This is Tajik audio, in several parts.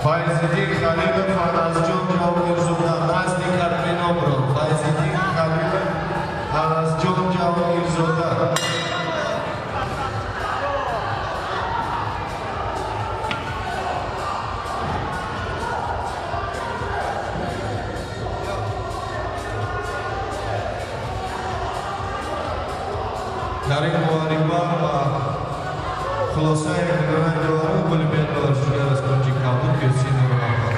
Файзиддин Халилов, Анасҷон Ҷавоҳирзода, назди Карпинобро. Файзиддин Халилов, Анасҷон Ҷавоҳирзода. Дар ин муҳориба ба хулосаи миёнаи доварон ғолибият ба варзишгар аз кунҷи кабуд Ёсин Нурмаҳмадов.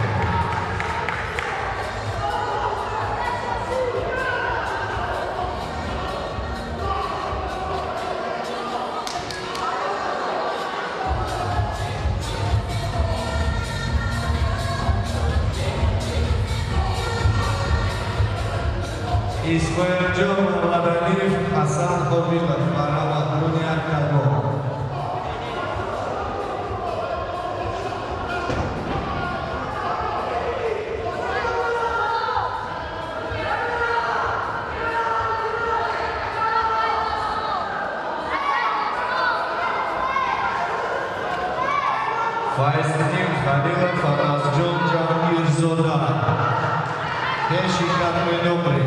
Исмоилҷон Муҳаммадалиев, Ҳасан Қобилов, марҳамат, дуруни октагон. Файзиддин Халилов, Анасҷон Ҷаҳонгирзода, пеши Карпинобри.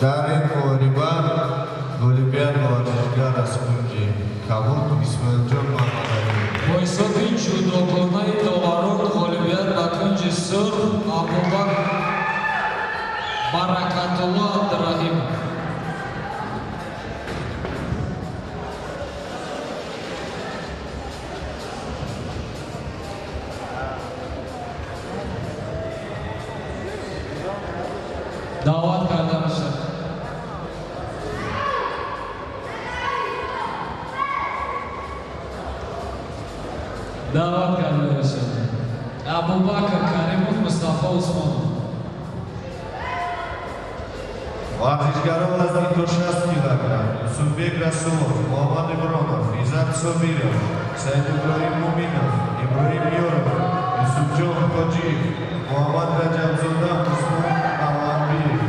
Дар ин муҳориба ғолибият ба варзишгар аз кунҷи кабуд Исмоилҷон Муҳаммадалиев. Бо ҳисоби ҷудогонаи доварон ғолибият ба кунҷи сурх Абубакр Баракатулло Абдураҳимов. Даъват карда мешавад. Даъват карда мешавад. Абубакр Каримов, Мустафо Усмонов. Варзишгарон аз то 60 килограмм Юсуфбек Расулов, Муҳаммад Имронов, Иззат Собиров, Саид Иброҳим Муминов, Иброҳим Ёров, Юсуфҷон Ҳоҷиев, Муҳаммад Раҷабзода, Усмон Мавлонбиев.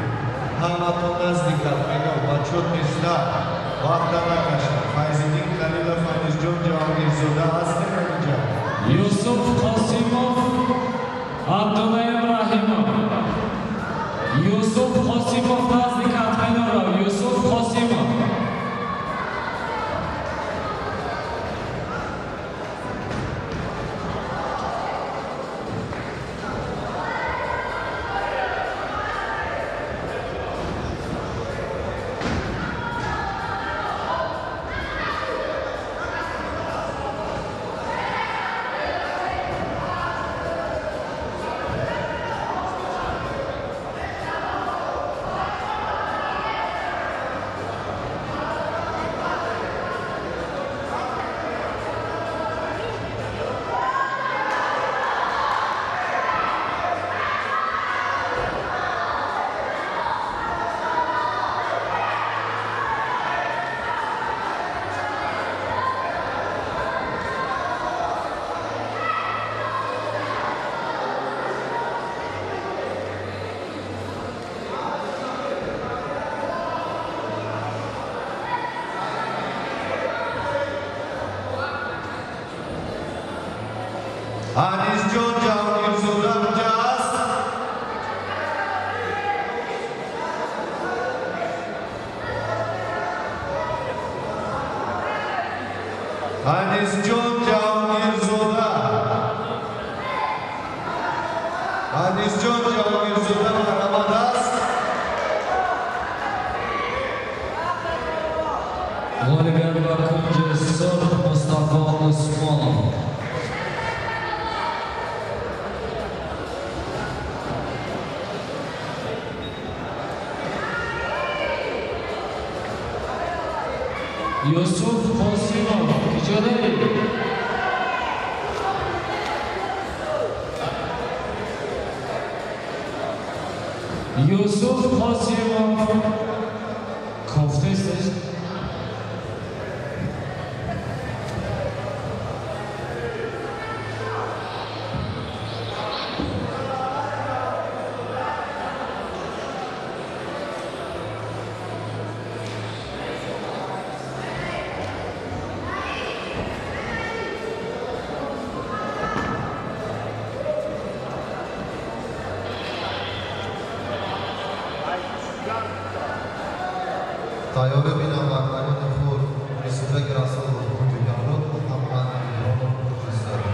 Ҳаматон назди катмино, бачо, тезтар, вақта накашед. Файзиддин Халилов, Анисҷон Ҷаҳонгирзода ҳастем инҷа? Юсуф Қосимов, Абдунаим Раҳимов. Юсуф Қосимов, назди катминоро. Юсуф Қосимов. Анисҷон Ҷаҳонгирзода куҷа аст? Анисҷон Ҷаҳонгирзода, Анисҷон Ҷаҳонгирзода марҳамат аст. Ғолибият ба кунҷи сурх Мустафо Усмонов. Юсуф Қосимов, киҷодаи? Юсуф Қосимов кофтестеш. Тайёрӣ бинам варзишгарони худ Юсуфбек Расулов, кунҷи кабуд, Муҳаммад Ибронов, кунҷи сурх.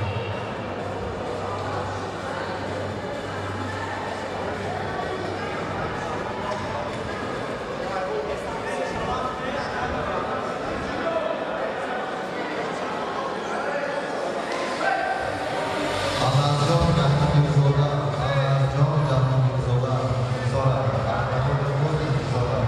Анарҷон Ҷаҳонгирзода, Анарҷон Ҷаҳонгирзода интизорам. Қаҳрамони худ интизорам.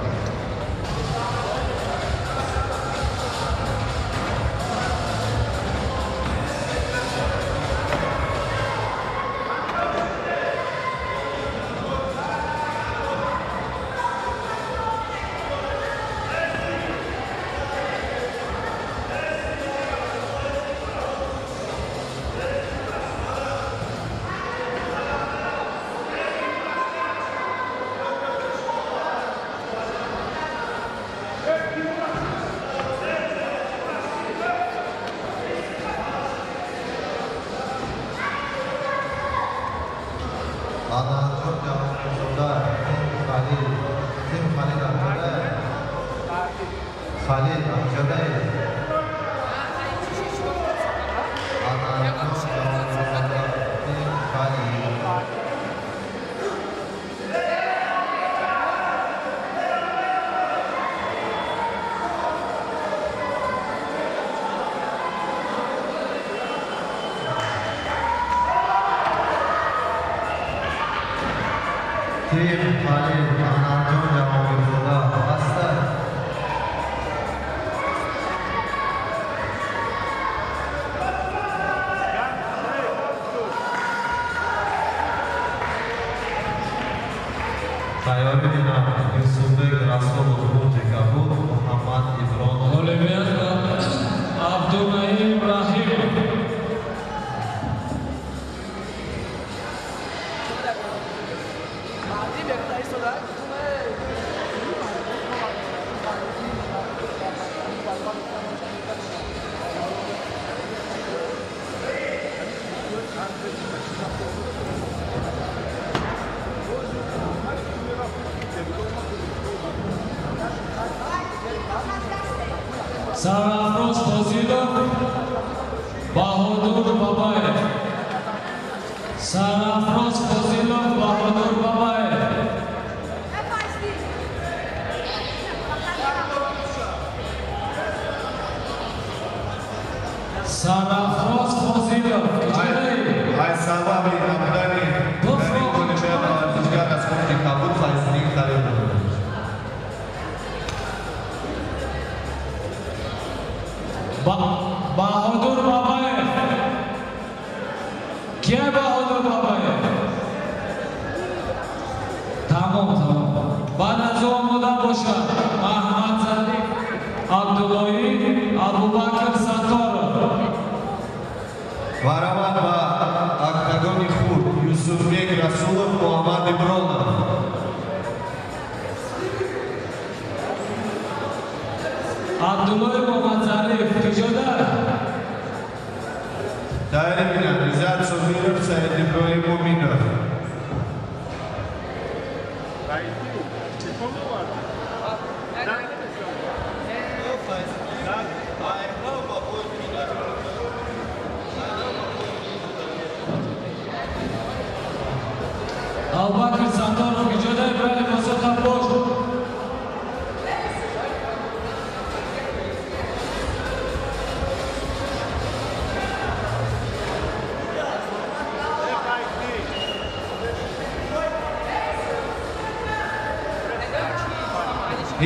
Тим Халил Амҷадаев. Халил Амҷадаев. Анарҷон Ҷаҳонгирзода. Тим Халил. Тим Халил Анарҷон Ҷаҳонгирзода ҳастанд. Тайёрӣ бинам Юсуфбек Расулов, Кунҷи Кабуд, Муҳаммад Ибронов. Ғолибият ба Абдунаим Раҳимов. Сарафроз Фозилов, Баҳодур Бабаев. Сарафроз Фозилов, Баҳодур Бабаев. Сарафроз Фозилов, киҷодаи? Аз сабаби набудани дар ин ғолибият ба варзишгар аз Кунҷи Кабуд Файзиддин Халилов. Баҳодур Бабаев. Кия Баҳодур Бабаев? Тамом, тамом. Баъд аз ӯ омода бошад Аҳмад Зариф Абдуллоӣ, Абубакр Сатторов. Марҳамат ба октагони хурд Юсуфбек Расулов, Муҳаммад Ибронов. Абдуллои Муҳаммадзариф киҷода? Тайёрӣ бинанд Иззат Собиров, Саид Иброҳим Муминов. Абубакр Сатторов киҷода? Иброҳим Осота бош.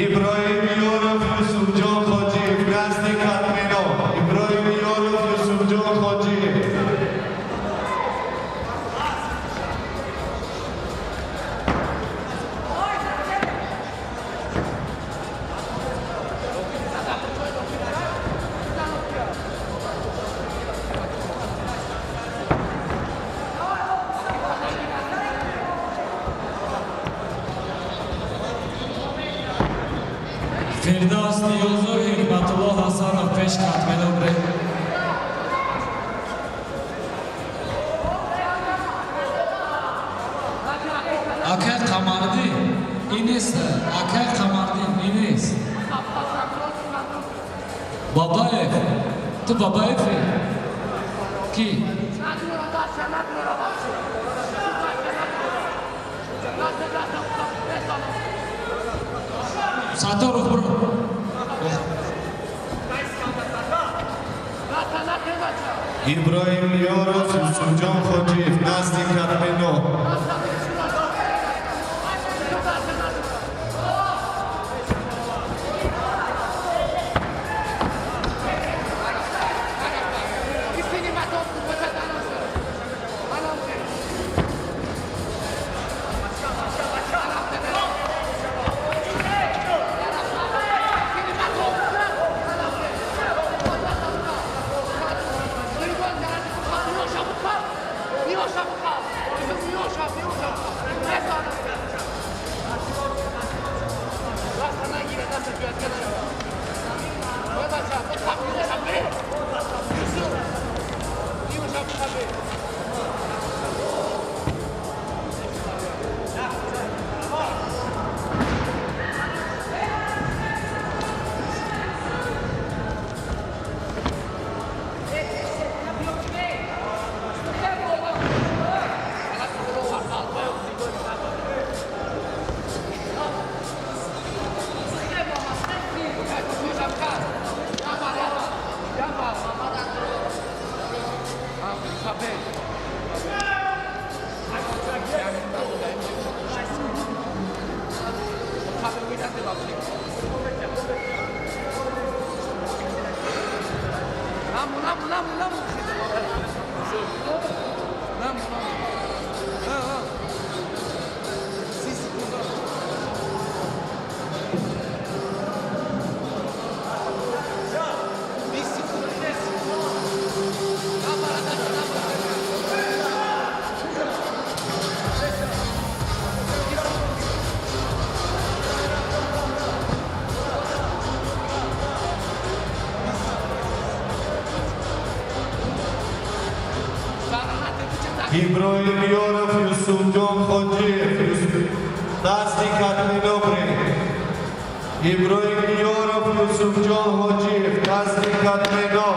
Иброҳим Ёров, Юсуфҷон Хоҷиев, назди Катмино. Иброҳим Ёров, Юсуфҷон Хоҷиев. Фирдавс Ниёзов, Ҳикматулло Ҳасанов пеш Катмино бре. Акай Қамардин ин нест, акай Қамардин ин нест. Бабаев, ту Бабаевӣ? Ки? Сатторов буро. Иброҳим Ёров, Юсуфҷон Хоҷиев, назди Катмино. Иброҳим Ёров, Юсуфҷон Хоҷиев, назди Катлинобре. Иброҳим Ёров, Юсуфҷон Хоҷиев, назди Катлино.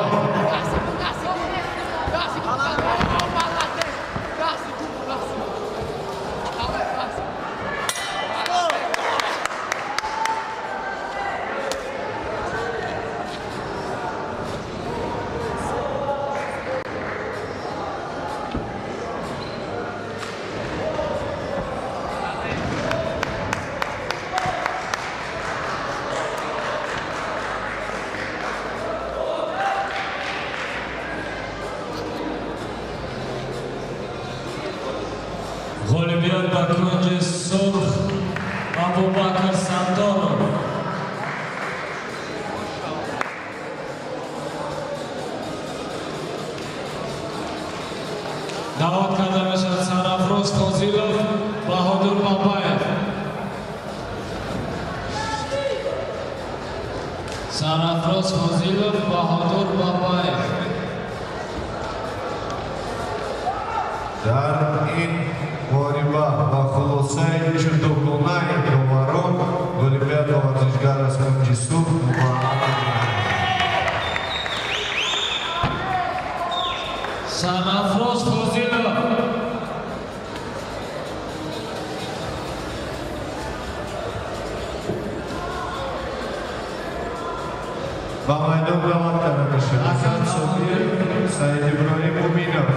Ғолибият ба кунҷи сурх Абубакр Сардоров. Даъват карда мешавад Сарафроз Фозилов, Баҳодур Бабаев. Сарафроз Фозилов, Баҳодур Бабаев. Дар ин муҳориба ба хулосаи ҷудогонаи доварон ғолибият ба варзишгар аз кунҷи сурх Муҳаммад Сарафроз Фозилов. Ба майдон даъват карда мешавад Иззат Собиров, Саид Иброҳим Муминов.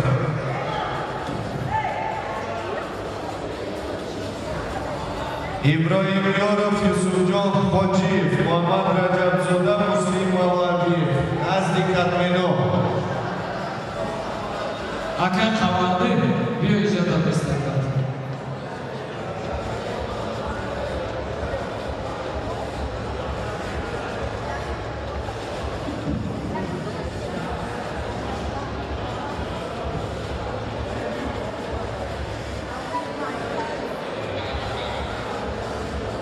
Иброҳим Ёров, Юсуфҷон Хоҷиев, Муҳаммад Раҷабзода, Муслим Мавлавиев, назди Катмино. Акай Қавандӣ, биё иҷода бистакат.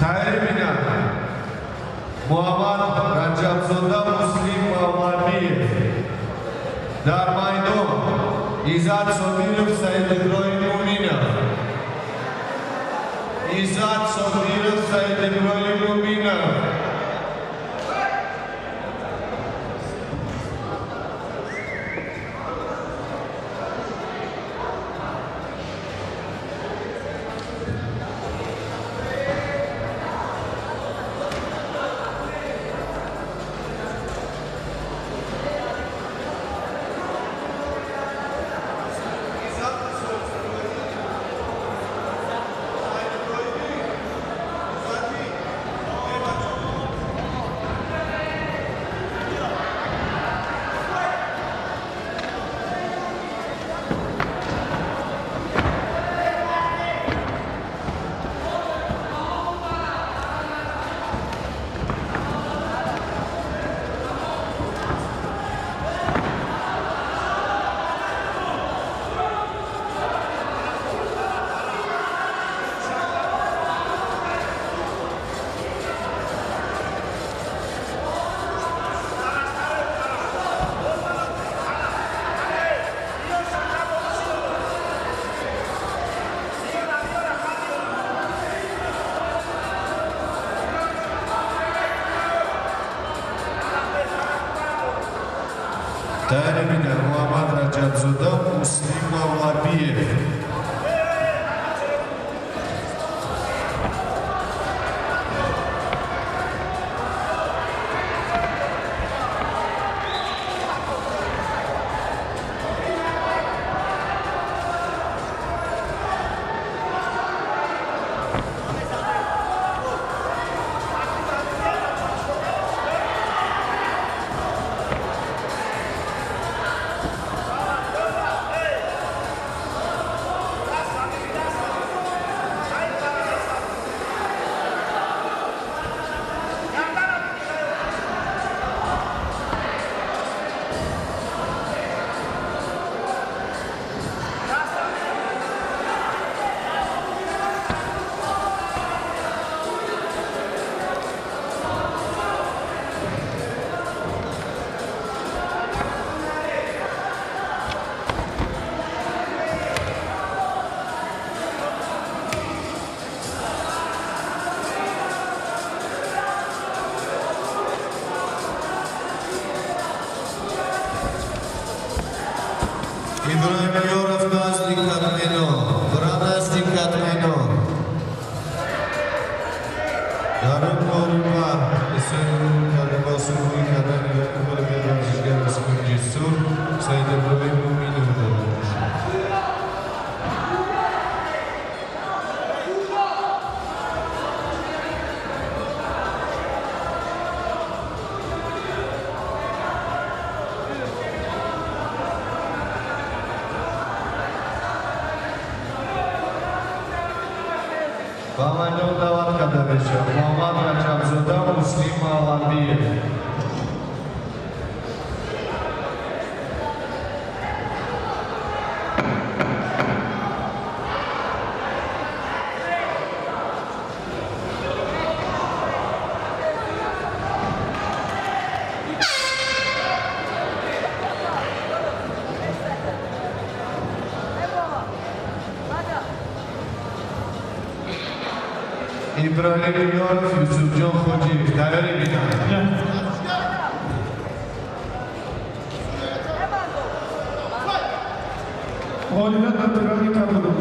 Таҳир бинад Муҳаммад Раҷабзода, Муслим Мавлавиев. Дар майдон Иззат Собиров, Саид Иброҳим Муминов. Иззат Собиров, Саид Иброҳим Муминов. Таҳир бинад Муҳаммад Раҷабзода, Муслим Мавлавиев. карда шавад. Муҳаммад Раҷабзода, Муслим Маҳаллабиев. Иброҳим Ёров, Юсуфҷон Хоҷиев. Тайёрӣ бинанд. Ғолибият ба Пирали Кабудов.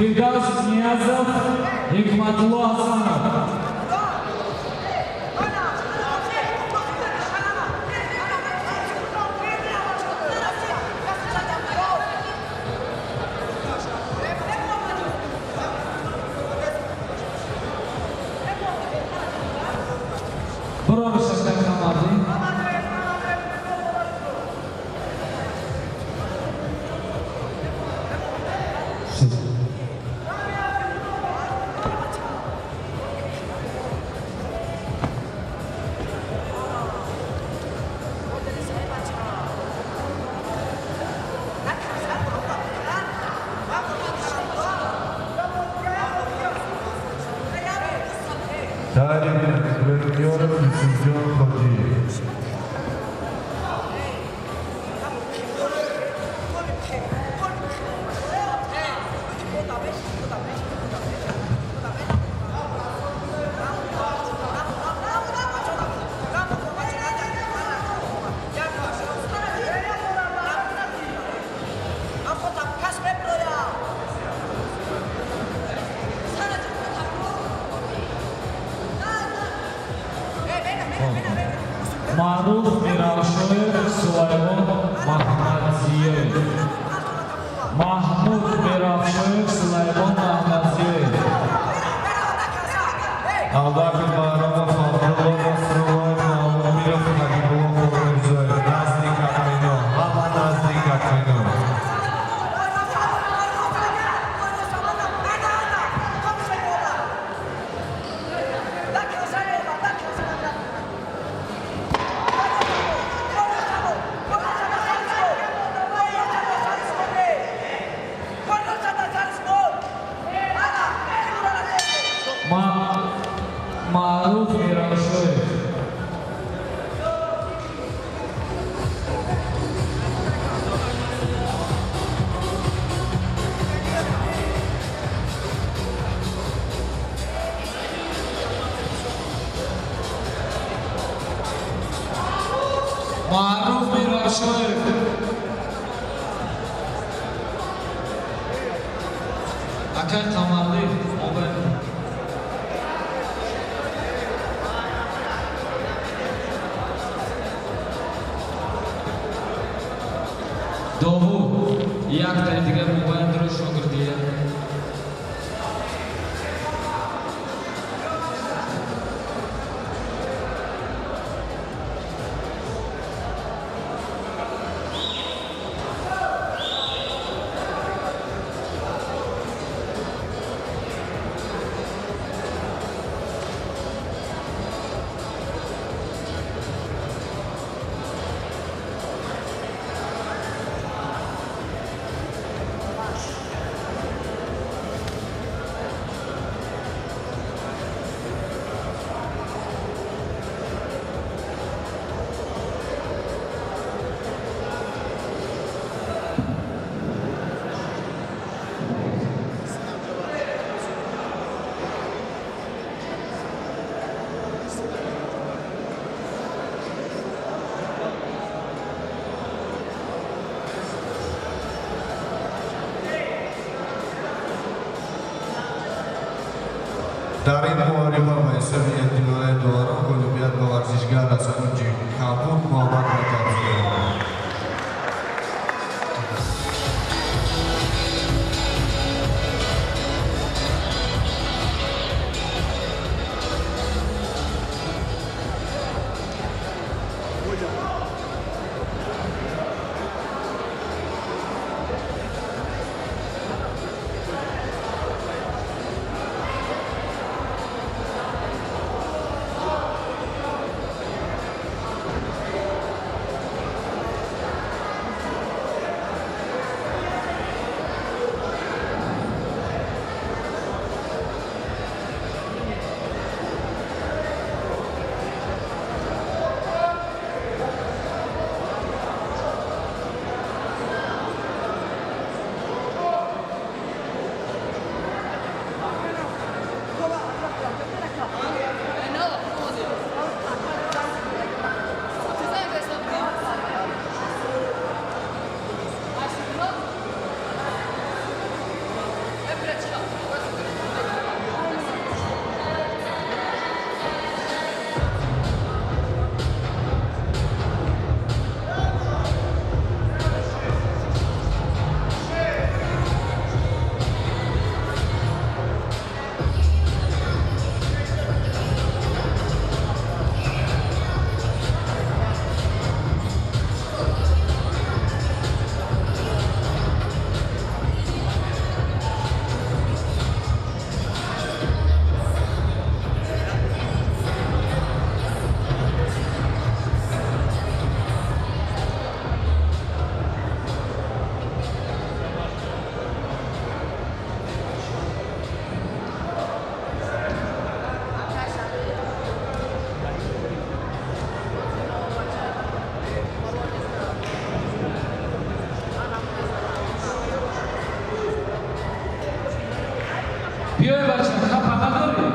Фирдавс Ниязов, Ҳикматулло Ҳасанов. Броншакта Камарди. Тайёрӣ бинанд. Иброҳим Ёров, Юсуфҷон Хоҷиев. Маъруф Миравшоев, Сулаймон Маҳмадзиёев. Маҳмуд Миравшоев, Сулаймон Маҳмадзиёев. Абубакр Баҳромов, Абдулло Насруллоев, Муҳаммадмиров, Нагибулло Холмирзоев. Наздик Акмино. Ҳама наздик Акмино. Маъруф Миравшоев. Маъруф Миравшоев. Акай Қамарди, мобайн. Довуд, яктаи дигар мобайнро шогирдия. Дар ин муҳориба ба ҳисоби як дилораи доварон ғолибият ба варзишгар аз кунҷи кабуд Муҳаммад Раҷабзода. Биёй, бача, хафа надорӣ?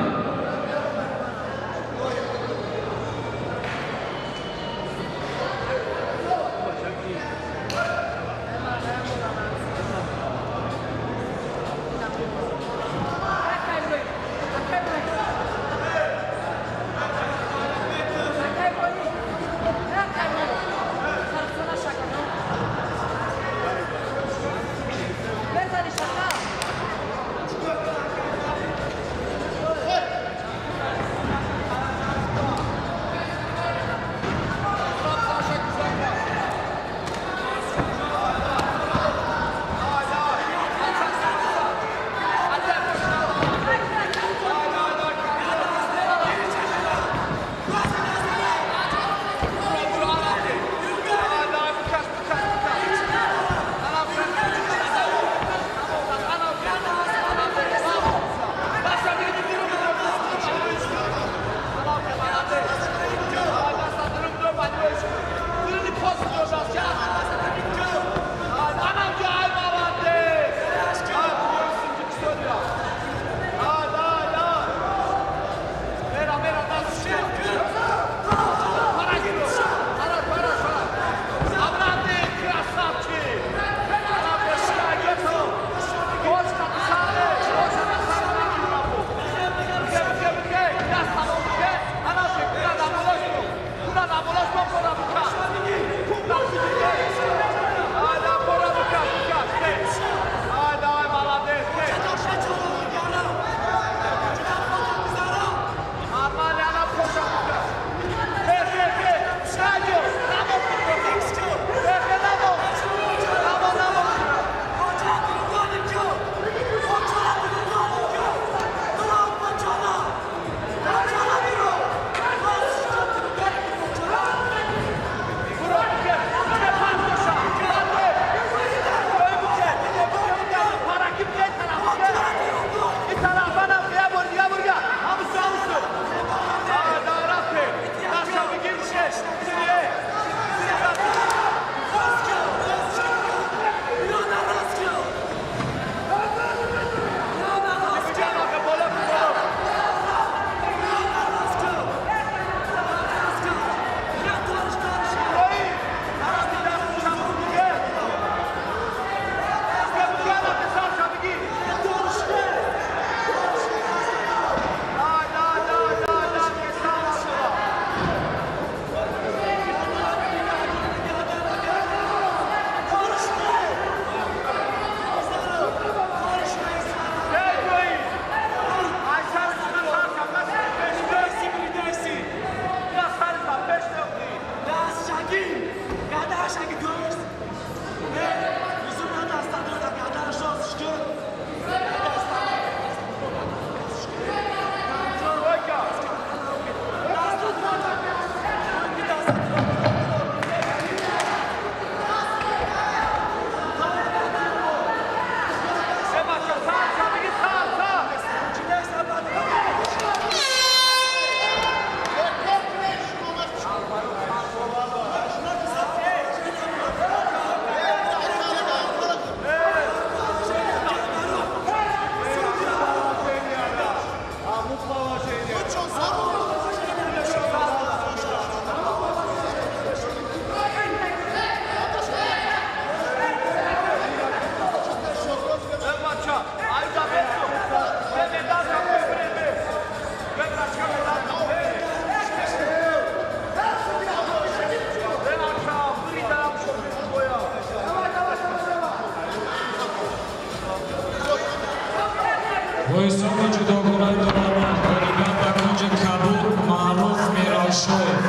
Бо ҳисоби ҷудогонаи доварон ғолибият ба кунҷи кабуд Маъруф Миралшоев.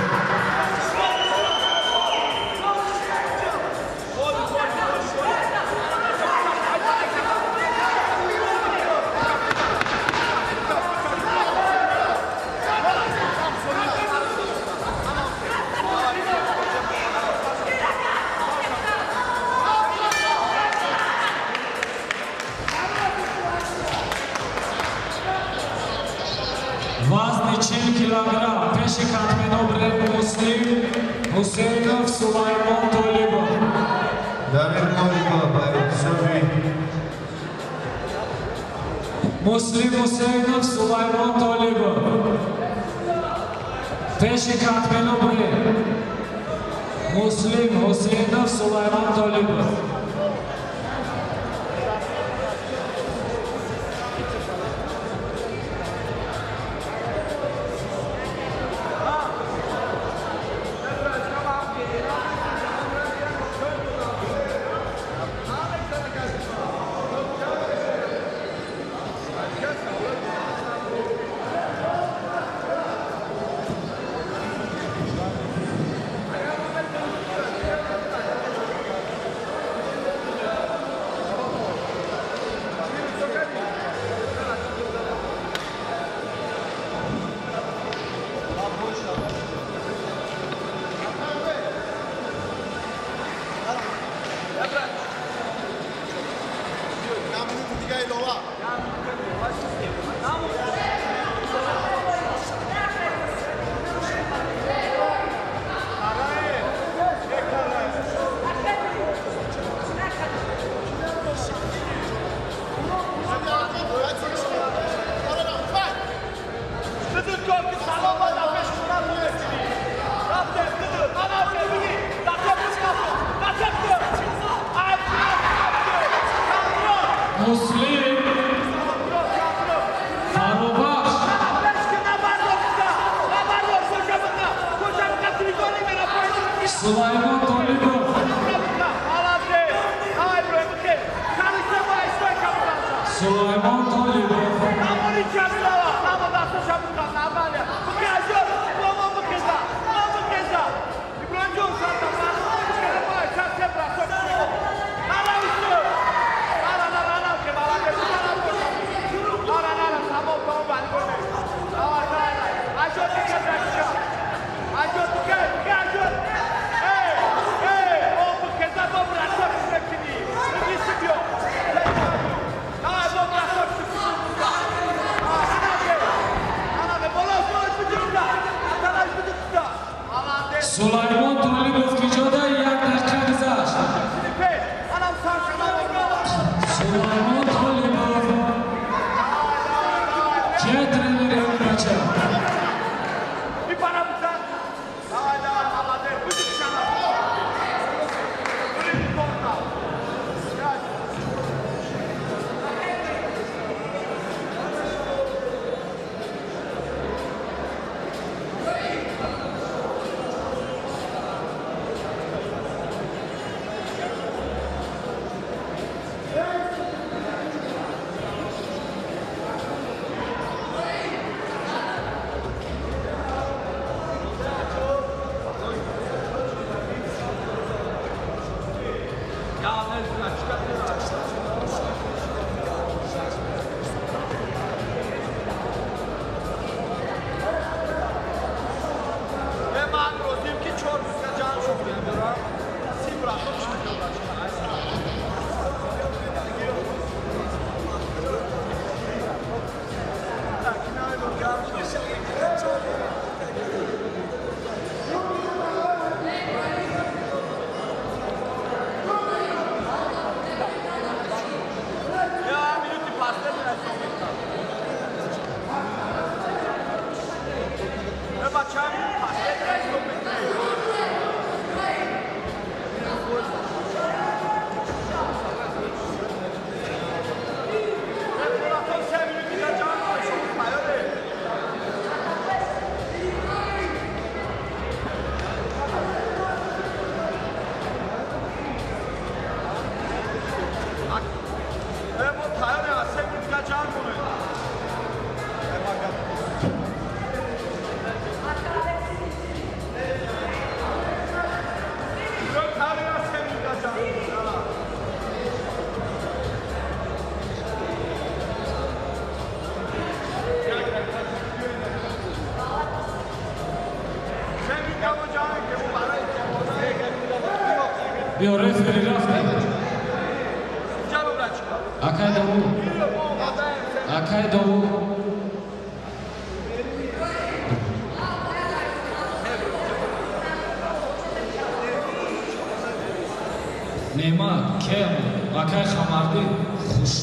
Вазни 40 килограмм пеши катмено бред Муслим Ҳусейнов, Сулаймон Толибов. Дар ин муҳориба ба ҳисоби Муслим Ҳусейнов, Сулаймон Толибов. Пеши катмено бред Муслим Ҳусейнов, Сулаймон Толибов. Муслим Фарробахш. Сулаймон Толибов. Сулаймон Толибов. Сулаймон Толибов киҷода, як дақиқа гузашт. Сулаймон Толибов. Кия тренери ин бача? Биё, рефери рафтем. Акай Довуд. Акай Довуд. Неъмат, кем, акай Хамардӣ, хуш.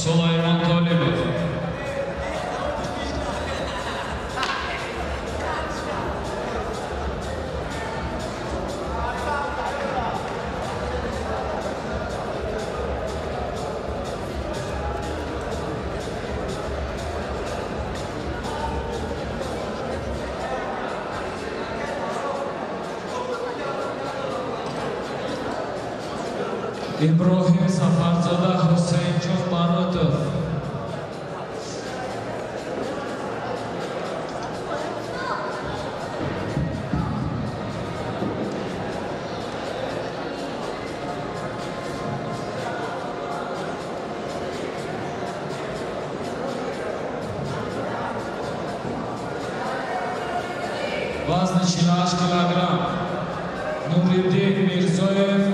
Сулаймон Толибов. Иброҳим Сафарзода, Ҳусейнҷон Баротов. Вазни 48 килограмм. Нуриддин Мирзоев,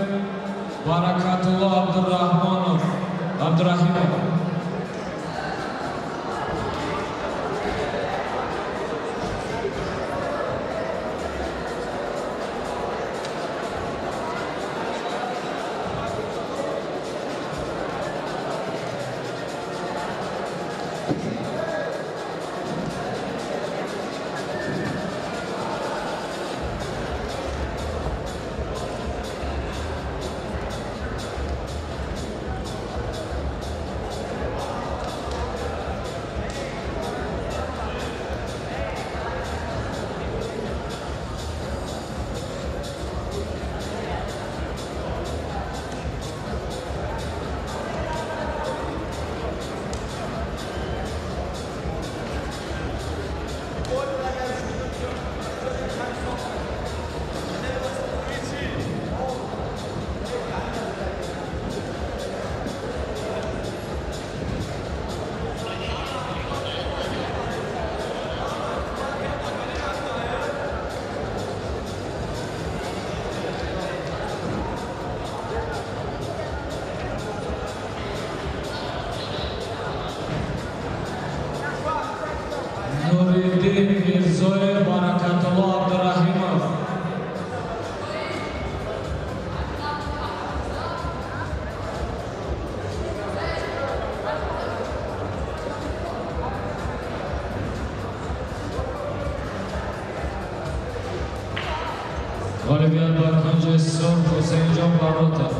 Баракатулло Абдурахмонов, Абдурахимов. Ғолибият ба кунҷи сурх Ҳусейнҷон Баротов.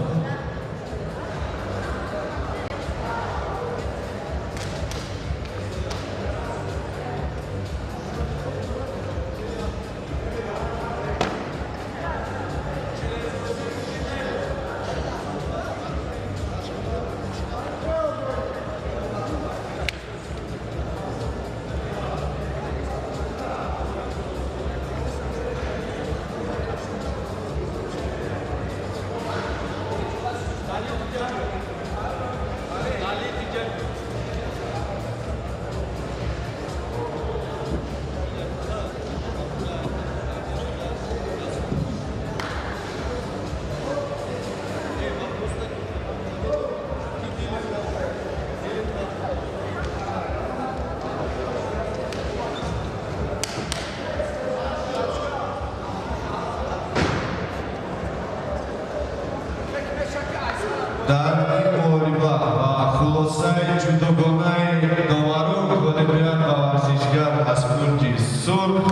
Дар ин муҳориба ва хулосаи ҷудогонаи доварон ғолибият ба варзишгар аз кунҷи сурх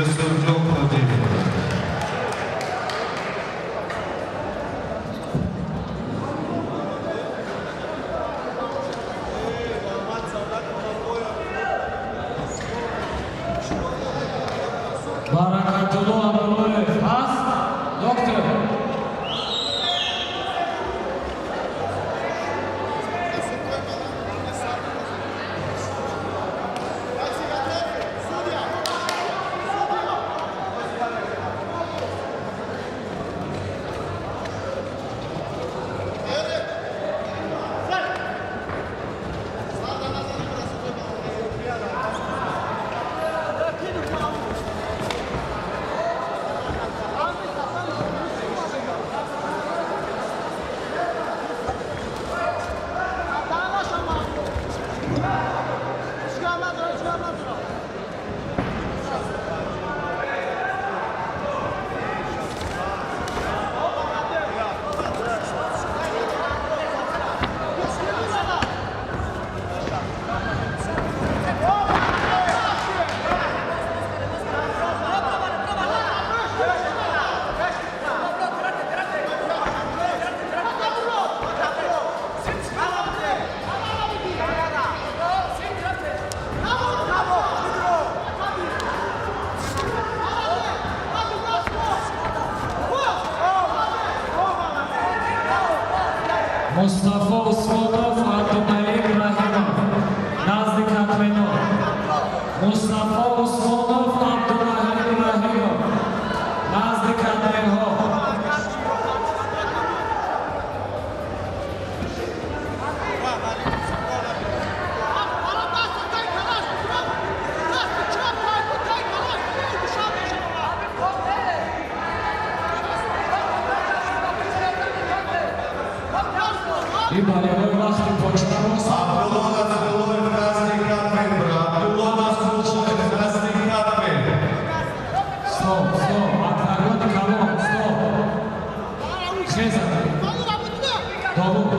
Юсуфҷон Хоҷиев. Баракатулло Абдуллоев ҳаст, доктор. Мустафо Усмонов, Абдунаим Раҳимов назди катмено. Мустафо Усмонов, Абдунаим Раҳимов назди катменҳо. И болевой вахты почтамос. Абдулло Насруллоев назди катмен, Абдулло Насруллоев назди катмен. Стоп, стоп, октагони калон, стоп. Хеза. Довуд.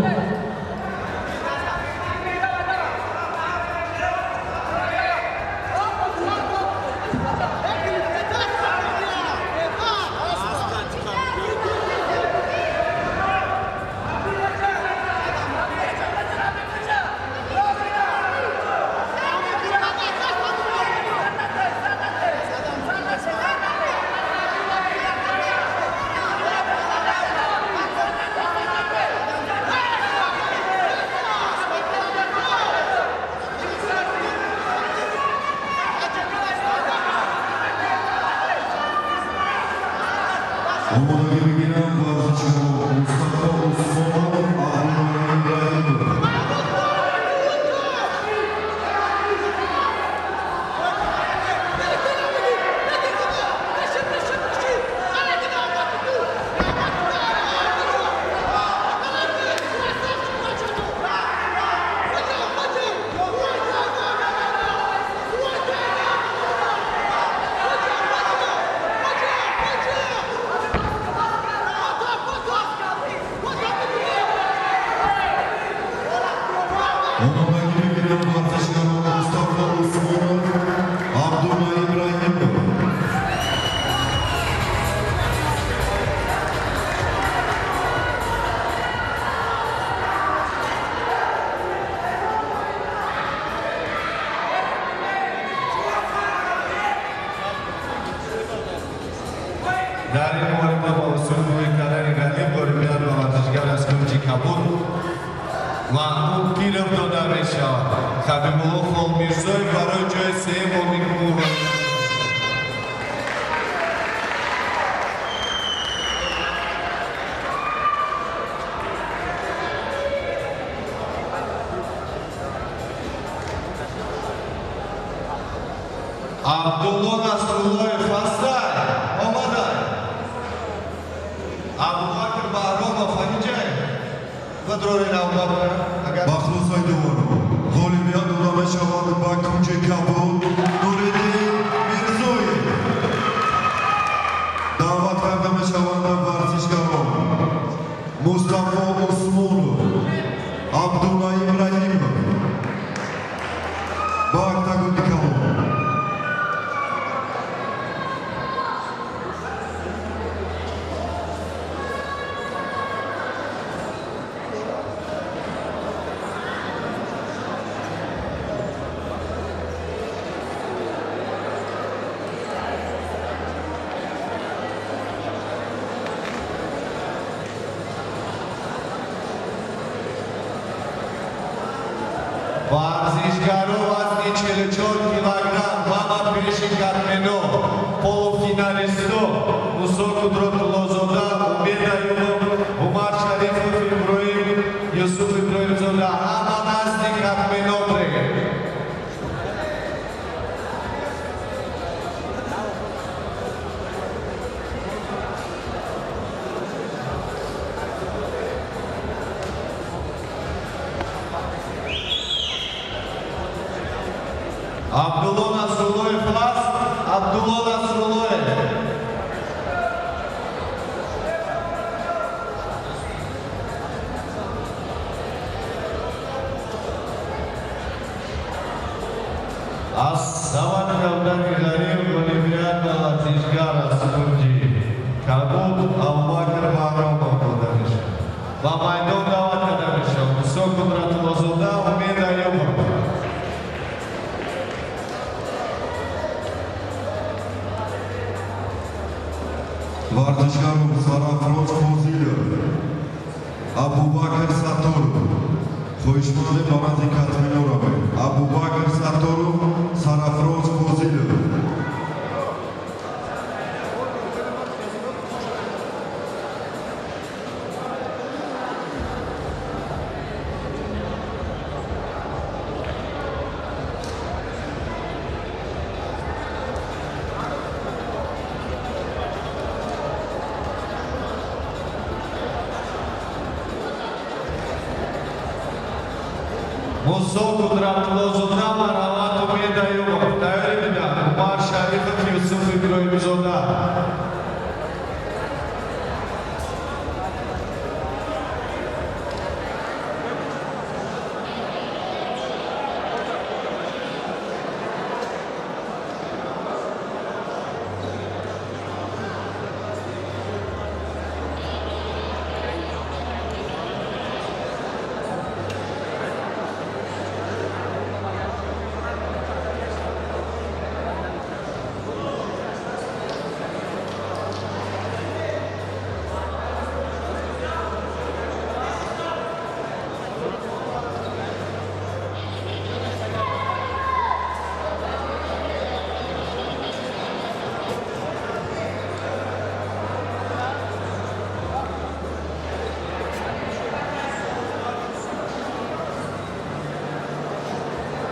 Омодагӣ бигирам варзишгаро Мустафо Усмонов, Абдунаим Раҳимов. What? Дар ин муҳориба ба усули бӯй кардани ғалиб ғолибият ба варзишгар аз кунҷи кабуд Маҳмуд Пиров дода мешавад. Хабибулло Холмирзоев барои ҷои сеюм муҳориба. Абдулло Насруллоев ҳастай, омадай. Абубакр Баҳромов ҳамиҷай. Бадрори навбат агар Ба хулосаи доварон ғолибият дода мешавад ба кунҷи кабуд Нуриддин Мирзоев. Даъват карда мешаванд варзишгарон Мустафо Усмонов, Абдуллаим Раҳимов ба октагони калон. Варзишгаро вазни 44 килограмм ҳама пеши катмено, полуфиналисто Мусо Кудратуллозода, Умед Аюбов, Умар Шарифов, Иброҳим Юсуф Иброҳимзода ҳама назди катмено биред. Абдулло Насруллоев ҳаст, Абдулло Насруллоев. Аз савани кардани ғариб ғолибият ба варзишгар аз кунҷи кабуд Абубакр Баҳромов дода мешавад. Ба майдон даъват карда мешавад Мусо Кудратуллозода, Умед Аюбов. Варзишгарон Сарафроз Фозилов, Абубакр Сатторов хоҳишмандем ба назди катмино равед. Абубакр Сатторов, Сарафроз Фозилов. Мусо Кудратуллозода, марҳамат Умед Аюбов. Тайёрӣ бидам Умар Шарифов, Юсуф Иброҳимзода.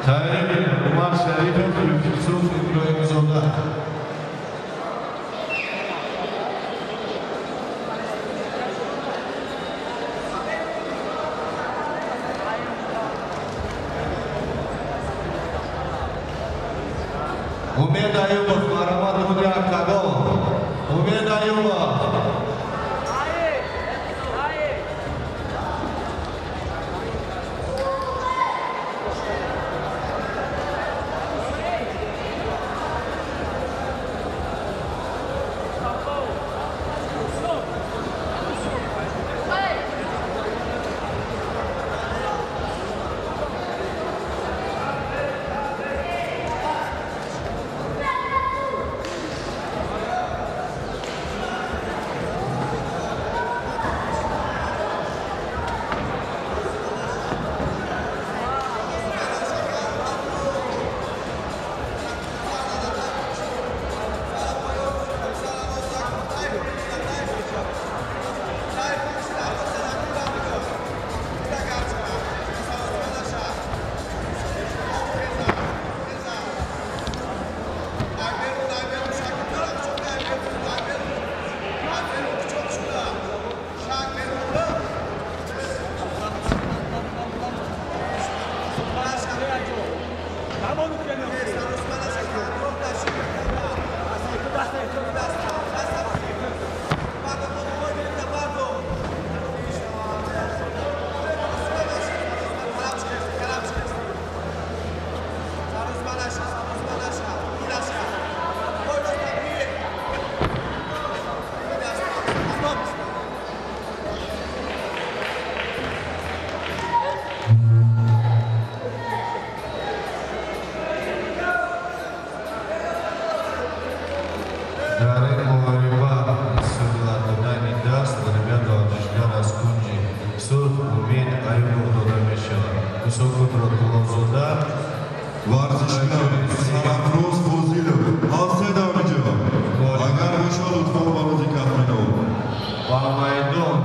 Тайёрӣ бидам Умар Шарифов, Юсуф Иброҳимзода. Умед Аюбов, марҳамат руди октагон. Умед Аюбов. Дар ин муҳориба истифода додани даст ғолибият ба варзишгар аз кунҷи сурх Умед Аюбов дода мешавад. Мусо Қудратуллозода. Варзишгар Сарафроз Фозилов ҳастед ҳамиҷо? Агар бошад, лутфан ба назди катмино. Ба майдон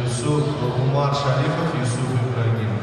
Юсуф Умар Шарифов, Юсуф Ибрагимов.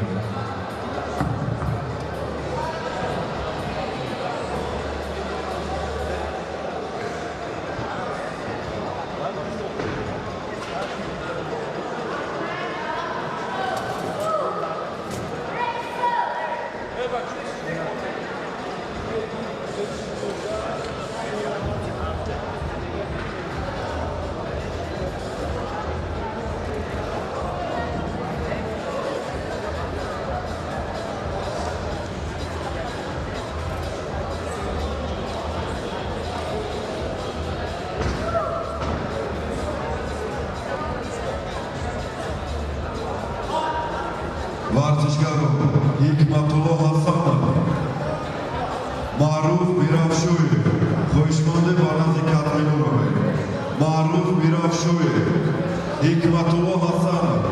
Варзишгарон Ҳикматулло Ҳасанов, Маъруф Мирафшоев, хоҳишманде ба назди катмино равед. Маъруф Мирафшоев, Ҳикматулло Ҳасанов.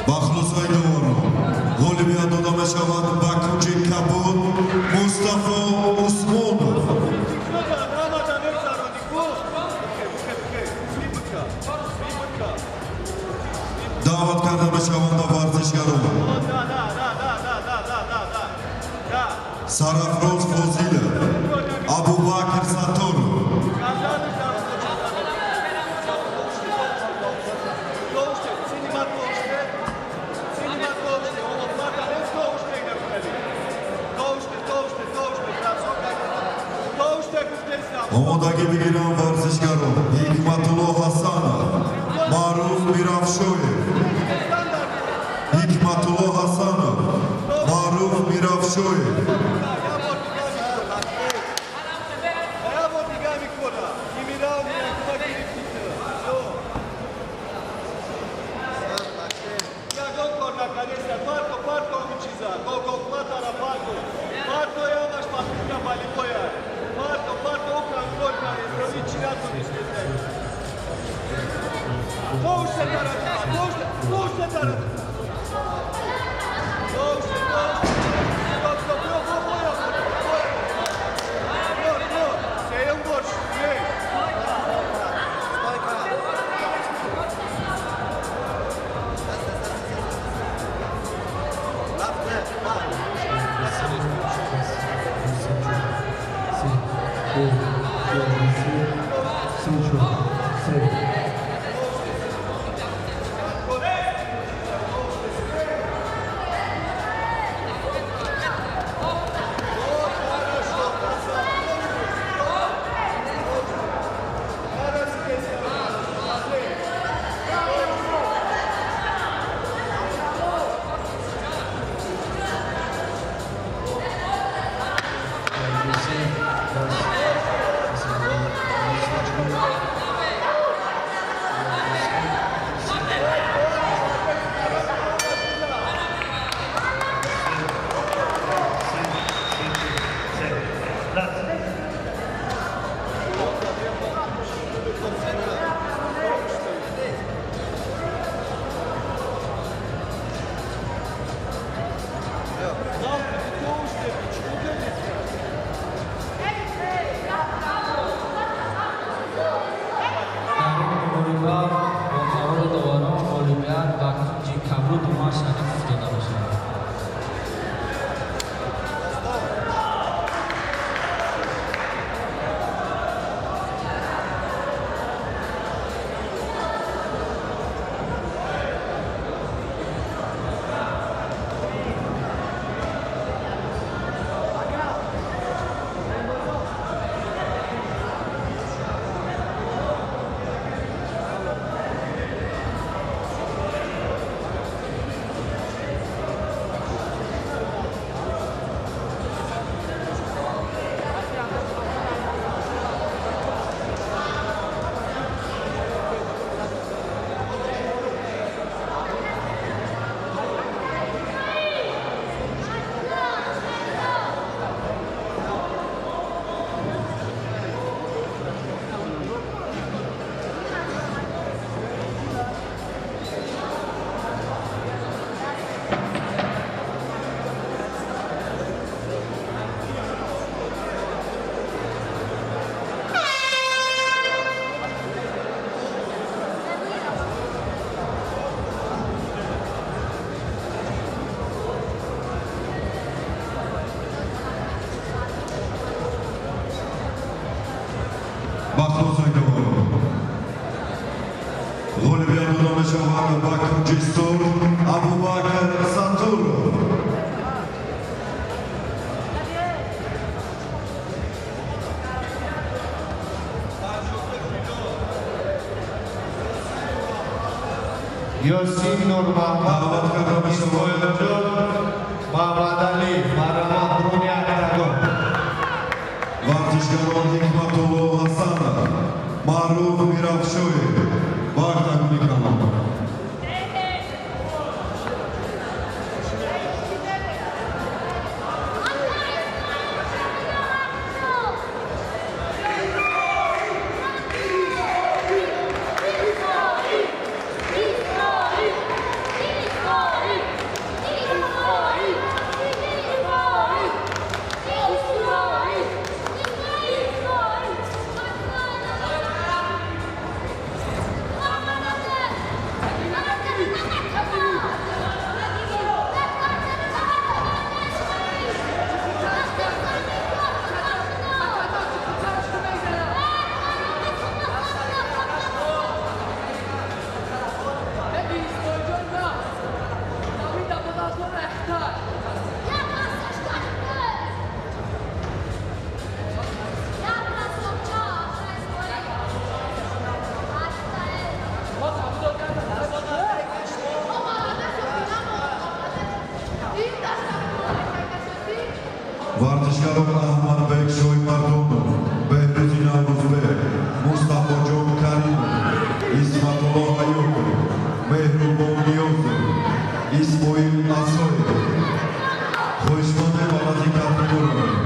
Ба хулосаи доварон, ғолибият дода мешавад ба кунҷи кабуд Мустафо Усмонов. Даъват карда мешаванд варзишгарон Сарафроз Фозилов, Абубакр Сатторов. Омодагӣ бигиранд варзишгарон Ҳикматулло Ҳасанов, Маъруф Мирафшоев. Ҳикматулло Ҳасанов, Маъруф Мирафшоев. Махсус доварон. Ғолибият дода мешавад ба кунҷи сурх Абубакр Сатторов. Ёсин Нурмаҳмад, Даъват карда мешавад Исмоилҷон Мамадалӣ, марҳамат, руни октагон. Варзишгарон Ҳикматулло Ҳасанов, Маъруф Мирафшоев ба октагони калон. Варзишгарон Аҳмадбек Шоимардонов, Беҳрӯзи Наврӯзбек, Мустафоҷон Каримов, Исматулло Аюбов, Меҳрубон Ниёзов, Исмоил Асоев. Хоҳишмандем ба назди катминор равем.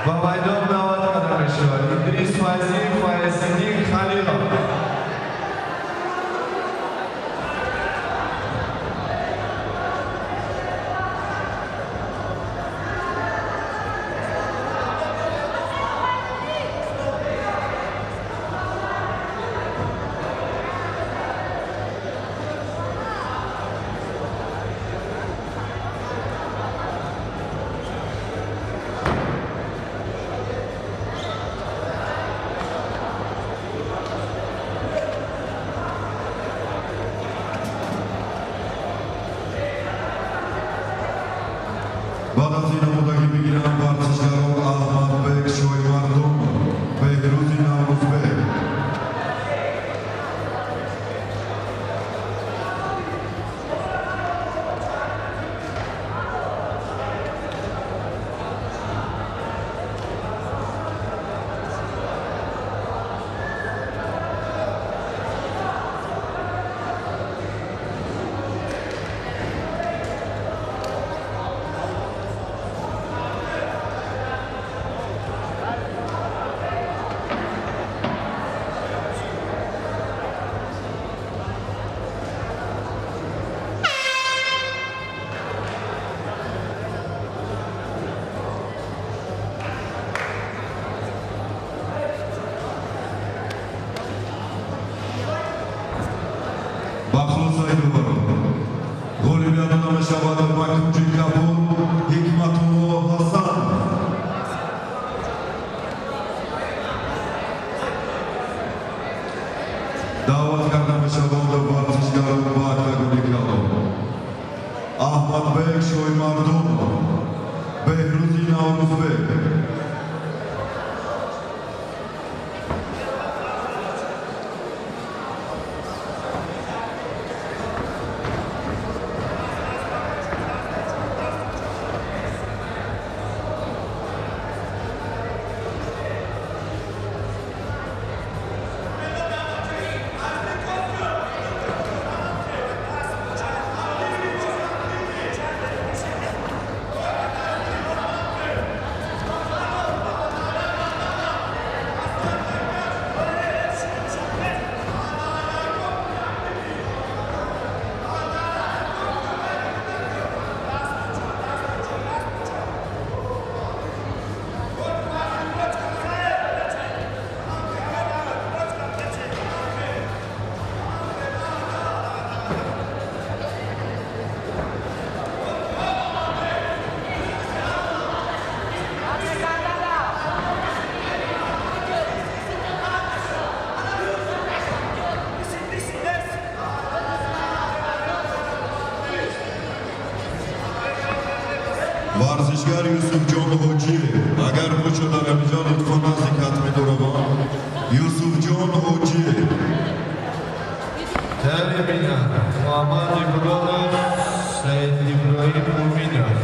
Ба майдон даъват карда мешавад Идрис Файзиев, Файзиддин Халилов. Мешавад ба кунҷи кабуд Ҳикматулло Ҳасанов. Даъват карда мешаванд варзишгарон ба октагони калон Аҳмадбек Шоҳимардонов, Беҳрӯзи Наврӯзбек. Варзишгар Юсуфҷон Ҳоҷиев, агар бошад дар ҳаминҷо, лутфан назди катмино раванд. Юсуфҷон Ҳоҷиев. Термина Муҳаммад Ибронов, Саид Иброҳим Муминов.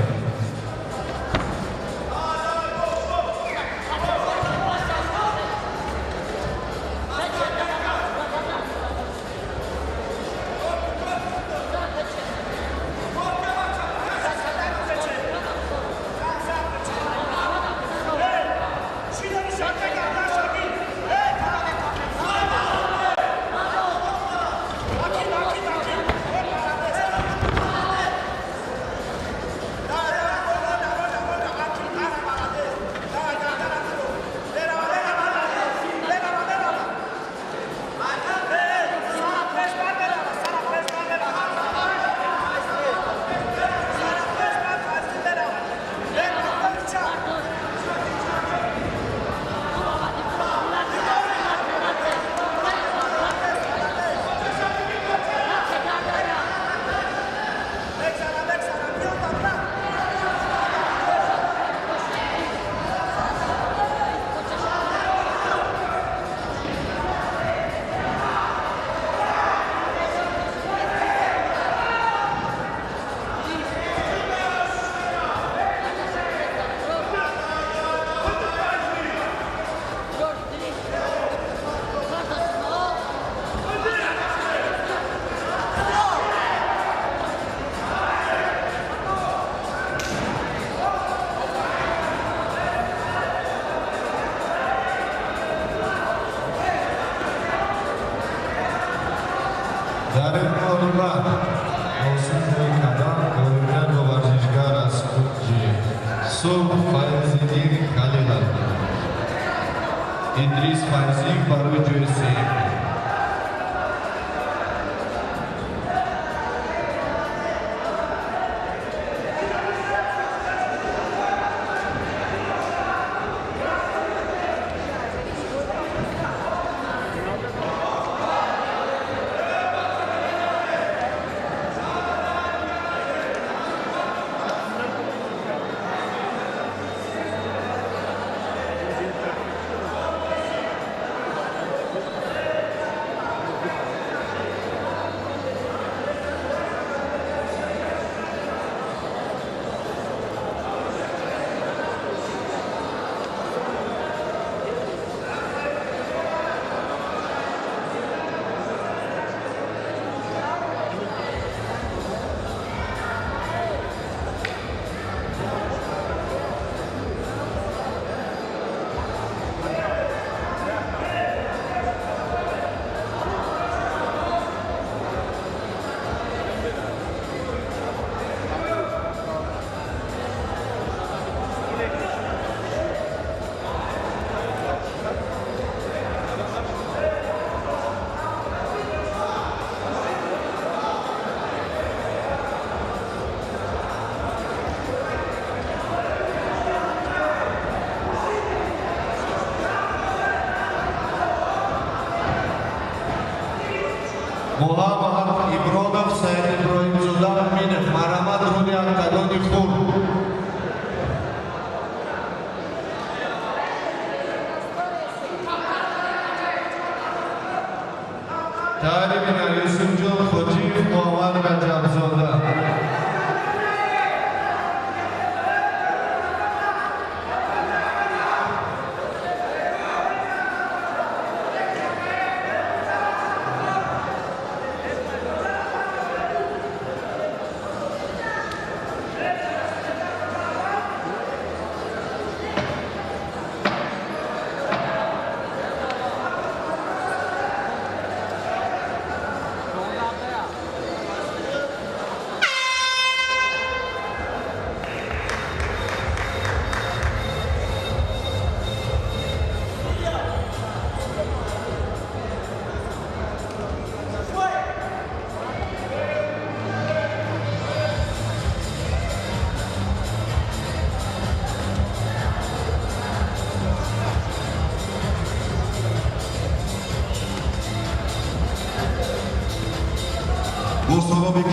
Дар ин муҳориба ҳосил кардан ғолибият ба варзишгар аз кунҷи сурх Файзиддин Халилов. Идрис Файзиев барои ҷои сеюм.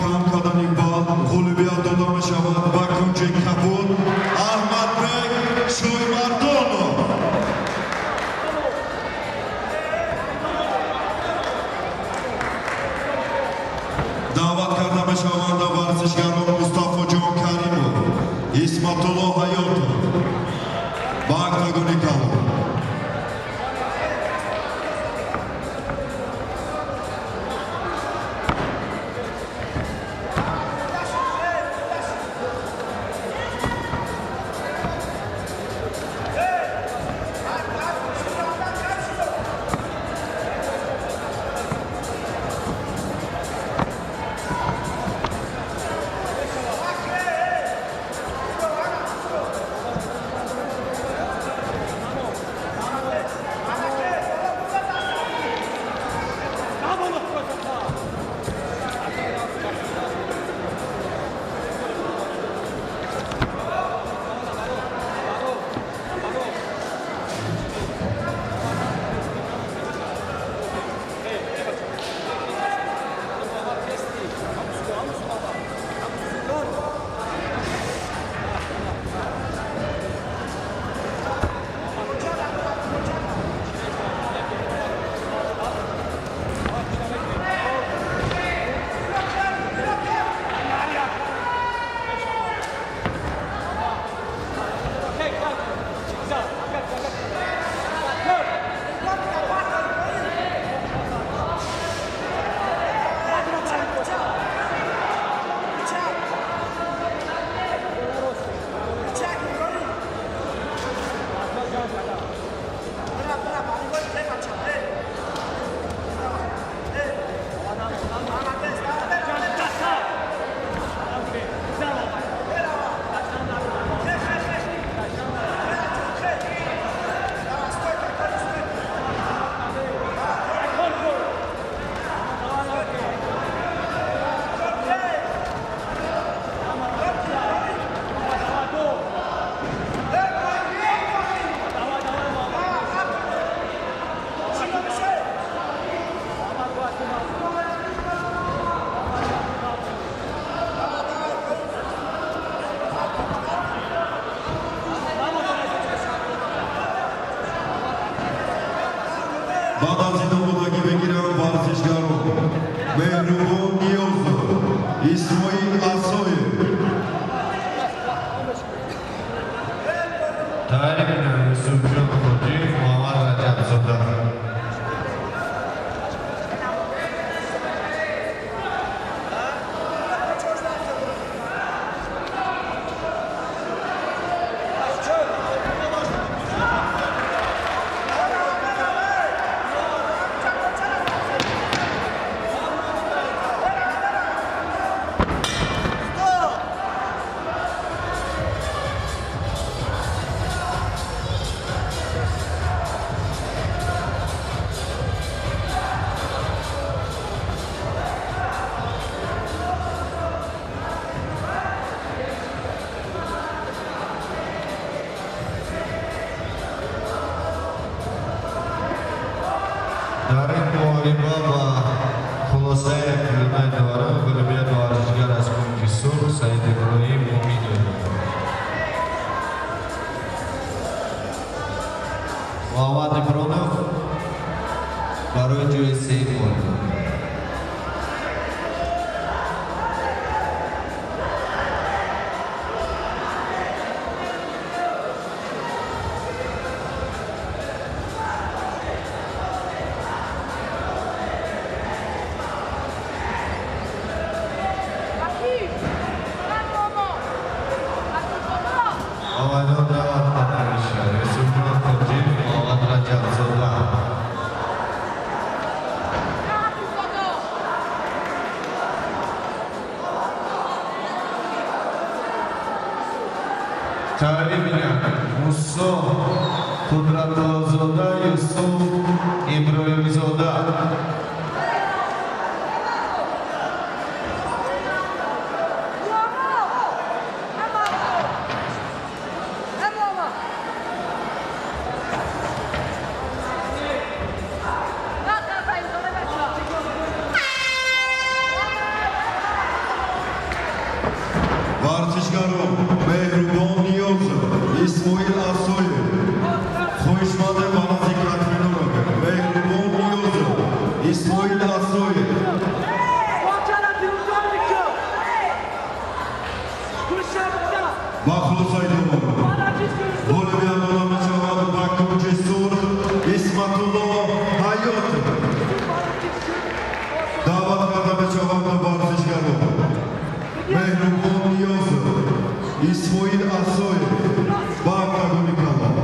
кам кардани бал ғолибият дода мешавад ба кунҷи кабуд Аҳмадбек Шоймардонов. Даъват карда мешаванд варзишгарон Мустафоҷон Каримов, Исматулло Ҳаётов ба октагони калон. Баъд аз ин омодагӣ бигиранд варзишгарон Меҳрубон Ниёзов, Исмоил Асоев. Таҳрир бинанд Юсуфҷон Хоҷиев, Муҳаммад Раҷабзода. Дар ин муҳориба ба хулосаи яккунаи доварон ғолибият ба варзишгар аз кунҷи сурх Саид Иброҳим Муминов. Муҳаммад Ибронов барои ҷои сеюм муҳориба. Майдон даъват карда мешавад Юсуфҷон Хоҷиев, Муҳаммад Раҷабзода. Таҳрир бинанд Мусо Қудратуллозода, Юсуф Иброҳимзода. Варзишгарон Меҳрубон Ниёзов, Исмоил Асоев, хоҳишмандем ба назди катмино равем. Меҳрубон Ниёзов, Исмоил Асоев. Ба хулосаи доварон ғолибият дода мешавад ба кунҷи сурх Исматулло Ҳаётов. Даъват карда мешаванд варзишгарон Меҳрубон Ниёзов, Исмоил Асоев ба октагони калон.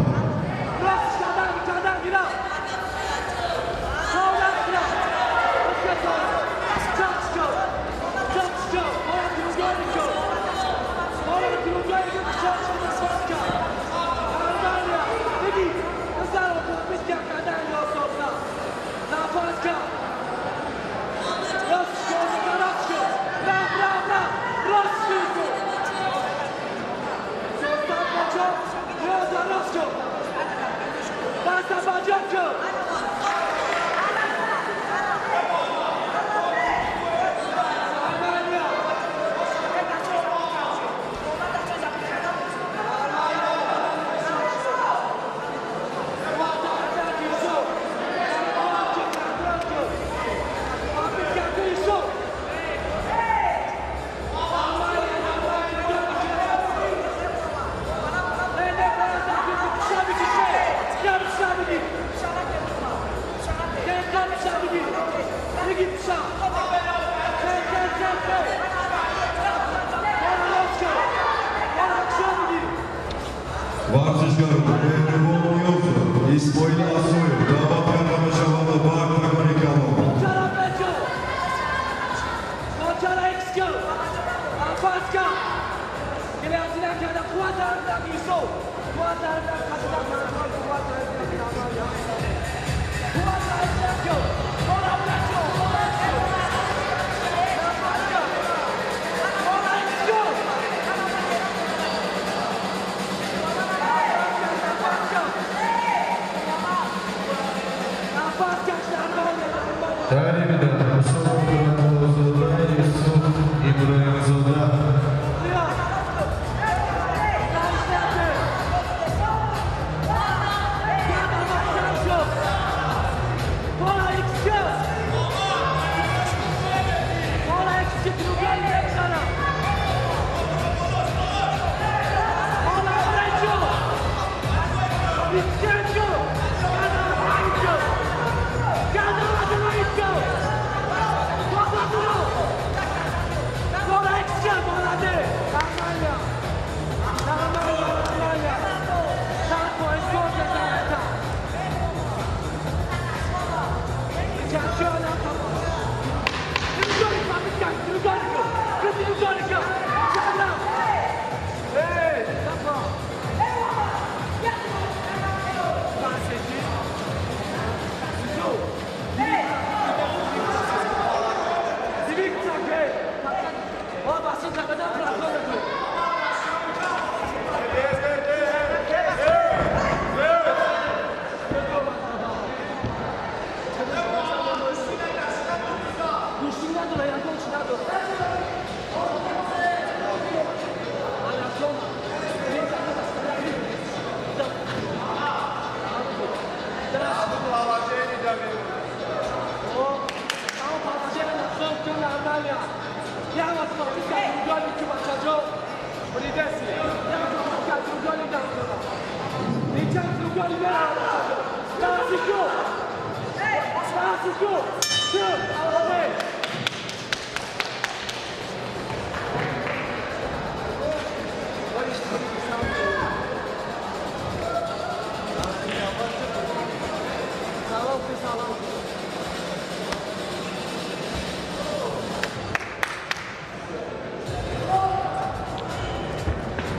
Варзишгарон Меҳрубон Ниёзов, Исмоил Асоев даъват карда мешаванд ба октагони калон.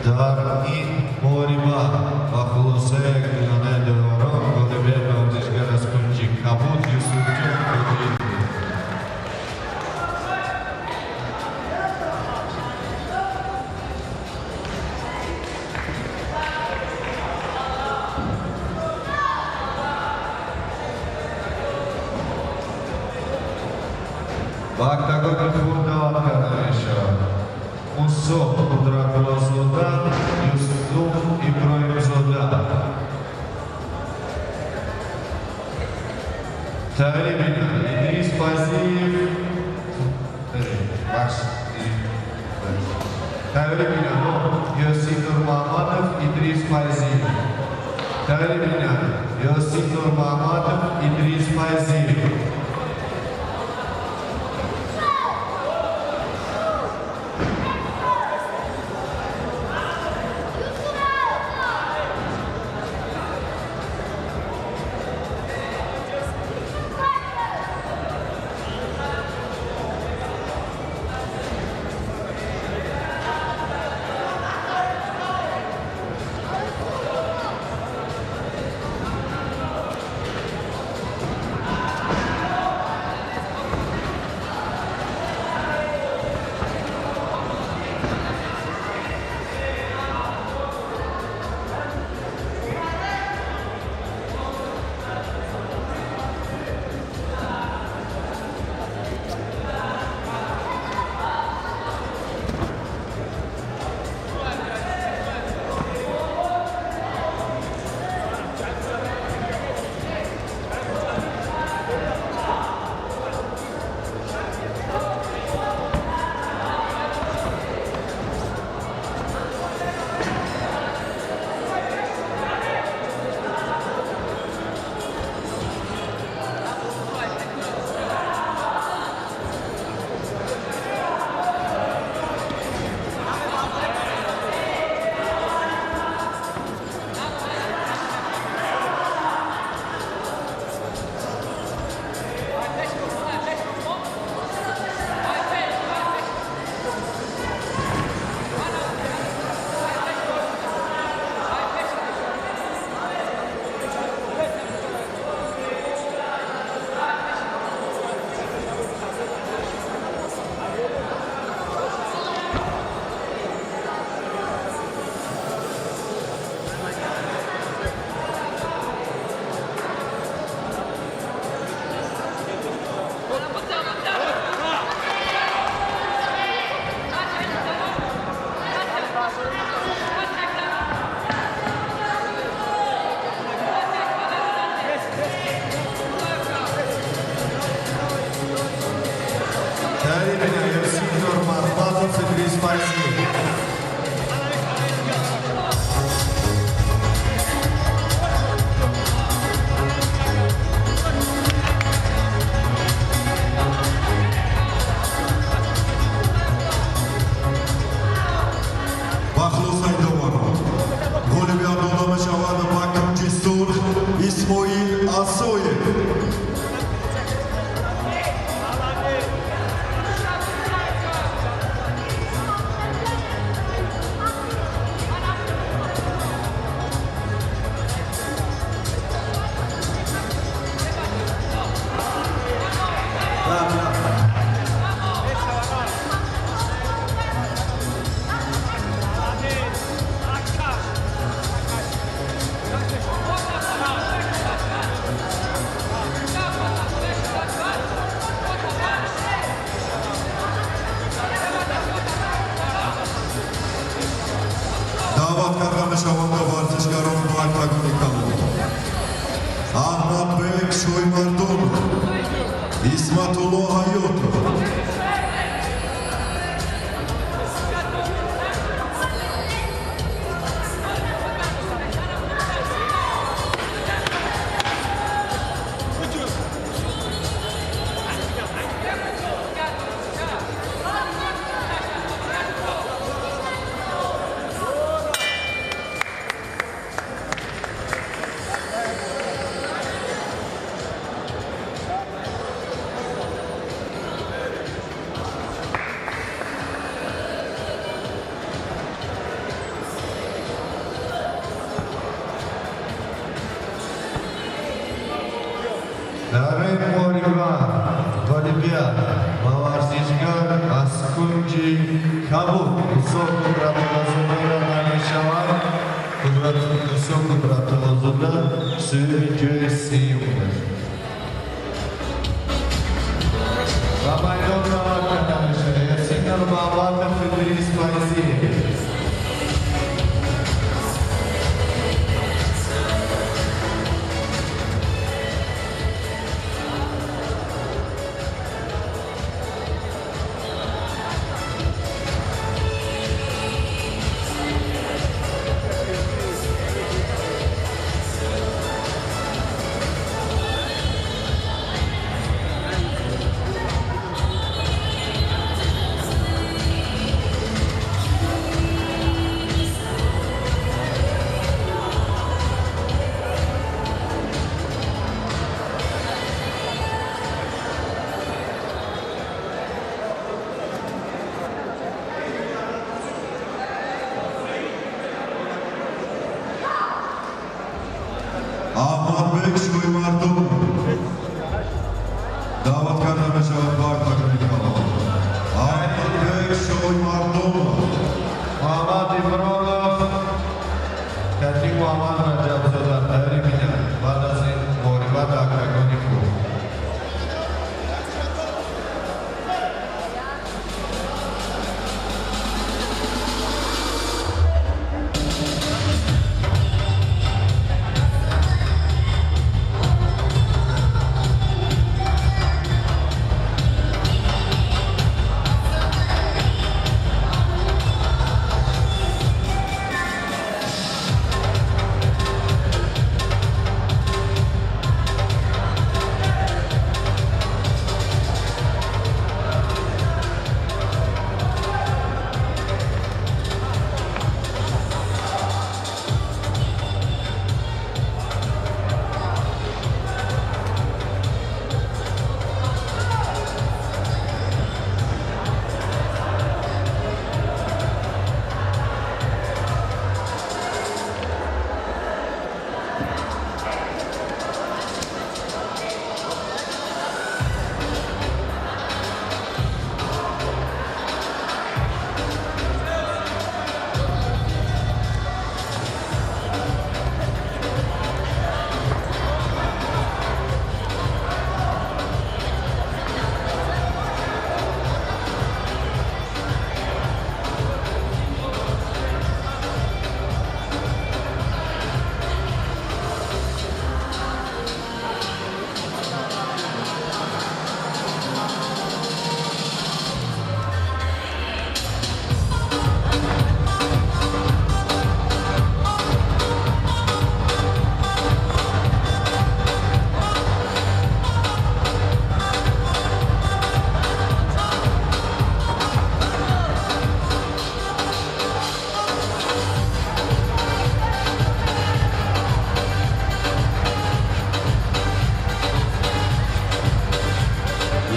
Дар ин муҳориба ба хулосаи якдуганаи доварон ғолибият ба варзишгар аз кунҷи кабуд Юсуфҷон Ҳоҷиев. Ба октагони худ даъват карда мешавад Мусо Қудрат. Тағйир бинанд Идрис Файзиев, тағйир бинанд Ёсин Нурмаҳмадов, Идрис Файзиев. Тағйир бинанд Ёсин Нурмаҳмадов, Идрис Файзиев. Исмоил Асоев. Даъват карда мешаванд варзишгарон ба октагони кабуд. Аҳмадбек Шоймардонов, Исматулло Ҳаётов. Дар ин муҳориба ғолибият ба варзишгар аз кунҷи кабуд Мусо Қудратуллозода равона мешавад. Мусо Қудратуллозода соҳиби ҷои сеюм гашт. Ба майдон даъват карда мешавад Ёсин Нурмаҳмадов, Идрис Файзиев. Мардбек Шӯймардонов даъват карда мешавад ба октагони калон. Аҳмадбек Шӯймардонов. Муҳаммад Имронов кати Муҳаммад Раҷабзода тайёрӣ бинанд. Баъд аз ин муҳориба дар октагони хурд.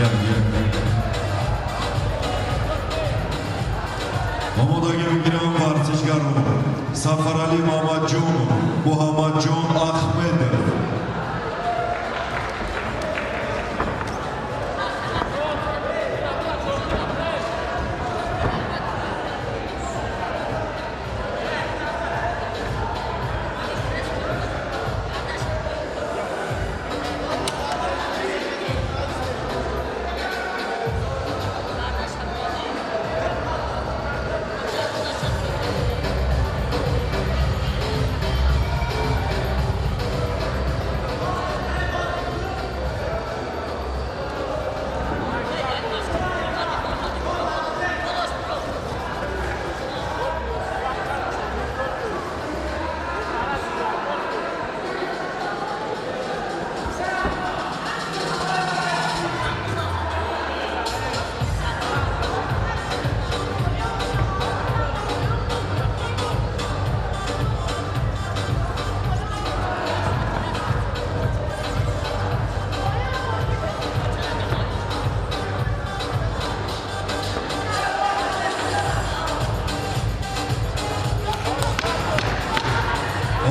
Як, як. Омодагӣ бигирам варзишгарон Сафаралӣ Мамадҷонов, Муҳаммадҷон Ахмедов.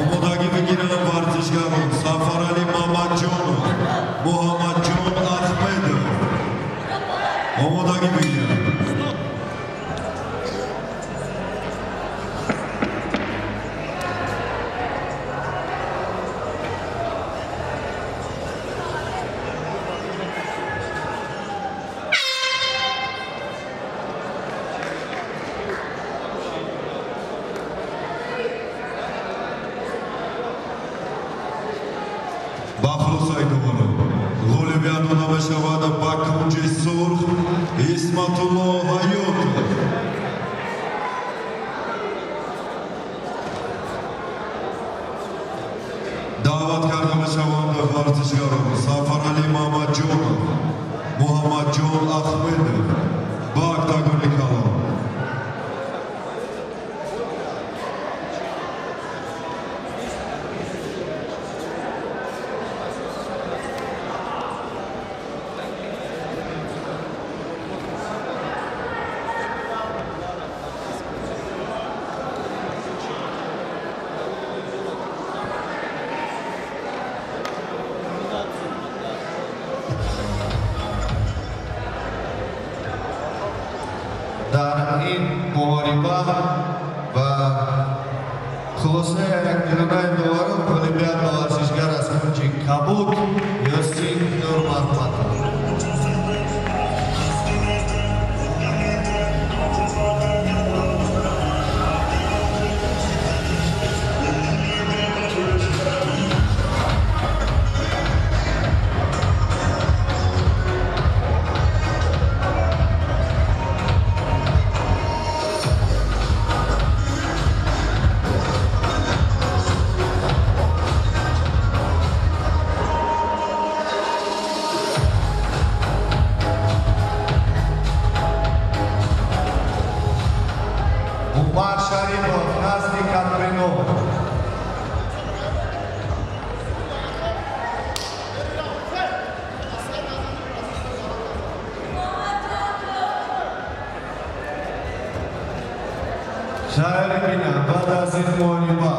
Омодагӣ бигиранд варзишгарон Сафаралӣ Мамадҷонов, Муҳаммадҷон Ахмедов. Омодагӣ бигиранд. Ба хулосаи доварон ғолибият дода мешавад ба кунҷи сурх Исматулло Ҳаётов. Даъват карда мешаванд варзишгарон Сафаралӣ Мамадҷонов, Муҳаммадҷон Ахмедов ба октагони калон. Хулосаи якдилонаи доварон ғолибият ба варзишгар аз кунҷи кабуд Ёсин Нурмаҳмадов. Умар Шарипов, назди Катринов. Шаҳри Бина, баъд аз ин муҳориба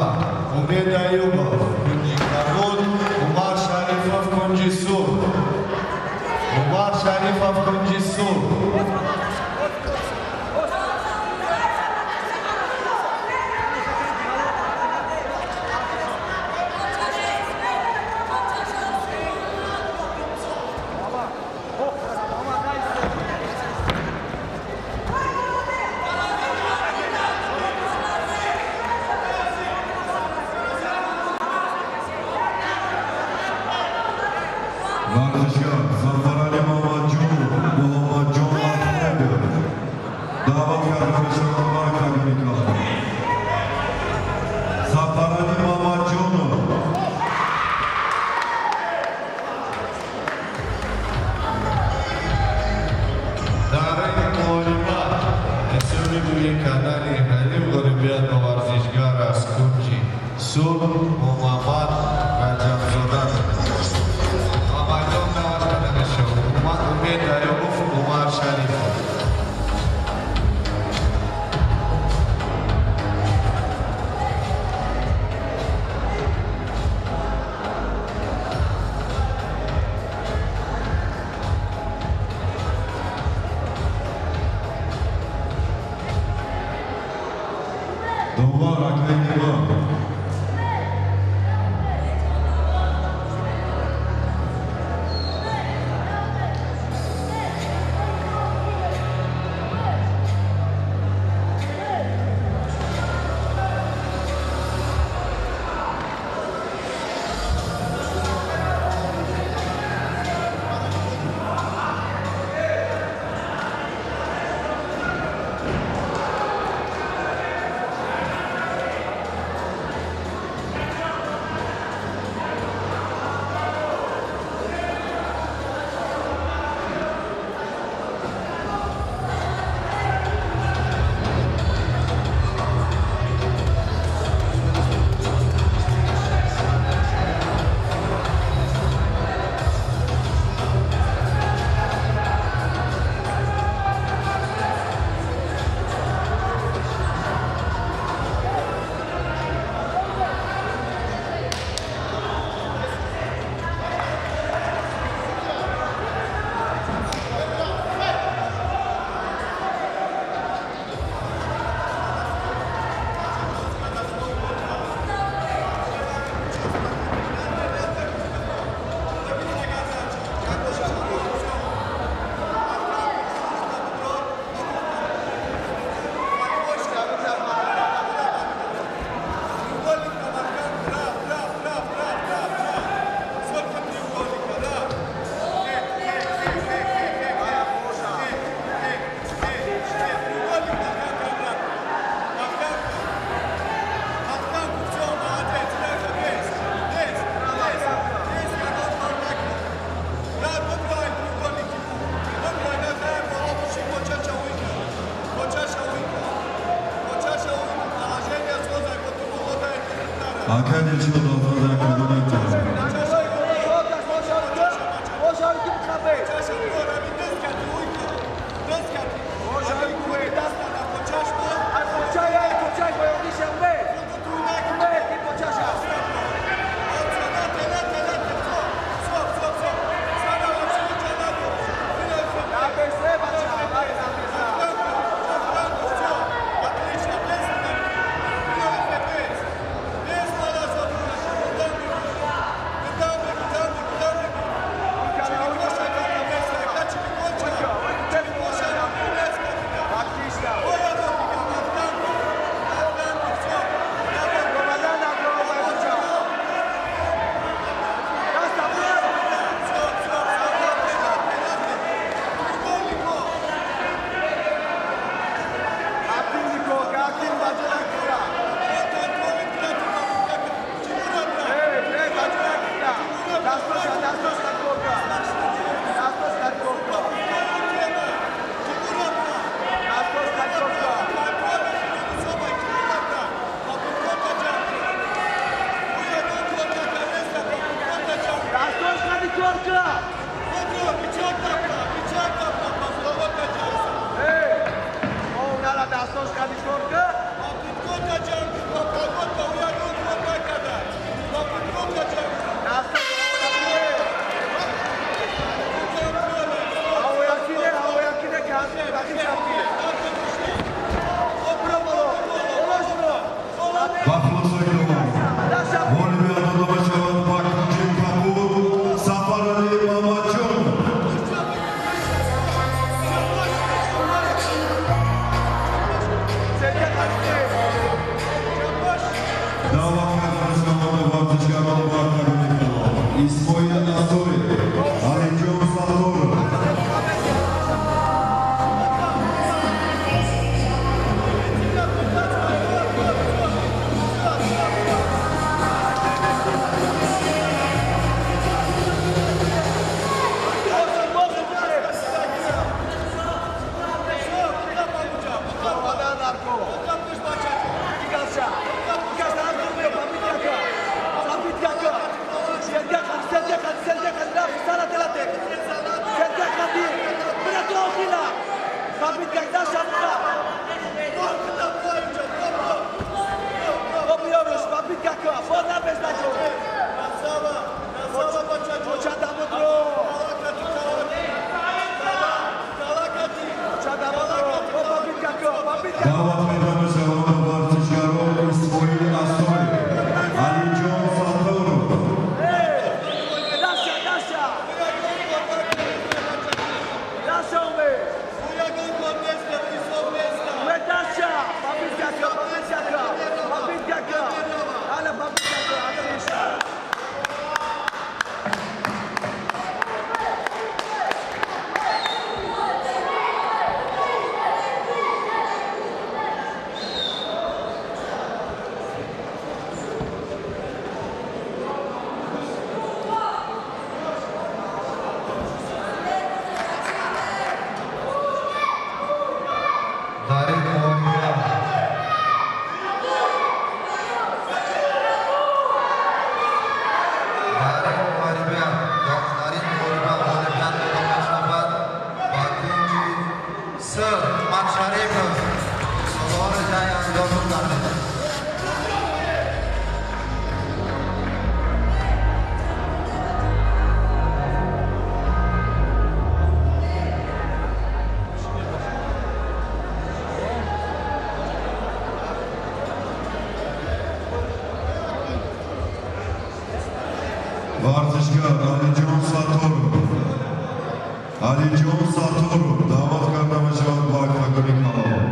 Умед Аюбов кунҷи кабуд, Умар Шарифов кунҷи сурх. Умар Шарифов кунҷи сурх. Варзишгар Сафарали Мамаджон Муҳаммадҷон Ахмедов даъват карда мешавад ба октагони калон. Сафарали Мамаджонов. Дар ин муҳориба ҳисоби бӯи кардани ҳалим ғолибият ба варзишгар аз кунҷи сурх Муҳаммад Раҷабзода. Ба майдон даъват карда мешавад Умед Аюбов, Умар Шарифов. Довар акаи Нигор. Акаи Дилшод Озод октагони калон. Варзишгар Алиҷон Сатторов, Алиҷон Сатторов даъват карда мешавад ба октагони калон.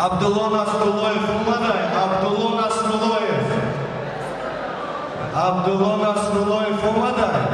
Абдулло Насруллоев омадай, Абдулло Насруллоев. Абдулло Насруллоев омадай.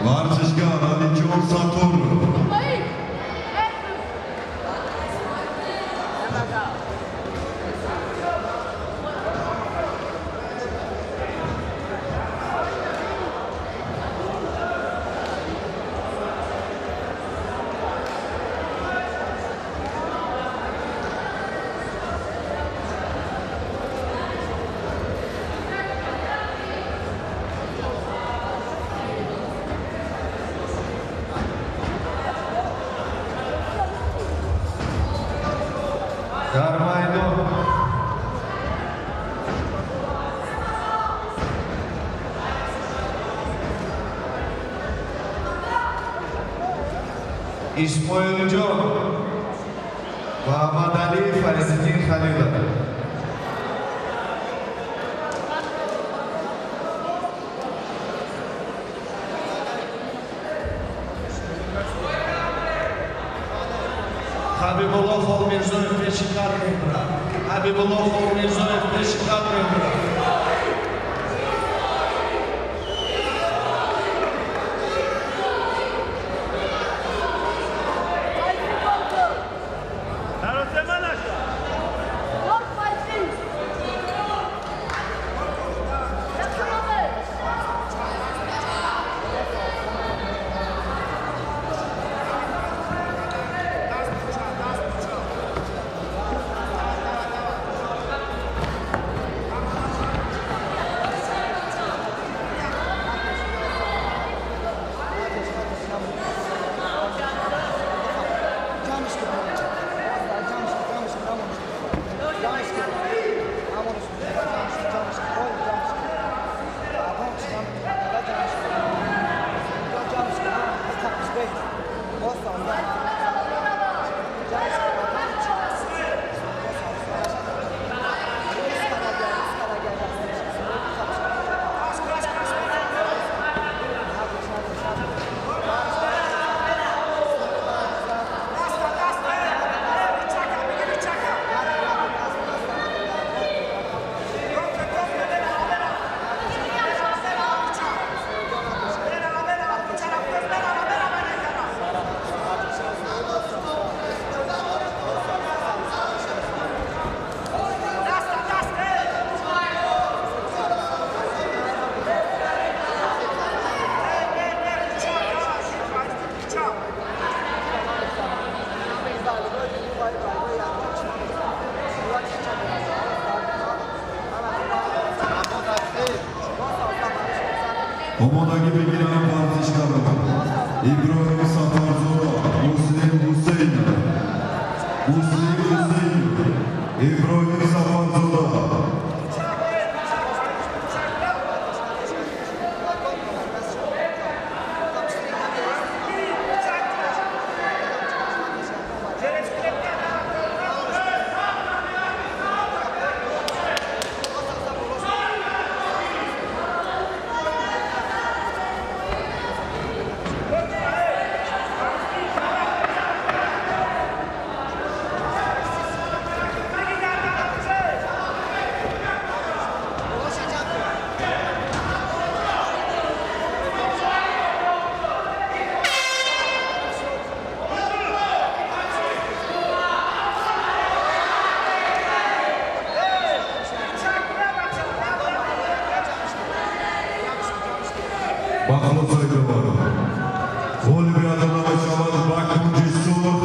Варзишгар Алиҷон Сатторов. Исмоилҷон Муҳаммадалӣ Файзиддин Халилов. Ҳабибулло Холмирзоев пеши кар мебурад. Ҳабибулло Холмирзоев пеши кар мебурад. Омодагӣ бигиранд варзишгарон Иброҳим Сафарзода, Муслим Ҳусейнов, Муслим Ҳусейнов, Иброҳим Сафарзода. Ба хулосаи доварон ғолибият дода мешавад ба кунҷи сурх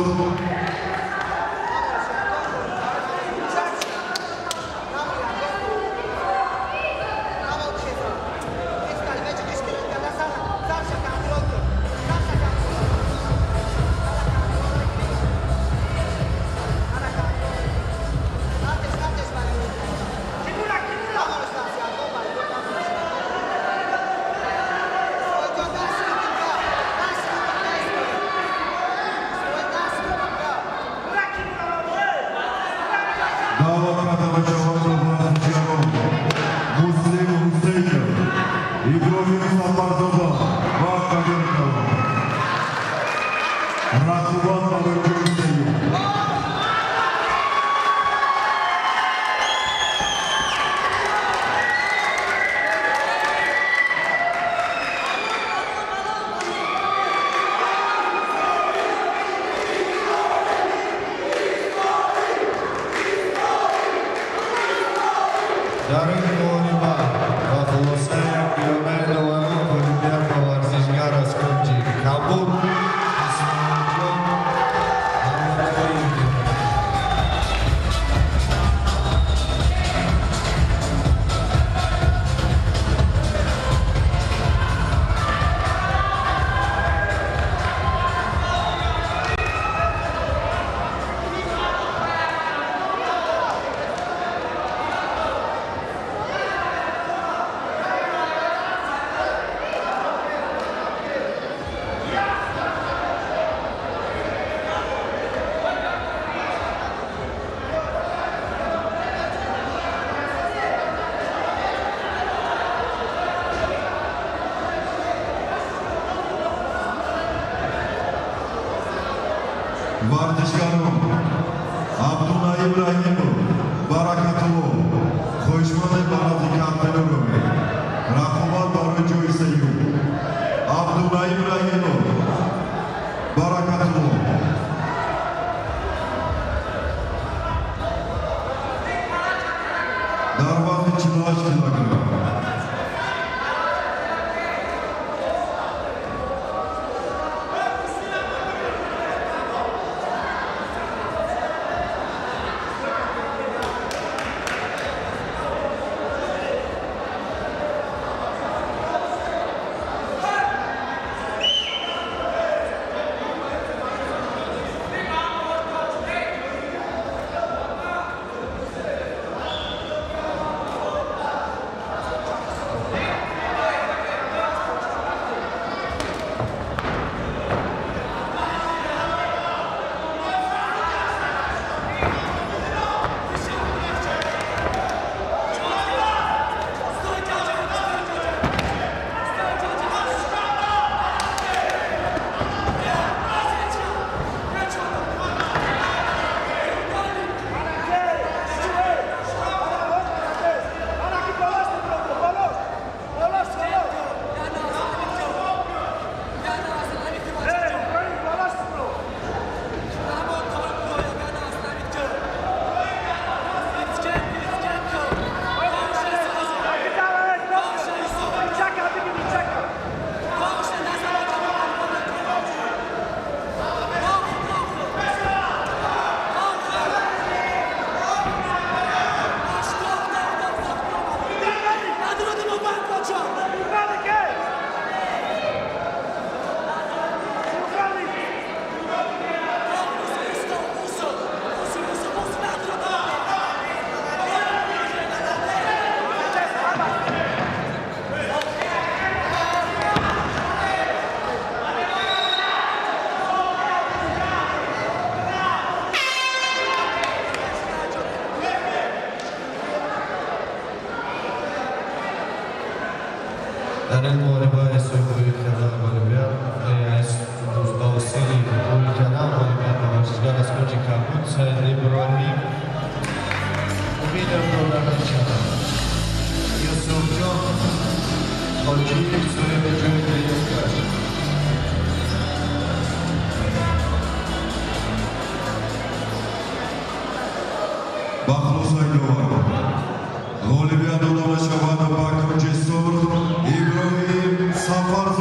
даъват карда мешавад варзишгарон Муслим Ҳусейнов, Иброҳим Сафарзода ва Қадир Калон. Рақобат барои ҷои сеюм. Дар ин муҳориба ба хулосаи якмиёнаи доварон ғолибият ба варзишгар аз кунҷи кабуд Исмоилҷон Мамадалиев. Варзишгарон Абдунаим Раҳимов, Баракатулло, хоҳишмандем ба назди контейнер равед. Рақобат барои ҷои сеюм. Абдунаим Раҳимов, Баракатулло. Дар вазни 48 килограмм. Дар ин муҳориба ҳисоби кардан ғолибият ба усули бой кардан ғолибият ба варзишгар аз кунҷи кабуд Саид Иброҳим умедам дода мешавад. Юсуфҷон Хоҷиев соҳиби ҷои дуюм гашт. Ба хулосаи доварон ғолибият дода мешавад ба кунҷи сурх Иброҳим Сафарзода.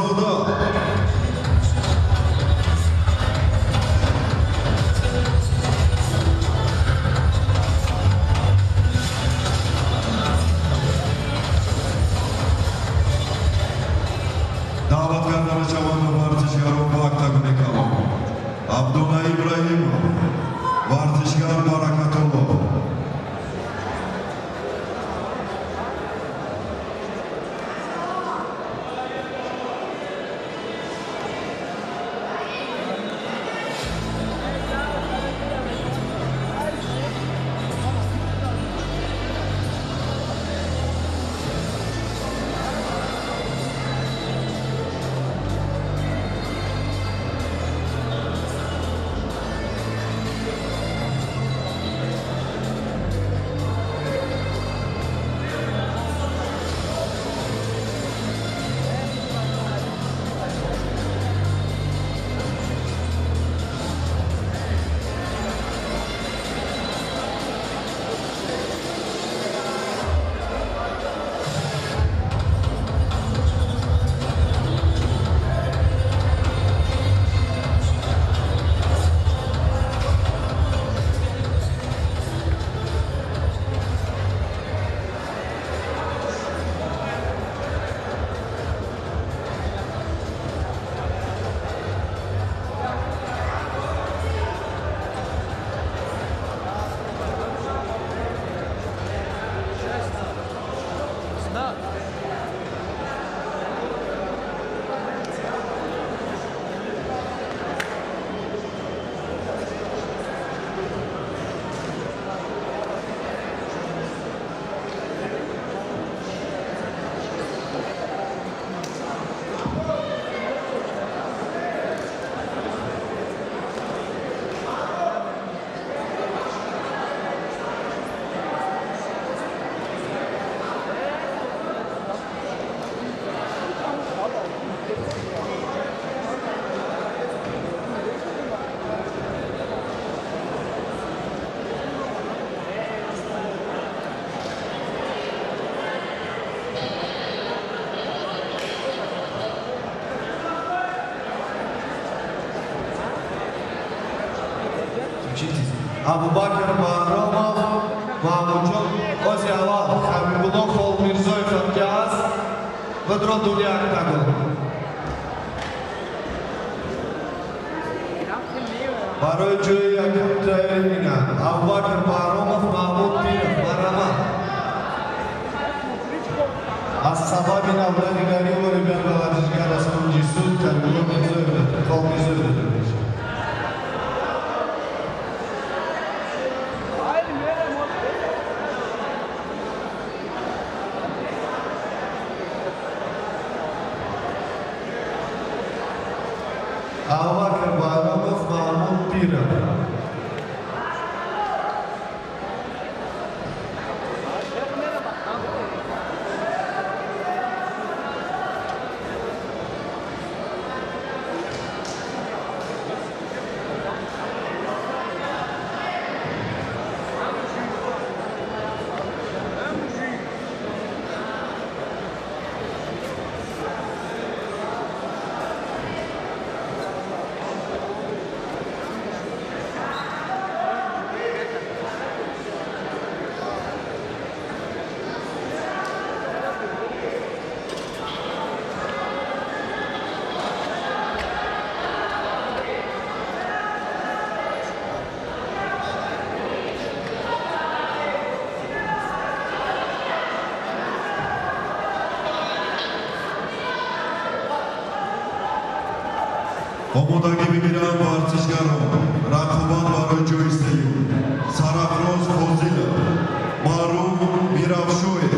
Учитесь. Абубакр Баҳромов, Маҳмудҷон ози аввал Ҳабибулло Холмирзоев ки ҳаст, худро дури октагон. Барои ҷои якум тайёр Абубакр Баҳромов, Маҳмуд Пиров, марҳамат. Аз сабаби навранигарӣ ғолибият ба варзишгар аз кунҷи сурх Ҳабибулло Мирзоев Холмирзоев дода мешавад. Абубакр Баҳромов, Маҳмуд Пиров. Омодагӣ бигиранд варзишгарон. Рақобат барои ҷои сеюм: Сарафроз Фозилов, Маъруф Миравшоев.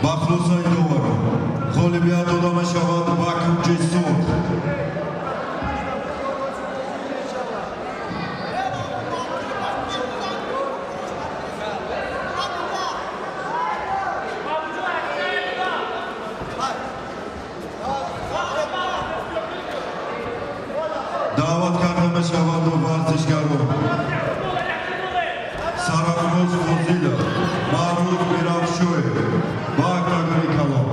Ба хулосаи доварон, ғолибият дода мешавад ба кунҷи сурх. Даъват карда мешаванд варзишгарон: Сарафроз Фозилов, Маъруф Миравшоев ба октагони калон.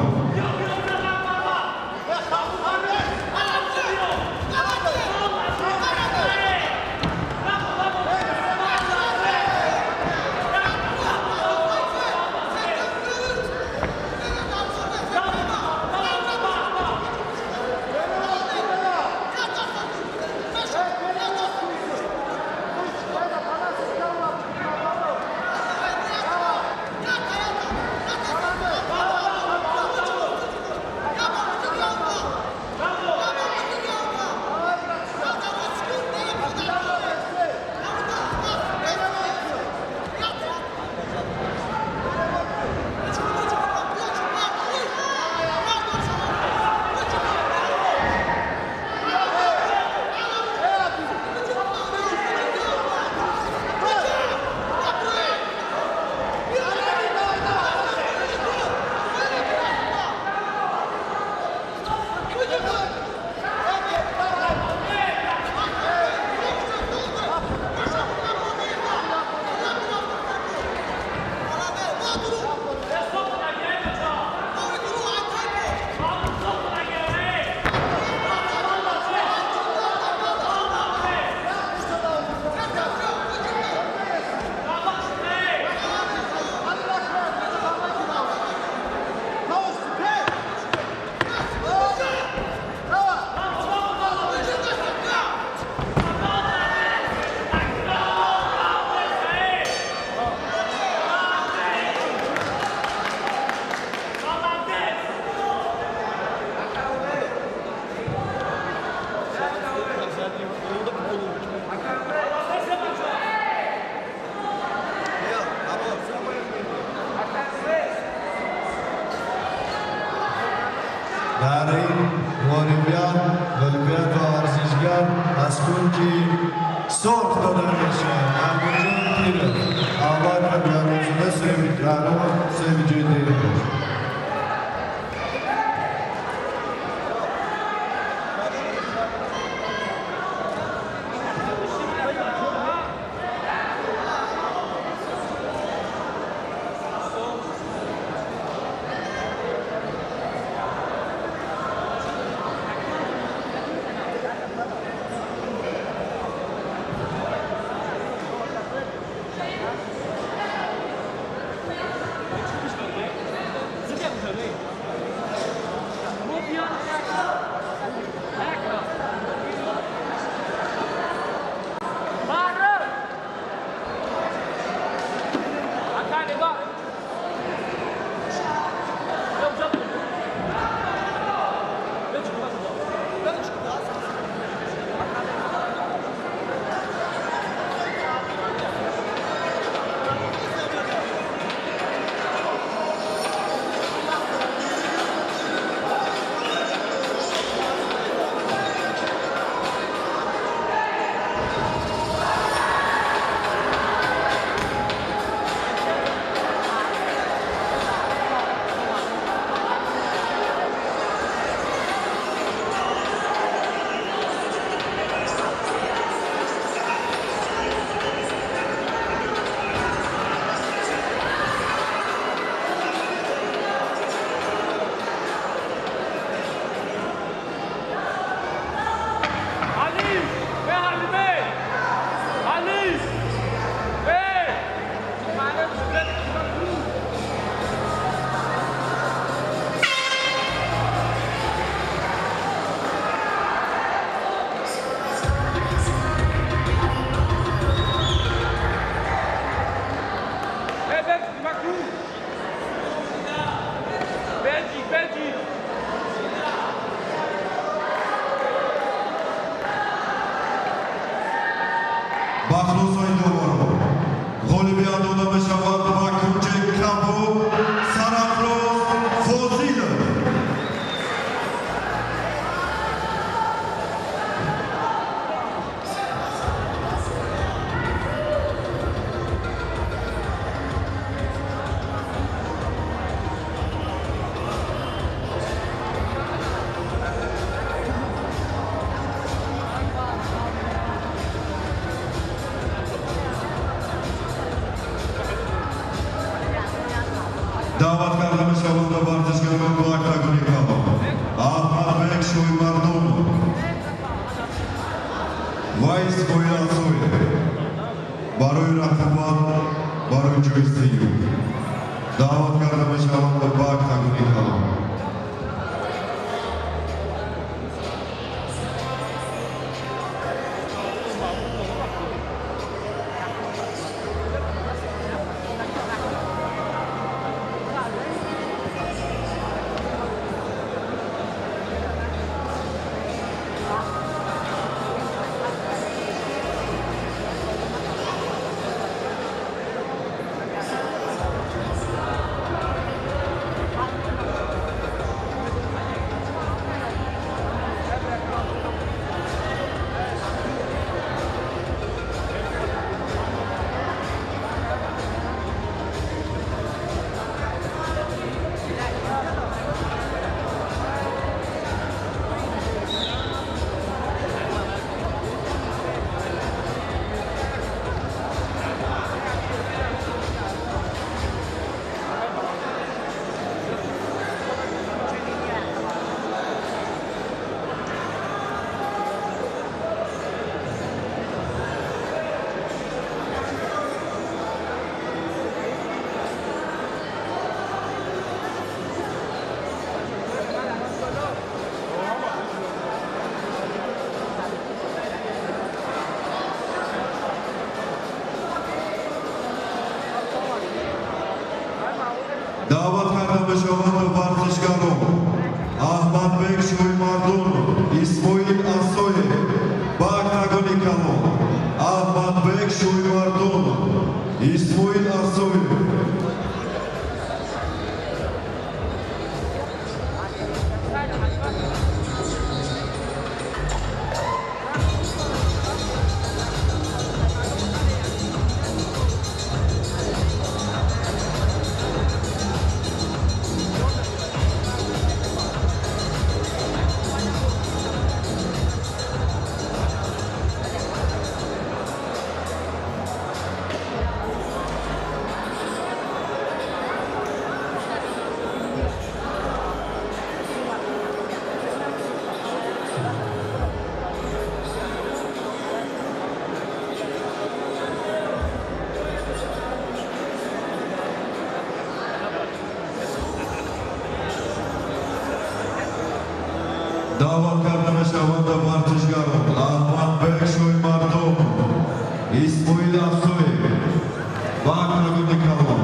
кунҷи сурх дода мешавад. Маҳмудҷон Пиров, Абубакр Баҳромзода соҳиби ҷои дуюм бошад. Бахлусои доваро, ғолибият дода мешавад ба кунҷи кабуд Сарафроз Фозилов. Даъват карда мешаванд варзишгарон ба октагони калон Аҳмадбек Шоҳимардонов ва Исмоил Асоев барои рақобат барои ҷои сеюм. Даъват карда мешаванд ба октагони калон. Даъват карда мешаванд варзишгарон Аҳмадбек Шоҳимардонов, Исмоил Асоев ба октагони калон. Аҳмадбек Шоҳимардонов, Исмоил Асоев. Даъват карда мешаванд варзишгарон Аҳмадбек Шоҳимардонов, Исмоил Асоев ва октагони калон.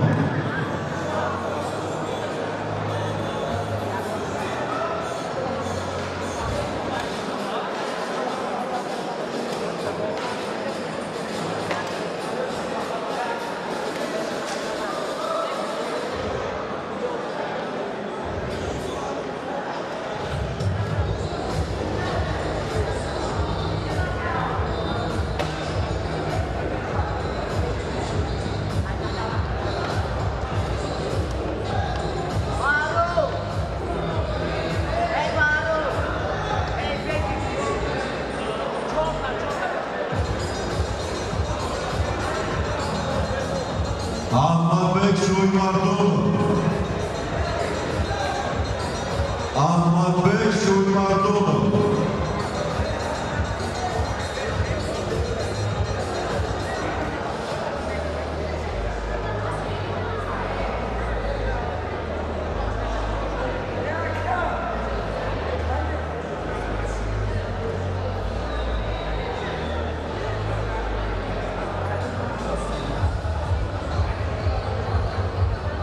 Аҳмадбек Шоҳимардонов, Аҳмадбек Шоҳимардонов.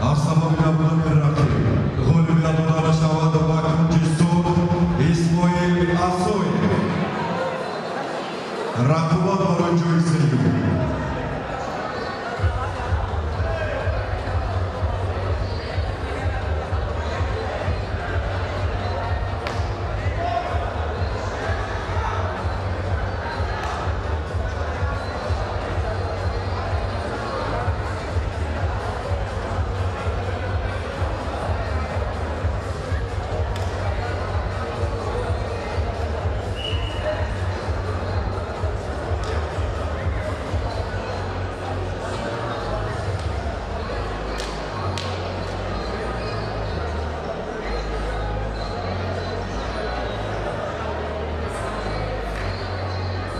Аз сабаби набудани рақиб ғолибият дода мешавад ба кунҷи сурх Исмоил Асоев. Рақобат барои ҷои сеюм.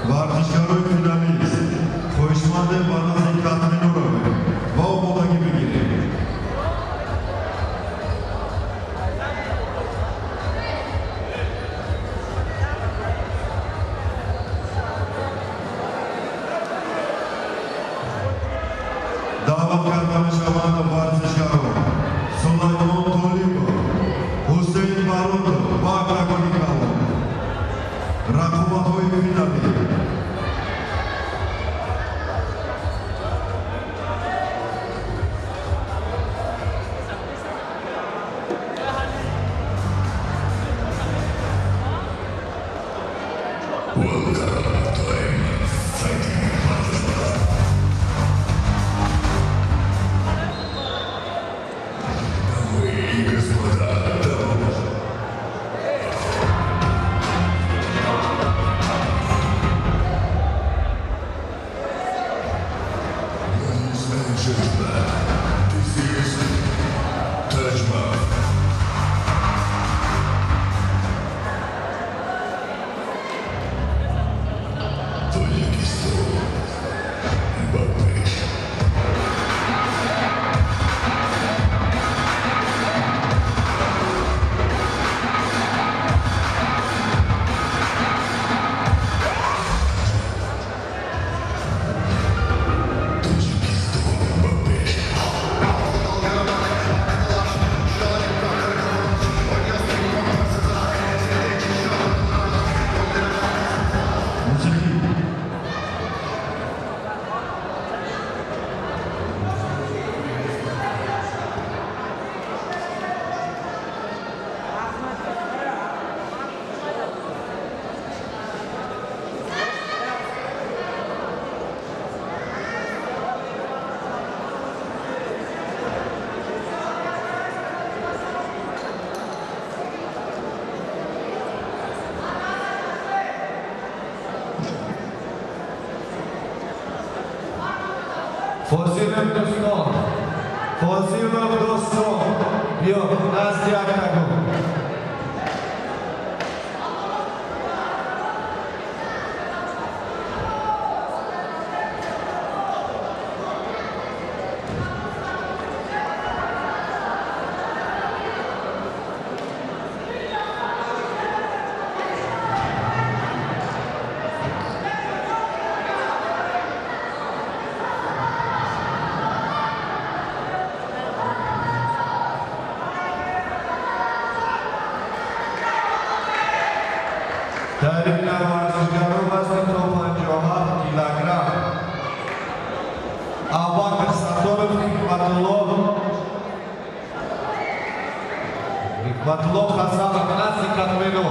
Варзишгарои финалист, хоҳишмандем ба назди катмино равем ва омодагӣ бигирем. Даъват карда мешаванд варзишгарон Сулаймон Толибов, Ҳусейн Баротов ва октагони калон. Рақобатҳои финалӣ. Фозилов дӯстон, Фозилов дӯстон, биё назди октагон. Ҳикматулло Хасанов назди катмено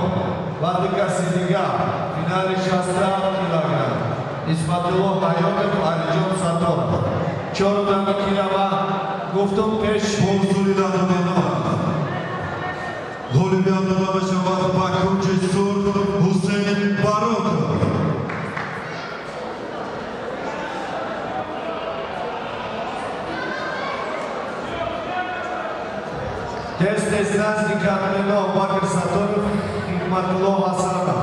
ва ду каси дигар. Финали 67 килограмм. Исматулло Ҳаётов, Алиҷон Сатторов. Чор одами кирава гуфтум пеш. Бозурида ғолибият дода мешавад ба кунҷи сурх Ҳусейн Баротов. Тез-тез назди катмено Абубакр Сатторов, Ҳикматулло Ҳасанов.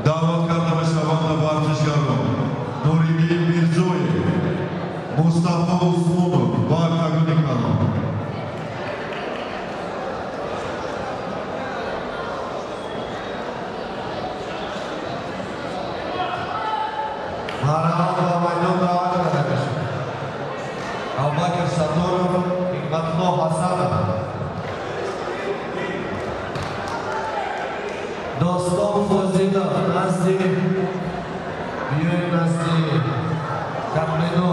Даъват карда мешаванд варзишгарон Нуриддин Мирзоев, Мустафо Усмонов ва Кагуни Калон. Марҳамат, ба майдон даъват карда мешавад. Абубакр Сатторов, Ҳикматулло Ҳасанов. Достон Фозилов назди биёед назди катмено.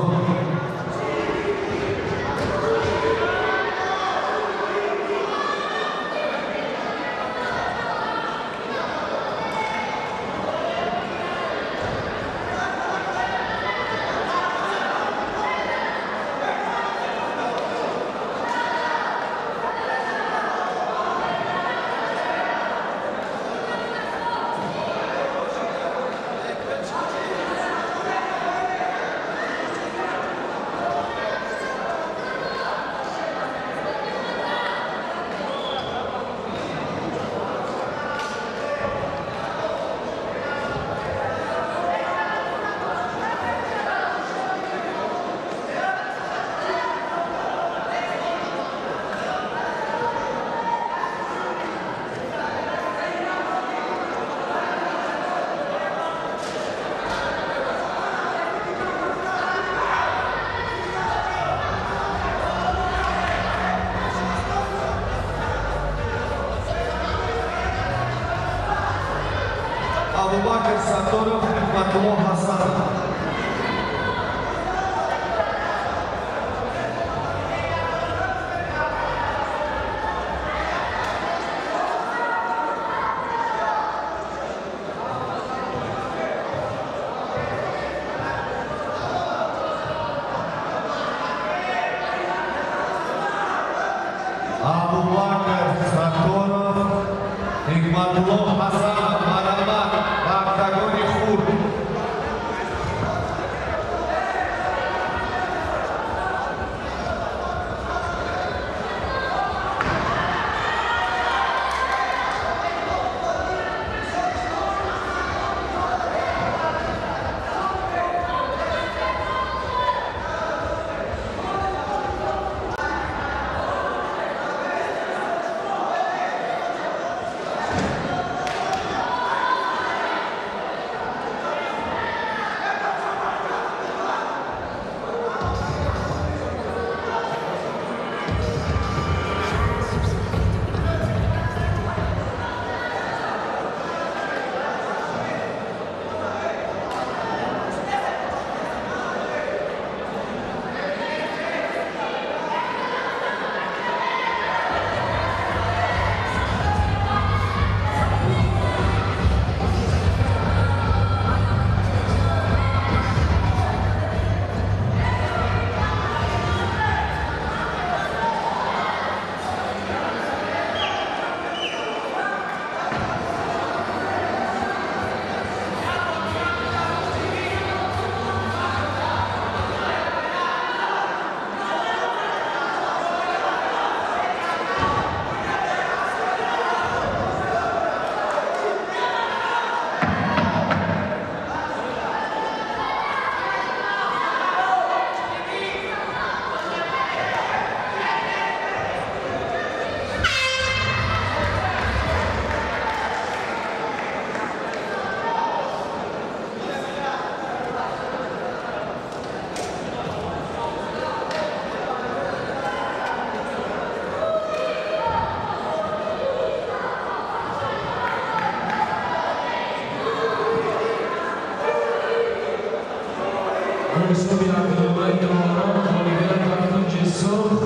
Ҳисоби адилонаи доварон ғолибият ба кунҷи сурх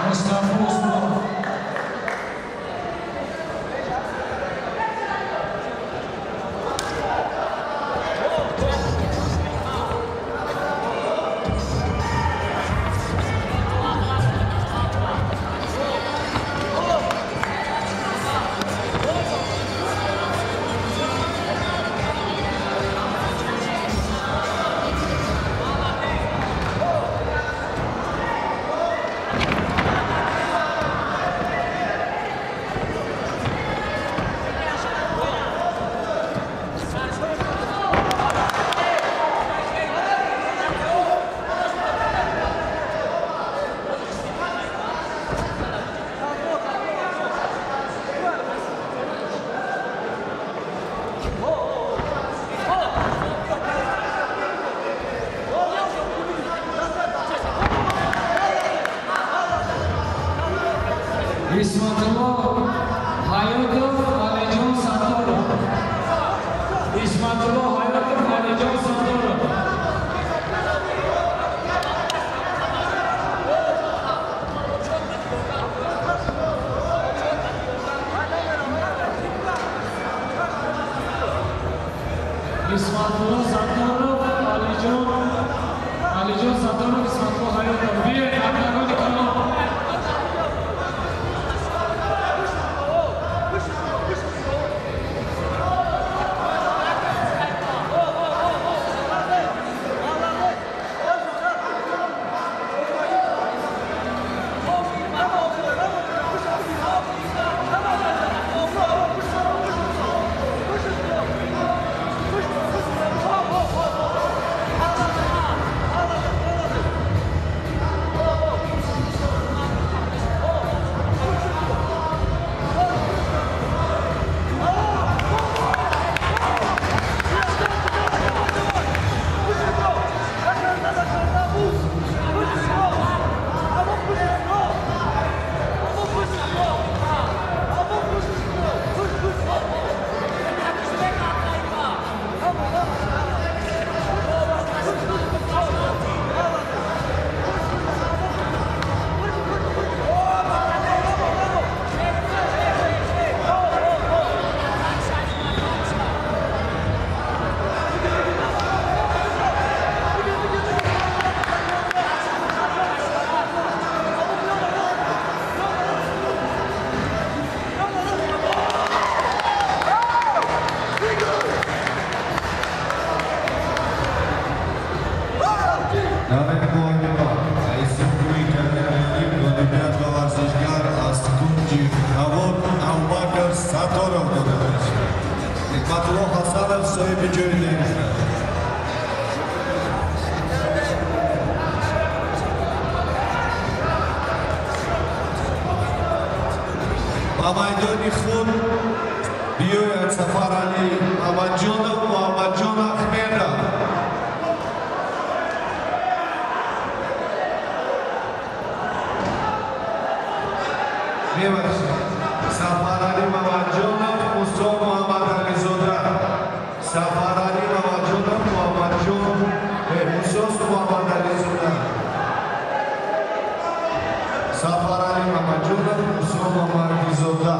Мустафо Усмонов. Исматулло Ҳаётов, Алиҷон Сатторов. Исматулло Ҳаётов, Алиҷон Сатторов. Исматулло Сатторов, Алиҷон Сатторов, Исматулло Ҳаётов. Биёед, октагони калон. Нигматулло Ҳасанов соҳиби ҷои дуюм. Ба майдони худ биёяд Сафаралӣ Мамаҷонов, Муҳаммадҷон Ахмедов. Мебахшед, Сафаралӣ Мамаҷонов, Мусо Муҳаммадализода. Сафаралӣ Мамаҷонов, Муҳаммадҷон, Мусо Муҳаммадализода. Сафаралӣ Мамаҷонов, Мусо Муҳаммадализода.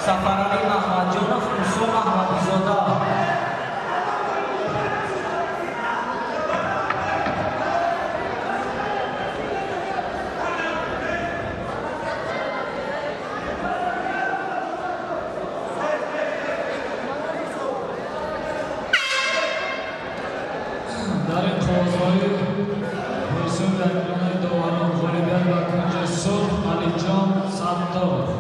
Сафаралӣ Маҳмадҷонов, Мусо Аҳмадизода. Дар ин қувватҳои ҳисоби якронаи доварон ғолибият ба кунҷи сурх Алиҷон Сатторов.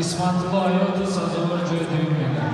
Исматулло Ҳаётов сазовори ҷои дуюм мегардад.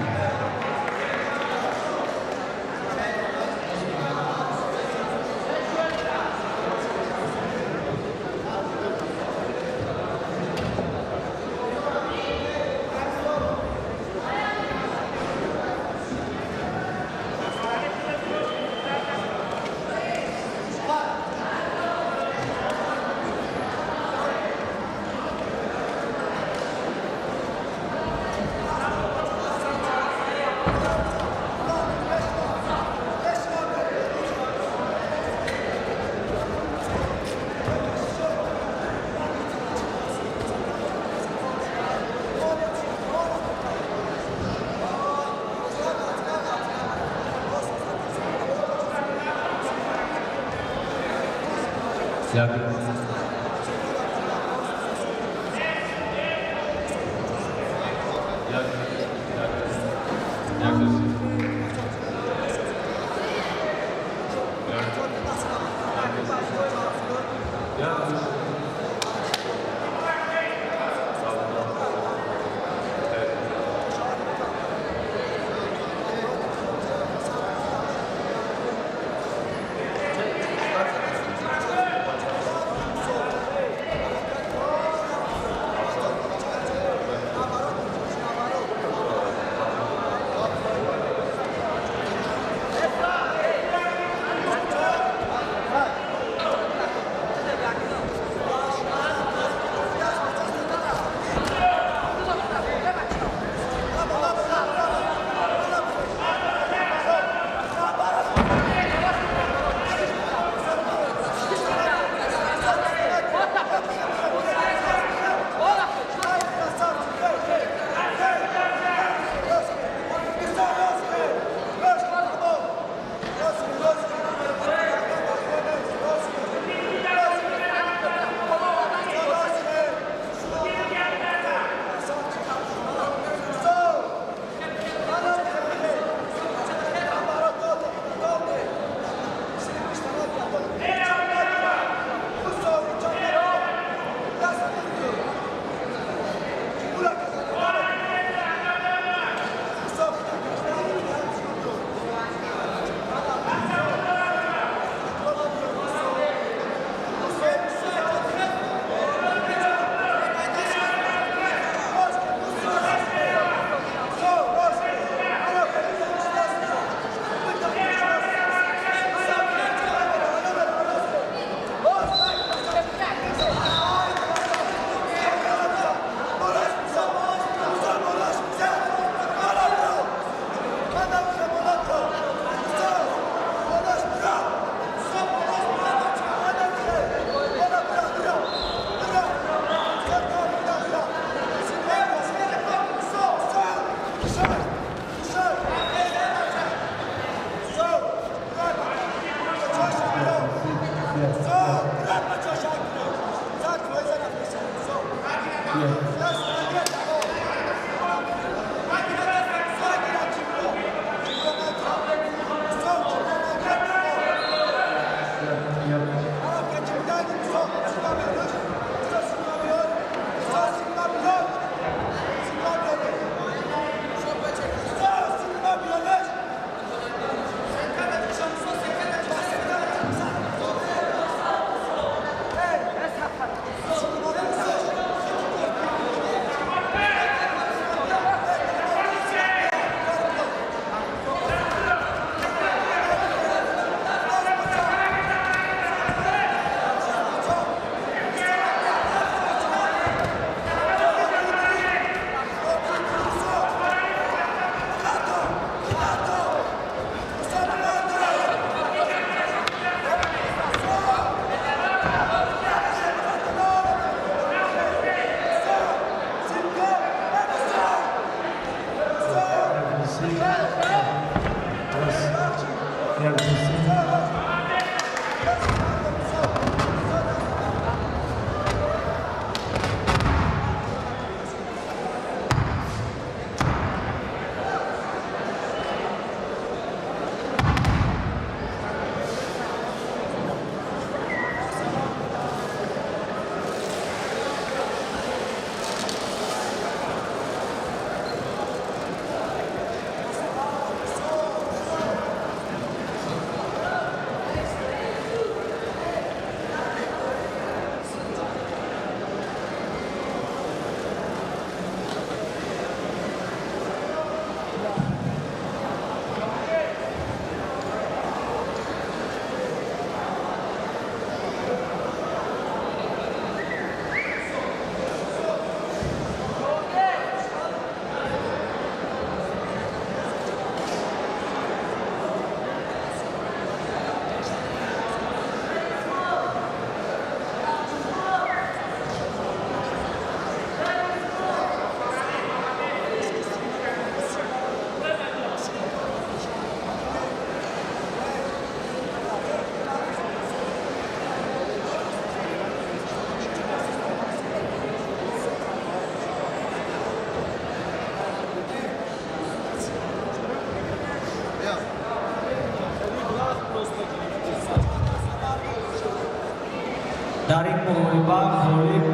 Дар ин муҳориба ғолиб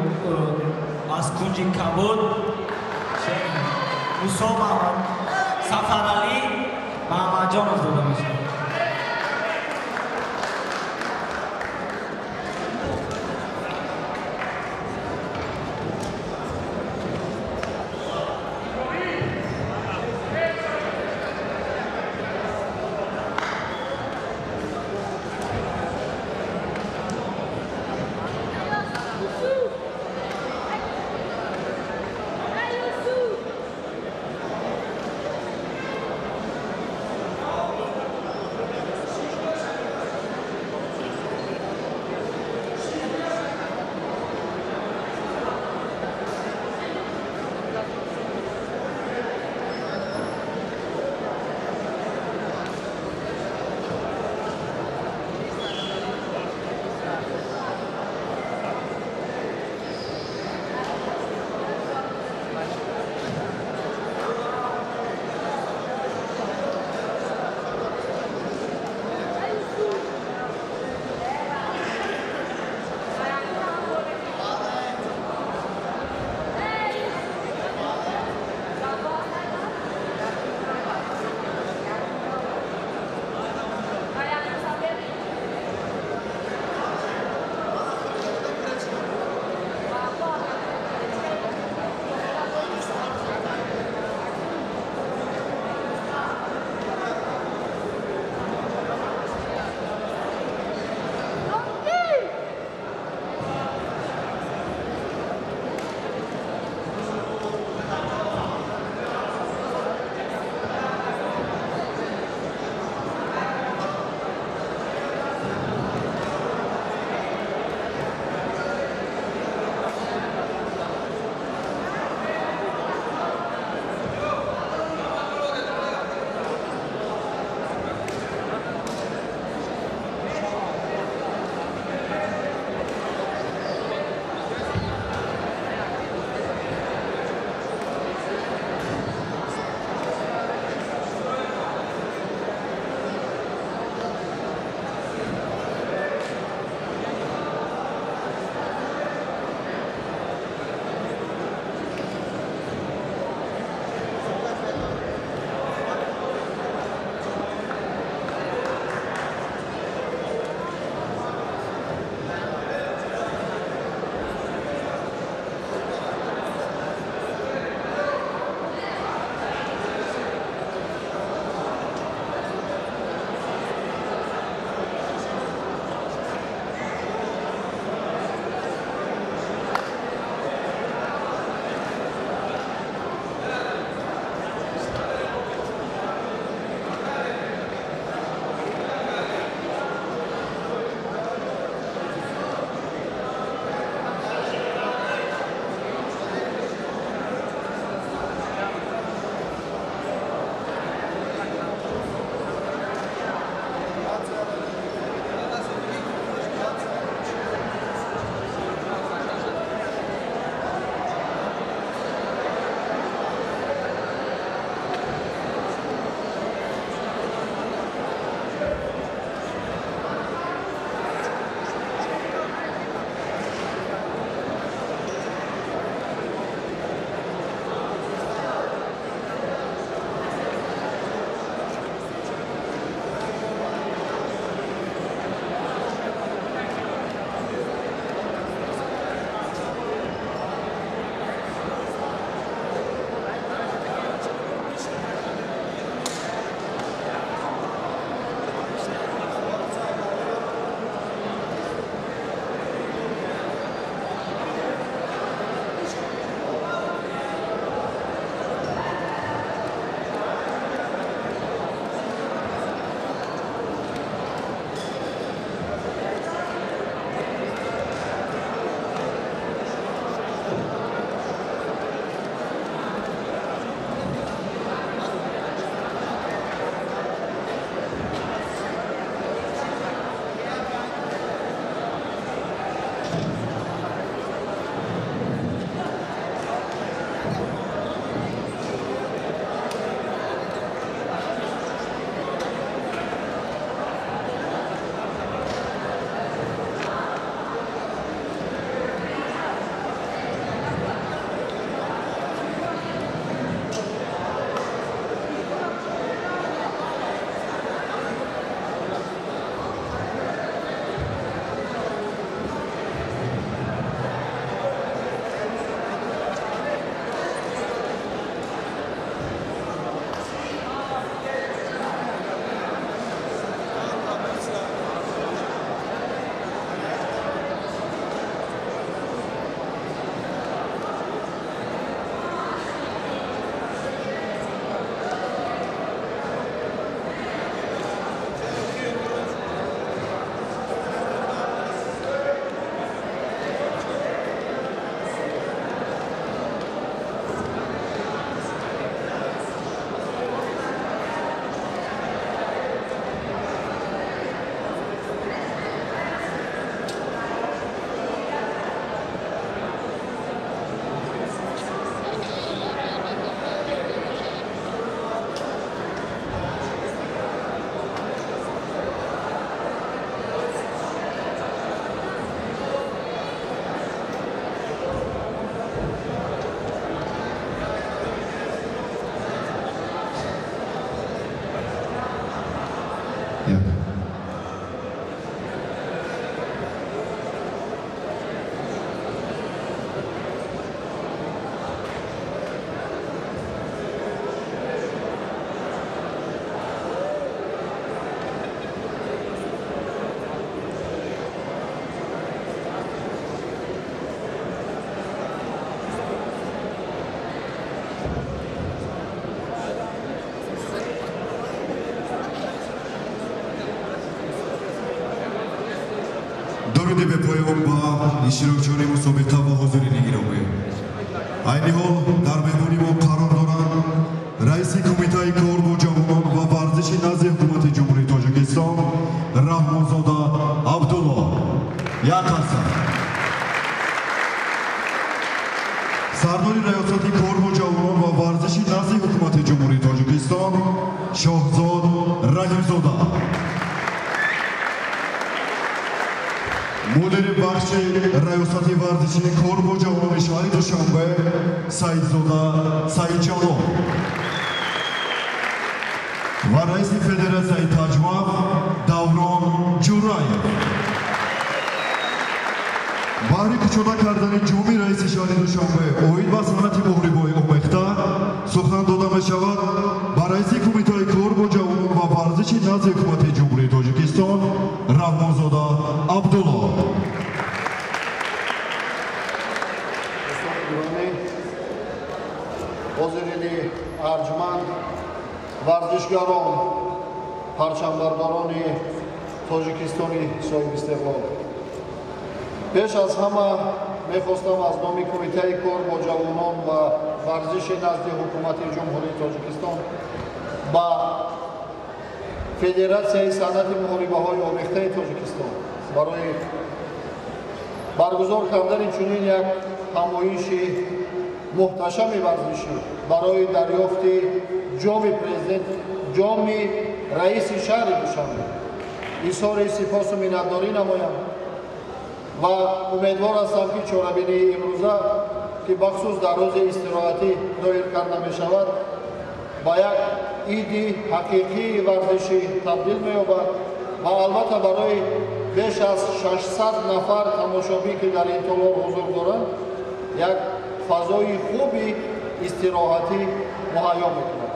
аз кунҷи кабуд Мусо Маҳмад Сафаралӣ Маҳмадҷонов дода мешавад. Дуруди бепоён ба иштирокчиёни мусобиқа ва ҳозирини гиромӣ. Айни ҳол дар меҳмони мо қарор доранд раиси Кумитаи кор бо ҷавонон ва варзиши назди Ҳукумати Ҷумҳурии Тоҷикистон Раҳмонзода Абдулло. Як қарсак. Сардори Раёсати кор бо ҷавонон ва варзиши назди Ҳукумати Ҷумҳурии Тоҷикистон Шоҳзод Раҳимзода. Мудири бахши Раёсати варзиши кор бо ҷавонони шаҳри Душанбе Саидзода Саидҷалол ва раиси Федератсияи Таҷмаф Даврон Ҷураев. Баҳри кушода кардани ҷоми раиси шаҳри Душанбе оид ба санъати муҳорибаҳои омехта сухан дода мешавад ба раиси Кумитаи кор бо ҷавонон ва варзиши назди Ҳукумати Ҷумҳурии Тоҷикистон Раҳмонзода Абдулло. Дӯстони гиромӣ, ҳозирини арҷманд, варзишгарон, парчамбардорони Тоҷикистони соҳибистиқлол, пеш аз ҳама мехостам аз номи Кумитаи кор бо ҷавонон ва варзиши назди Ҳукумати Ҷумҳурии Тоҷикистон ба Федератсияи санъати муҳорибаҳои омехтаи Тоҷикистон барои баргузор кардани чунин як ҳамоиши муҳташами варзишӣ барои дарёфти ҷоми президент, ҷоми раиси шаҳри Душанбе изҳори сипосу миннатдорӣ намоям ва умедвор ҳастам, ки чорабинии имрӯза, ки бахусус дар рӯзи истироҳатӣ доир карда мешавад, ба як иди ҳақиқии варзишӣ табдил меёбад ва албатта барои беш аз 600 нафар тамошобин, ки дар ин толор ҳузур доранд, як фазои хуби истироҳатӣ муҳайё мекунад.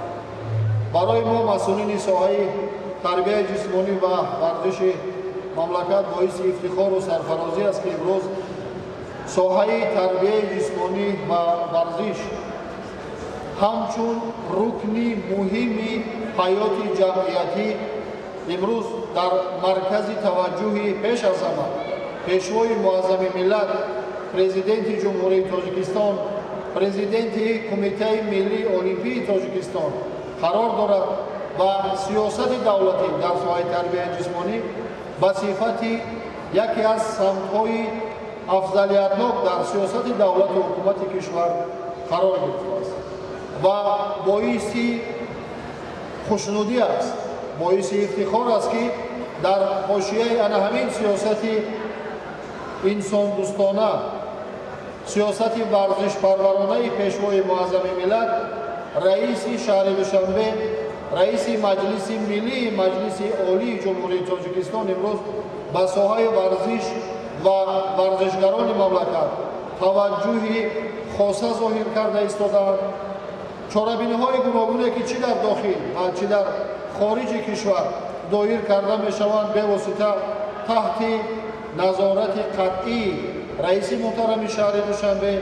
Барои мо, масъулини соҳаи тарбияи ҷисмонӣ ва варзиши мамлакат, боиси ифтихору сарфарозӣ аст, ки имрӯз соҳаи тарбияи ҷисмонӣ ва варзиш ҳамчун рукни муҳими ҳаёти ҷамъиятӣ имрӯз дар маркази таваҷҷӯҳи пеш аз ҳама Пешвои Муаззами миллат, Президенти Ҷумҳурии Тоҷикистон, Президенти Кумитаи Миллии Олимпии Тоҷикистон қарор дорад ва сиёсати давлатӣ дар соҳаи тарбияи ҷисмонӣ ба сифати яке аз самтҳои афзалиятнок дар сиёсати давлату ҳукумати кишвар қарор гирифтааст. Ва боиси хушнудӣ аст, боиси ифтихор аст, ки дар ҳошияи ана ҳамин сиёсати инсондӯстона, сиёсати варзишпарваронаи Пешвои Муаззами миллат, раиси шаҳри Душанбе, раиси Маҷлиси Миллии Маҷлиси Олии Ҷумҳурии Тоҷикистон имрӯз ба соҳаи варзиш ва варзишгарони мамлакат таваҷҷӯҳи хоса зоҳир карда истодаанд. Чорабиниҳои гуногуне, ки чӣ дар дохил ва чӣ дар хориҷи кишвар доир карда мешаванд, бевосита таҳти назорати қатъии раиси муҳтарами шаҳри Душанбе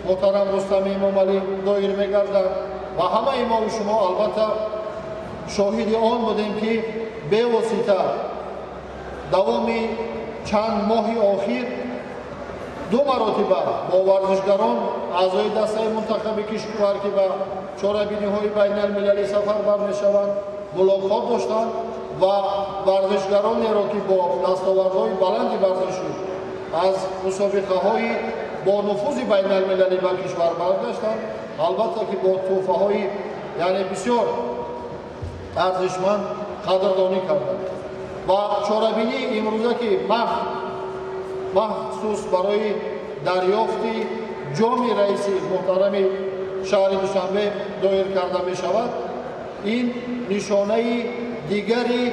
муҳтарам Рустами Эмомалӣ доир мегарданд. Ва ҳамаи мову шумо албатта шоҳиди он будем, ки бевосита давоми чанд моҳи охир ду маротиба бо варзишгарон, аъзои дастаи мунтахаби кишвар, ки ба чорабиниҳои байналмилалӣ сафарбар мешаванд, мулоқот доштанд ва варзишгаронеро, ки бо дастовардҳои баланди варзишӣ аз мусобиқаҳои бо нуфузи байналмилалӣ ба кишвар баргаштанд, албатта ки бо тӯҳфаҳои яъне бисёр арзишманд қадрдонӣ карданд. Ва чорабинии имрӯза, ки махсус барои дарёфти ҷоми раиси муҳтарами шаҳри Душанбе доир карда мешавад, ин нишонаи дигари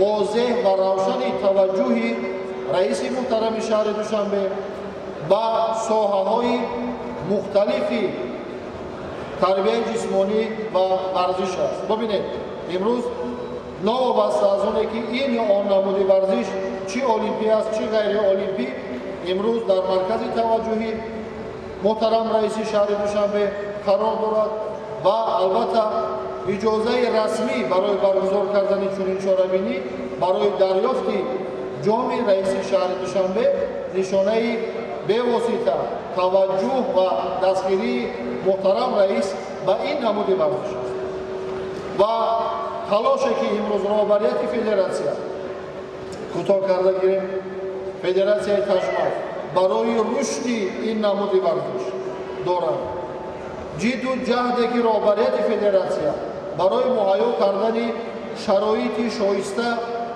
возеҳ ва равшани таваҷҷӯҳи раиси муҳтарами шаҳри Душанбе ба соҳаҳои мухталифи тарбияи ҷисмонӣ ва варзиш аст. Бибинед, имрӯз новобаста аз оне ки ин ё он намуди варзиш, чӣ олимпӣ аст, чӣ ғайриолимпӣ, имрӯз дар маркази таваҷҷӯҳи муҳтарам раиси шаҳри Душанбе қарор дорад ва албатта иҷозаи расмӣ барои баргузор кардани чунин чорабинӣ барои дарёфти ҷоми раиси шаҳри Душанбе нишонаи бевосита таваҷҷӯҳ ва дастгирии муҳтарам раис ба ин намуди варзиш аст. Ва талоше ки имрӯз роҳбарияти федератсия кӯтоҳ карда гирем, федератсияи Ташмаф барои рушди ин намуди варзиш доранд, ҷидду ҷаҳде ки роҳбарияти федератсия барои муҳайё кардани шароити шоиста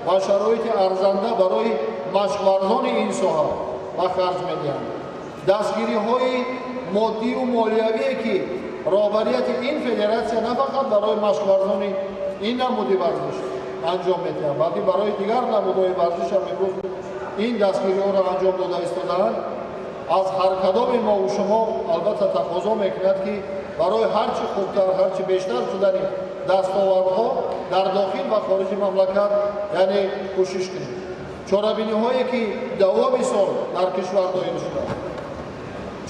ва шароити арзанда барои машқварзони ин соҳа ба харҷ медиҳанд, дастгириҳои моддию молиявие ки роҳбарияти ин федератсия на фақат барои машқварзони ин намуди варзиш анҷом медиҳанд, балки барои дигар намудҳои варзиш ҳам имрӯз ин дастгириҳоро анҷом дода истодаанд, аз ҳар кадоми мову шумо албатта тақозо мекунад ки барои ҳарчи хубтар, ҳарчи бештар шудани дастовардҳо дар дохил ва хориҷи мамлакат яъне кӯшиш кунем. Чорабиниҳое ки давоми сол дар кишвар доир шуданд,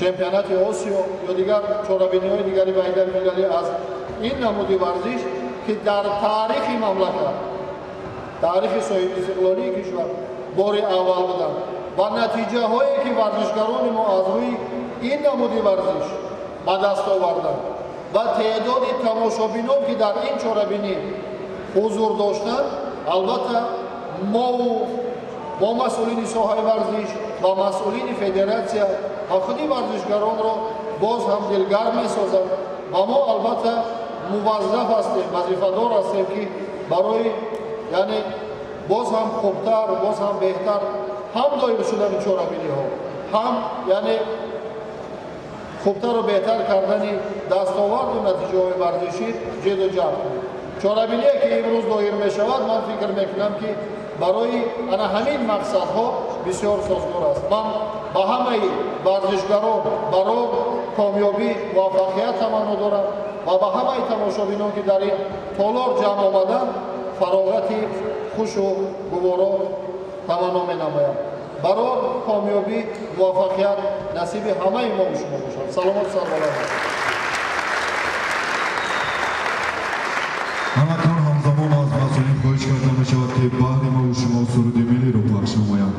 чемпионати Осиё ё дигар чорабиниҳои дигари байналмилалӣ аз ин намуди варзиш ки дар таърихи мамлакат, таърихи соҳибистиқлолии кишвар бори аввал буданд ва натиҷаҳое ки варзишгарони мо аз рӯи ин намуди варзиш ба даст оварданд ва теъдоди тамошобинон ки дар ин чорабинӣ ҳузур доштанд, албатта мову бо масъулини соҳаи варзиш ва масъулини федератсия ва худи варзишгаронро боз ҳам дилгарм месозад ва мо албатта муваззаф ҳастем, вазифадор ҳастем ки барои яъне боз ҳам хубтар, боз ҳам беҳтар ҳам доир шудани чорабиниҳо, ҳам яъне хубтару беҳтар кардани дастоварду натиҷаҳои варзишӣ ҷидду ҷаҳд кунем. Чорабиние ки имрӯз доир мешавад, ман фикр мекунам ки барои ана ҳамин мақсадҳо бисёр созгор аст. Ман ба ҳамаи варзишгарон барор комёбӣ, муваффақият таманно дорам ва ба ҳамаи тамошобинон ки дар ин толор ҷамъ омаданд фароғати хушу гуворо таманно менамоям. Барор, комёбӣ, муваффақият насиби ҳамаи мо шумо бошад. Саломат, сарбаланд бошед. Ҳамакнун ҳамзамон аз масъулин хоҳиш карда мешавад ки баҳри мову шумо суруди миллиро пахш намоянд.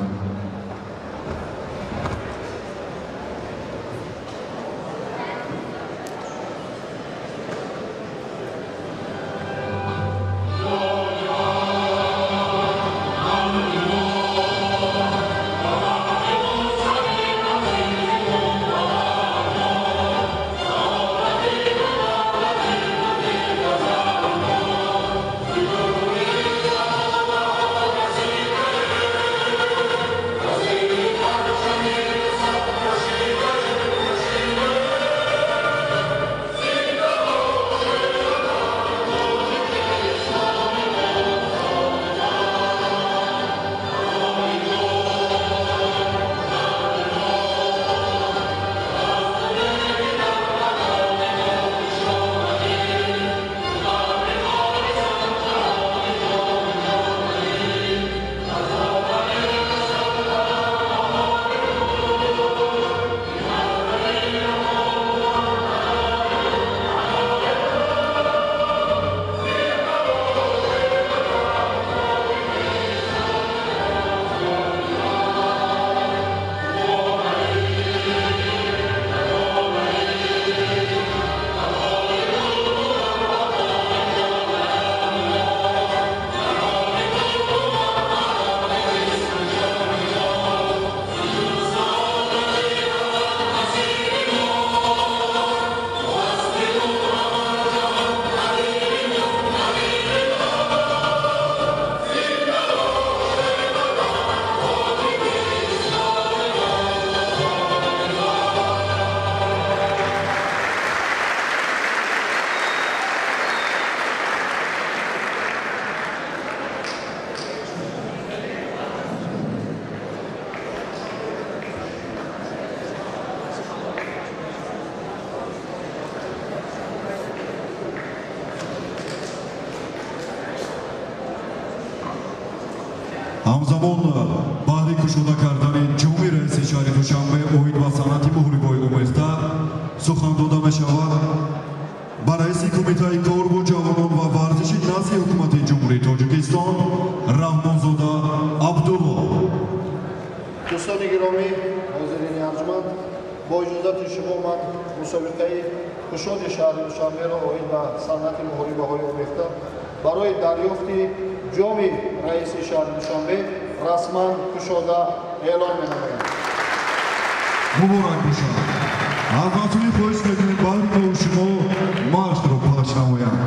Ҳамзамон баҳри кушода кардани ҷоми раиси шаҳри Душанбе оид ба санъати муҳорибаи омехта сухан дода мешавад ба раиси кумитаи кор бо ҷавонон ва варзиши назди ҳукумати Ҷумҳурии Тоҷикистон Раҳмонзода Абдулло. Дӯстони гиромӣ, ҳозирини арҷманд, бо иҷозати шумо ман мусобиқаи кушоди шаҳри Душанберо оид ба санъати муҳорибаҳои омехта барои дарёфти ҷоми раиси шаҳри Душанбе расман кушода эълон менамоям. Муборак бошад. Аз масъулин хоҳиш мекунем, баҳри мо шумо маршро пахш намоянд.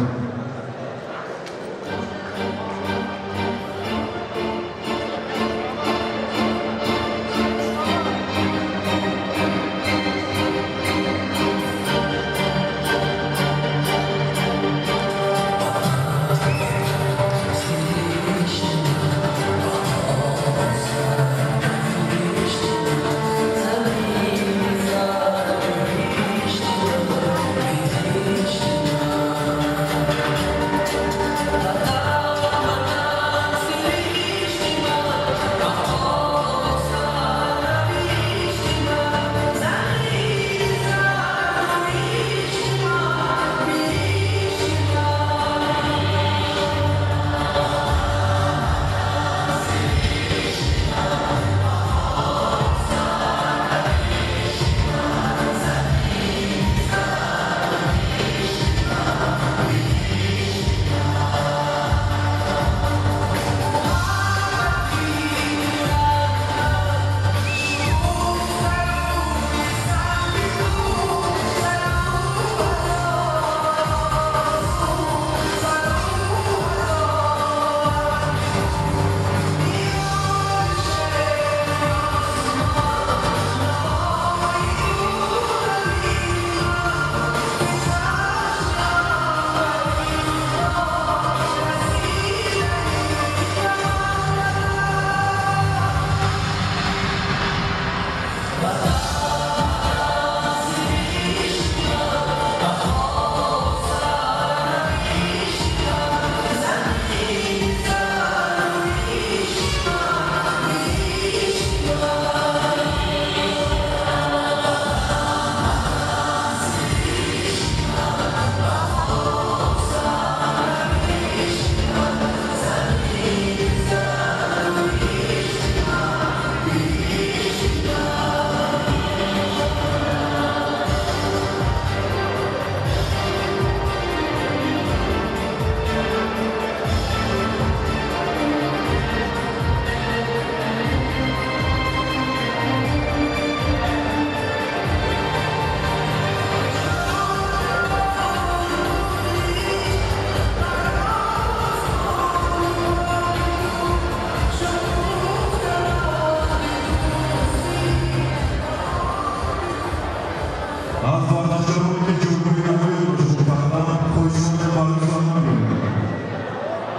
Аз варзишгароне, ки ҷойгоҳи намоёнро ишғол карданд, хоҳишмандем ба рӯи саҳна биёянд.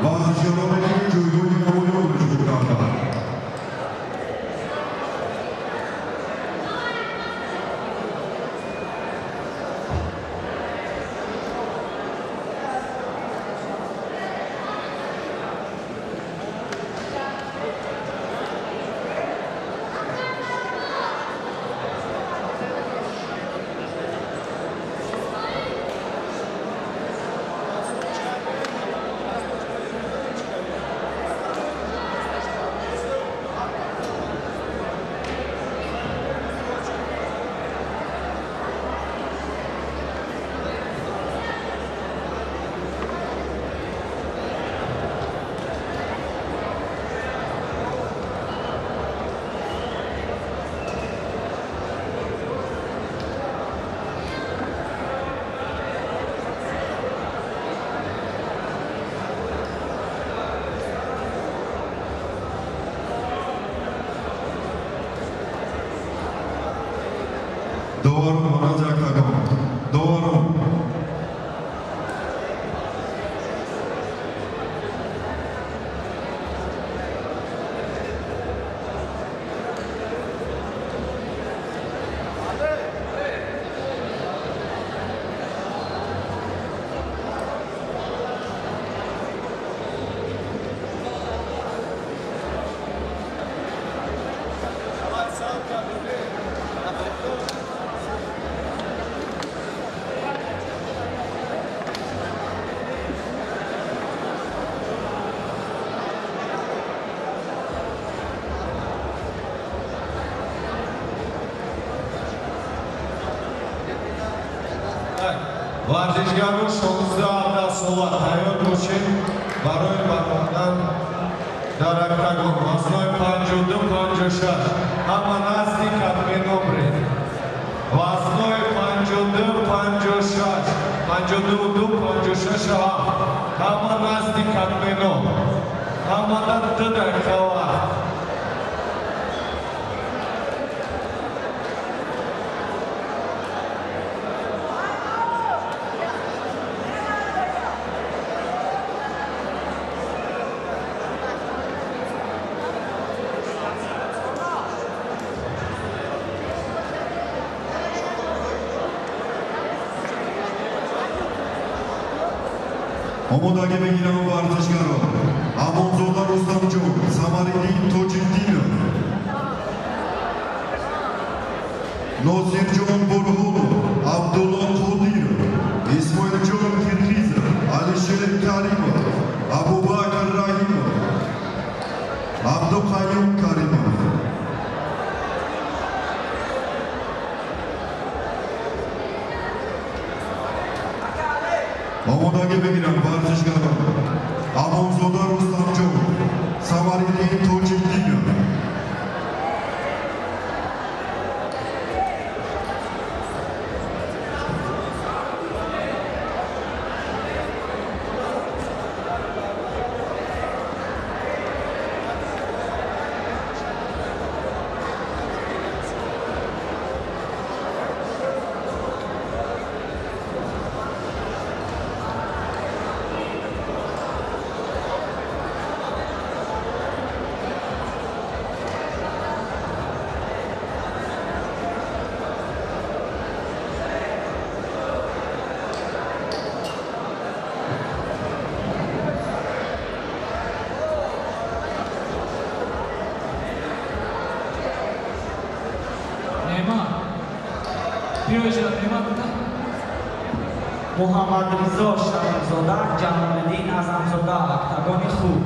Варзишгароне, ки ҷойгоҳи намоёнро ишғол карданд. Доварон, ба назди октагон, доварон. Варзишгарон 16 сола тайёр бошед барои баромадан дар октагон. Вазнҳои 52, 56. Ҳама назди катмено биред. Вазнҳои 52, 56, 52, 56, 7. Ҳама назди катмено. Ҳамада 2 дақиқа вақт. Омодагӣ бигиранд варзишгарон. Амонзода Рустамҷон, Самариддин Тоҷиддинов, Носирҷон Бурҳонов, Абдулло Қодиров, Исмоилҷон Қирғизов, Алишер Каримов, Абубакр Раҳимов, Абдуқаюм Каримов. Омодагӣ бигиранд варзишгарон. Амонзода Рустамҷон, Самариддин Тоҷиддинов, Муҳаммадризо Шарифзода, Ҷамолиддин Аъзамзода, октагони хуб.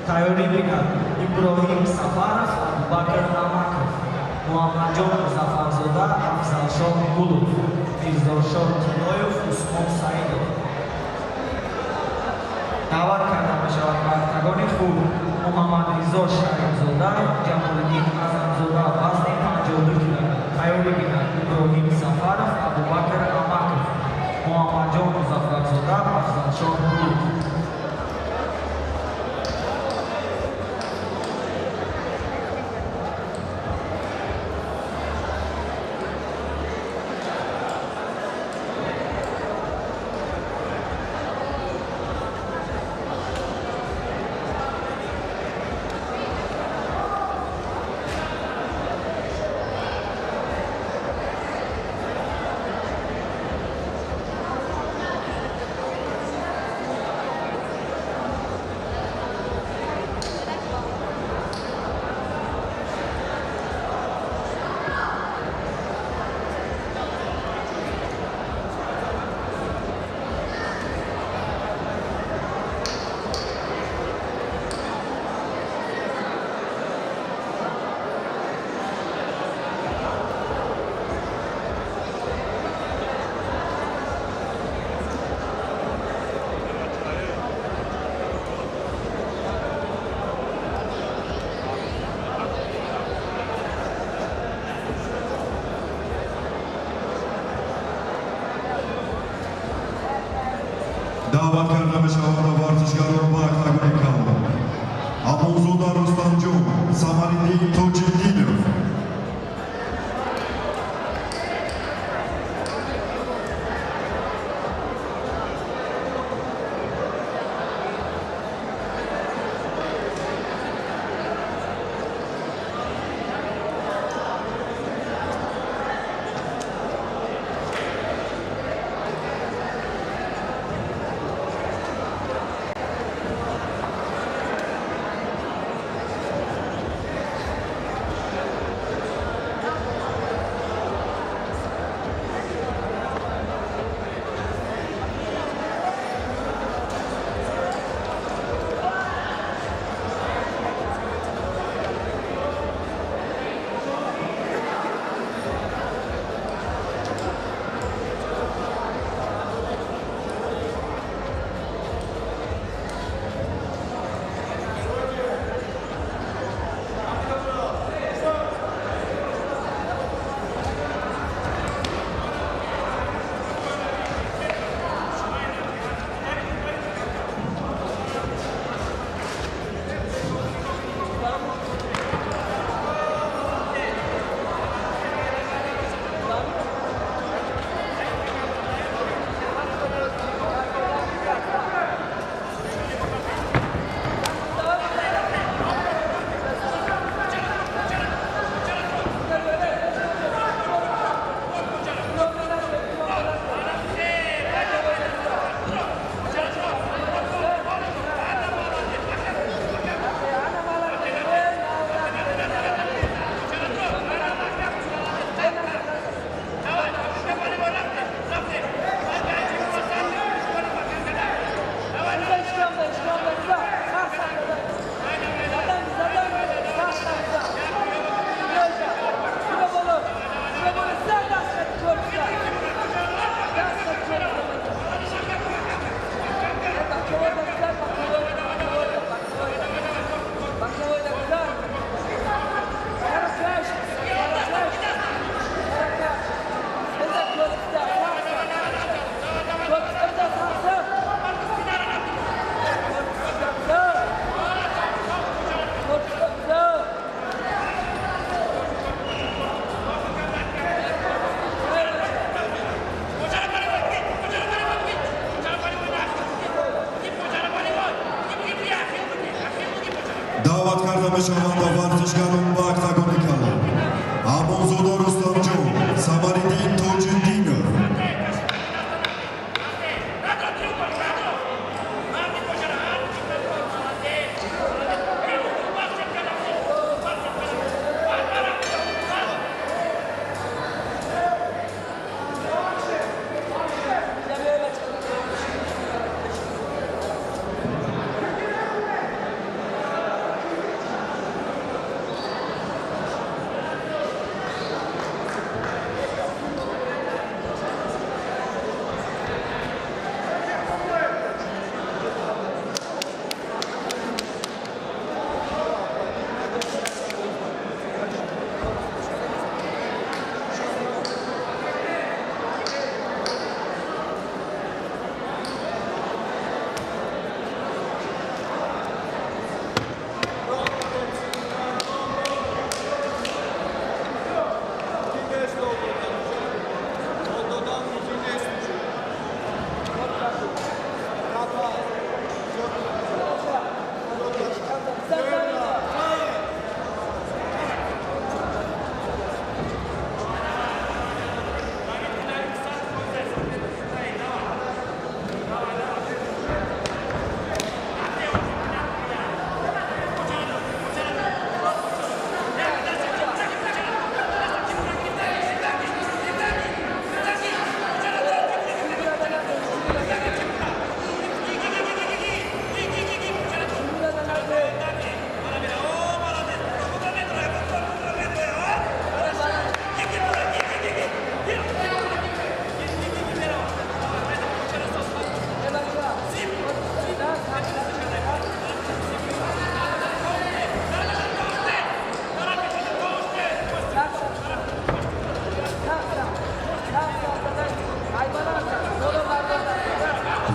Тайёрӣ бинад Иброҳим Сафаров, Абубакр Намаков, Муҳаммадҷон Музаффарзода, Афзалшоҳ Гулов, Мирзошоҳ Тилоев, Усмон Саидов. Даъват карда мешавад ба октагони хуб Муҳаммадризо Шарифзода, Ҷамолиддин Аъзамзода, вазни 52 килограмм. Тайёрӣ бинад Иброҳим Сафаров, Абубакр Намаков, Муҳаммадҷон Музаффарзода, Афзалшоҳ Гулов. Мешаванд варзишгарон ба октагони калон. Амонзода Рустамҷон, Самариддин Тоҷиддинов.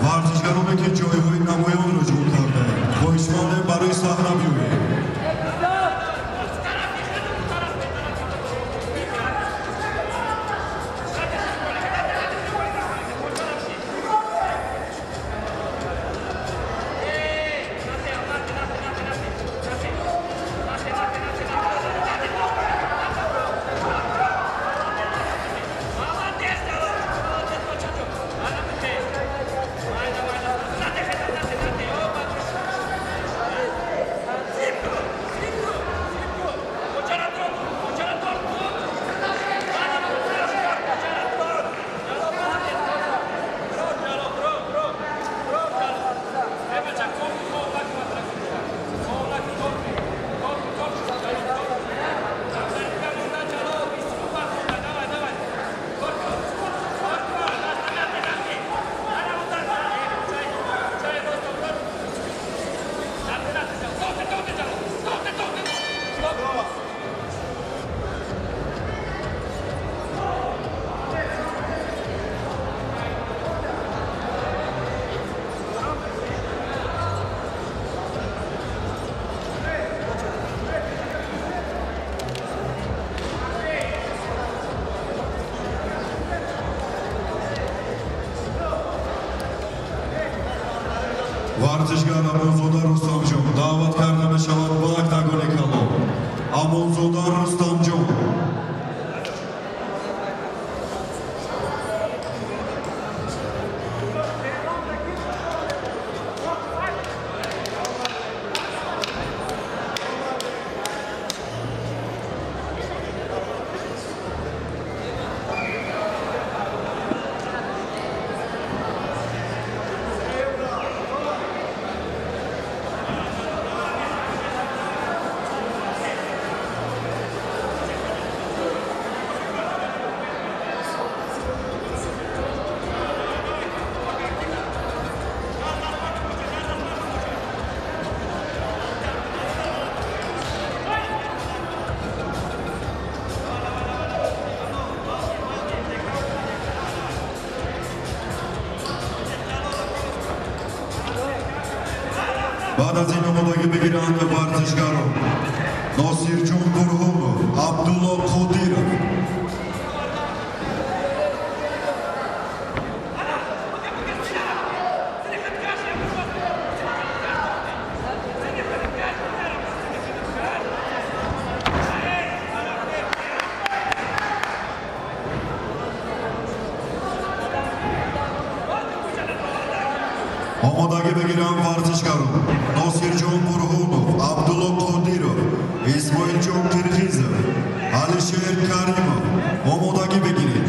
Варзишгароне, ки ҷойҳои намоёнро ишғол кардаед, хоҳишмандем барои саҳна биёед. Варзишгар Амонзода Рустамҷон даъват карда мешавад ба октагони калон. Амонзода Рустамҷон. Баъд аз ин омодагӣ бигиранд варзишгарон Носирҷон Бурҳонов, Абдулло Қодиров. Омодагӣ бигиранд варзишгарон Носирҷон Бурҳонов, Абдулло Қодиров, Исмоилҷон Қирғизов, Алишер Каримов. Омодагӣ бигиред.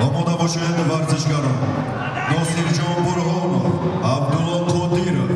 Омода бошед варзишгарон Носирҷон Бурҳонов, Абдулло Қодиров.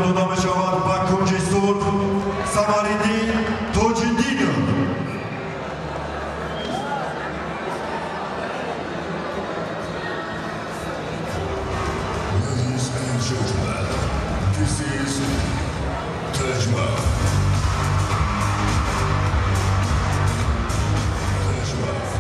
Дода мешавад ба кунҷи сурх Самариддин Тоҷиддинов. Ladies and gentlemen, this is Tajmaf. Tajmaf.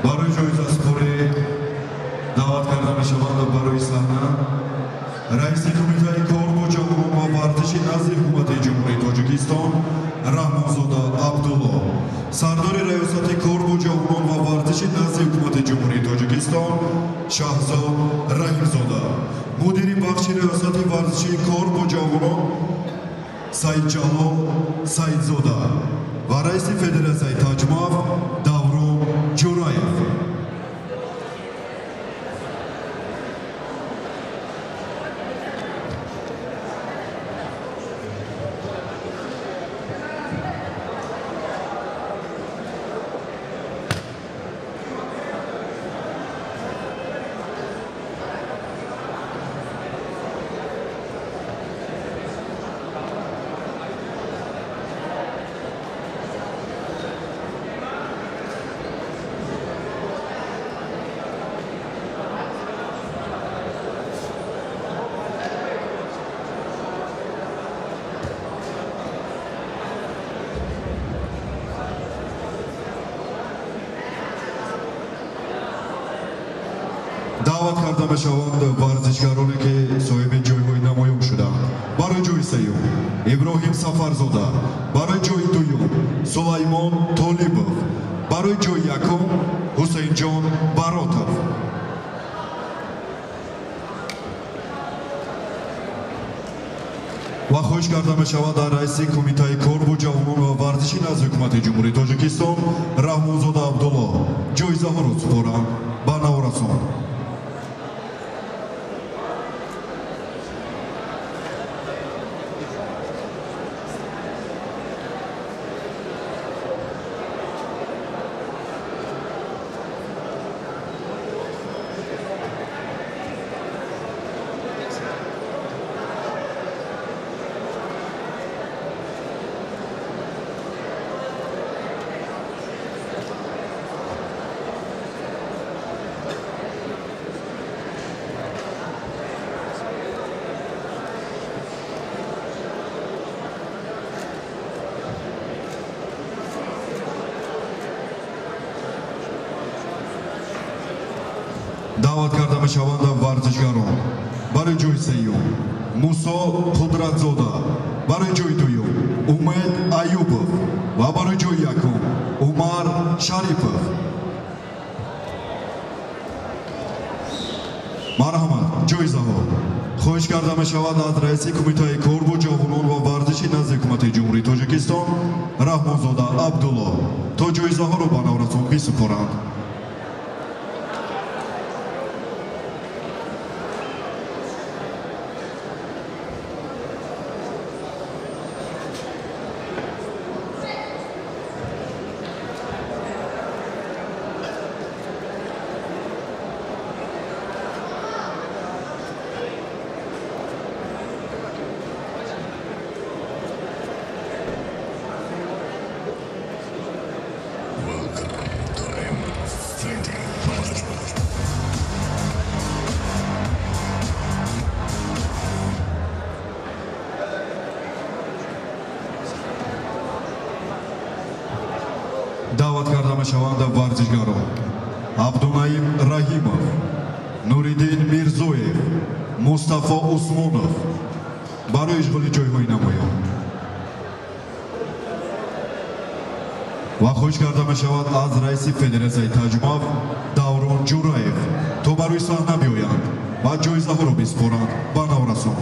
Барои ҷоизасупорӣ даъват карда мешаванд барои саҳна раиси Кумитаи кор бо ҷавонон ва варзиши назди Ҳукумати Ҷумҳурии Тоҷикистон Раҳмонзода Абдулло, сардори Раёсати кор бо ҷавонон ва варзиши назди Ҳукумати Ҷумҳурии Тоҷикистон Шаҳзод Раҳимзода, мудири бахши Раёсати варзишии кор бо ҷавонон Саидҷалол Саидзода ва раиси Федератсияи Таҷмаф Даврон Ҷураев. Даъват карда мешаванд варзишгароне, ки соҳиби ҷойҳои намоён шуданд. Барои ҷои сеюм Иброҳим Сафарзода, барои ҷои дуюм Сулаймон Толибов, барои ҷои якум Ҳусейнҷон Баротов. Ва хоҳиш карда мешавад дар раиси Кумитаи кор бо ҷавонон ва варзиши назди Ҳукумати Ҷумҳурии Тоҷикистон Раҳмонзода Абдулло ҷоизаҳоро супоранд ба наврасон. Даъват карда мешаванд варзишгарон. Барои ҷои сеюм Мусо Қудратзода, барои ҷои дуюм Умед Аюбов ва барои ҷои якум Умар Шарипов. Марҳамат, ҷоизаҳо. Хоҳиш карда мешавад аз раиси Кумитаи кор бо ҷавонон ва варзиши назди Ҳукумати Ҷумҳурии Тоҷикистон Раҳмонзода Абдулло то ҷоизаҳоро ба наврасон бисупоранд. Даъват карда мешаванд варзишгарон Абдунаим Раҳимов, Нуриддин Мирзоев, Мустафо Усмонов барои ишғоли ҷойҳои намоён. Ва хоҳиш карда мешавад аз раиси Федератсияи Таҷмаф Даврон Ҷураев то барои саҳна биёянд ва ҷоизаҳоро бисупоранд ба наврасон.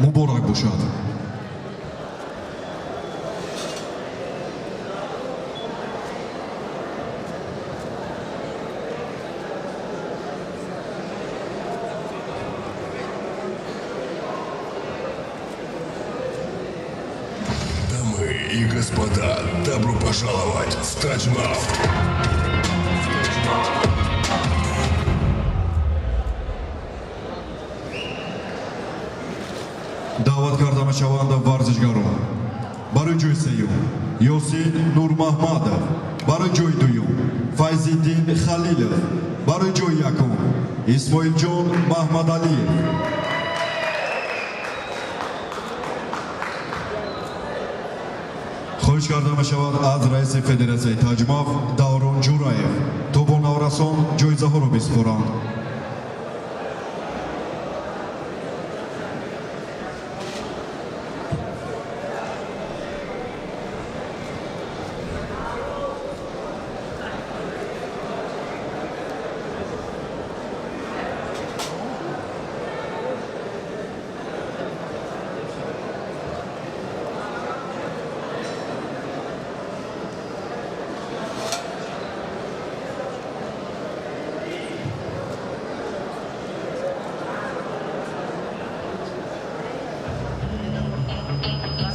Муборак бошад. Дамы и господа, добро пожаловать в Таджмаф. Даъват карда мешаванд варзишгарон. Барои ҷои сеюм Ёсин Нурмаҳмадов, барои ҷои дуюм Файзиддин Халилов, барои ҷои якум Исмоилҷон Маҳмадалиев. Хоҳиш карда мешавад аз раиси Федератсияи Таҷмаф Даврон Ҷураев то бо наврасон ҷоизаҳоро бисупоранд.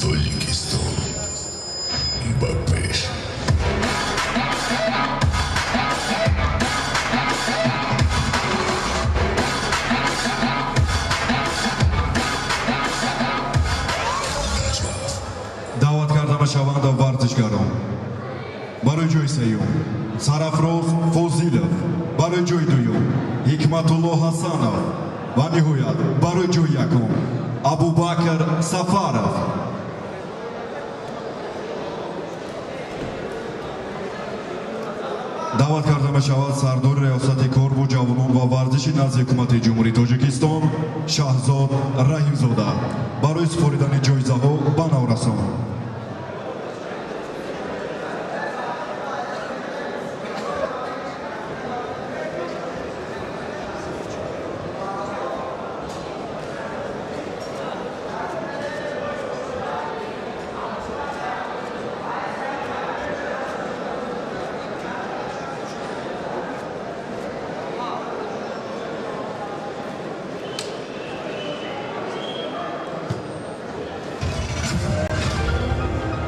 Тоҷикистон ба пеш. Даъват карда мешаванд варзишгарон. Барои ҷои сеюм Сарафроз Фозилов, барои ҷои дуюм Ҳикматулло Ҳасанов ва ниҳоят барои ҷои якум Абубакр Сафаров. Даъват карда мешавад сардори Риёсати кор бо ҷавонон ва варзиши назди Ҳукумати Ҷумҳурии Тоҷикистон Шаҳзод Раҳимзода барои супоридани ҷоизаҳо ба наврасон.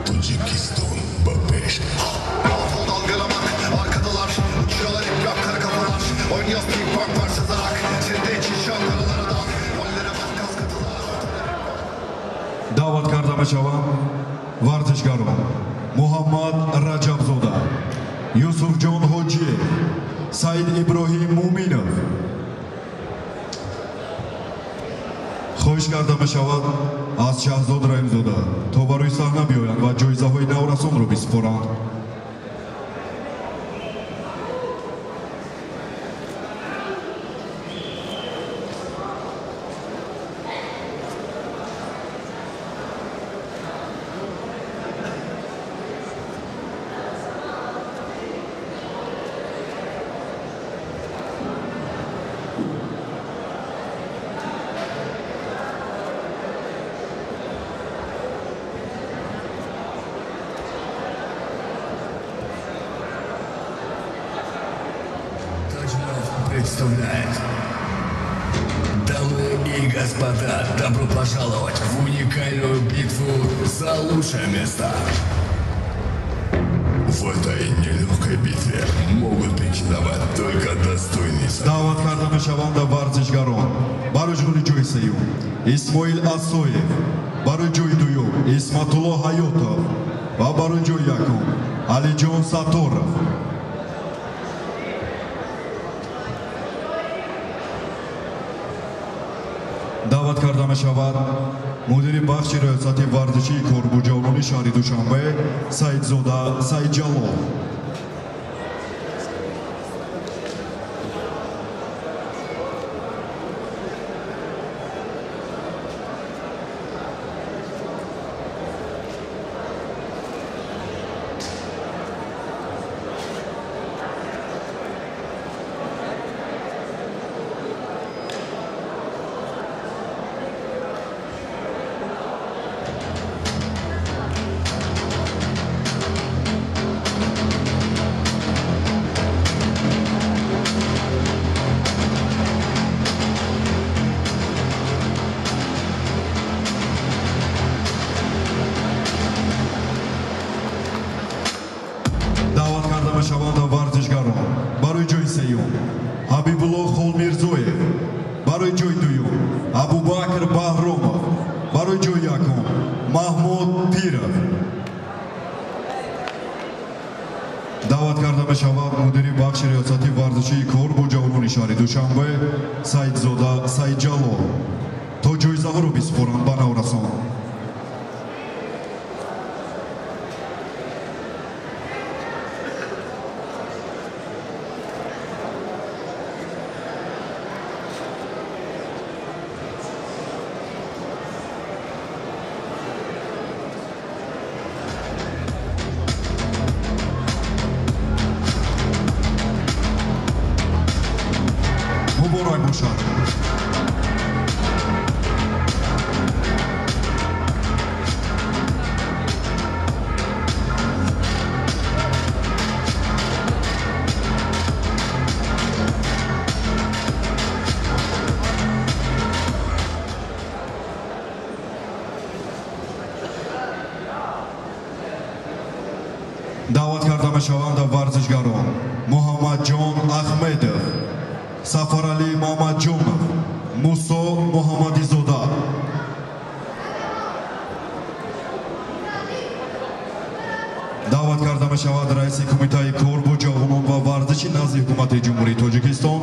Тоҷикистон ба пеш. Dalgalamak arkadalar uçuyorlar hep kara kafalar oynuyoruz ping pong parçalarak senin için şankalara dal rollere bak kas katılar. Даъват карда мешаванд варзишгарон Муҳаммад Раҷабзода, Юсуфҷон Ҳоҷиев, Саид Иброҳим Муминов. Карда мешавад аз Шаҳзод Раҳимзода, то ба рӯи саҳна биёянд ва ҷоизаҳои наврасонро бисупоранд. Представляет. Дамы и господа, добро пожаловать в уникальную битву за лучшее место. В этой нелегкой битве могут претендовать только достойные. Даъват карда мешаванд варзишгарон: барои ишғоли ҷои сеюм Исмоил Асоев, барои ҷои дуюм Исматулло Ҳаётов ва барои ҷои якум Алиҷон Сатторов. Даъват карда мешавад мудири бахши риёсати варзишии кор бо ҷавонони шаҳри Душанбе Саидзода Саидҷалол. Мешаванд варзишгарон: барои ҷои сеюм Ҳабибулло Холмирзоев, барои ҷои дуюм Абубакр Баҳромов, барои ҷои якум Маҳмуд Пиров. Даъват карда мешавад мудири бахши риёсати варзишии кор бо ҷавонони шаҳри Душанбе Саидзода Саидҷалол, то ҷоизаҳоро бисупоранд ба наврасон. Муборак бошад. Даъват карда мешаванд варзишгарон: Муҳаммадҷон Ахмедов, Сафаралӣ Мамаҷонов, Мусо Муҳаммадизода. Даъват карда мешавад раиси Кумитаи кор бо ҷавонон ва варзиши назди Ҳукумати Ҷумҳурии Тоҷикистон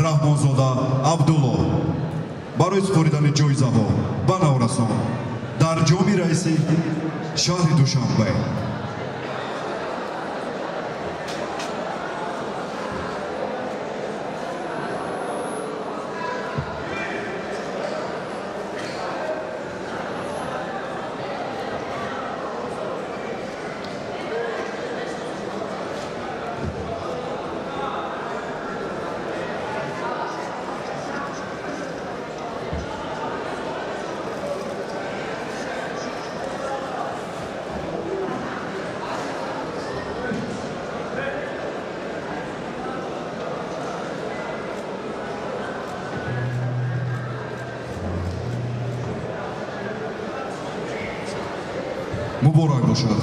Раҳмонзода Абдулло барои супоридани ҷоизаҳо ба наврасон дар ҷоми раиси шаҳри Душанбе. Муборак бошад.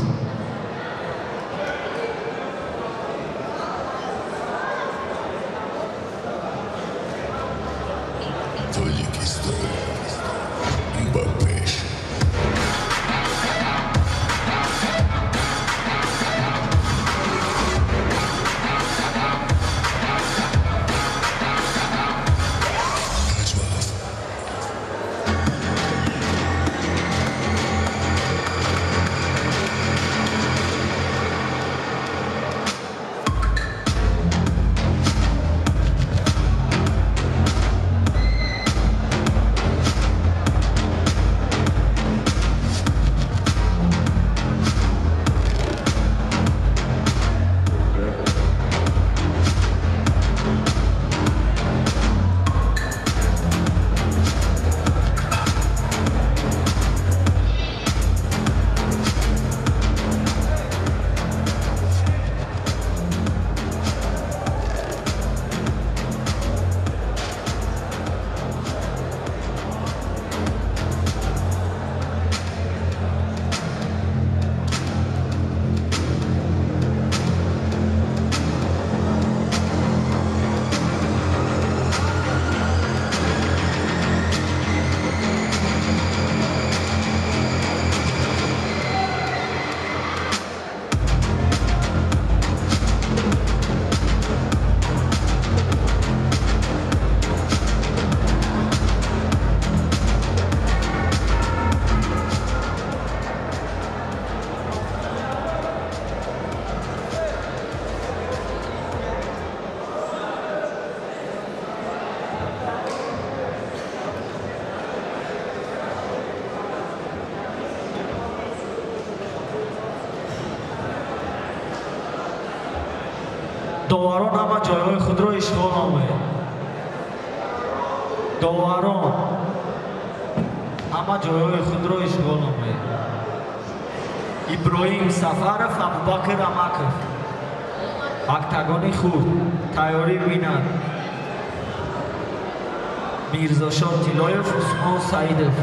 Тоҷикистон ба пеш. Таҷмаф. Доварон ҳама ҷойҳои худро ишғол намояд. Доварон ҳама ҷойҳои худро ишғол намояд. Иброҳим Сафаров, Абубакр Амаков. Октагони хурд тайёрӣ бинад. Мирзошод Тилоев, Усмон Саидов.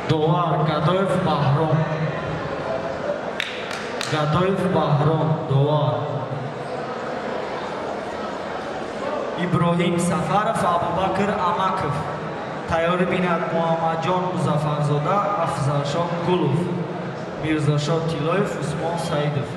Довар Гадоев Баҳром. Гадоев Баҳром довар. Иброҳим Сафаров, Абубакр Амаков. Тайёрӣ бинад Муҳаммадҷон Музаффарзода, Афзалшоҳ Гулов. Мирзошод Тилоев, Усмон Саидов.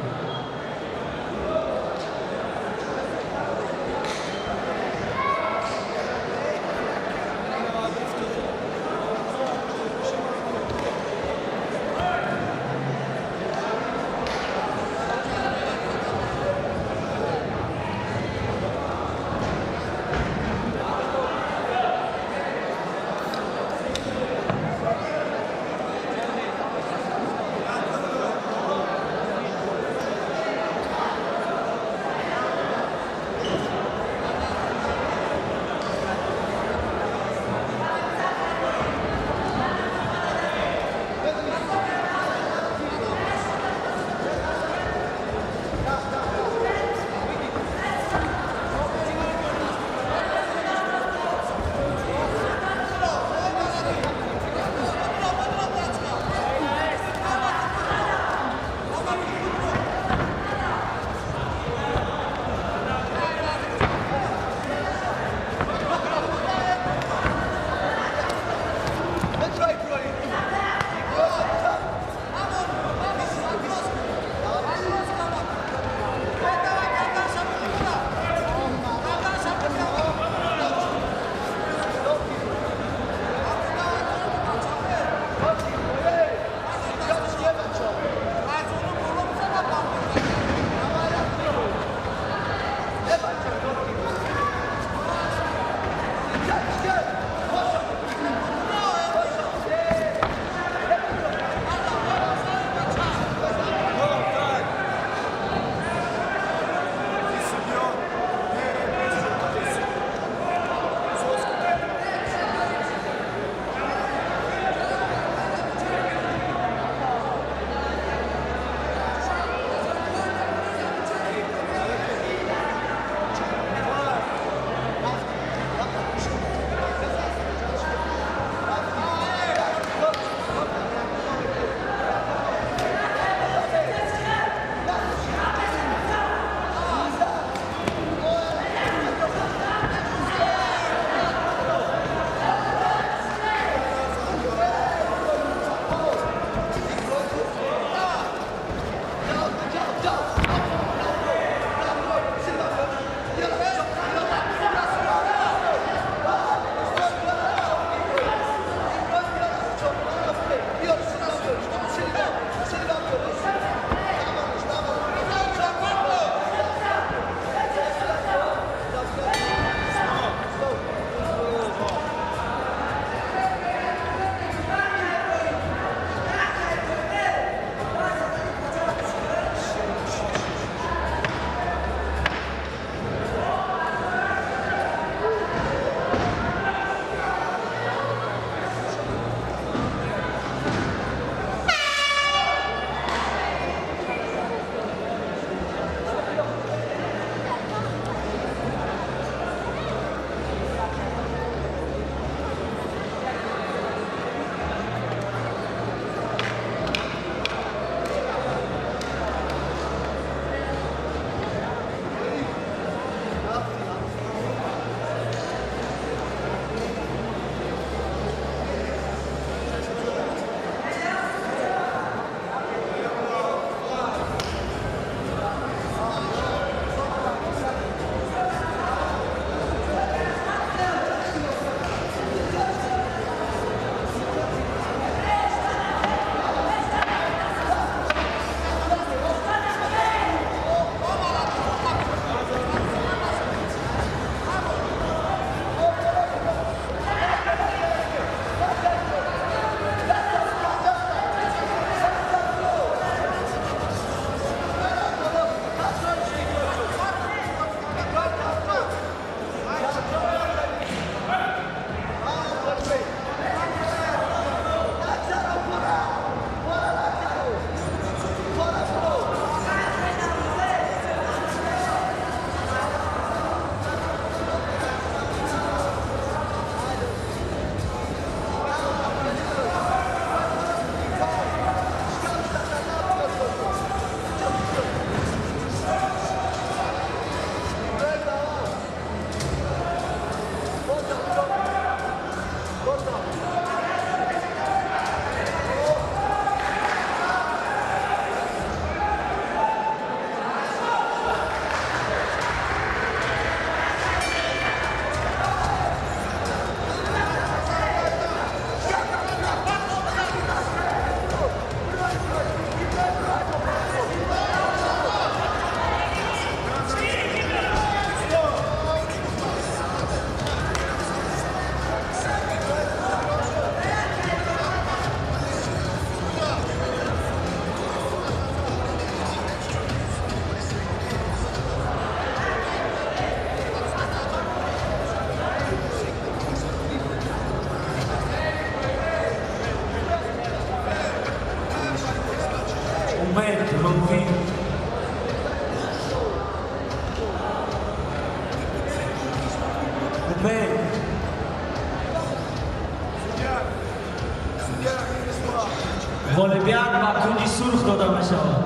Ғолибият ба кунҷи сурх дода мешавад.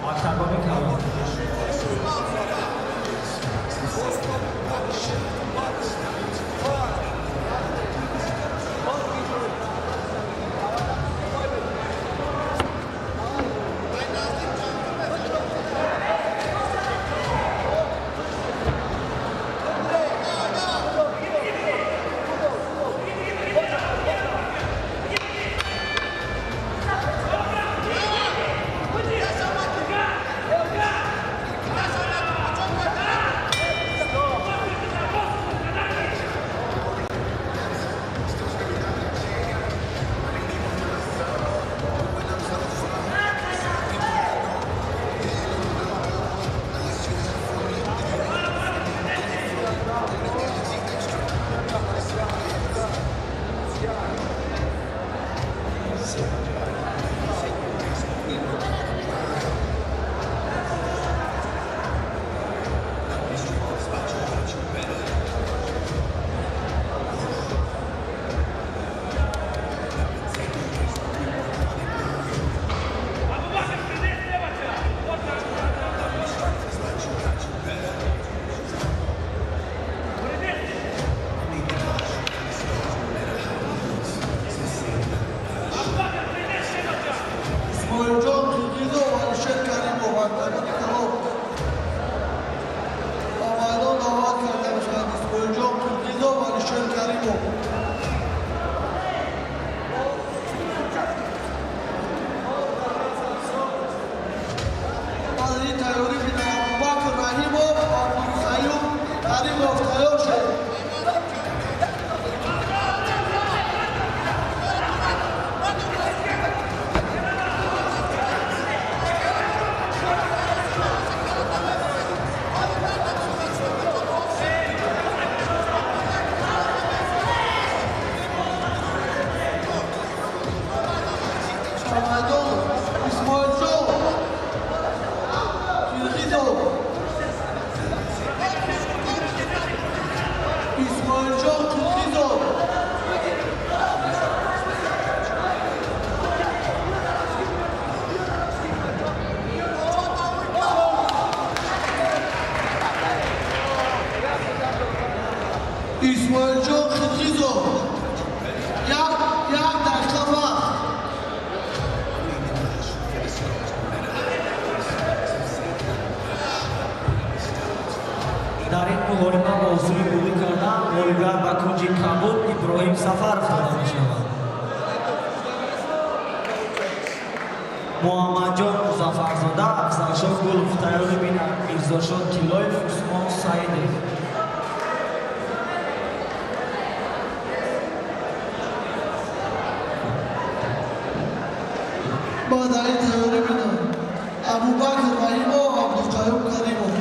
Октагони калон. Исмоилҷон Хитризов, як дақиқа вақт. Дар ин муҳориба бо усули бӯғӣ кардан ғолибият ба кунҷи кабуд Иброҳим Сафаров дода мешавад. Муҳаммадҷон Музаффарзода, Афзалшоҳ Гулов, тайёрӣ бинанд Мирзошод Тиллоев, Усмон Саидов. Баъд ин тайёрӣ бинанд Абубакр Раҳимов, Абдуқаюм Каримов.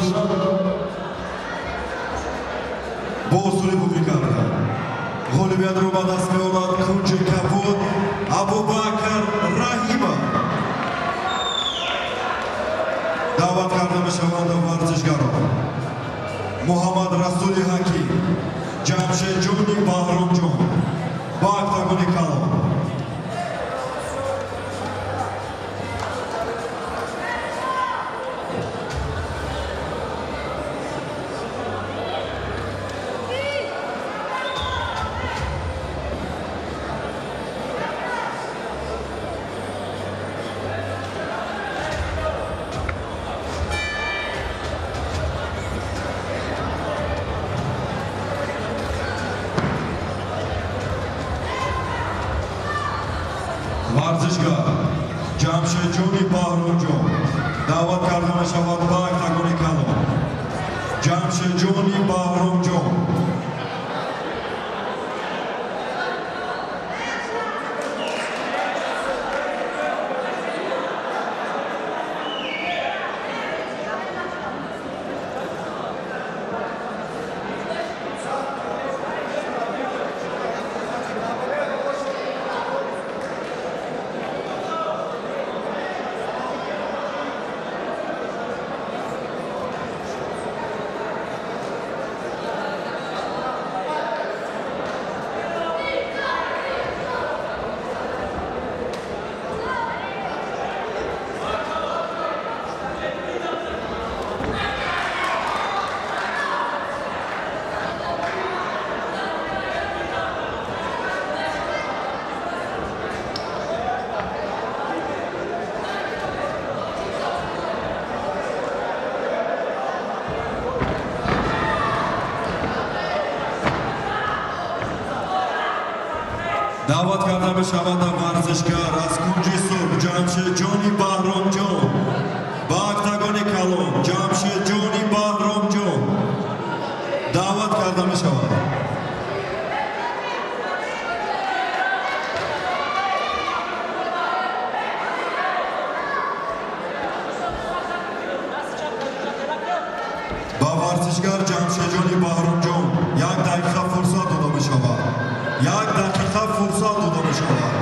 Сурат бо усули букӣ карда ғолибиятро ба даст меорад кунҷи кабуд Абубакр Раҳимов. Даъват карда мешаванд варзишгарон Муҳаммад Расули Ҳаким, Ҷамшедҷони Баҳромҷон ба октагони калон. Варзишгар Ҷамшедҷони Баҳромҷон даъват карда мешавад ба октагони калон. Ҷамшедҷони Баҳромҷон. Даъват карда мешавад варзишгар аз кунҷи сурх Ҷамшедҷони Баҳромҷон ба октагони калон. Ҷамшедҷони Баҳромҷон даъват карда мешавад. Ба варзишгар Ҷамшедҷони Баҳромҷон як дақиқа фурсат дода мешавад. Як дақиқа фурсат дода мешавад.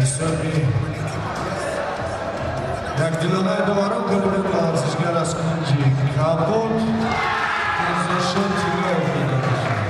Ҳисоби якдилонаи доварон ғолибият ба варзишгар аз кунҷи кабуд Мирзошо Тилоев дода мешавад.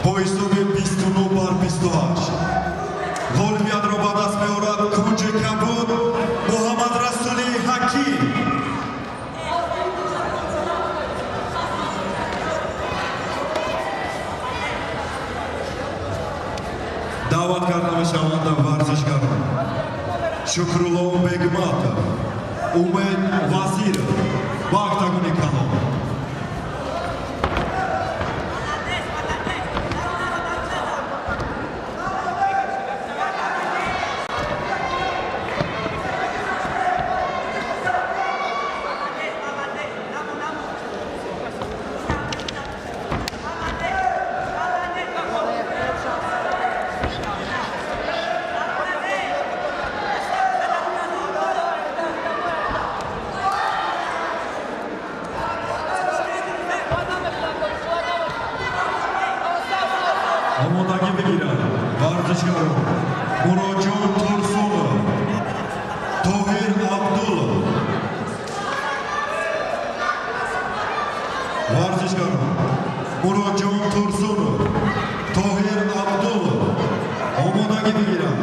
Бо ҳисоби 29 бар 28 ғолибиятро ба даст меорад кунҷи кабуд Муҳаммадрасули Ҳаким. Даъват карда мешаванд варзишгарон Шукрулло Бегматов, Умед Вазиров ба октагони калон. Омодагӣ бигиранд варзишгарон Муроҷон Турсунов, Тоҳир Абдулов. Варзишгарон Муроҷон Турсунов, Тоҳир Абдулов омодагӣ бигиранд.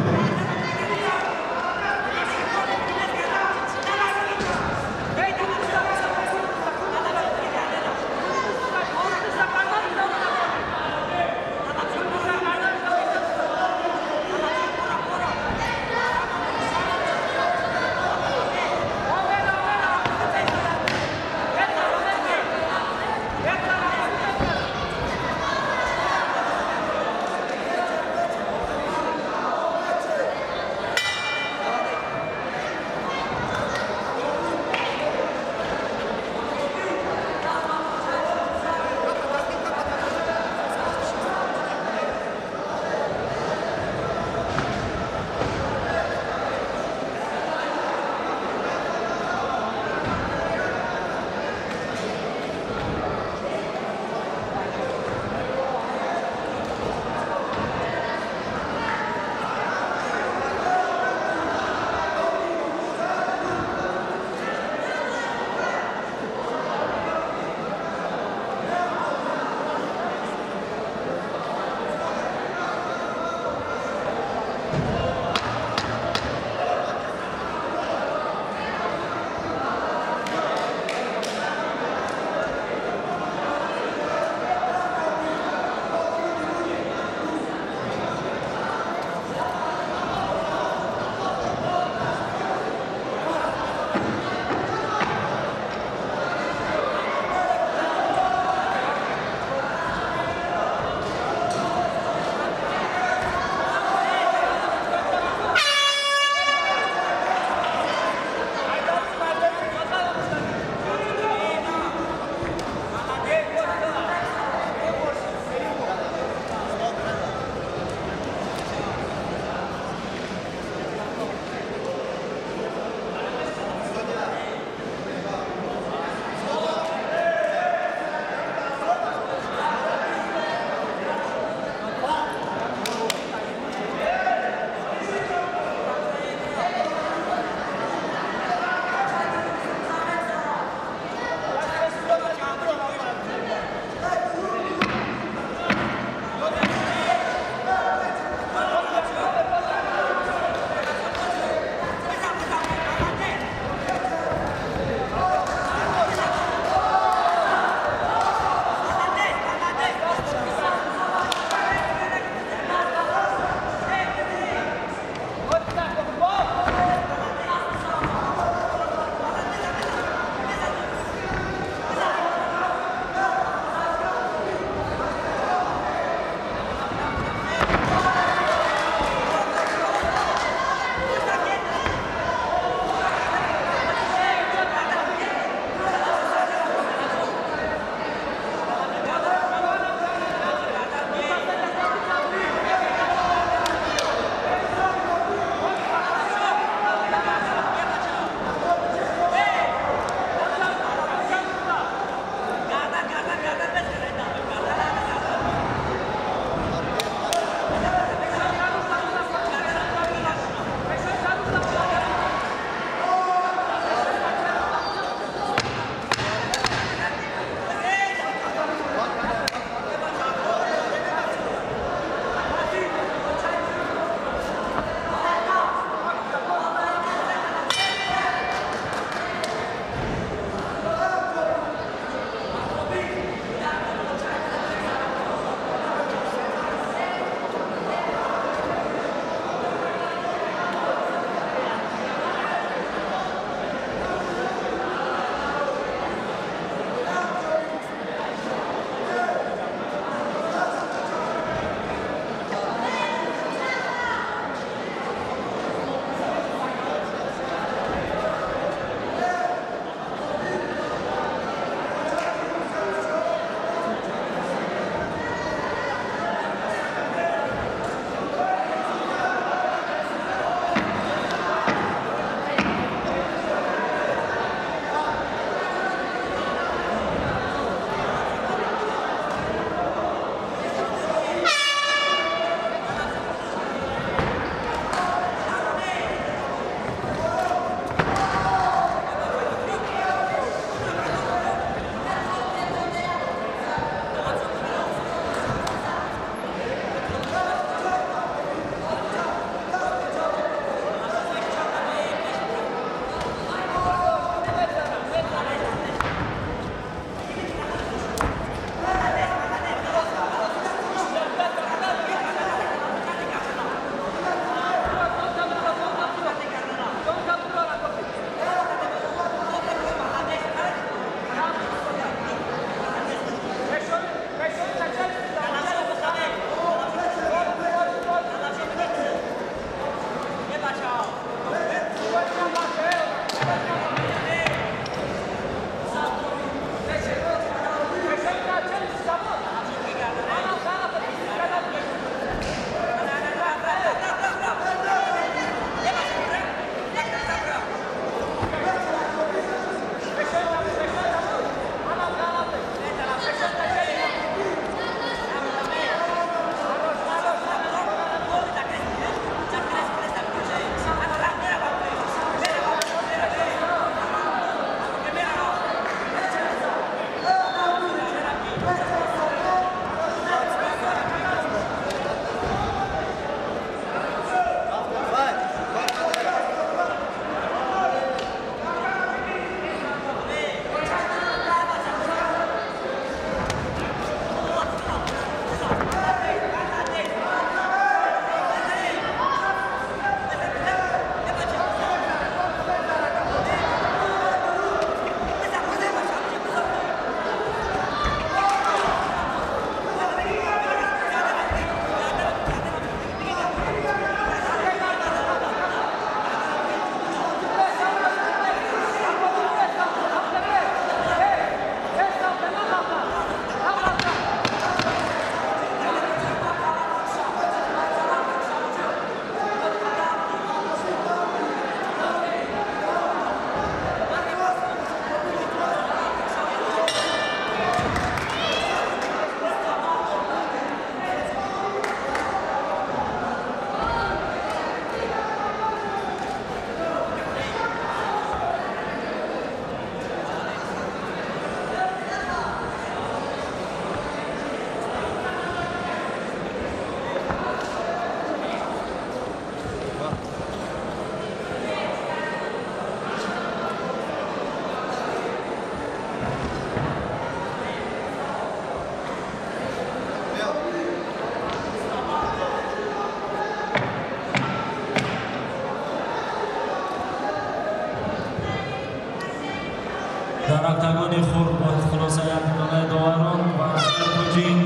Дар октагони хурд бо хулосаи адилонаи доварон варзишгари тоҷик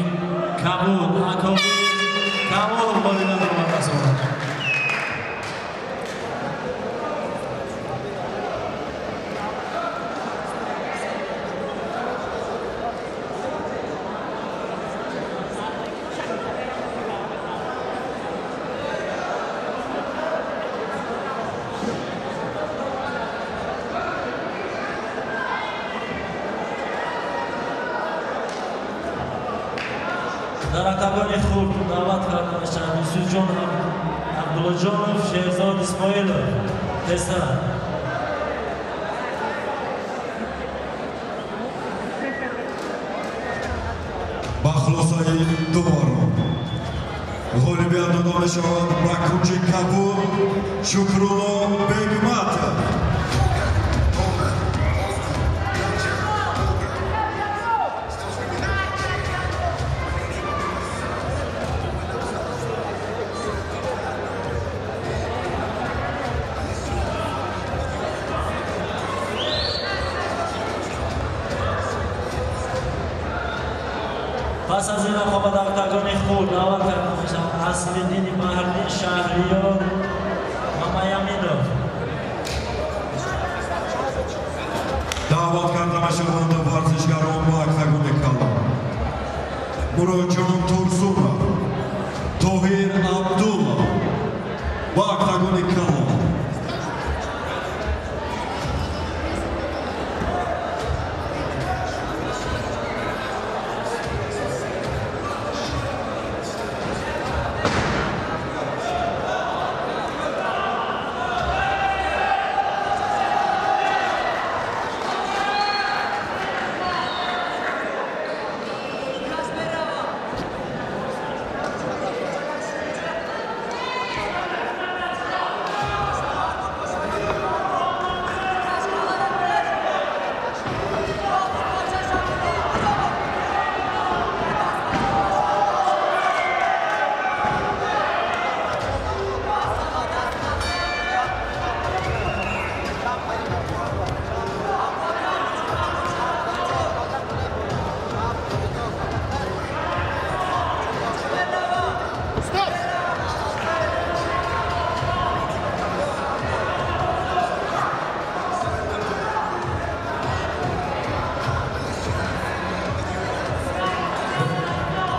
Кабуд Акобир Камолов ғолибиятро ба даст овард. Дар октагони хурд даъват карда мешавад Юсуфҷон Абдуллоҷонов, Шерзод Исмоилов. Тезтар. Ба хулосаи доварон ғолибият дода мешавад ба кунҷи кабуд Шукрулло Бегматов. Пас аз ин рақобат дар октагони хурд даъват карда мешавад Аслиддини Баҳриддин, Шаҳриёр Мамаяминов. Даъват карда мешаванд варзишгарон ба октагони калон Муроҷон Турсунов, Тоҳир Абдуллов ба октагони калон.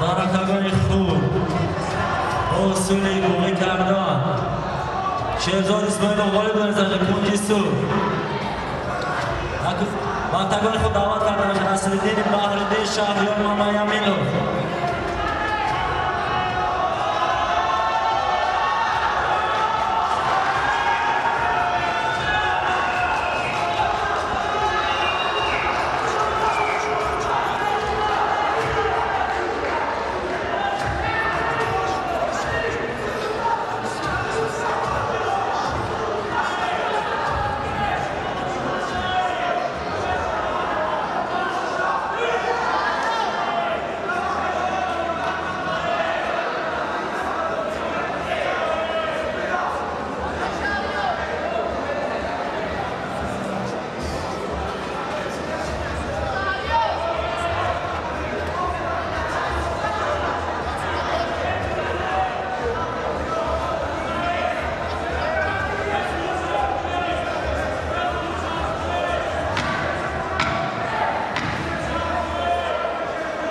Дар октагони хурд бо усули гуғӣ кардан Шерзод Исмоилов ғолиб дониста кунҷи сурх. Ба октагони худ даъват карда мешавад Аслиддини Баҳриддин, Шаҳриёр Мамаяминов.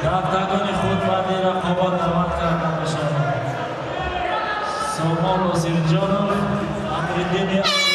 Дар октагони худ баъди рақобат даъват карда мешавад Сомон Носирҷонов, Амриддини Абдулло.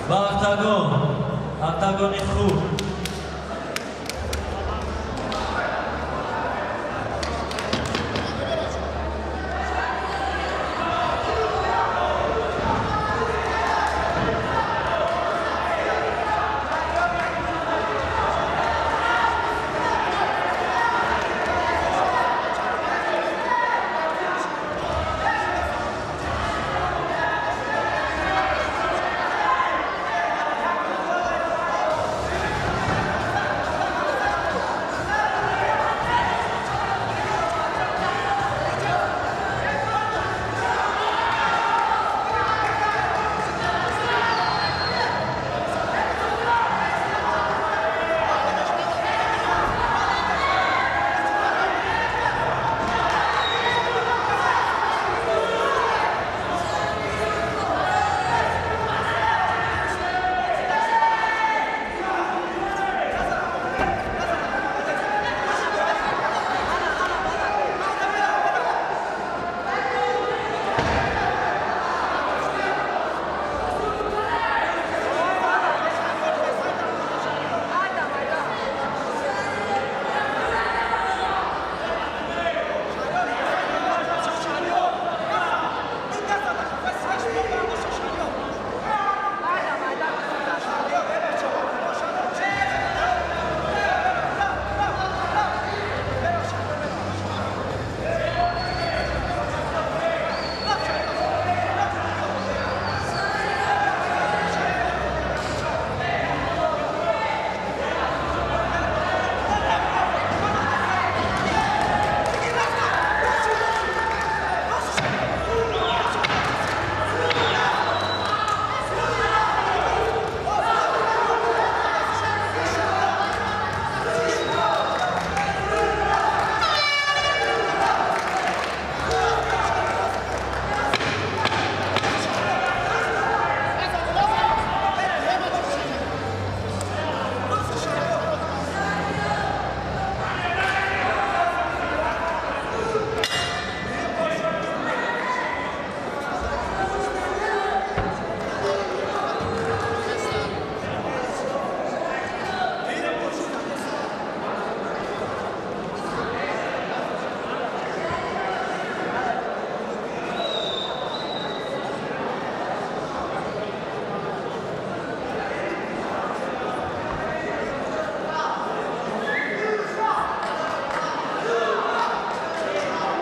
Ба октагон, октагони хуб.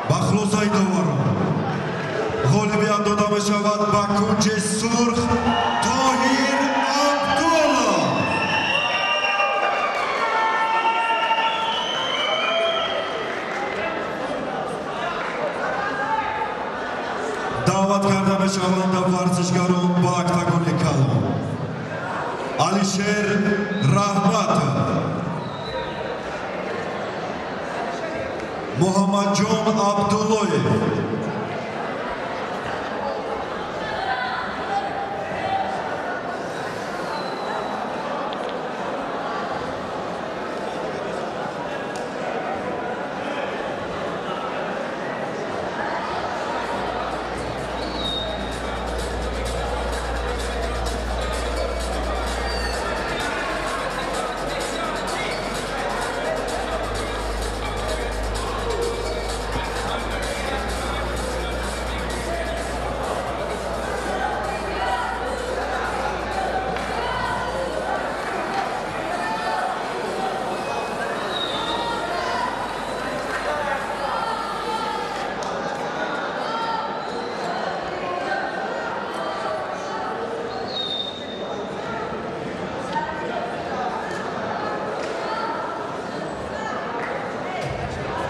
Ба хулосаи доварон ғолибият дода мешавад ба кунҷи сурх Тоҳир Абдуллов. Даъват карда мешаванд варзишгарон ба октагони калон. Алишер Раҳматов, Муҳаммадҷон Абдуллоев,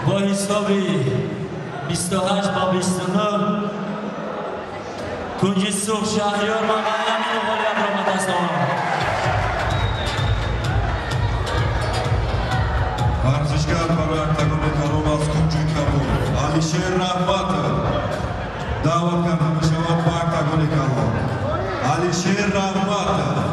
با حساب 28-29 کنج سرخ شهریار محمد امین غالب را به دست آورد. Варзишгар барои октагони калон аз кунҷи кабуд Алишер Раҳматов даъват карда мешавад ба октагони калон. Алишер Раҳматов.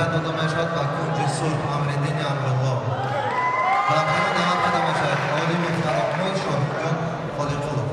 Ғолибият дода мешавад ба кунҷи сурх Амриддини Амрулло. Ба канор даъват карда мешавад олими фароҳмуд Шоҳинҷон Холиқулов.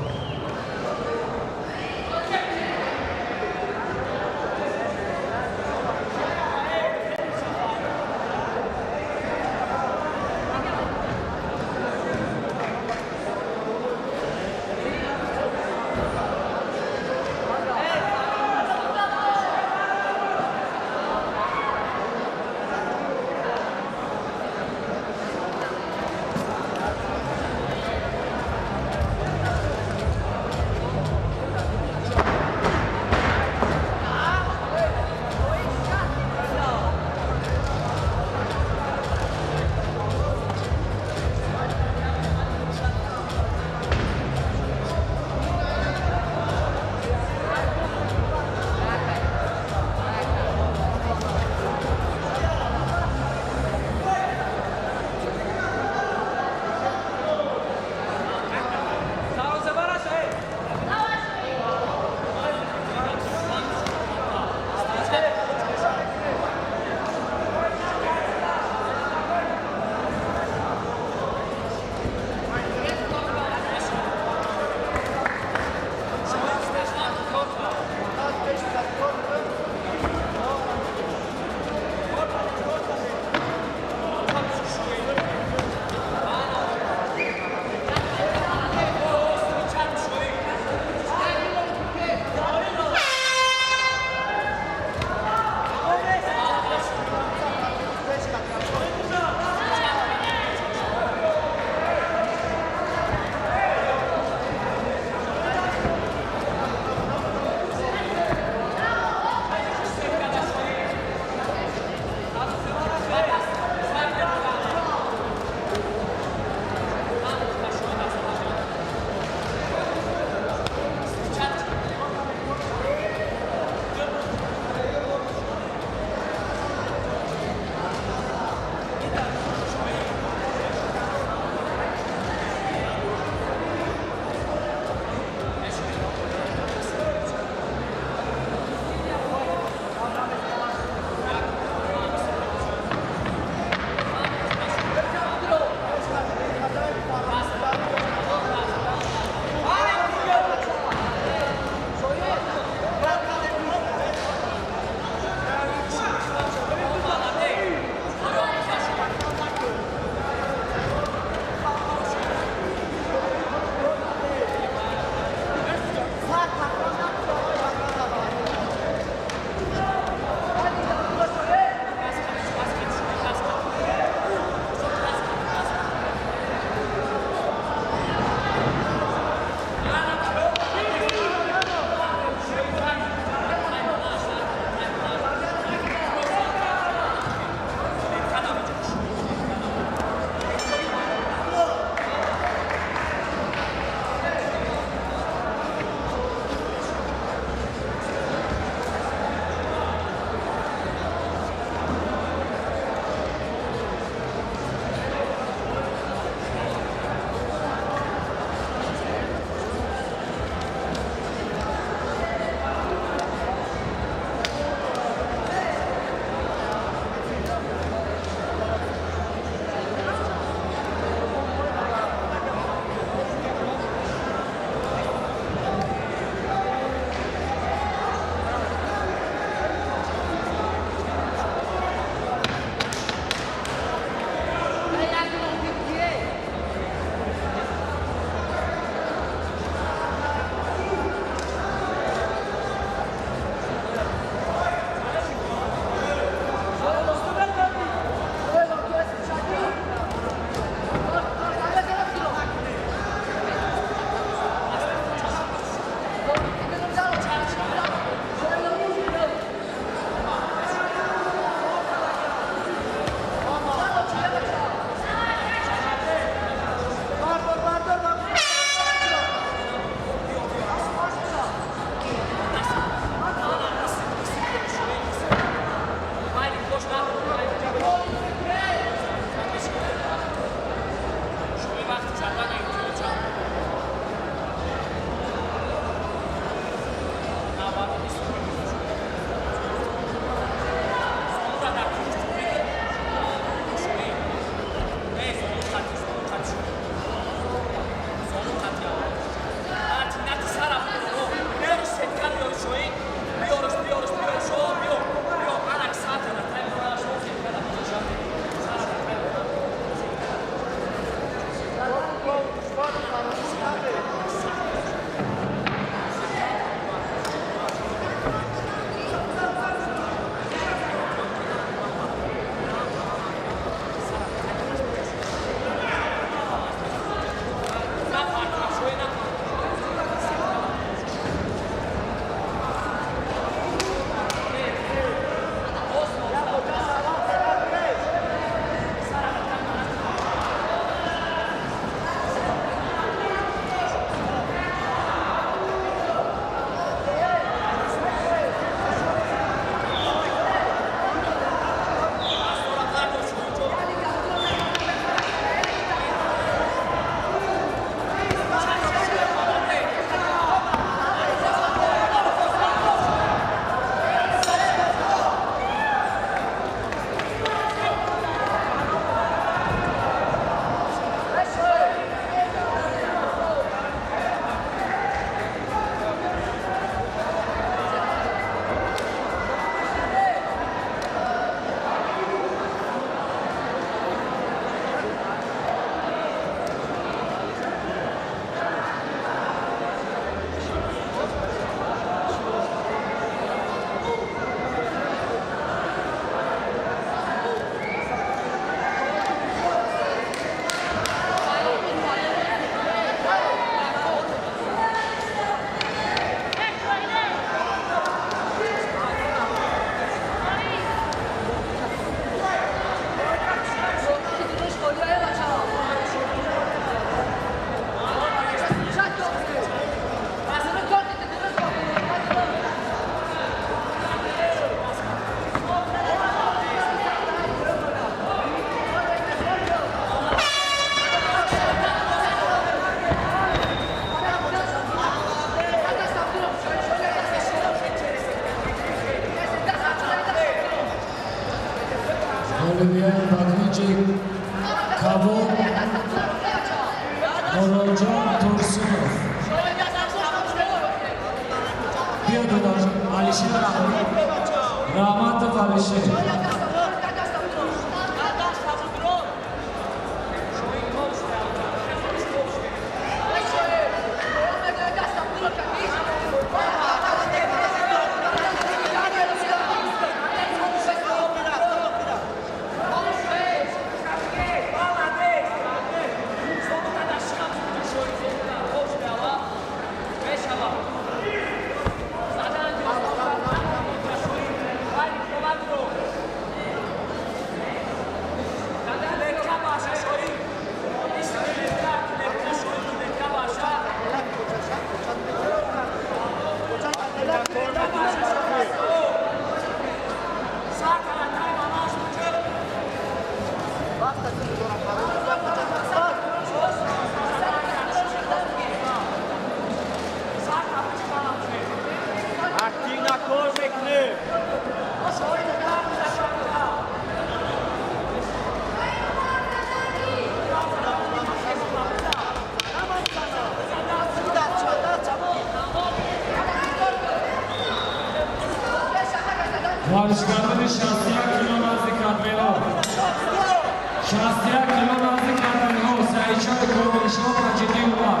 Кунҷи кабуд Муродҷон Турсунов. Биё, додаш, Алишер Раҳматов, Алишер. Варзишгарони 61 кило назди катменҳо, 61 кило назди катменҳо, Саидшоҳи Комилшоҳ, Маҷидӣ Умар.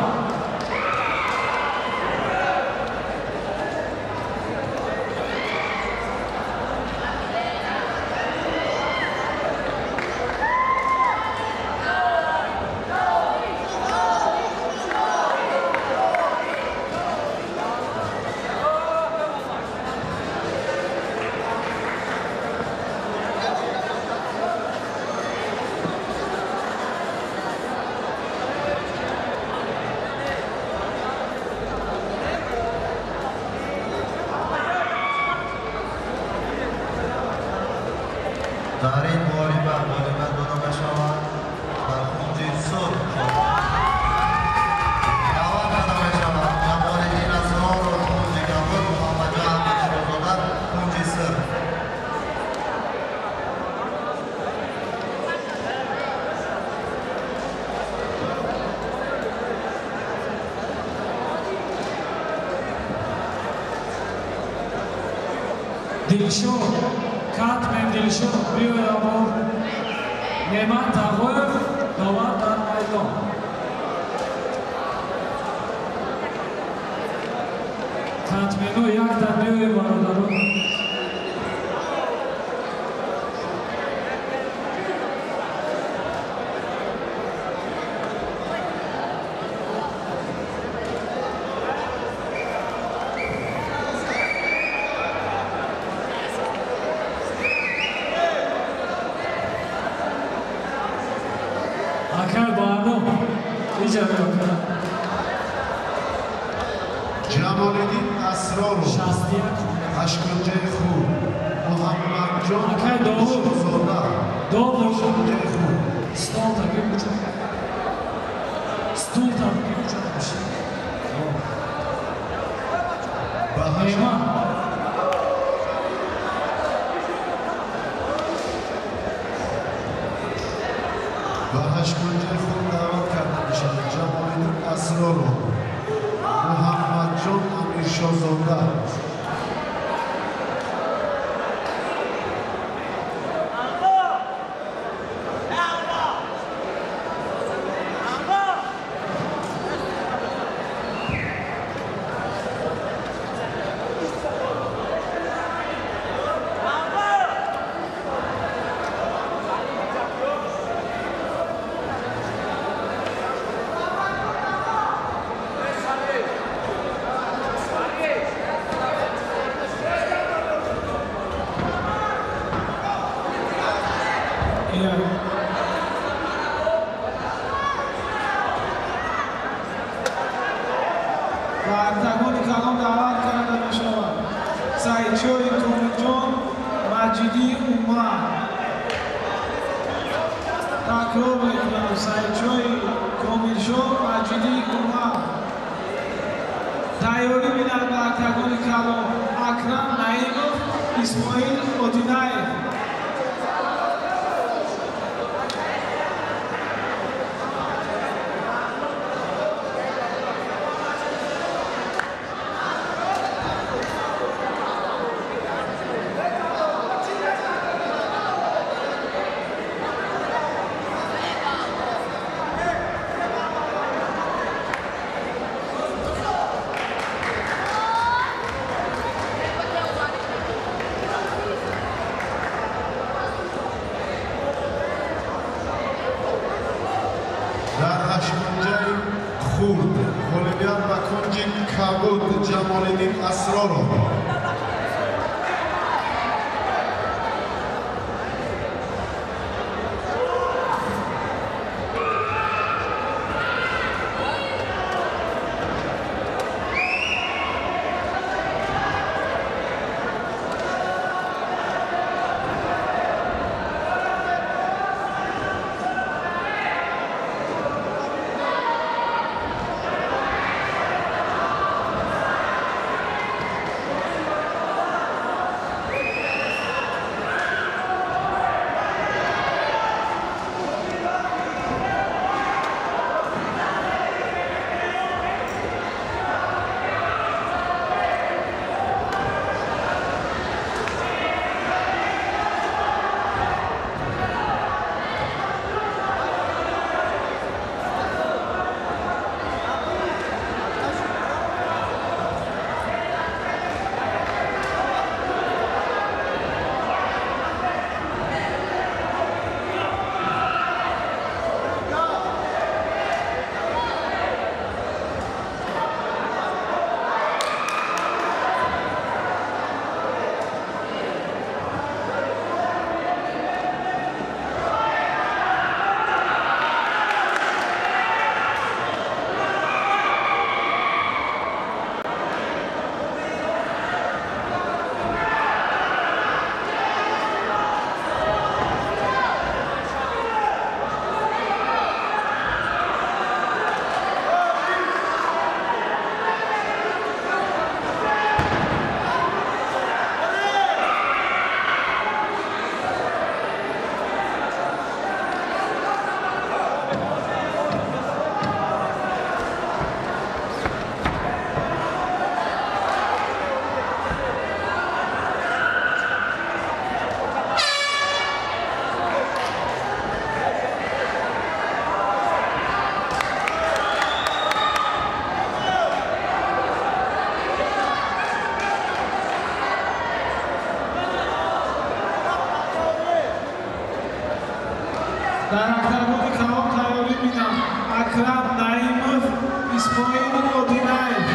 Дар ин муҳориба ғолибият дода мешавад бар кунҷи сурх. Даъват карда мешавад Ҷамолиддин Асроров, кунҷи кабуд, Муҳаммадҷон Амиршоҳзода, кунҷи сурх. Дилшод Катмен, Дилшод, биёед аввал. Неъмат Тағоев, довар дар майдон. Катмено, якта биёед, бародарон. Акай Баҳром, иҷа биё. Ҷамолиддин Асроров, 61, ҳашткунҷаи хурд, Муҳаммадҷон Акай Довуд. Амиршоҳзода, Довуд. ҳаштгунҷаи хурд. Стол таги куча. Стул таги куча. Ба ҳашт Неъмат. Ба ҳашткунҷаи хурд даъват карда мешавад Ҷамолиддин Асроров, Муҳаммадҷон Амиршоҳзода. Вартагони калон даъват карда мешавад Саидшоҳи Комилҷон, Маҷидӣ Умар. Такрор мекунам, Саидшоҳи Комилшоҳ, Маҷидӣ Умар. Тайёрӣ бинад вартагони калон Акрам Наимов, Исмоил Одинаев. Ҳашткунҷаи хурд ғолибият ба кунҷи кабуд Ҷамолиддин Асроров. Дар октагони калон тайёрӣ бинам Акрам Наимов, Исмоил Одинаев.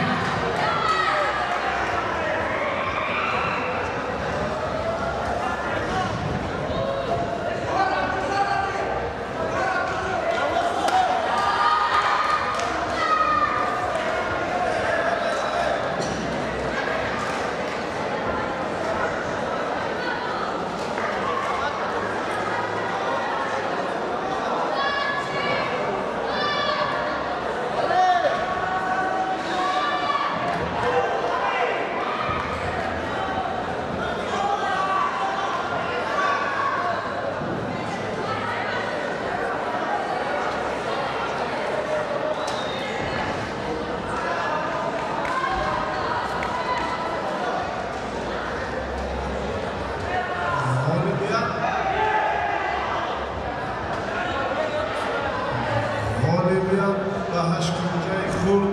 Ғолибият ба ҳашткунҷаи хурд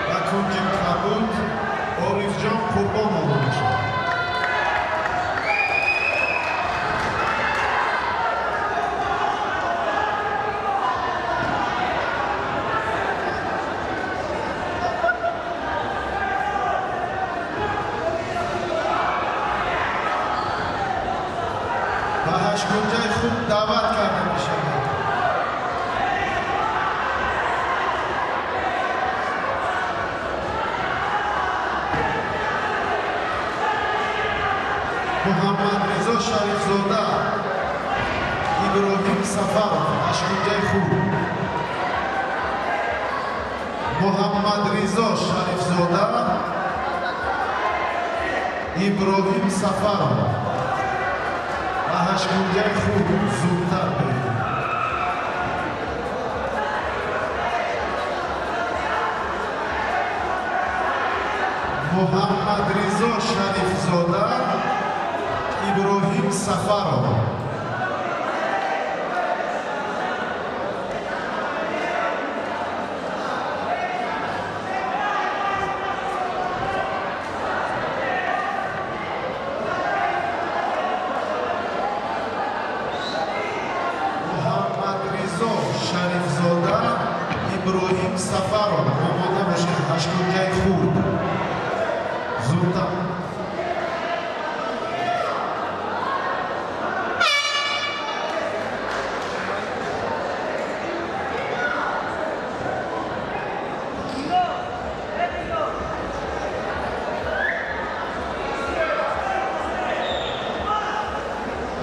ба кунҷи кабуд Орифҷон Қурбонов мешавад. Ба ҳашткунҷаи хурд даъват карда мешавад. Муҳаммадризо Шарифзода, Иброҳим Сафаров, ҳашткунҷаи хурд. Муҳаммадризо Шарифзода, Иброҳим Сафаров ба ҳашткунҷаи хурд зудтар биёед. Муҳаммадризо Шарифзода, Иброҳим Сафаров. Муҳаммадризо Шарифзода, Иброҳим Сафаров омода бошед, ҳашткунҷаи хурд. Зудтар.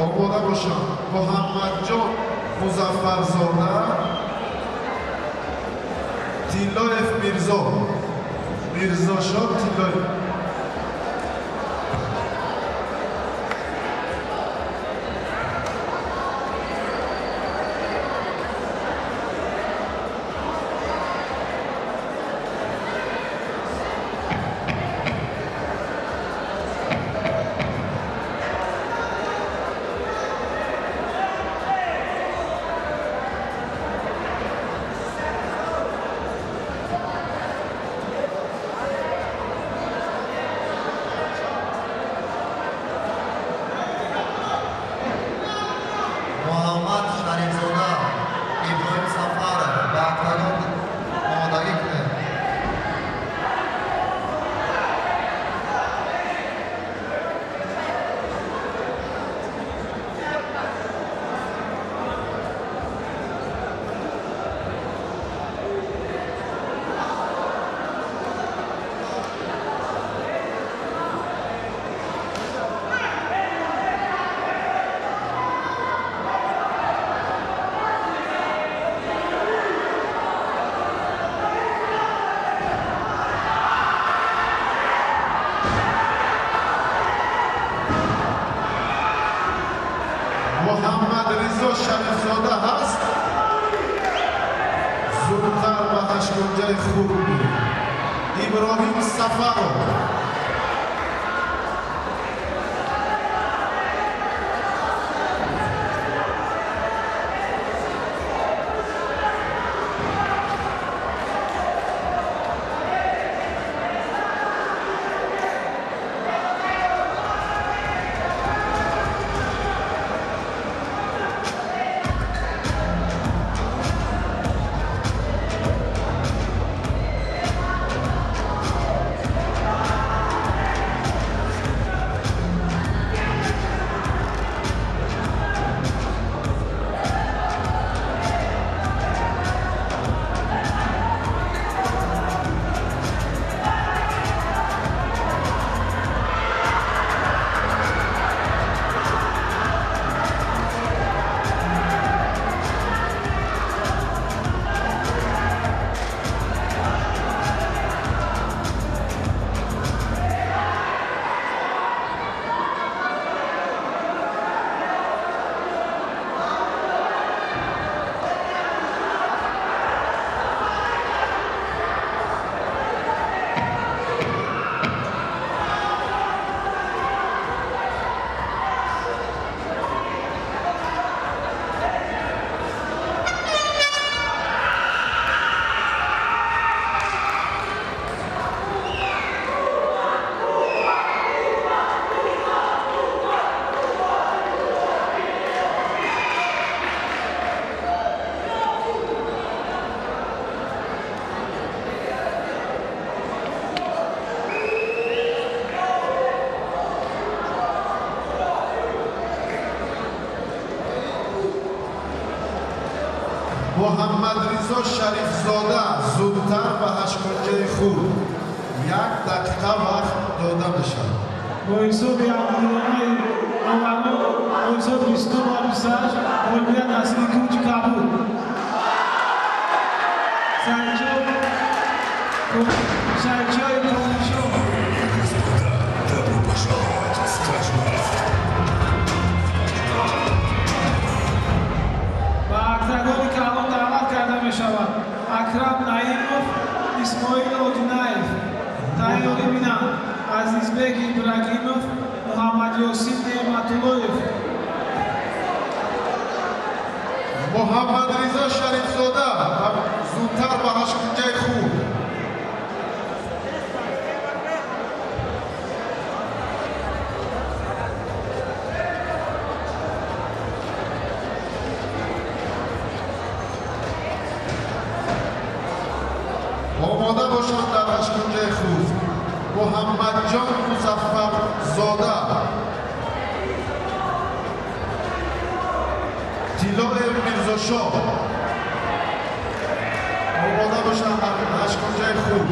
Омода бошанд Муҳаммадҷон Музаффарзода, Тиллоев Мирзо, Мирзошон Тиллоев. Муҳаммадризо Шарифзода ҳаст? Зудтар ба ҳашткунҷаи хурд биёед. Иброҳим Сафаров. Муҳаммадризо Шарифзода зудтар ба ҳашткунҷаи хурд. 1 дақиқа вақт дода мешавад. Бо ҳисоби амрономаи оварно бо ҳисоби 22-28 ғолибият насиби кунҷи кабуд. Сайчои Комишо. Добро пожаловать в Ташмарт. Ба октагони калон даъват карда мешавад Акрам Наимов, Исмоил Одинаев. Тайёрӣ бинанд Азизбек Ибрагимов, Муҳаммадёсин Неъматуллоев. Муҳаммадризо Шарифзода зудтар ба ҳашткунҷаи хурд. Омода бошанд дар ҳашткунҷаи худ Муҳаммадҷон Музаффарзода, Тилоев Мирзошоҳ. Омода бошанд дар ҳашткунҷаи худ.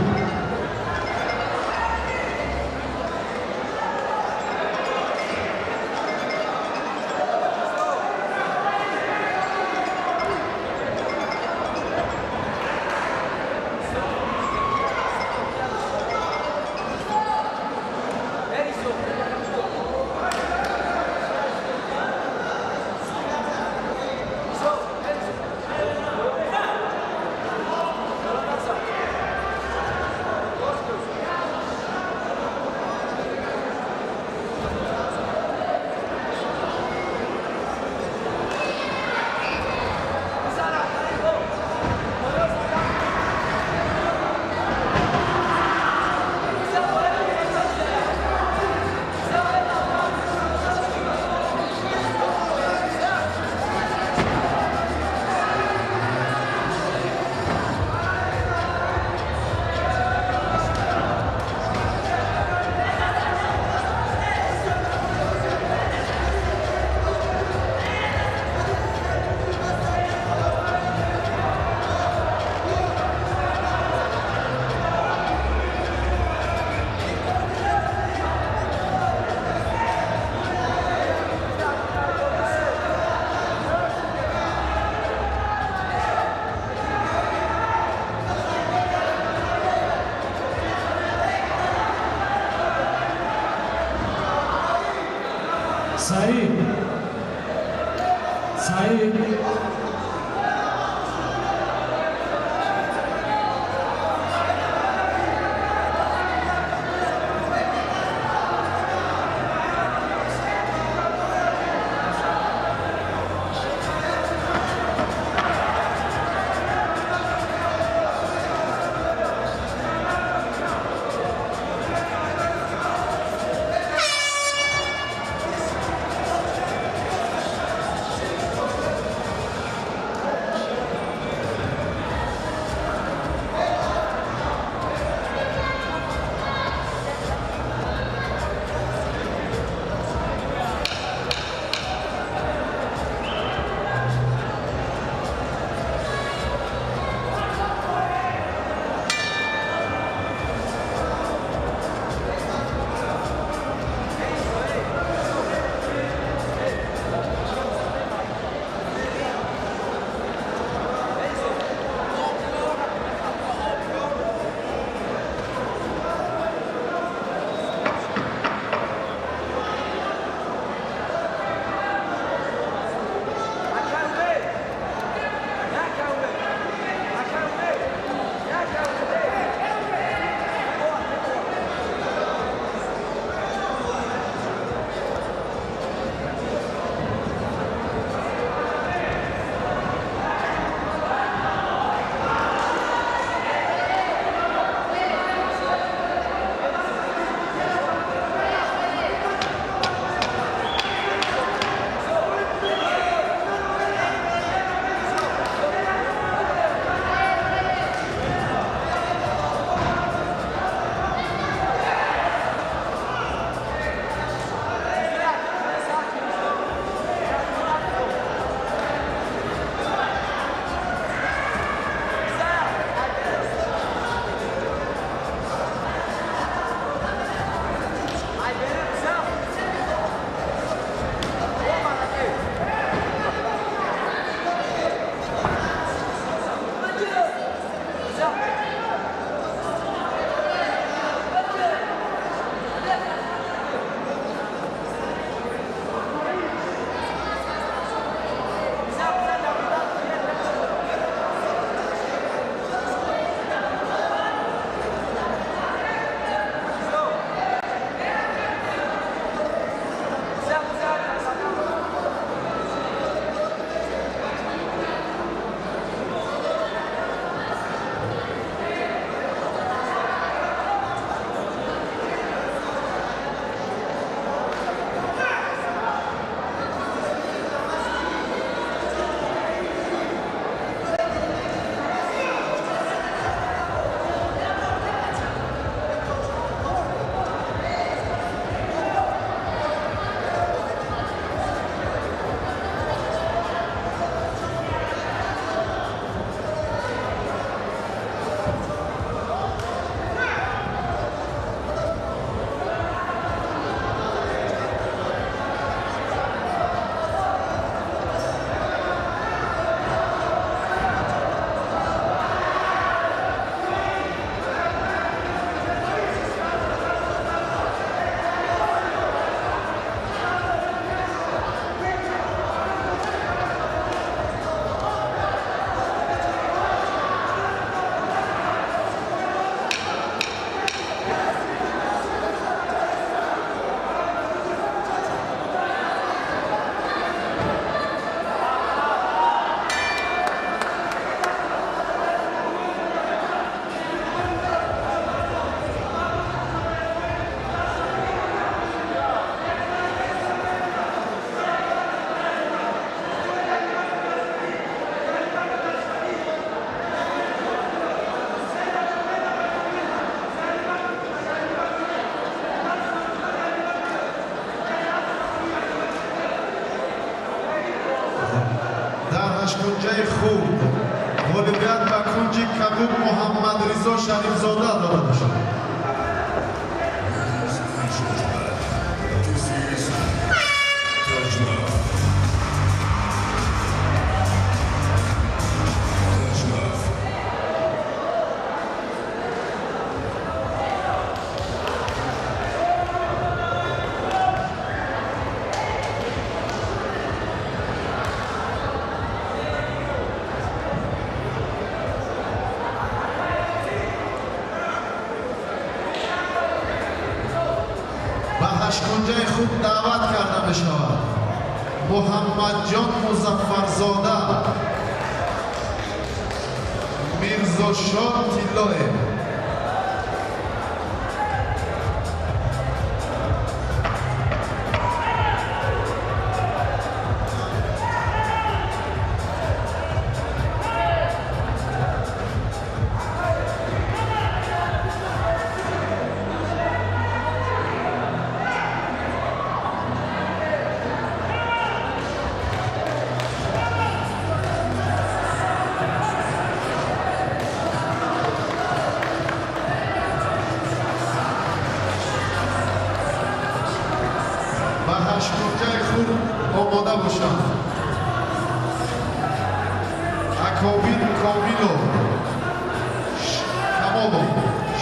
Хурд ғолибият ба кунҷи кабуд Муҳаммадризо Шарифзода дода мешавад. Ба ҳашткунҷаи худ даъват карда мешавад Муҳаммадҷон Музаффарзода, Мирзошод Тиллоев. Ба ҳашткунҷаи худ омода бошанд Акобир Комилов, Камолов,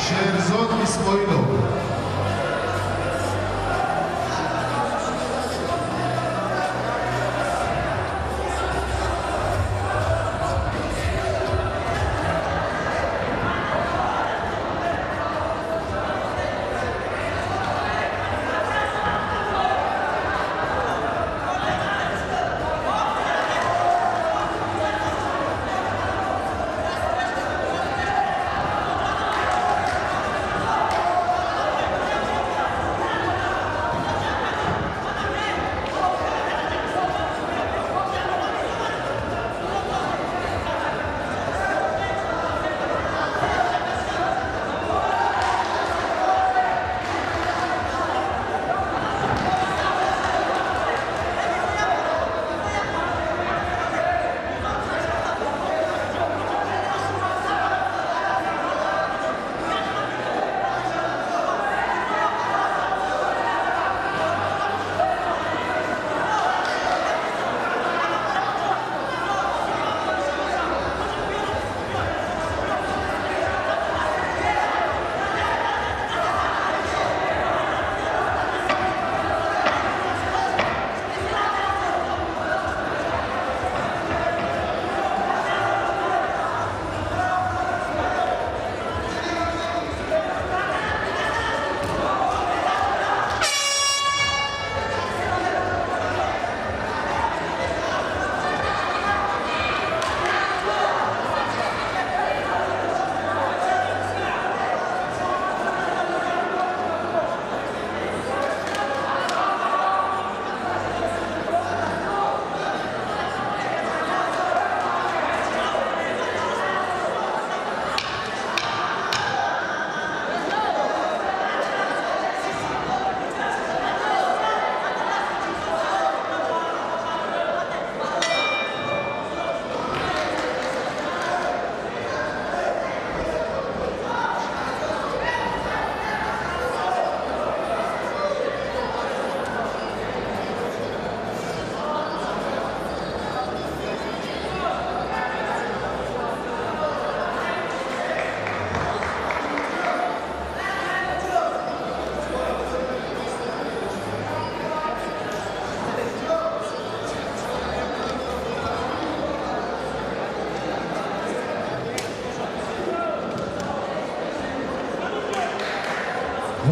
Шерзод Исмоилов.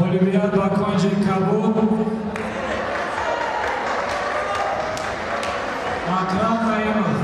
Ғолибият ба кунҷи кабуд Акрам Раимов.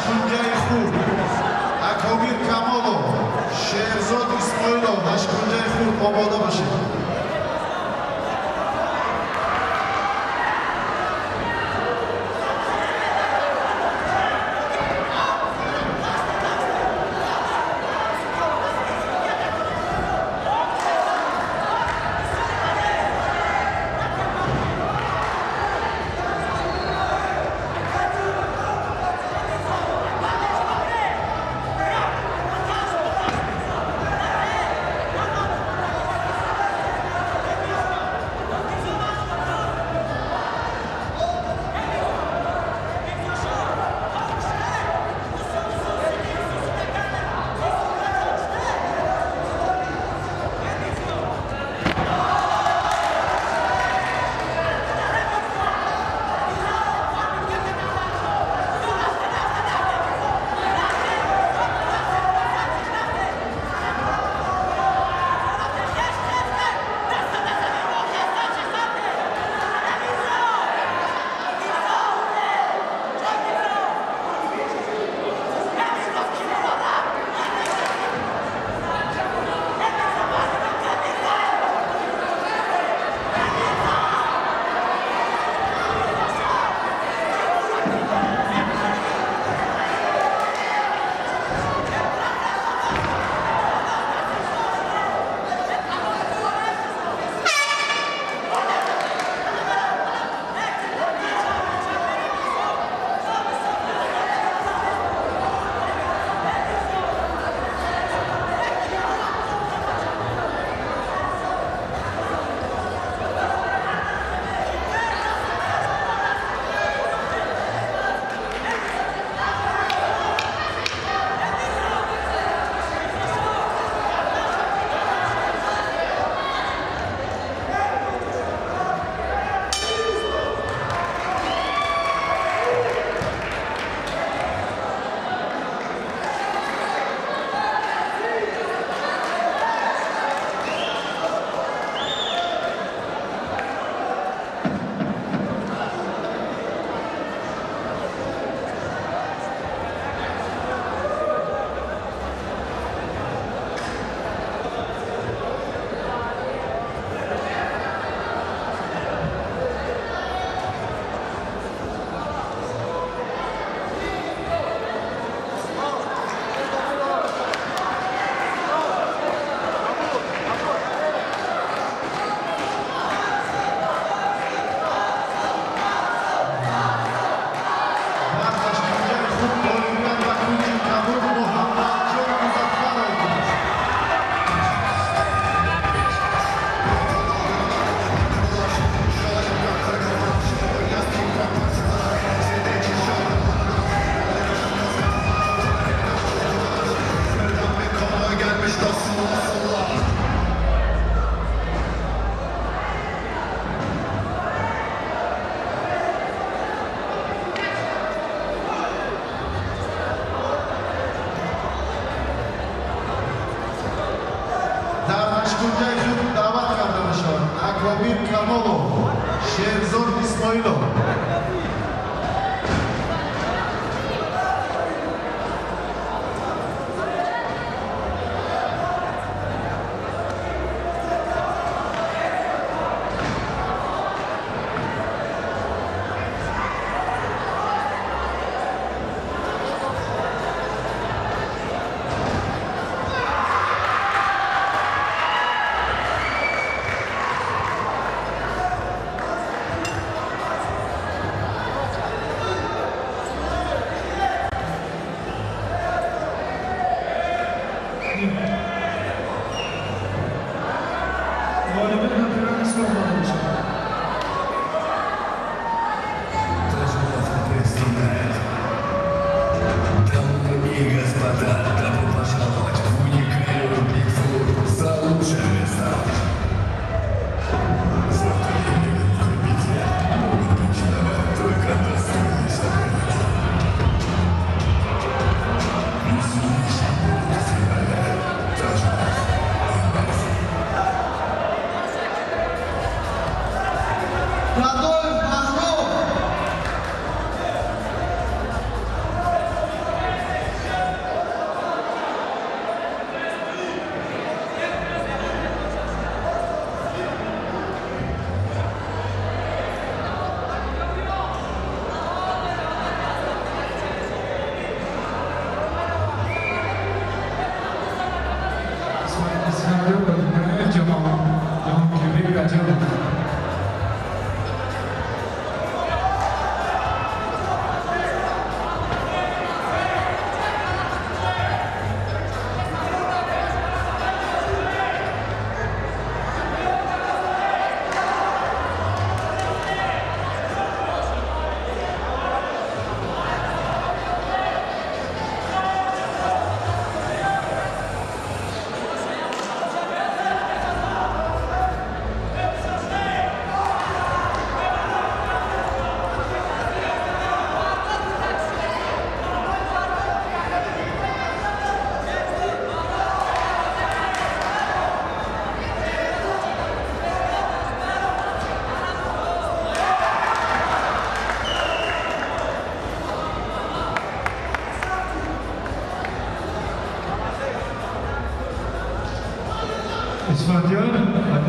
Ҳашткунҷаи хурд Акобир Камолов, Шерзод Исмоилов, ҳашткунҷаи хурд омода бошед. Ҳашткунҷаи хурд даъват карда мешаванд Акобир Камолов, Шерзод Исмоилов. Исматёр,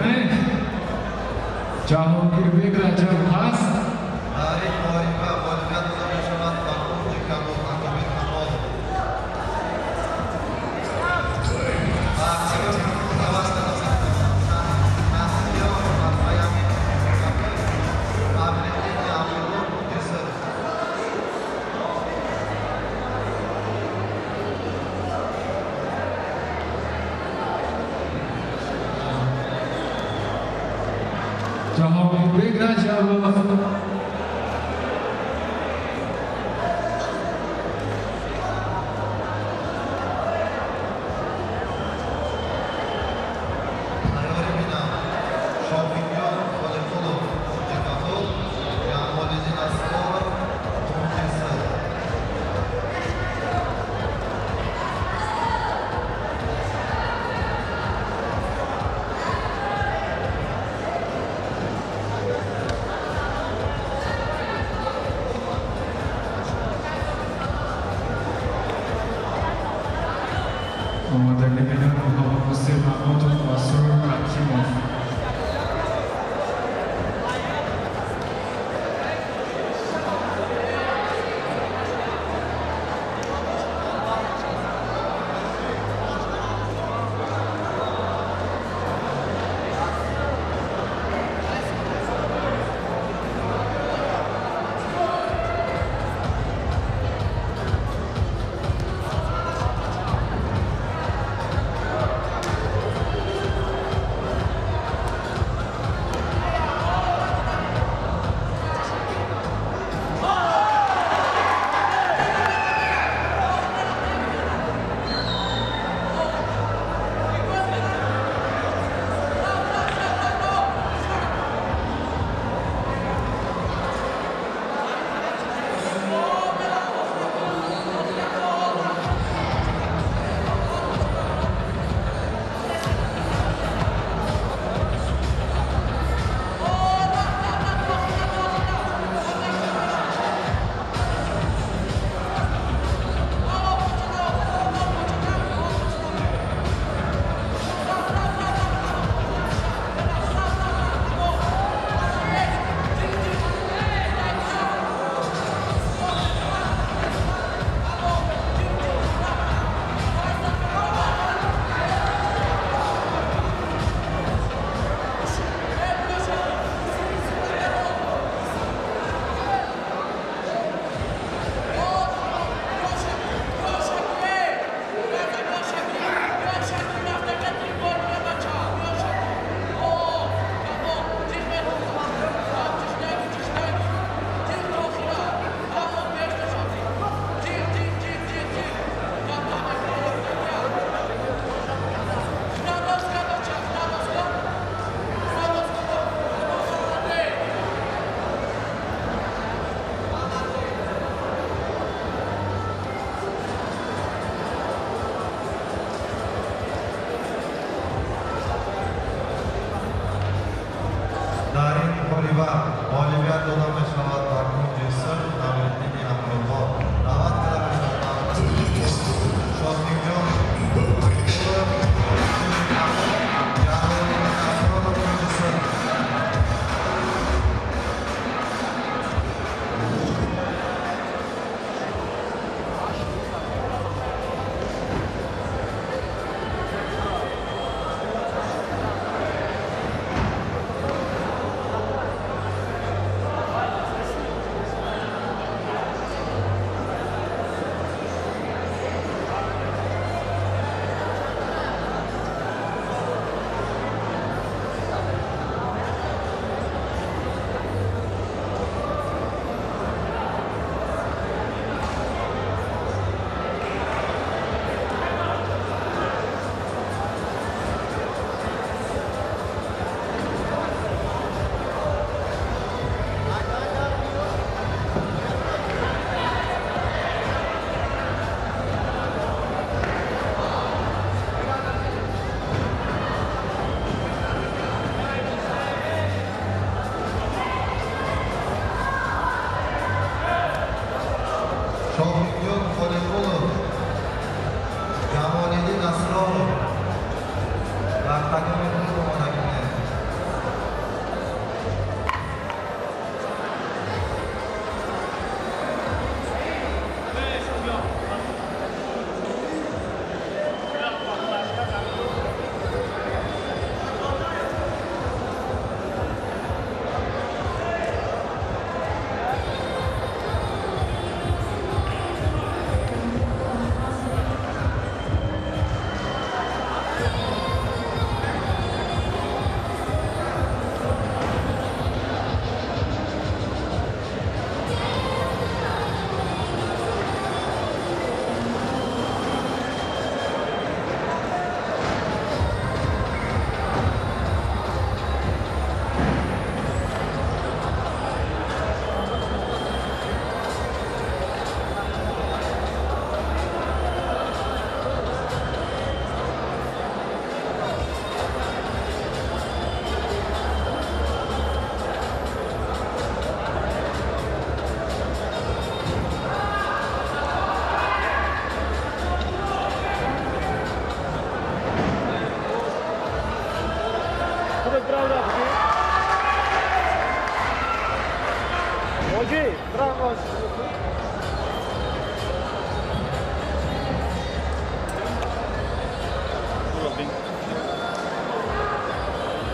не? Ҷаҳонгирбек Раҷаб ҳаст? Дар ин муҳориба ғолибият дода мешавад ба кунҷи кабуд Акобир Камолов. Ба даъват карда Шаҳриёр Марфаями Амриддини Амрулло кунҷи сурх. Ҷаҳонгирбек Раҷабов. Тайёрӣ бинам Шофиқҷон Холиқулов кунҷи кабуд, Ҷамолиддин Асроров кунҷи сурх. Омодагӣ бинам Муҳаммадносир Маҳмудов ва Сурур Ҳакимов. Дар ин муҳориба ғолибият дода мешавад ба кунҷи сурх Амриддини Амрулло. Даъват карда мешавад Шофиқҷон Холиқулов кунҷи кабуд, Ҷамолиддин Асроров кунҷи сурх. Шофиқҷон Холиқулов, Ҷамолиддин Асроров. Вақтагони худ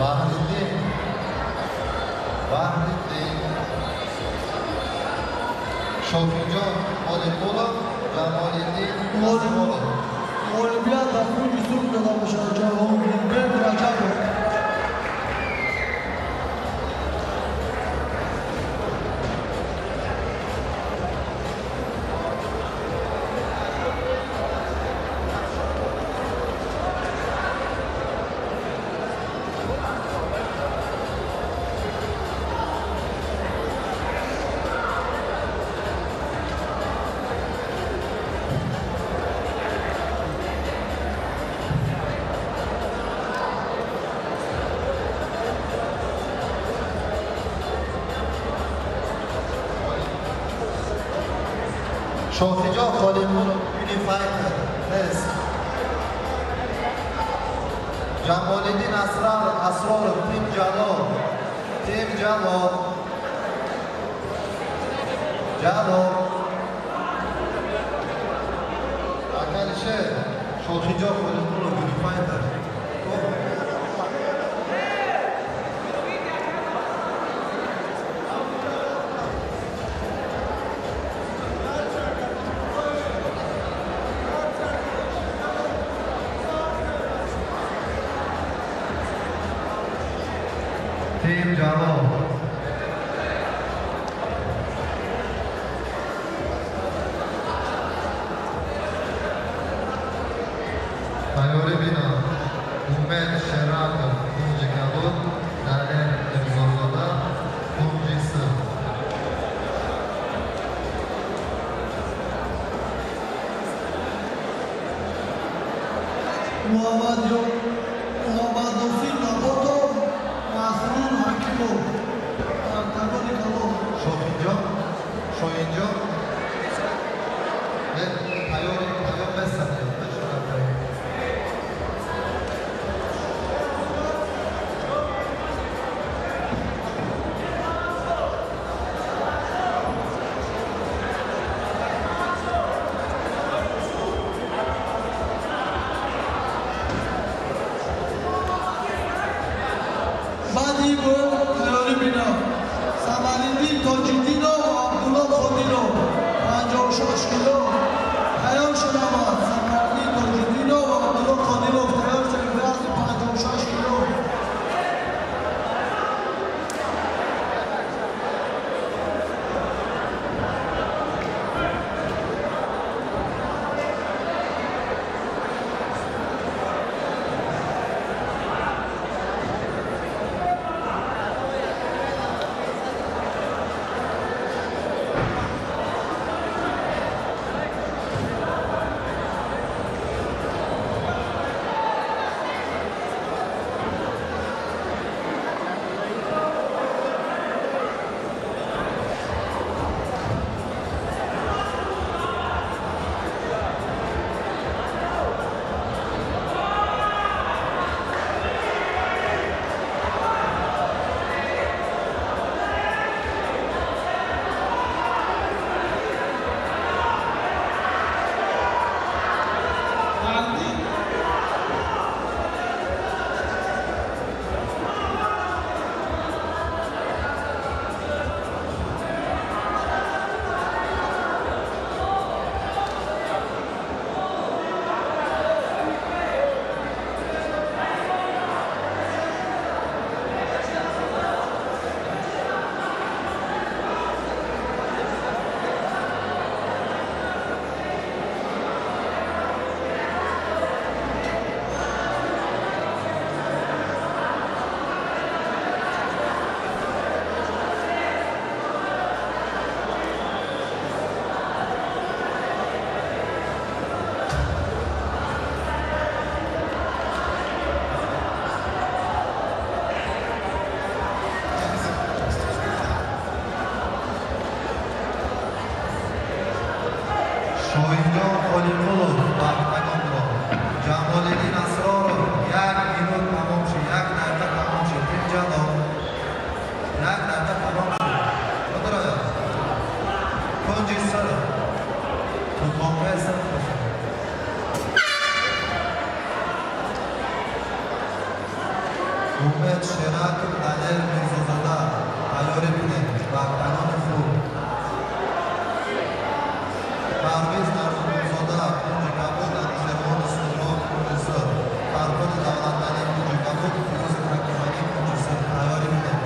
Bahriddin. Bahriddin. Шофиҷон Олимқулов, Ҷамолиддин Осимонов. Ғолибият ба кунҷи сурх дода мешавад Ҷавонгирбек Раҷабов. Шофиҷон Холиқулов, Unifighter, Нест. Ҷамолиддин Асроров, Тим Jalol. Тим Jalol. Jalol. Акалишер, Шофиҷон Холиқулов, Unifighter. Team Jalol. Тайёрӣ бинам. Умед Шератов, кунҷи кабуд, Далер Мирзозода, кунҷи сирх. Муҳаммадносир Наботов, Масрур Ҳакимов, Октагони калон. Шоҳинҷон, Шоҳинҷон, тайёр бестанд. Баъди бой тайёрӣ бинам. Самариддин Тоҷиддинов, Абдулло Қодиров, 56 кило. Тайёр шудавад. Самариддин Тоҷиддинов, Абдулло Қодиров тайёр шуданд вазни 56 кило. Шоҳинҷон Холиқулов ба октагонро. Ҷамолиддин Асроров, як минут тамом шуд, як дақиқа тамом шуд. Тим Jalol. Як дақиқа тамом шуд. Куҷо? Кунҷи сурх тупонгаи сурх бошад. Умед Шераков, Далер Мирзозода, тайёрӣ бинед ба октагони хурд. Парвиз Нарзуллозода, кунҷи кабуд, Анушервони Суҳроб, кунҷи сурх. Фарҳоди Давлаталӣ, кунҷи кабуд, Фирӯз Ҳакималӣ, кунҷи сурх. Тайёрӣ бинед.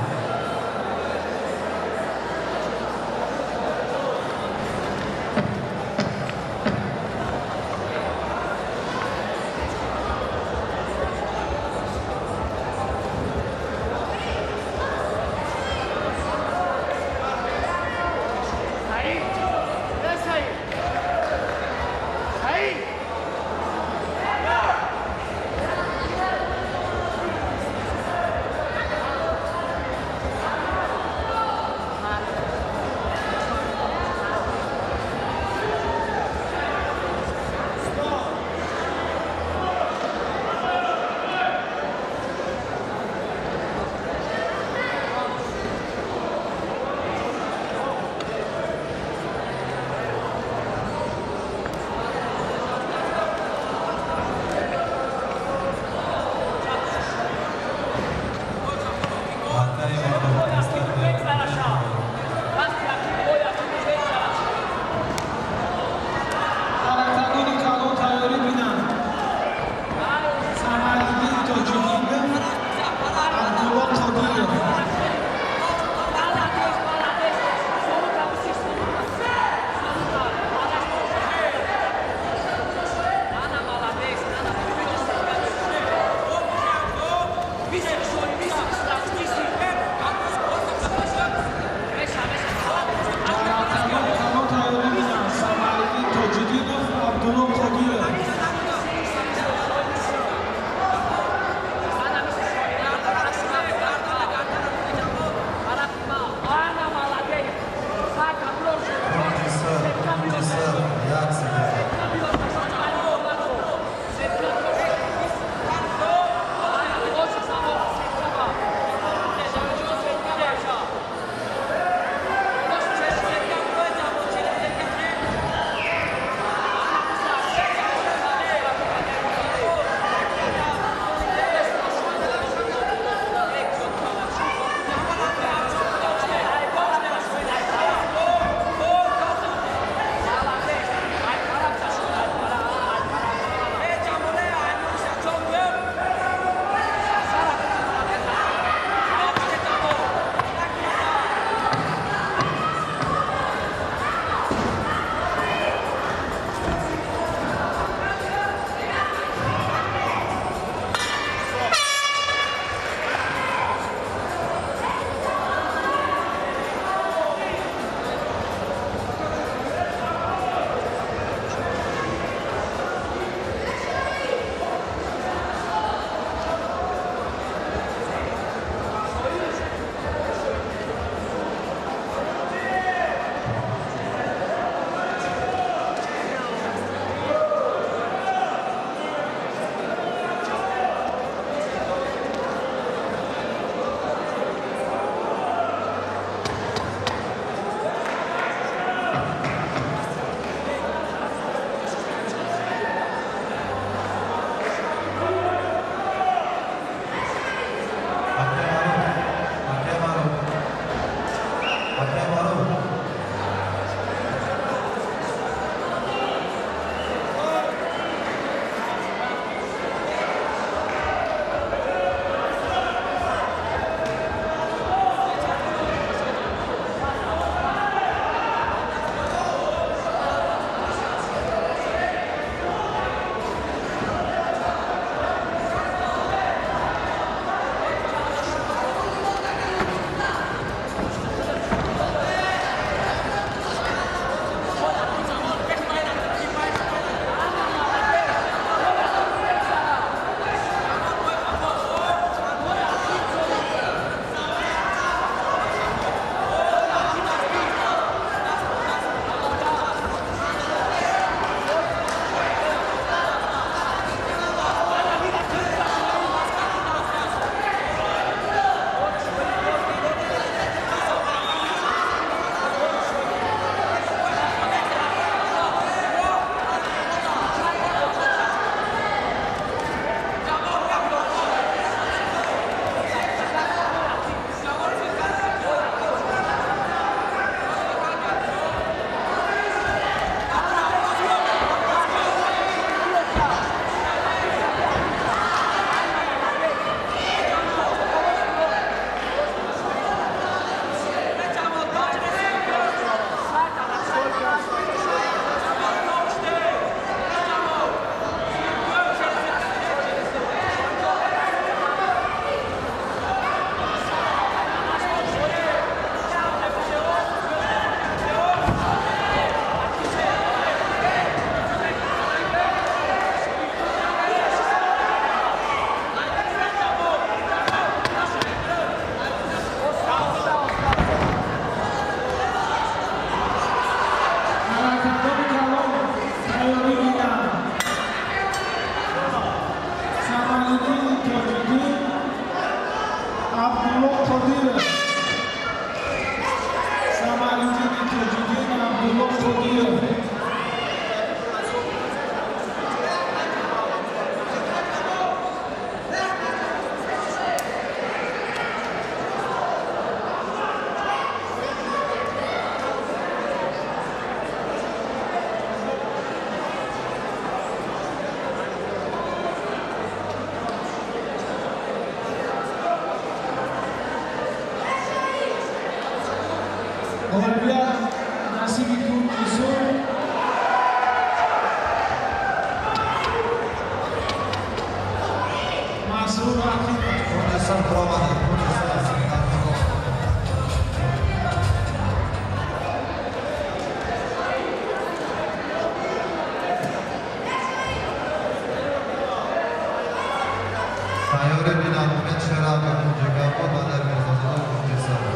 Тайёрӣ бинанд Умед Шерака кунҷи кабуд, Далер Мирзозода кунҷи сурх.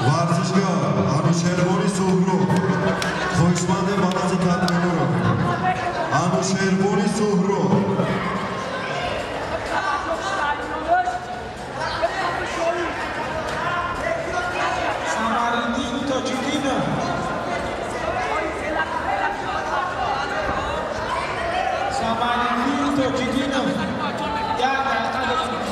Варзишгар Анушервони Суҳроб, хоҳишманде ба назди татмино равед. Анушервони Суҳроб. Самариддин Тоҷиддинов. Самариддин Тоҷиддинов. Як дақиқа дорем.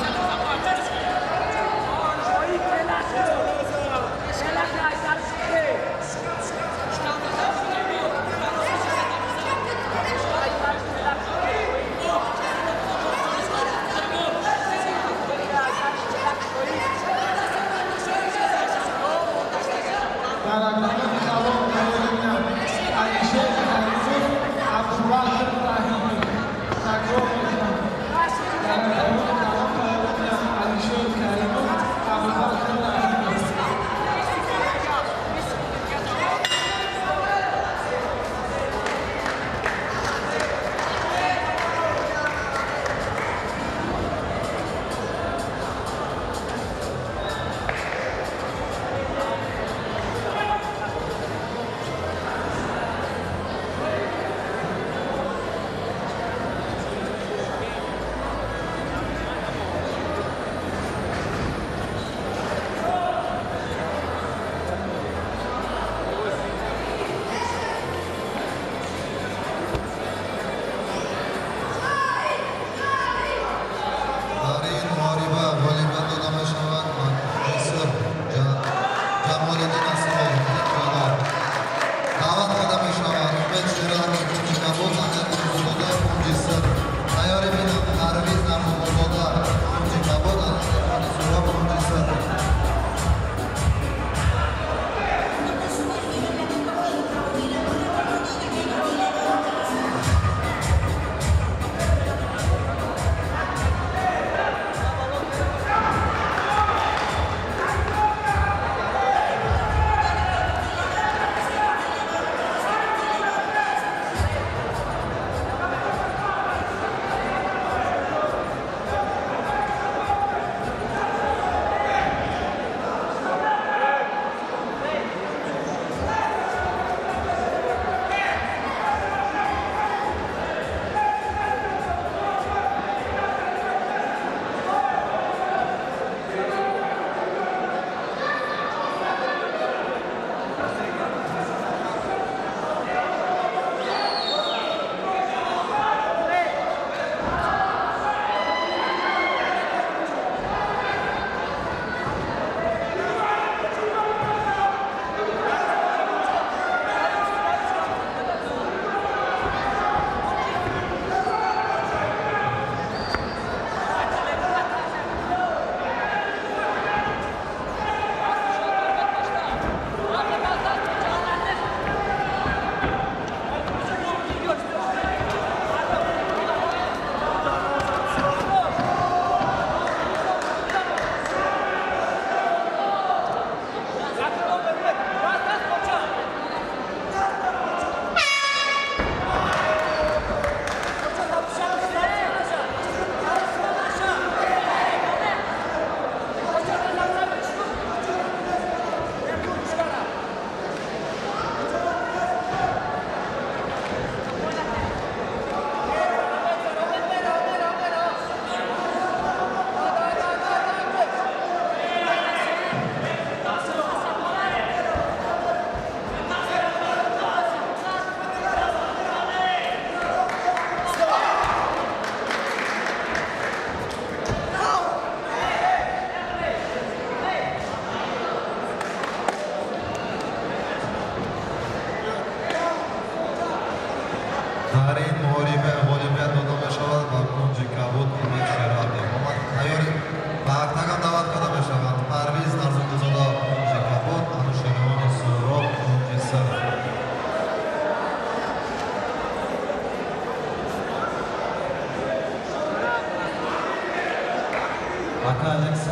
Ака Алекс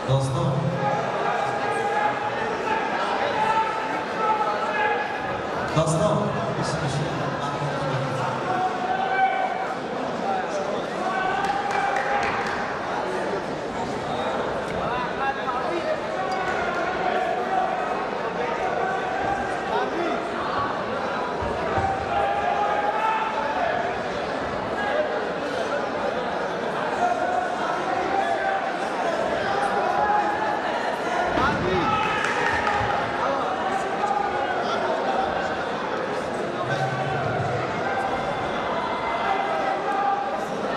Достон. Достон.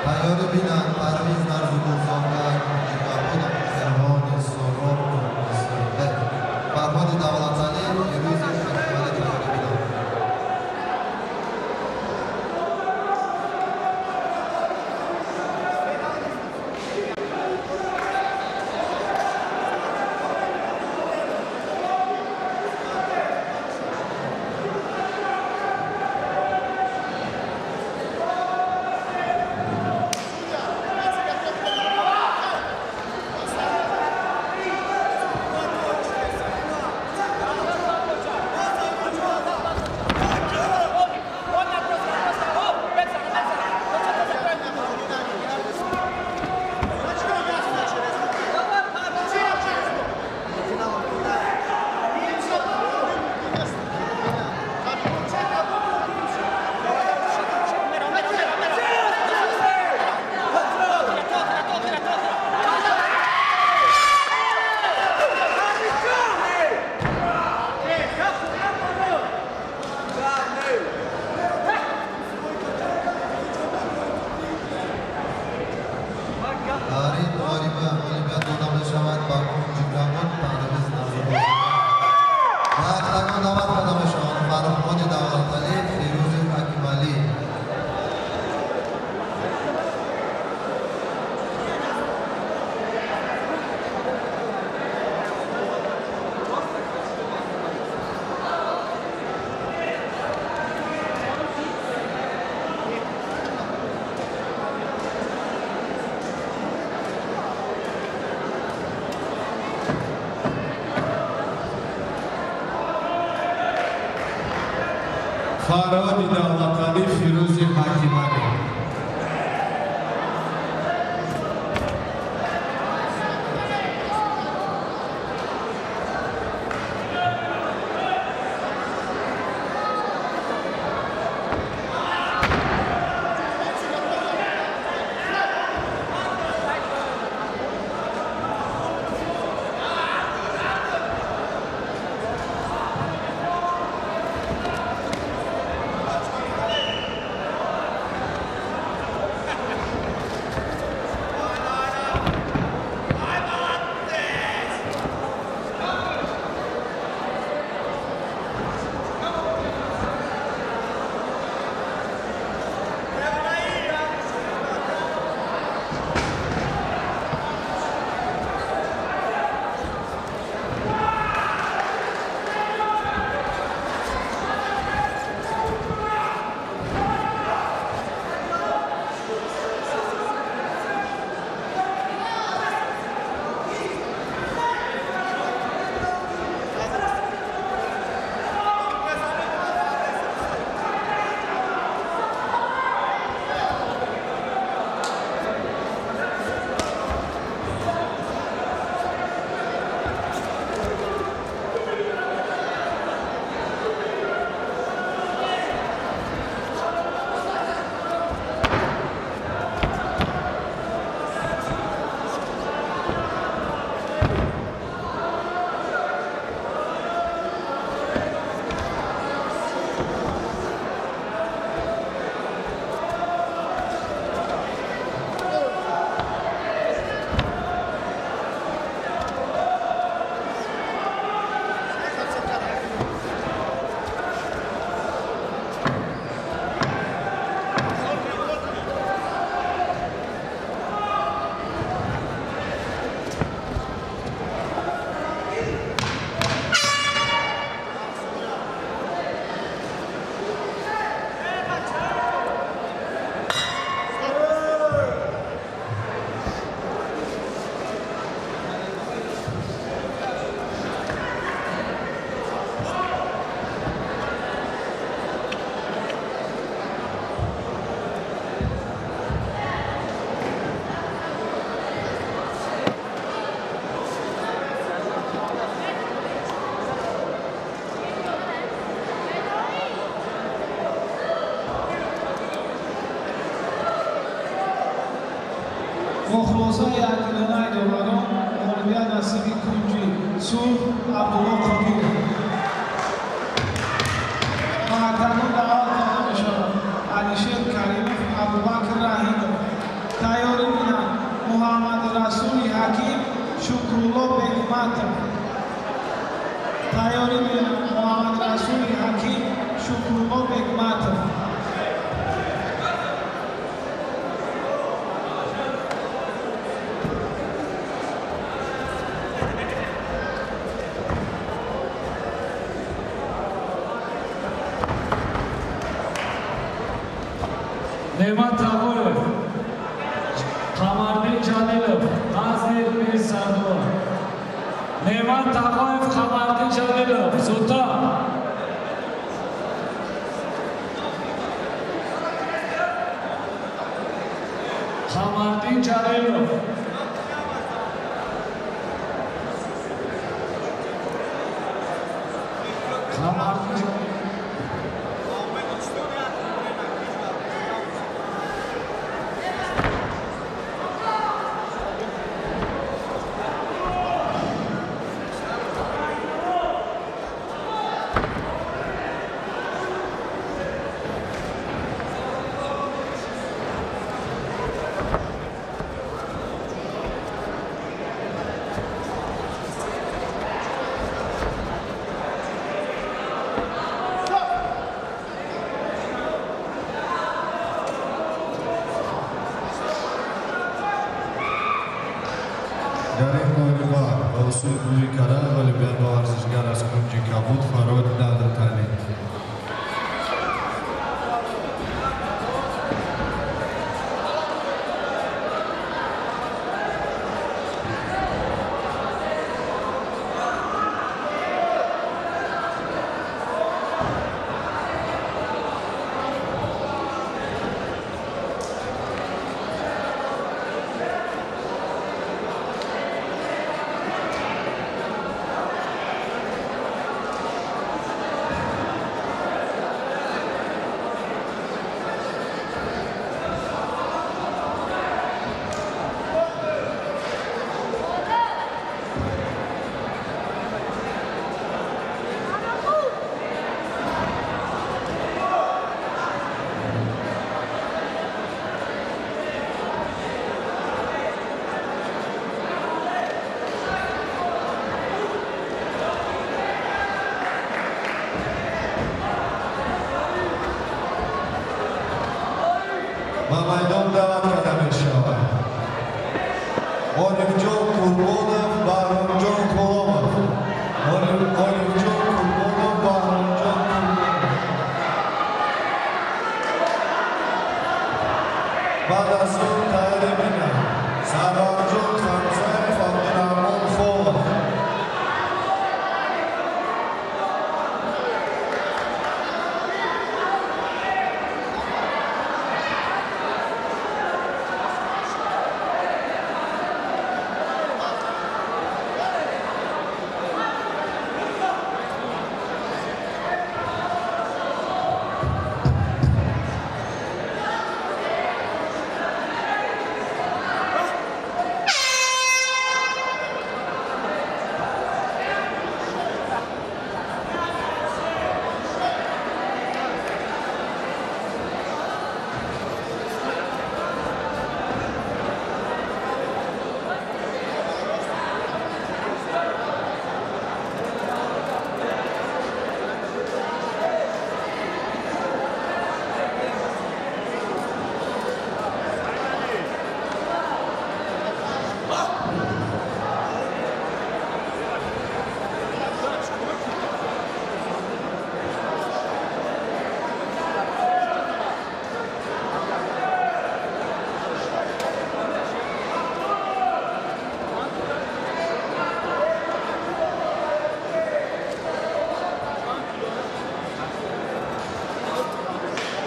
Тайёри бинанд Парвиз Нарзугулзода кунҷи кабуд, Анушервони Суроб кунҷи сурх. Фарҳоди Давлаталӣ, Фирӯзи Ҳакималӣ тайёрӣ бинанд. Дар ин муҳориба ғолибият дода мешавад ба кунҷи кабуд Парвиз Нарзугулзода. Ба октагон даъват карда мешаванд Фарҳоди Давлаталӣ, Фирӯзи Ҳакималӣ. Фарҳоди Давлаталӣ, Фирӯзи Ҳакималӣ. Бо хулосаи адилонаи доварон ғолибият насиби кунҷи сурх Абдулло Қодиров. Ба октагон даъват карда мешавад Алишер Каримов, Абубакр Раҳимов. Тайёрӣ бинанд Муҳаммадрасули Ҳаким, Шукрулло Бегматов. Тайёрӣ бинанд Муҳаммадрасули Ҳаким, Шукрулло Бегматов. Неъмат Тағоев, Қамардин Ҷалилов, Ғазни Мирсардор. Неъмат Тағоев, Қамардин Ҷалилов, зудтар. Қамардин Ҷалилов. Қамардин Ҷалилов. Дар ин муҳориба ба усули бӯи кардан ғолибият ба варзишгар аз кунҷи кабуд Фарҳод Давлаталӣ. Ба майдон даъват карда мешавад Орифҷон Қурбонов, Баҳромҷон Ғуломов. Орифҷон Қурбонов, Баҳромҷон Қурбонов. Баъд аз он тайёрӣ бинанд Сарварҷон Хамзаев, Абдураҳмон Холов.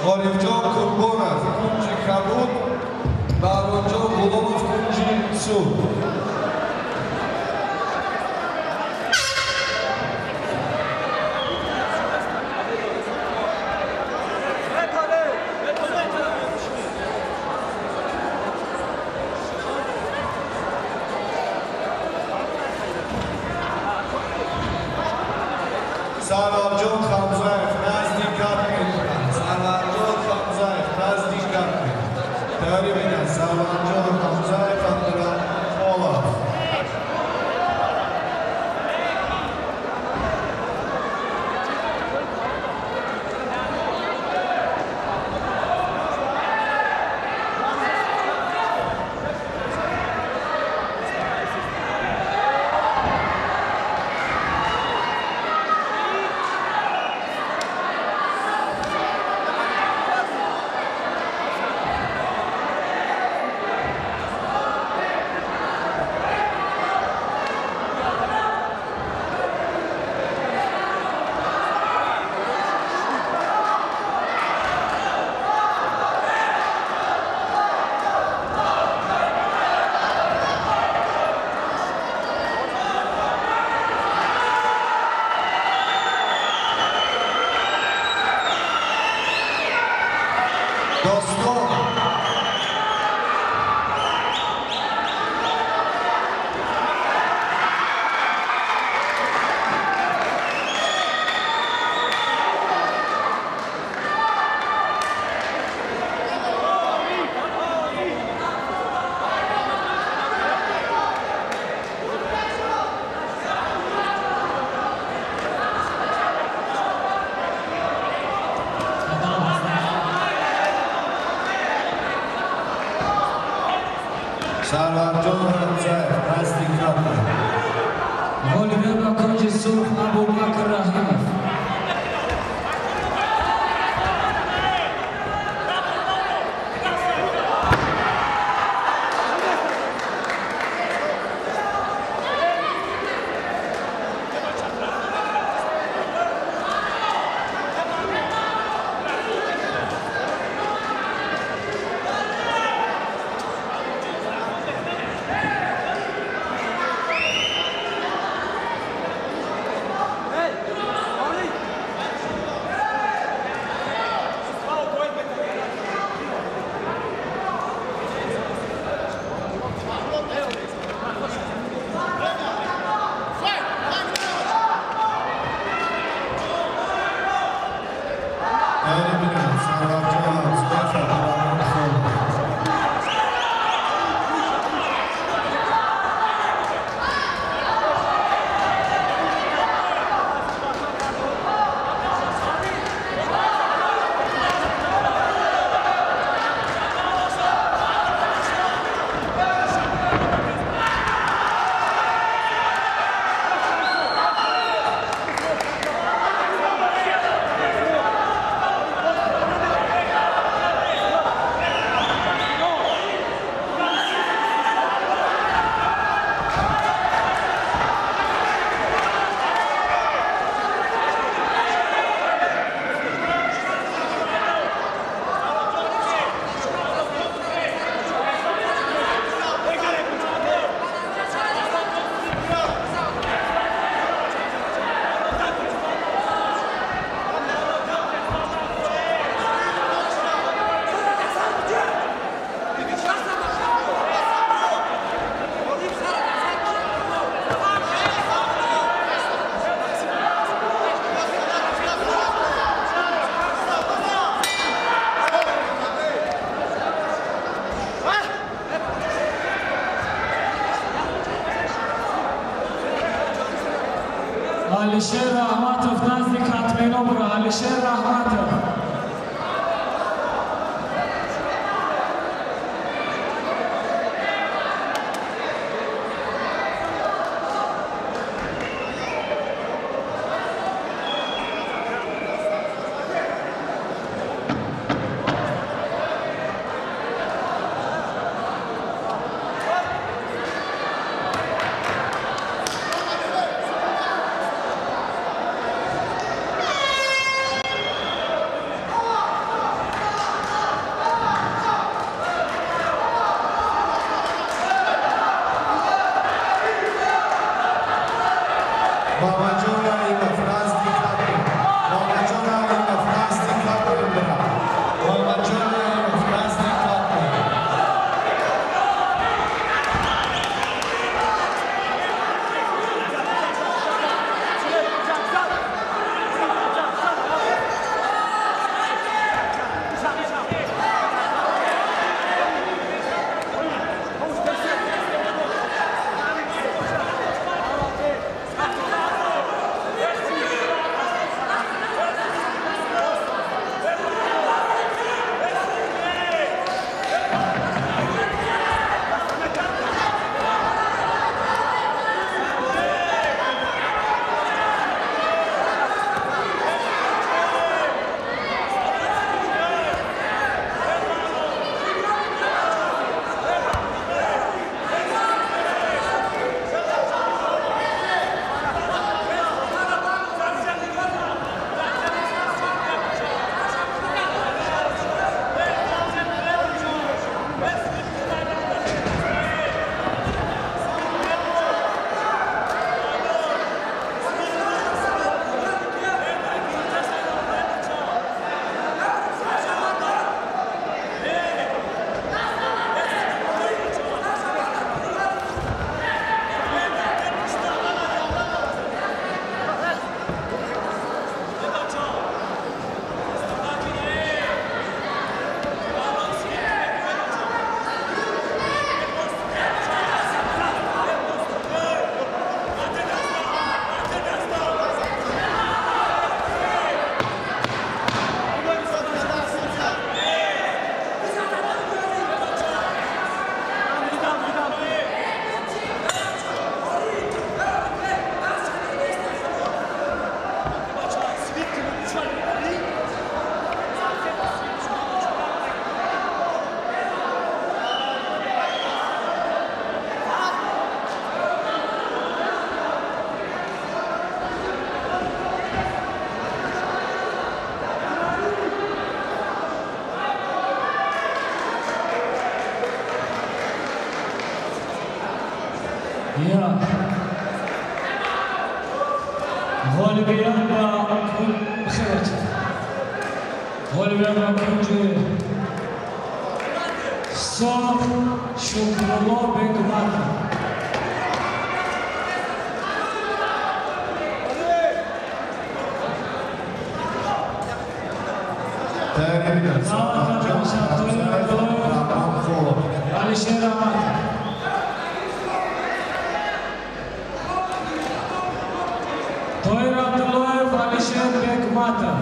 Ғолибҷон Қурбонов, кунҷи кабуд, Баҳромҷон Ғуломов, кунҷи сурх. Достон. Сарварҷон Рамзаев, дасти капа. Ғолибият ба кунҷи сурх Абубакр Раҳимов. Алишер Раҳматов назди катмено бура. Алишер Раҳматов. Як. Ғолибият ба ғолибият ба кунҷи сурх Шукрулло Бекматов. Алишер Аҳмадов. Тоир Абдуллоев, Алишер Бекматов.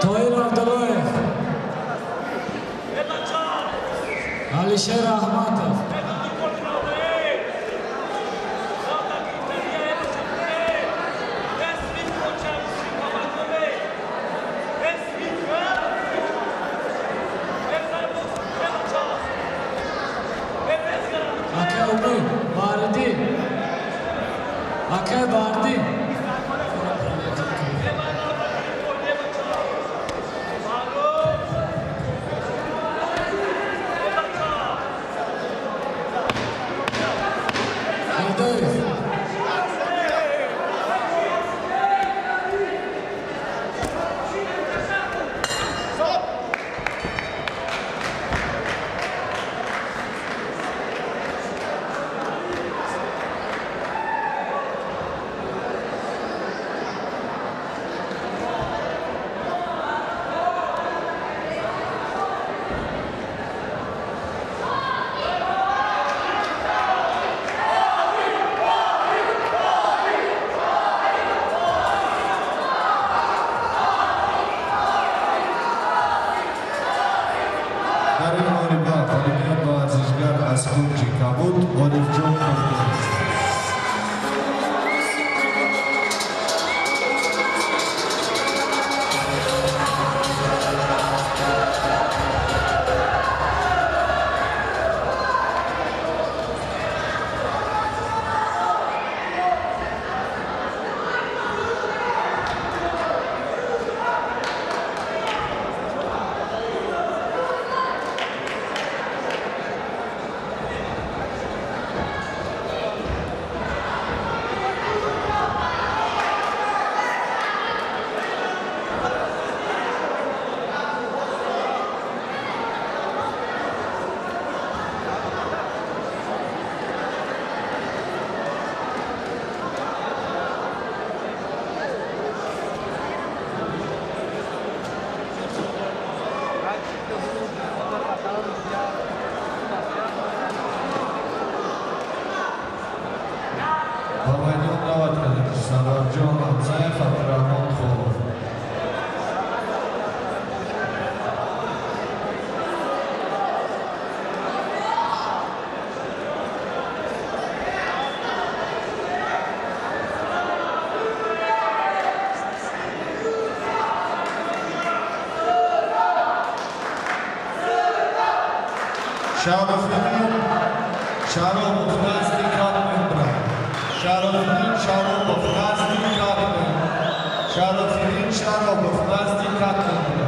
Тоир Абдуллоев, Алишер Аҳматов. Акай Умид Баҳриддин, акай Баҳриддин. Дар ин муҳориба ғолибият ба варзишгар аз кунҷи кабуд Орифҷон Қурбонов. Ба майдон даъват кардем Сарварҷон Ҳамзаев, Абдураҳмон Холов. Шарофиддин Шаробов назди катменбра. Шарофиддин Шаробов назди катмен. Шарофиддин Шаробов назди катменбра.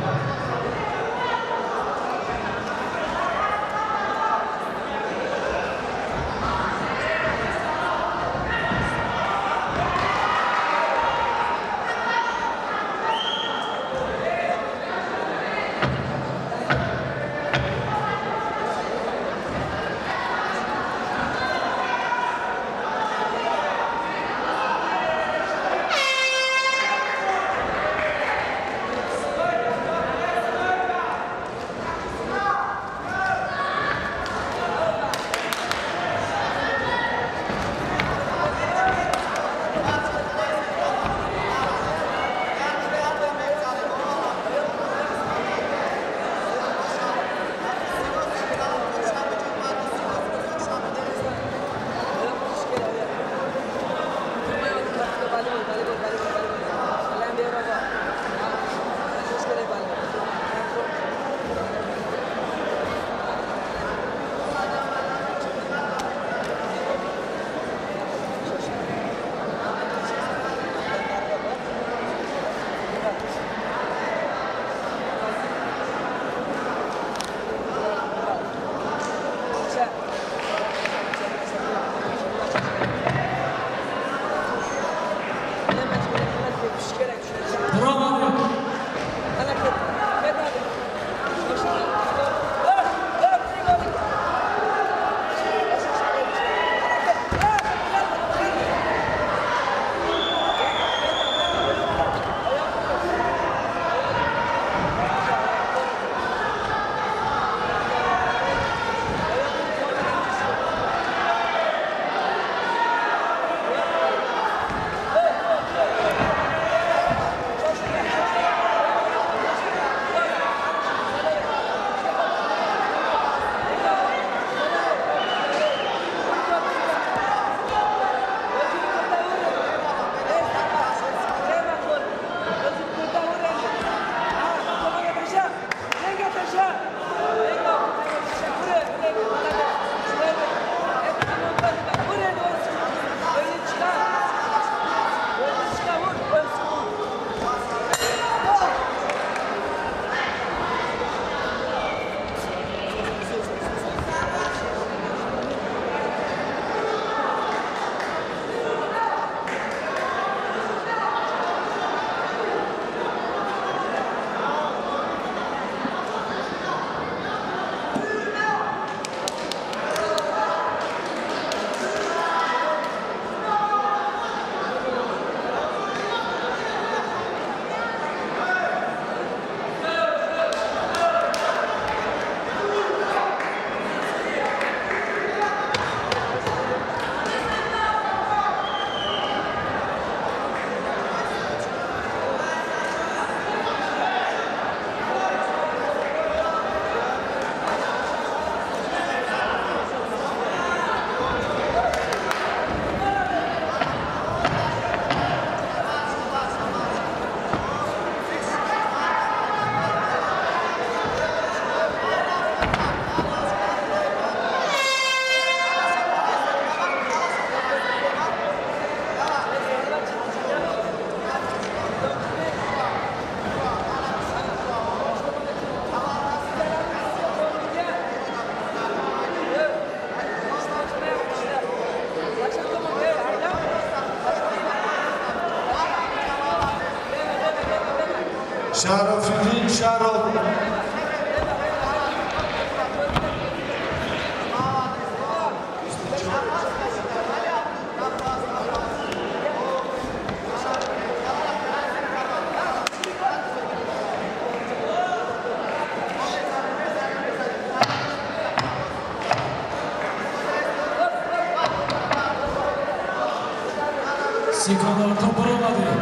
Шарофиддин Шароф. Секундато баромадем.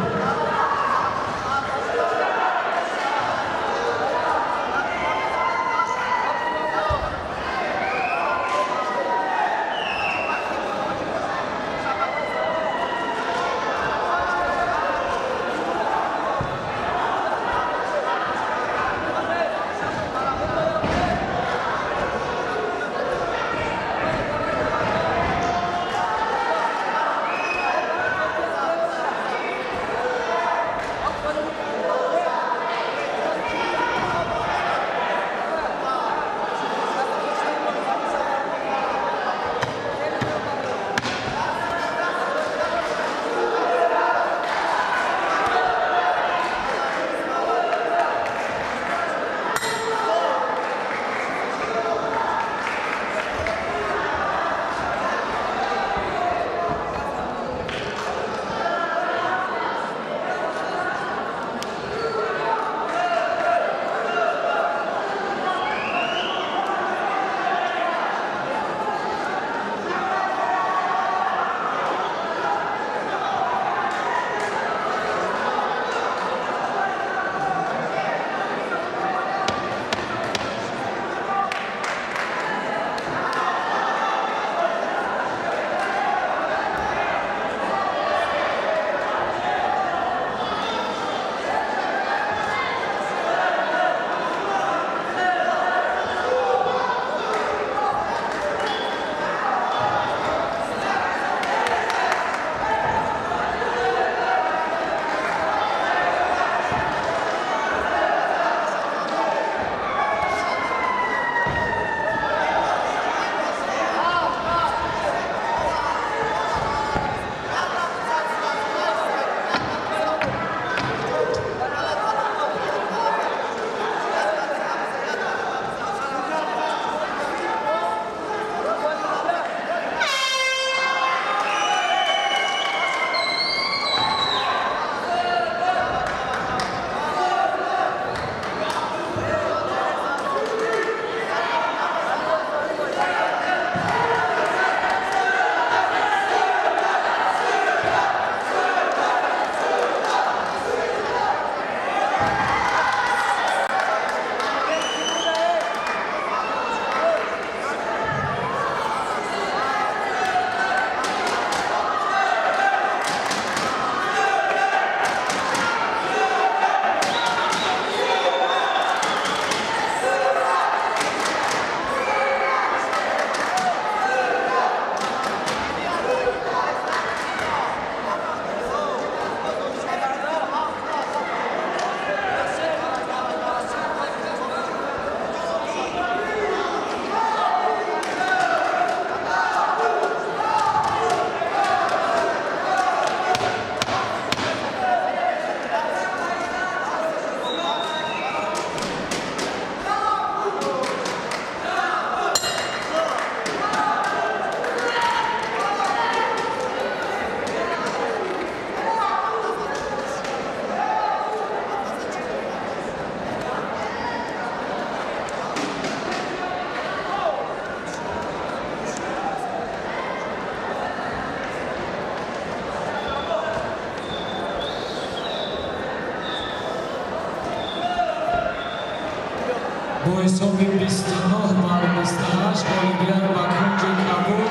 Бо ҳисоби 29-28 ғолибият ба кунҷи кабуд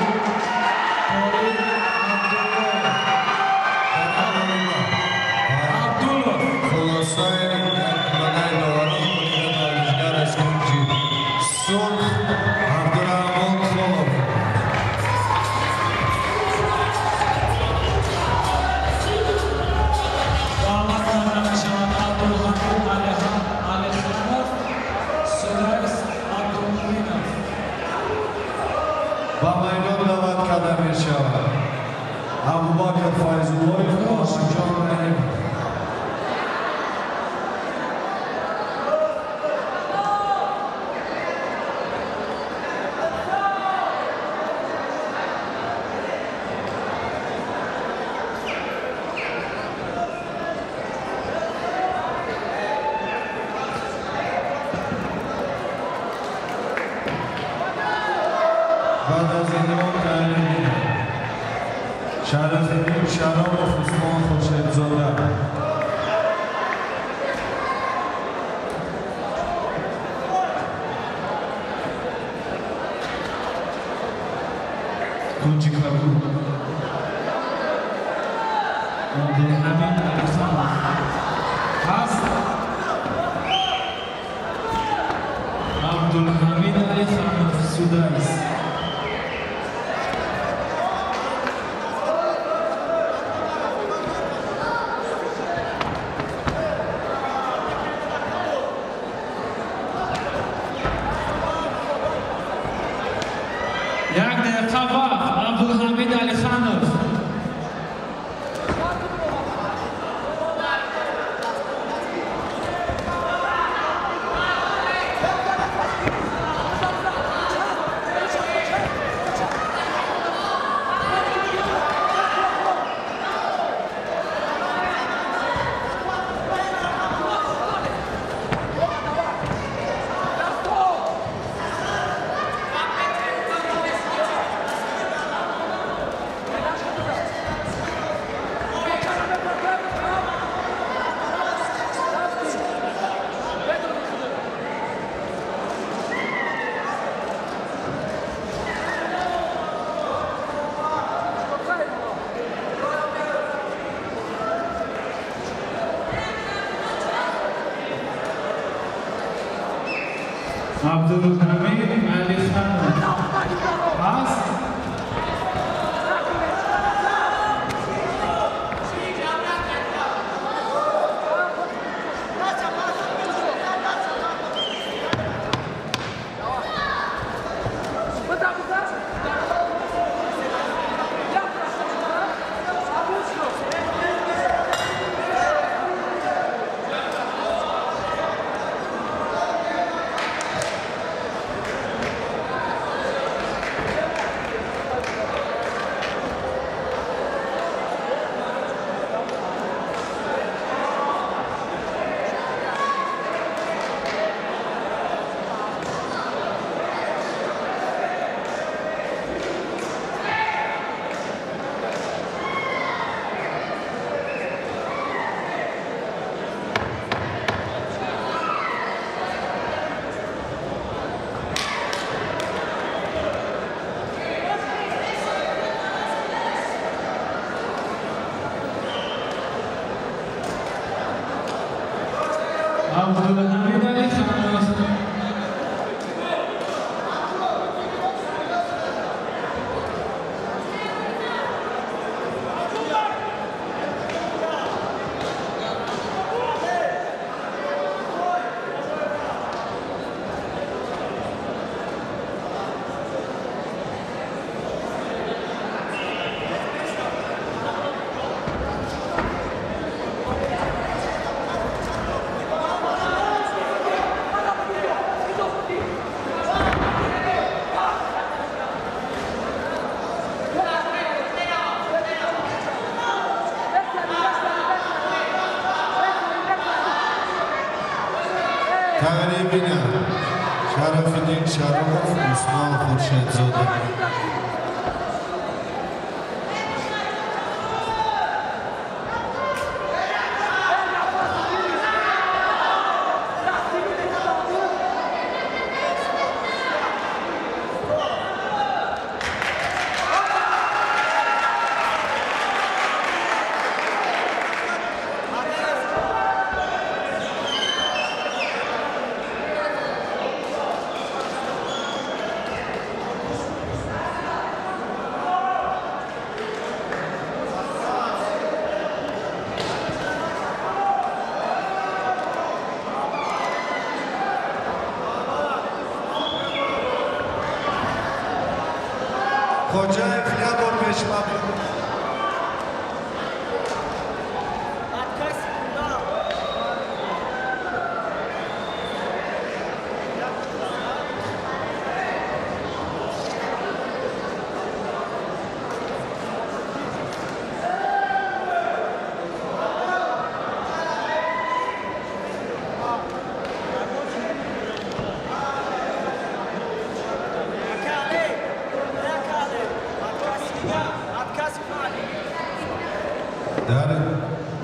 Толиб Абдуллоев. Хулосаи якманаи доварон ғолибият варзишгар аз кунҷи сурх Абдураҳмон Холов. Даъват карда мешавад Абдулҳамид Алиханов, Суҳайс Абдулмуминов. Ба майдон даъват карда мешавад Абубакр Файзуллоев, Муҳаммадҷон Раҳимов. Баъд аз инҳо Шарафиддин Шаромов, Усмон Хуршедзода. Кунҷи кабуд Абдулҳамид Алиханов ҳаст. Абдулҳамид Алиханов Судайс. Як дақиқа вақт. Абдулҳамид Алиханов. Абдулҳамид Алиханов ҳаст. Абдулҳамид Алиханов. Тағйири бинад. Шарафиддин Шаромов, Усмон Хуршедзода. Хоҷаев як бор пешма.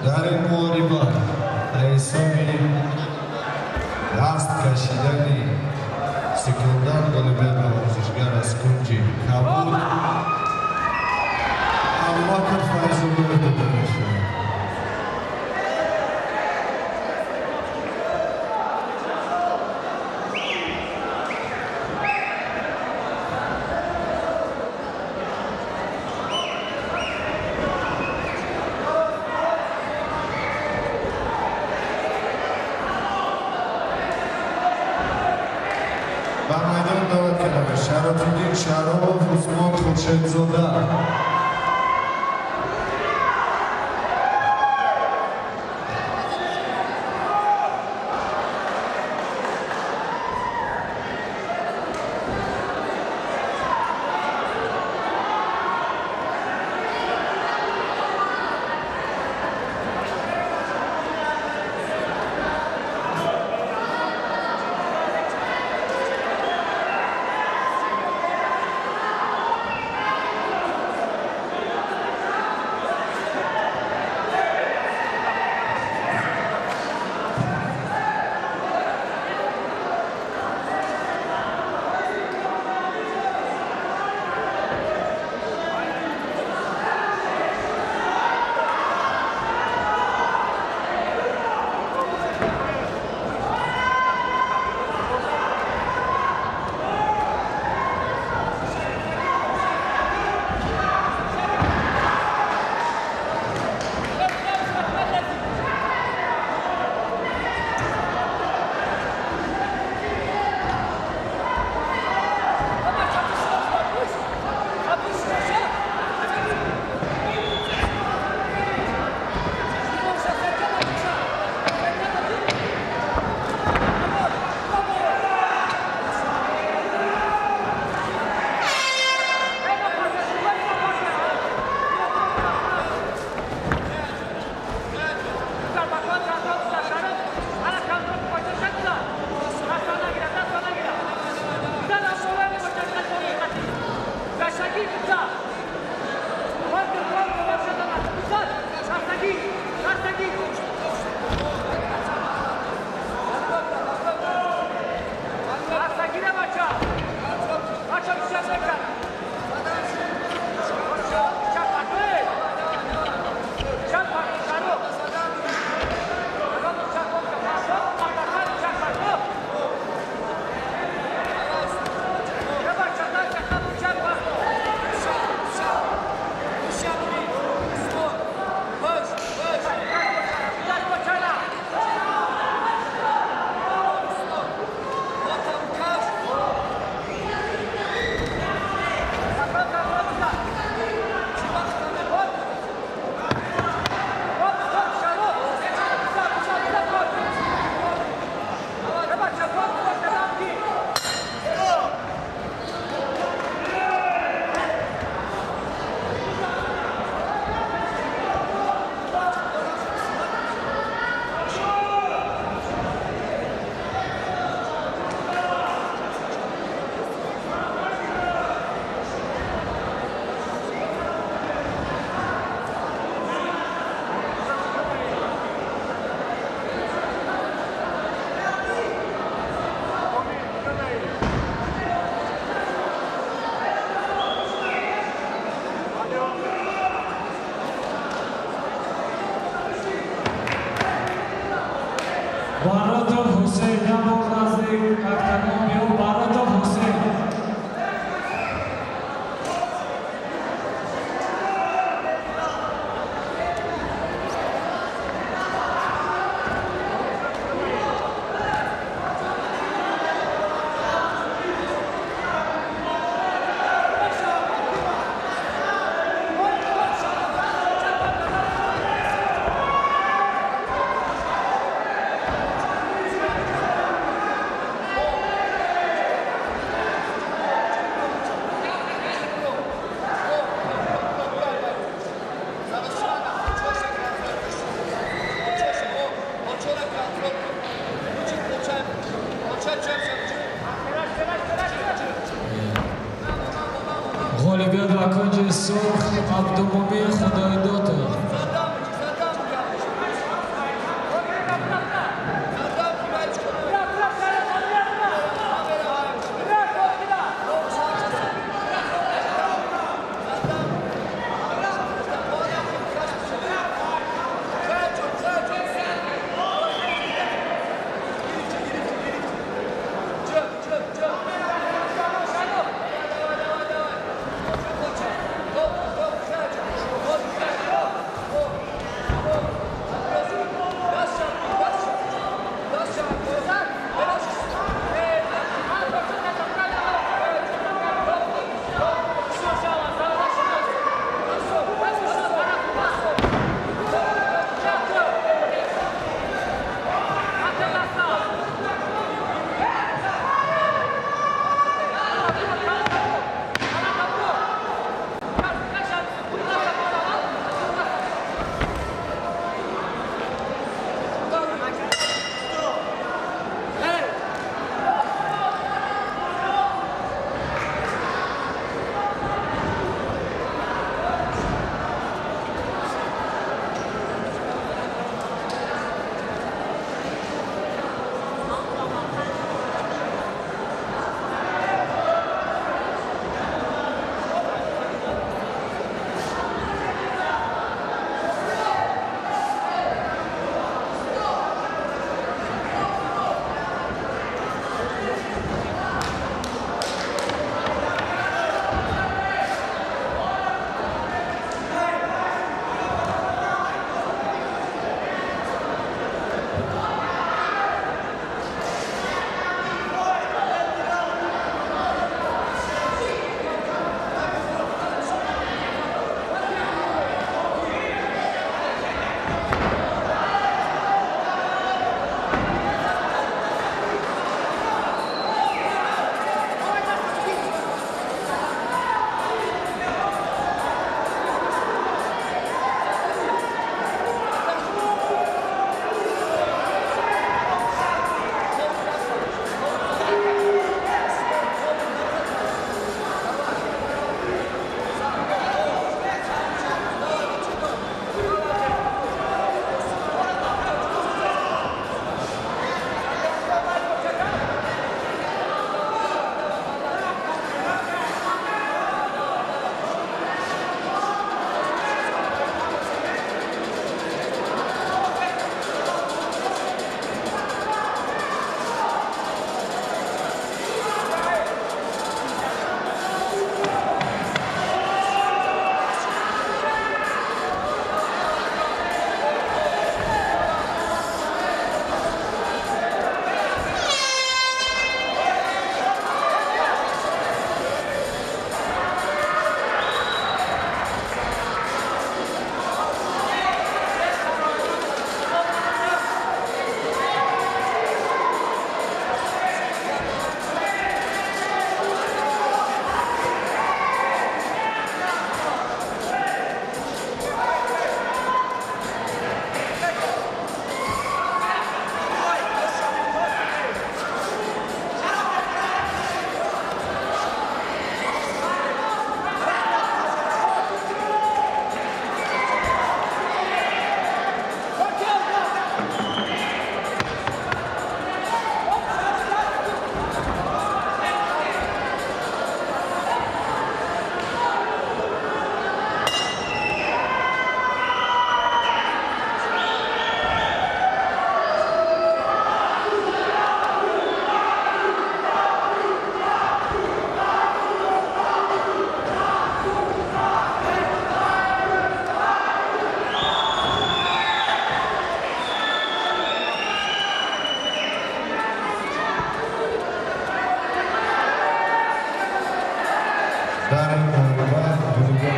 Дар ин муҳориба ҳисоби даст кашидани секундант ғолибият ба варзишгар аз кунҷи кабуд Абубакр Файзуллоев дода мешавад. Ба майдон даъват кардаме Шарофиддин Шаробов, Усмон Хуршедзода. Баротов Ҳусейн як бор наздик октагон биё. Баротов Ҳусейн. Ғолибият ба кунҷи сурх Абдумумин Худойдотов.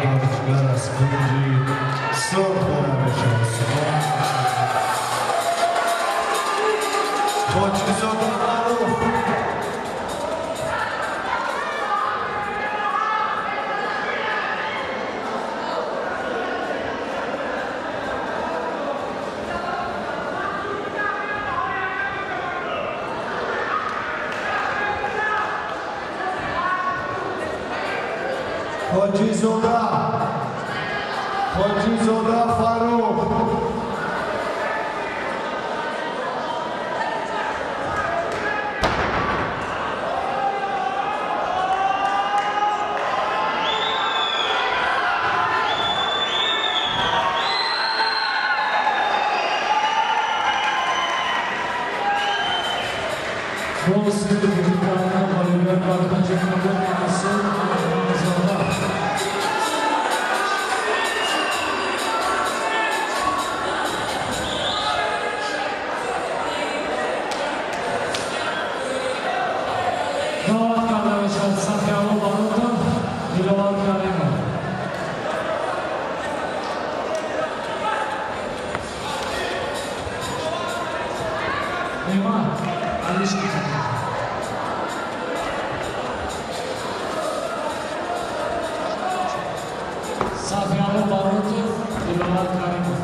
Варзишгар аз кунҷи сурх дода мешавад. Хоҷизода Маъруф. Хоҷизода, Хоҷизода Фаррух. Бо сили вуҷуд кардан ғолибият ба кунҷи кабуд Маҳсуд Аҳмадзода. Даъват карда мешавад Сафиалло Баротов, Диловар Каримов. Неъмат Алишкин. Сафиалло Баротов, Диловар Каримов.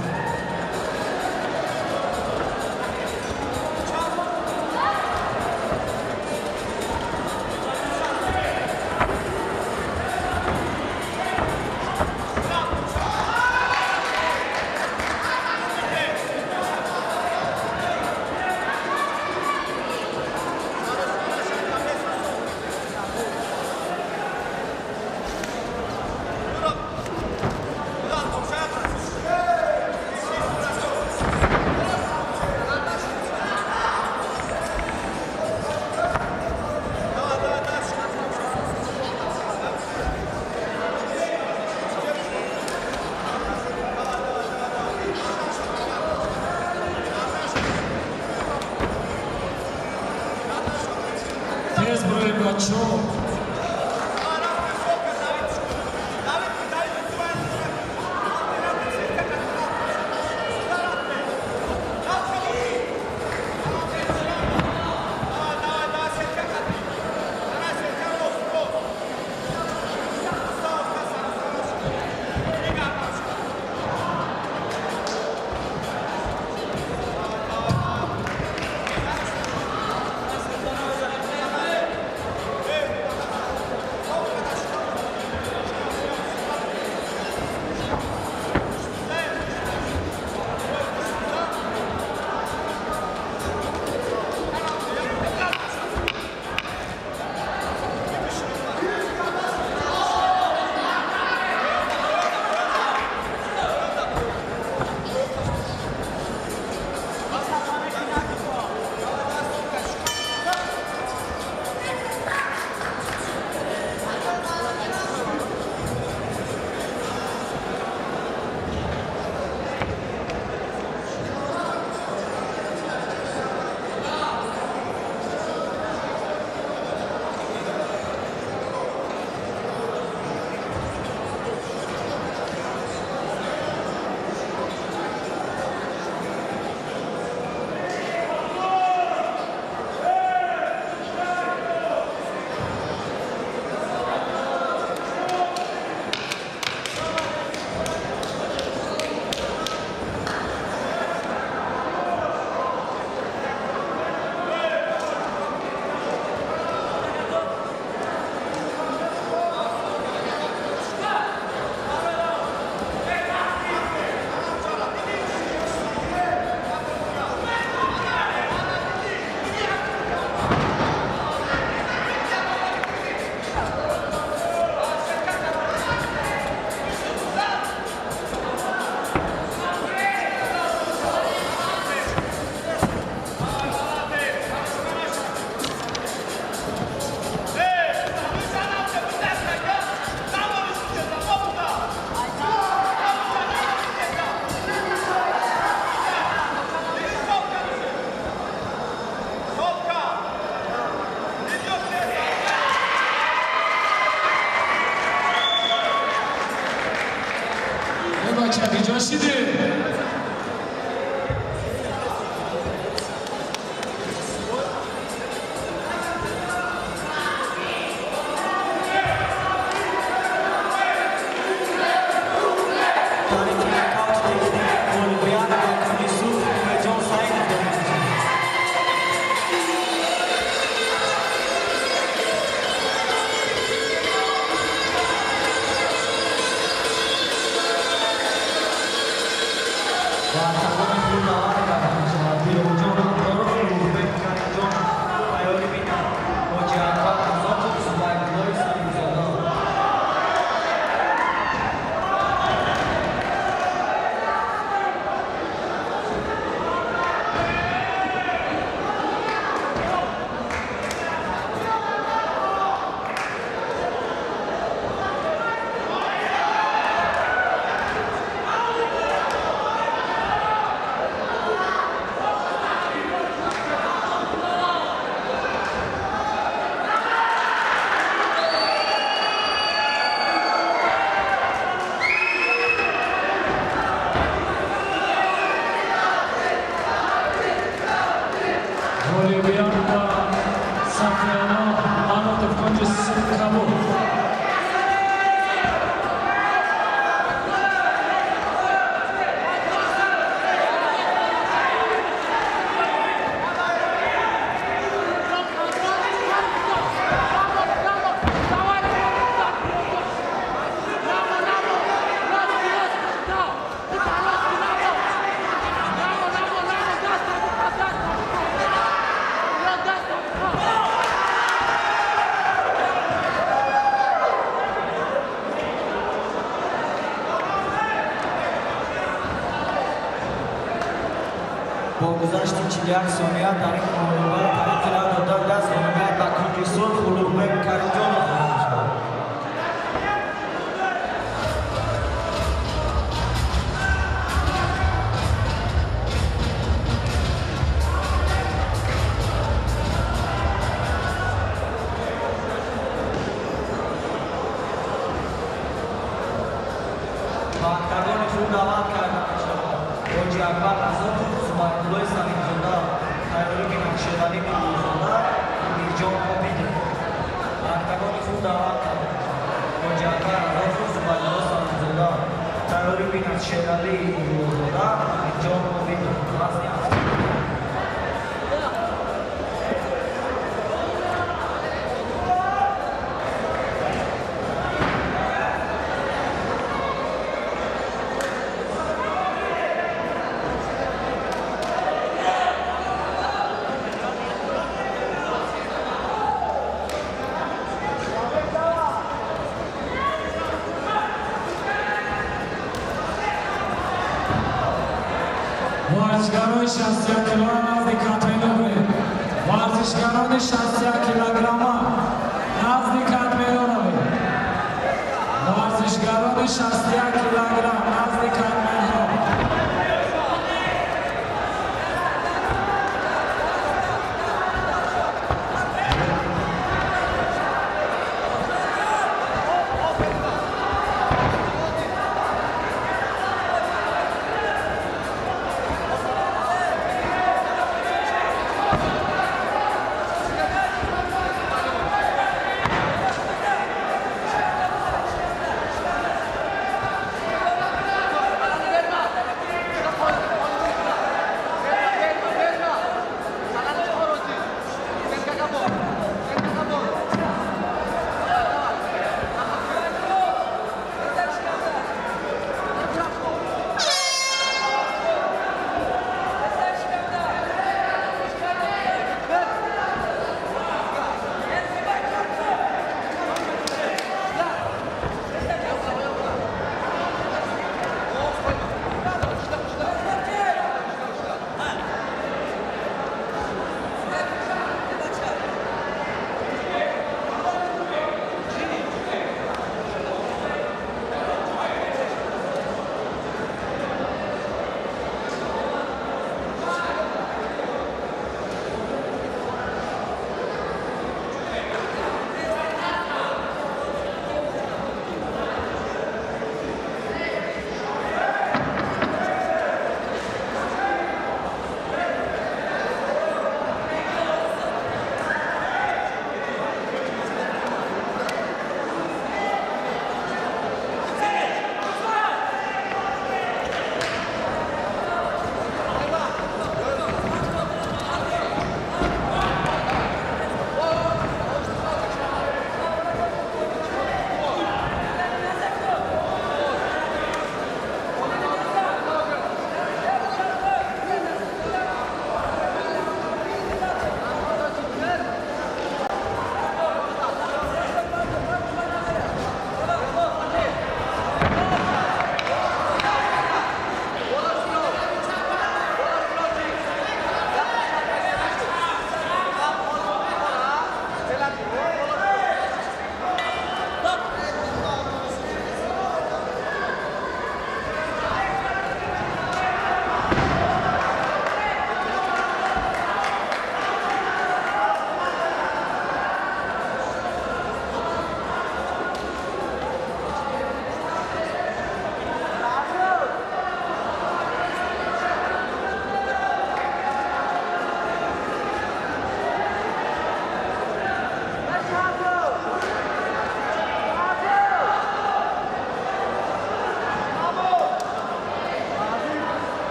Тез брои бачо. Ғолибият ба Сафиялло Манотов, кунҷи кабуд. Бо гузашти 41 сония дар ин муҳориба тариқи дода даст ғолибият ба кунҷи сурх Улуғбек Каримҷонов дода мешавад. Ба октагони худ даъват карда мешавад Ҳоҷи Акбар Разоқов, Зубайдуллои Салимзода, тайёрӣ бинад Шералӣ Муллозода, Амирҷон Обидов. Ба октагони худ даъват карда мешавад Ҳоҷи Акбар Разоқов, Зубайдулло Салимзода, тайёрӣ бинад Шералӣ Муллозода, Амирҷон Обидов. Вазни 70. Варзишгарони 61 килограмма назди катмено равед. Варзишгарони 61 килограмма назди катмено равед. Варзишгарони 61 килограмм назди катменҳо.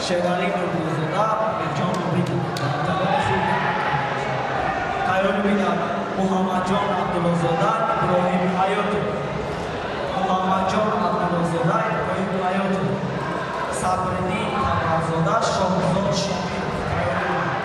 Шерали Нуруллозода, Амирҷон Обидов. Октагони хурд тайёрӣ бинад Муҳаммадҷон Абдуллозода, Иброҳим Ҳаётов. Муҳаммадҷон Абдуллозода, Иброҳим Ҳаётов. Сабриддин Табарзода, Шоҳзод Шомилов. Тайёрӣ бинад.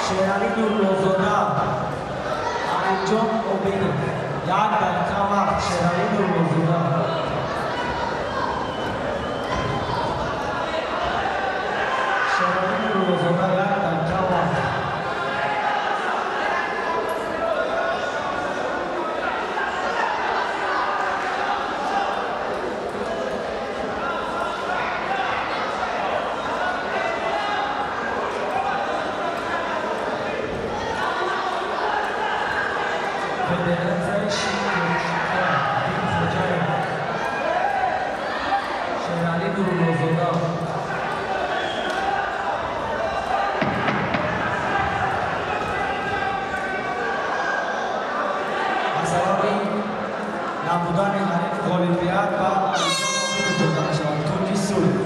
Шерали Нуруллозода, Амирҷон Обидов. Як дақиқа вақт, Шерали Нуруллозода. Шерали Нуруллозода, як дақиқа вақт. Федератсияи Шикӯшика, Хоҷаев. Шерали Нуруллозода. Аз сабаби набудани ҳариф ғолибият ба Амирҷон Обидов дода мешавад. Кунҷи сурх.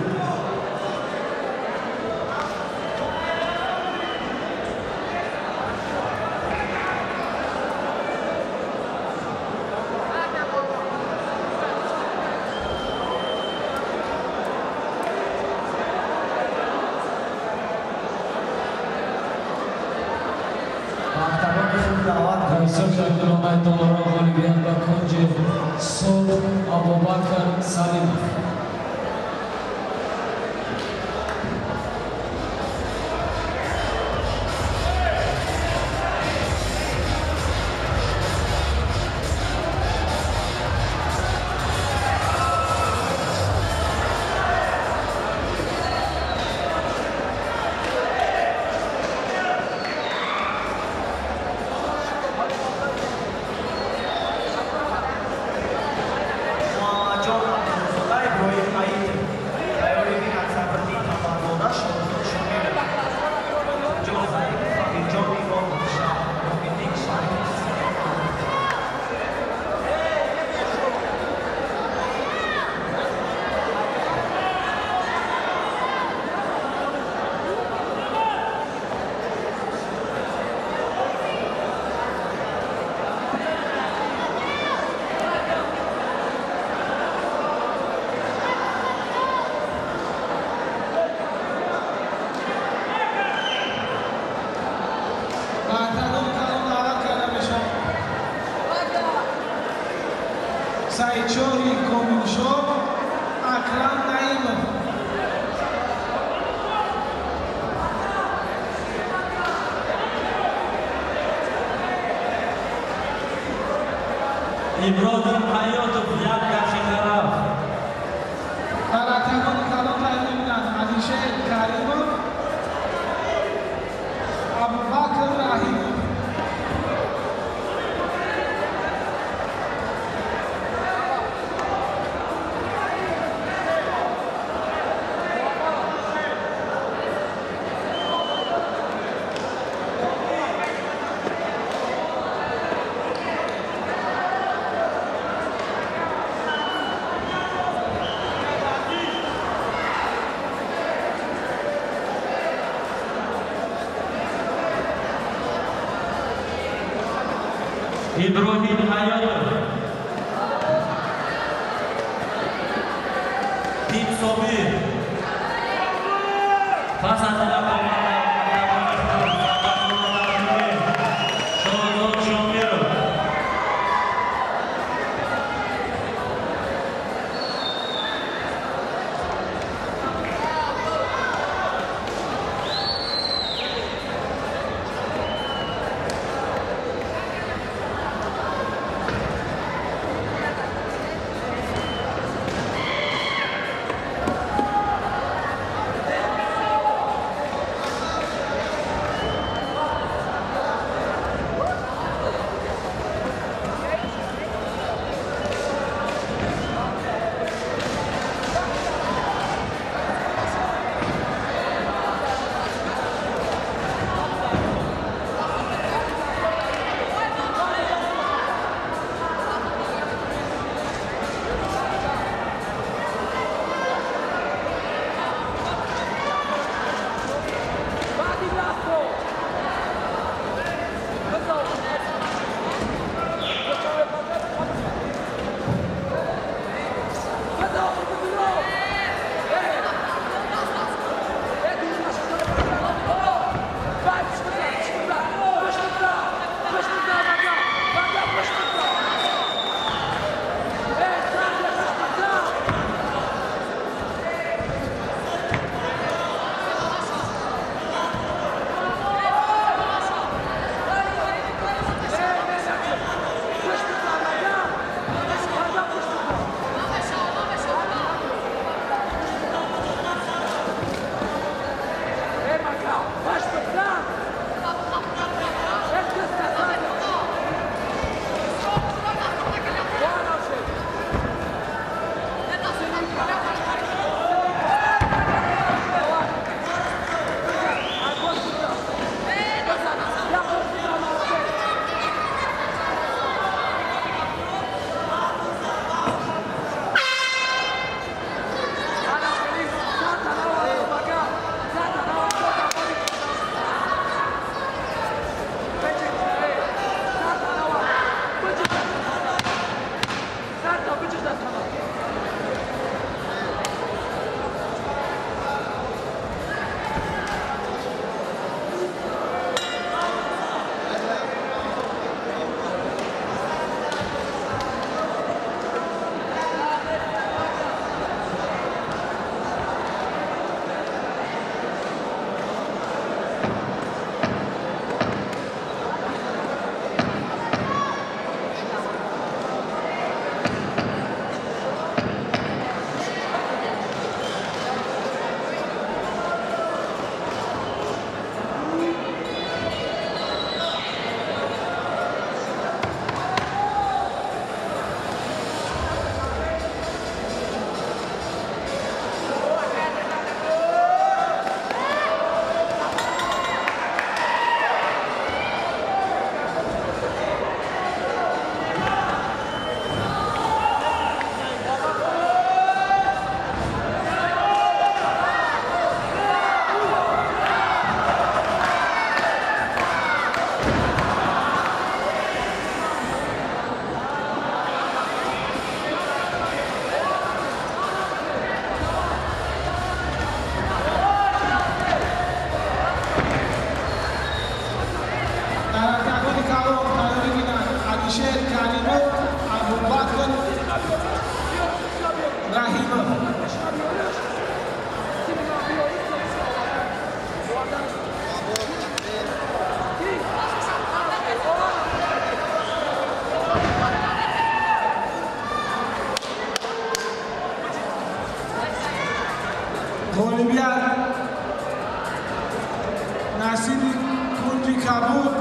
Октагони хурд даъват Дар ҳисоби якдилонаи доварон ғолибият ба кунҷи сурх Абубакр Салимов. Муҳаммадҷон Абдуллозода, Иброҳим Ҳаитов. Тайёрӣ бинад Сабриддин Табарзода, Шоҳзод Шомилов. Ҷон Зарипов, Амирҷон Ивонов, Шаҳробиддин Шарипов. Ба октагони калон даъват карда мешавад Саидшоҳи Комилшоҳ, Акрам Наимов. Иброҳим Ҳаётов, як дақиқа рафт. Дар октагони калон тайёр мебинанд Алишер Каримов, Абубакр Раҳимов. Иброҳим Ҳаётов. Тим Собир. Пас аз Шоҳзод Шомиров. Ғолибият насиби кунҷи кабуд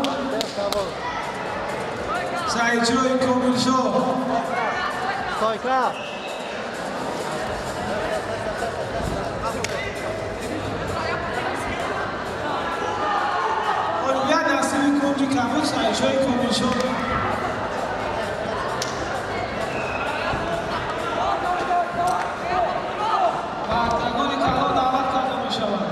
Саидшоҳи Комилшоҳ. Ғолибият насиби кунҷи кабуд Саидшоҳи Комилшоҳ. Октагони калон даъват карда мешавад.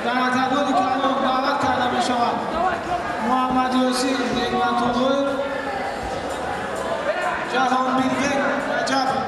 Дар октагони калон даъват карда мешавад Муҳаммад Ёсин Неъматуллоев, Ҷаҳонбирбек Раҷабов.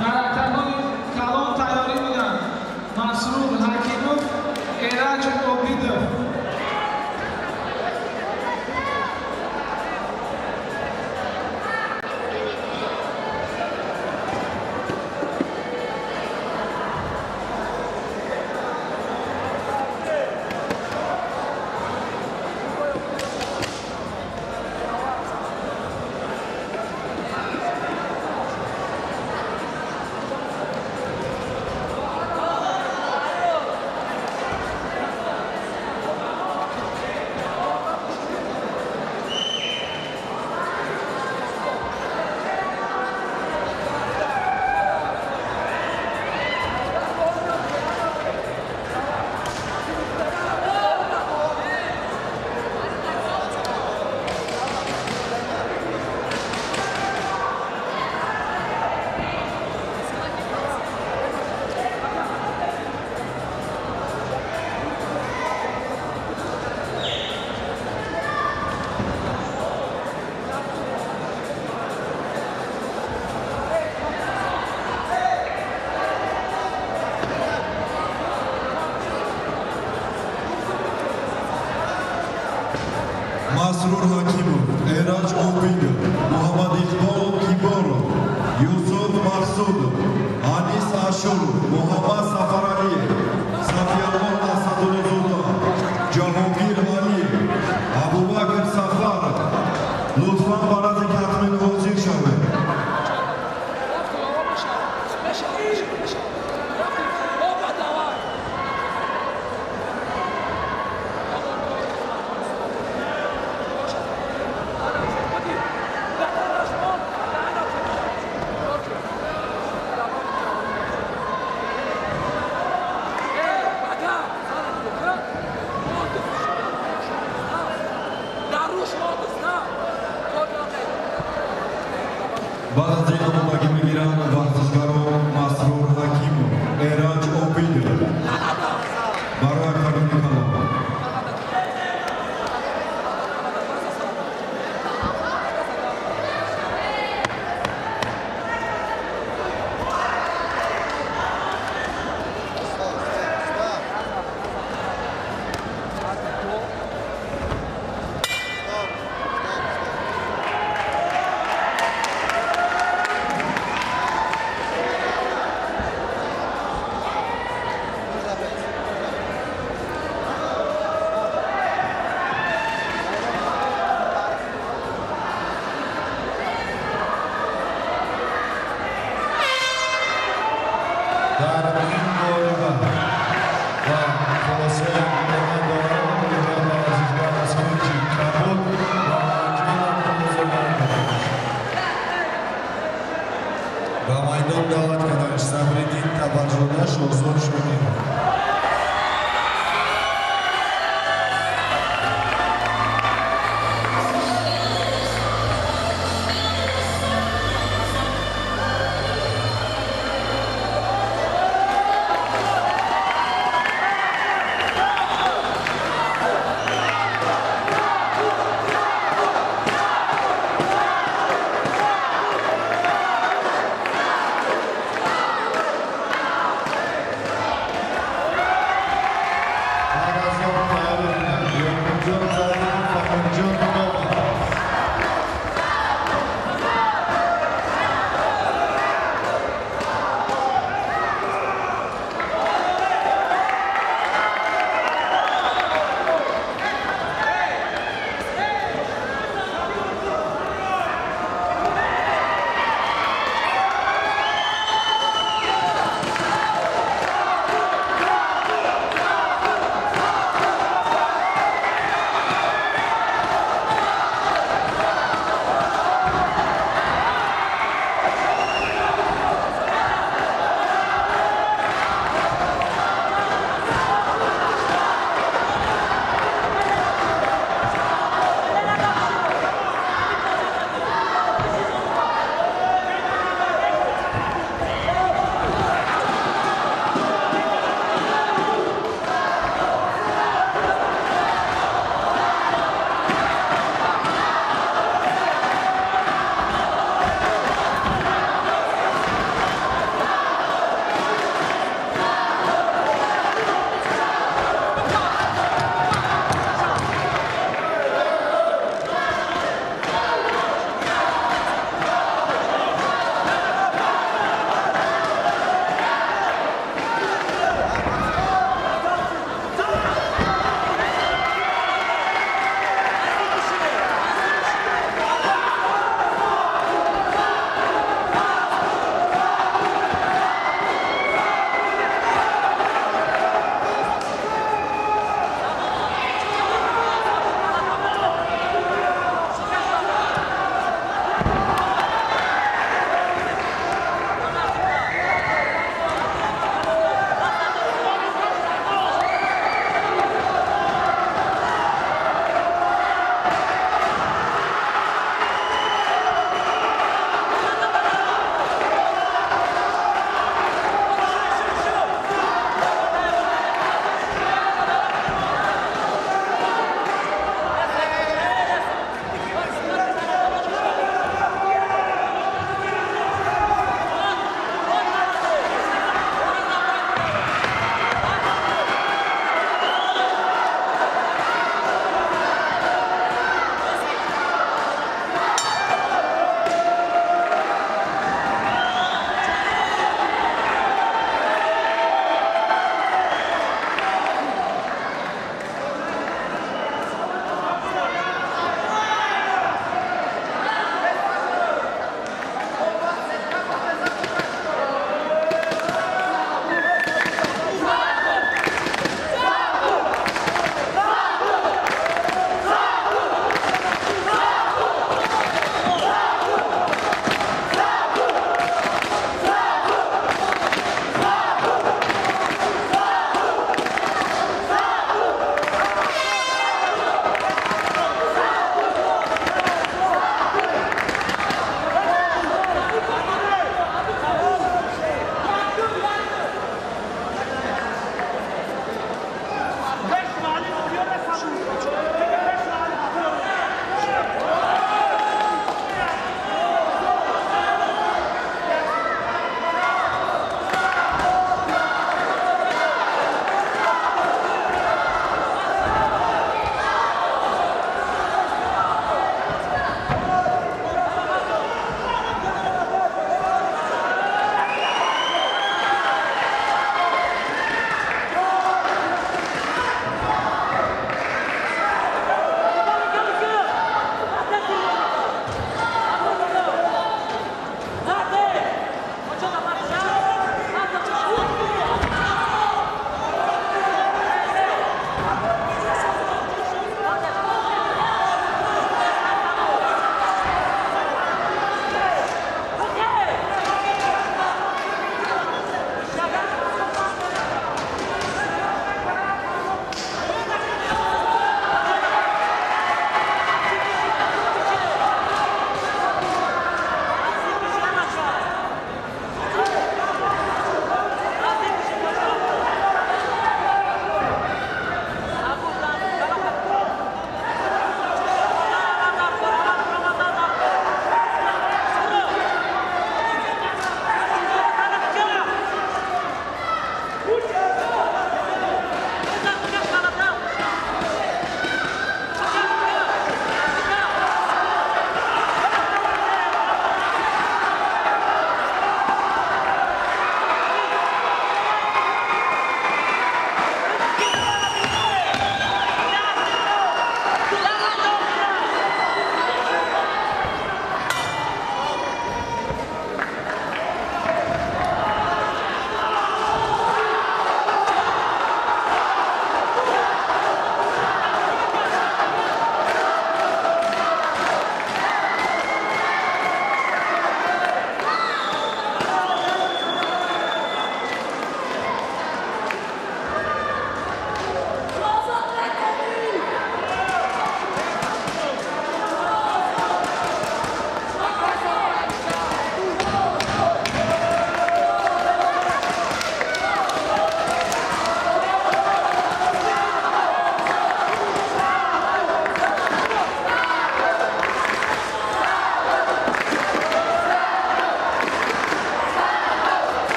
Дар октагони калон тайёрӣ буданд Масрур Ҳакимов, Эраҷ Обидов. Масрур Ҳакимов, Эраҷ Обидов, Муҳаммад Иқбол Киборов, Юсуф Мақсудов, Анис Ашуров, Муҳаммад Сафаралиев, Сафияллоҳ Асадуллозода, Ҷаҳонгир Алиев, Абубакр Сафаров. Лутфан ба назди катмен ҳозир шавед. Баъд аз ин омодагӣ мегиранд варзишгарон Масрур Ҳакимов, Эраҷ Обидов барои октагони калон. Дар ин муҳориба ва хулосаи омода дорам ғолибият ба варзишгар Сабриддин Табарзода, Шоҳзод Шокиров.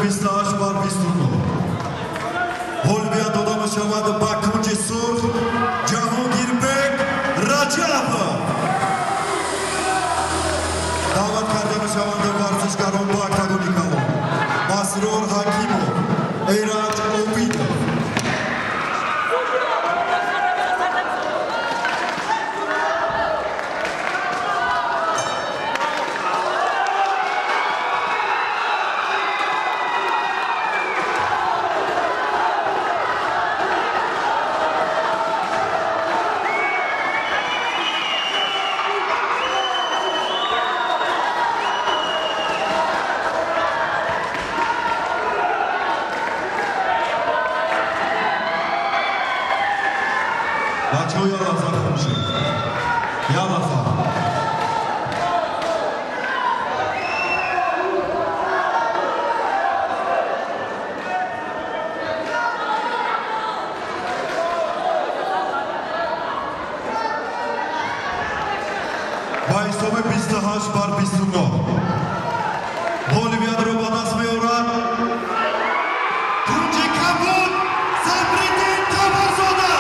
28 бар 29 ғолибият дода мешавад ба кунҷи сурх Ҷаҳонгирбек Раҷабов. Даъват карда мешаванд варзишгарон ба октагони калон Масрур Ҳакимов, Эраҷ Обидов. Бачаҳо, як лаҳза хомӯшед, як лаҳза. Ба ҳисоби 28 бар 29 ғолибиятро ба даст меорад кунҷи кабуд Сабриддин Қамарзода.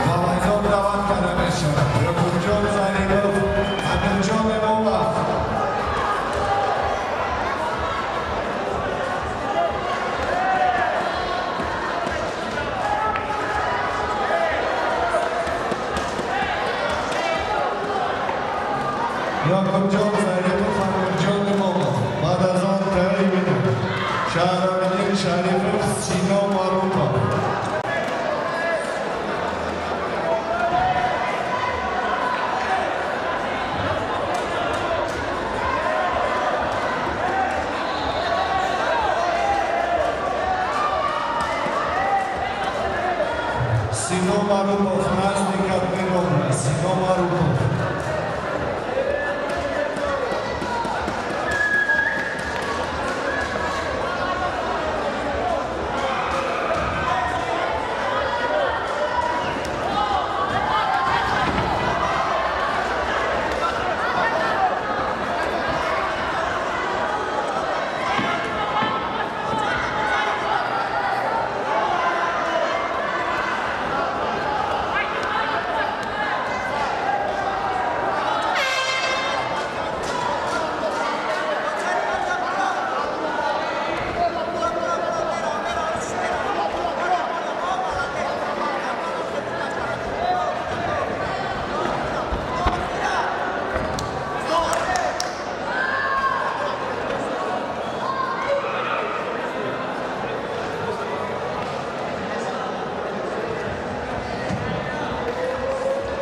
Ба майдон даъват карда мешавад Ёқубҷон Зарипов, Амирҷон Эмомов. Ёқубҷон Зарипов, Амирҷон Эмомов. Баъд аз он тайёрӣ бинед Шаҳробиддин Шарифов, Сино Марупов. Сино Марупов назди Кадмировна. Сино Марупов.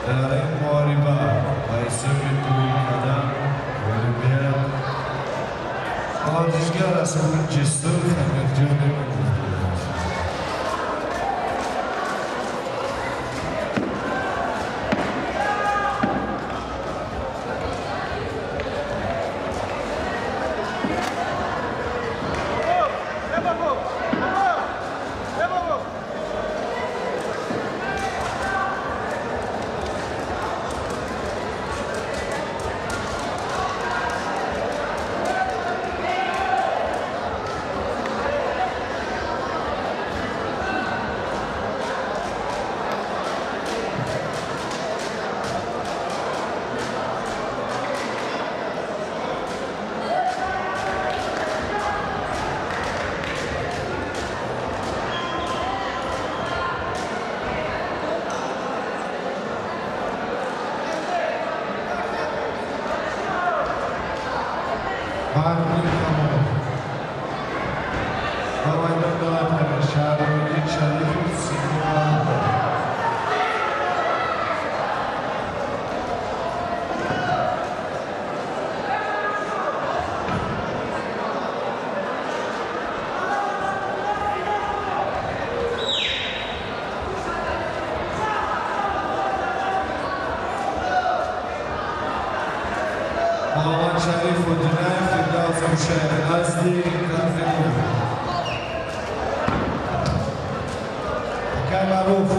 Дар ин муҳориба ба ҳисоби дуюм қадам ғолибият варзишгар аз кунҷи сурх Амирҷон Эмомов. Мардин Камолов. Ба майдон даъват карда Шаҳробиддин Шарифов, Сино Марупов. Муҳаммадшариф Одинаев, Фирдавс Кушаев, назди Карфинов. Акай Маъруф.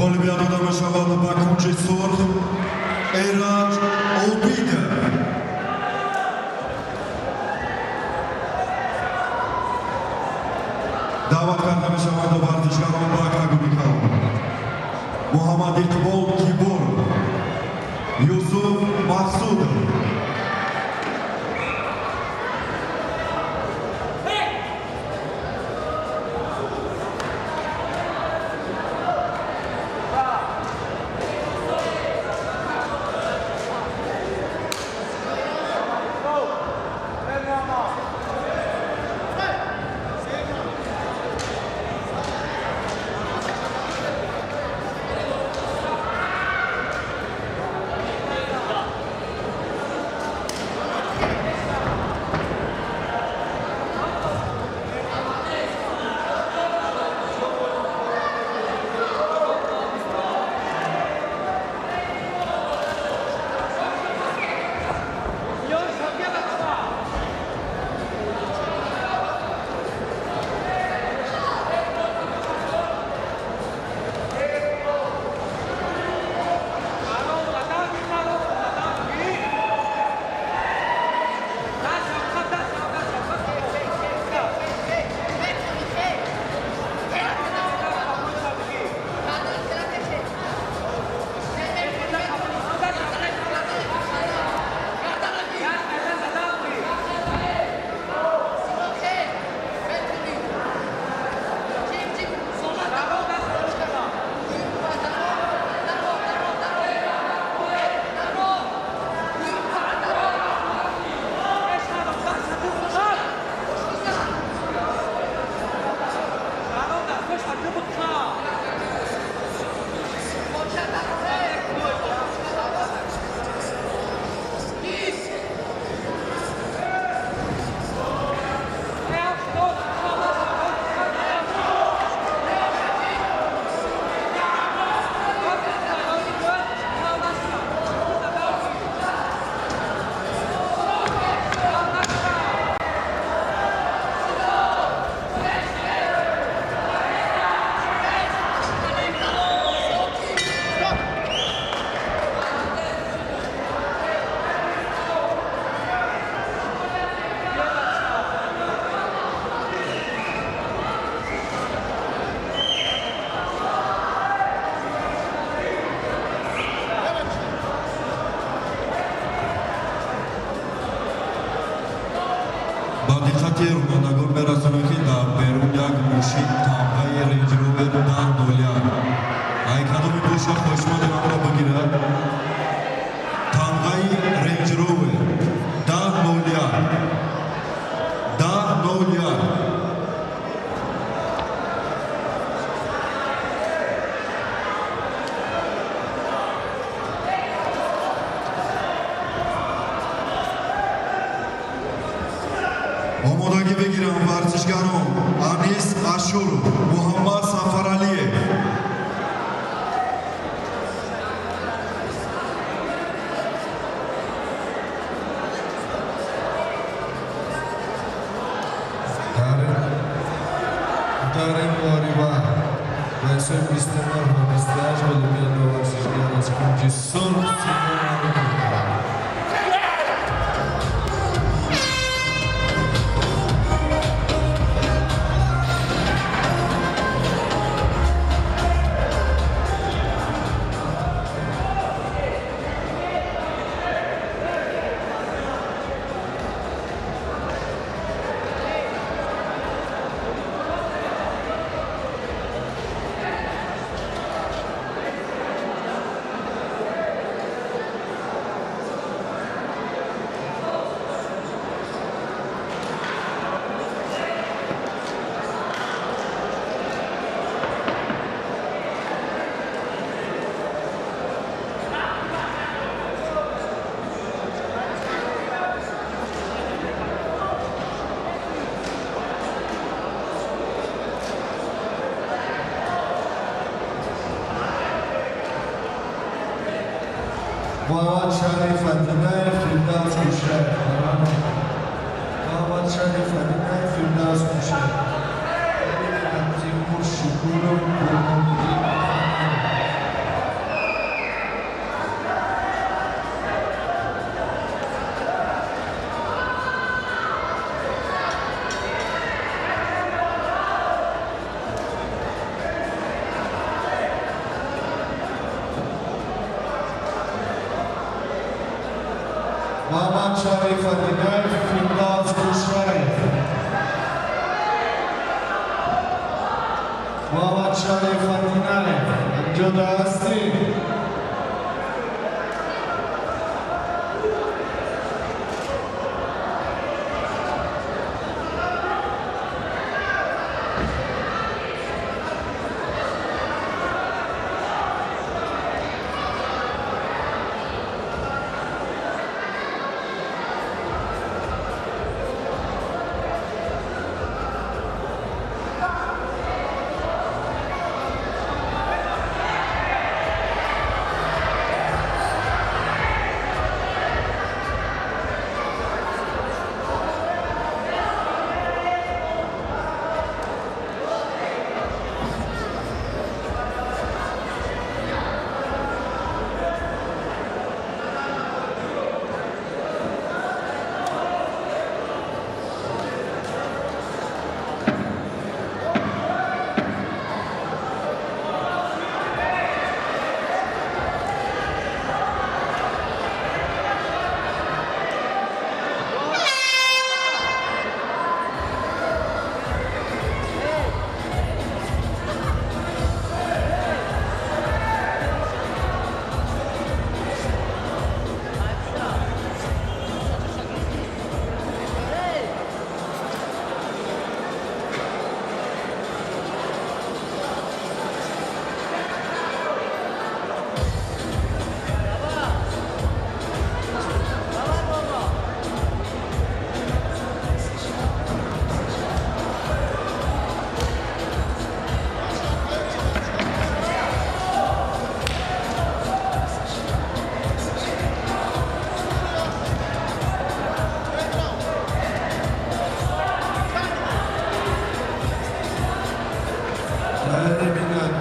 Ғолибият дода мешавад ба кунҷи сурх Эраҷ Обидов. Даъват карда мешаванд варзишгарон ба октагони калон: Муҳаммад Иқбол Киборов, Юсуф Мақсудов. Ба диққати ронандагон мерасонем, ки дар берун як мошин тамғаи Рейндж Ровер 1001. Ай кадоми боша, хоҳишмандем амро бигирад. Тамғаи Рейндж Ровер 1001, 1001. Омодагӣ бигирам варзишгарон Анис Ашуров, Муҳаммад Сафаралиев. Дар ин муҳориба ба ҳисоби 29-28 ғолибият ба варзишгар аз кунҷи сурх Тимур Маликов. Муҳаммад Шариф Адинаев, Фирдавс Кушаев. Муҳаммад Шариф Адинаев, Фирдавс Кушаев. Тимур Шукуров, Бурҳониддин. Муҳаммадшариф Адинаев, Фирдавс Кушраев. Муҳаммадшариф Адинаев, ҷода ҳастӣ?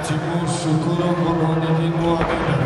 Тимур Шукуров, Бурҳониддин Муаминов.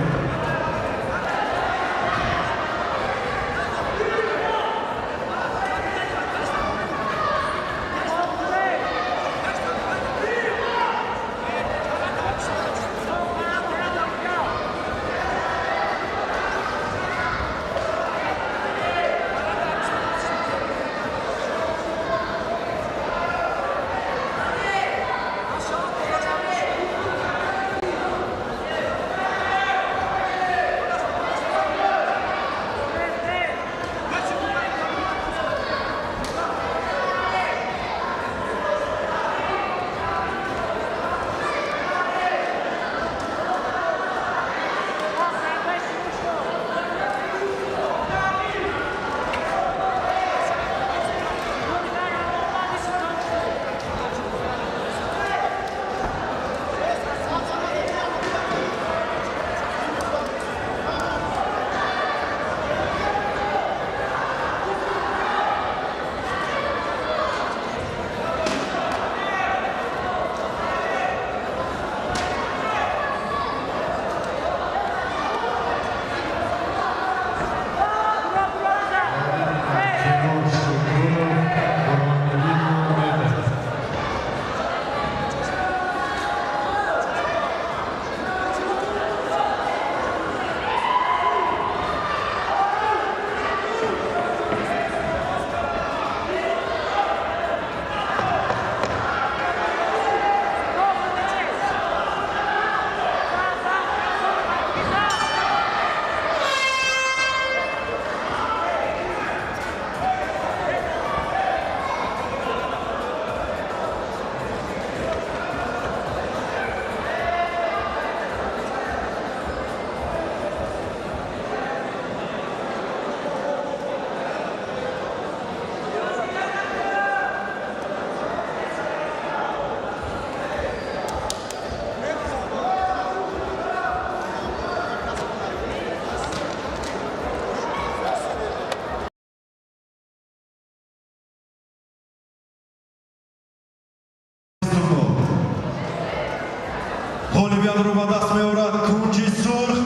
Ғолибиятро ба даст меорад кунҷи сурх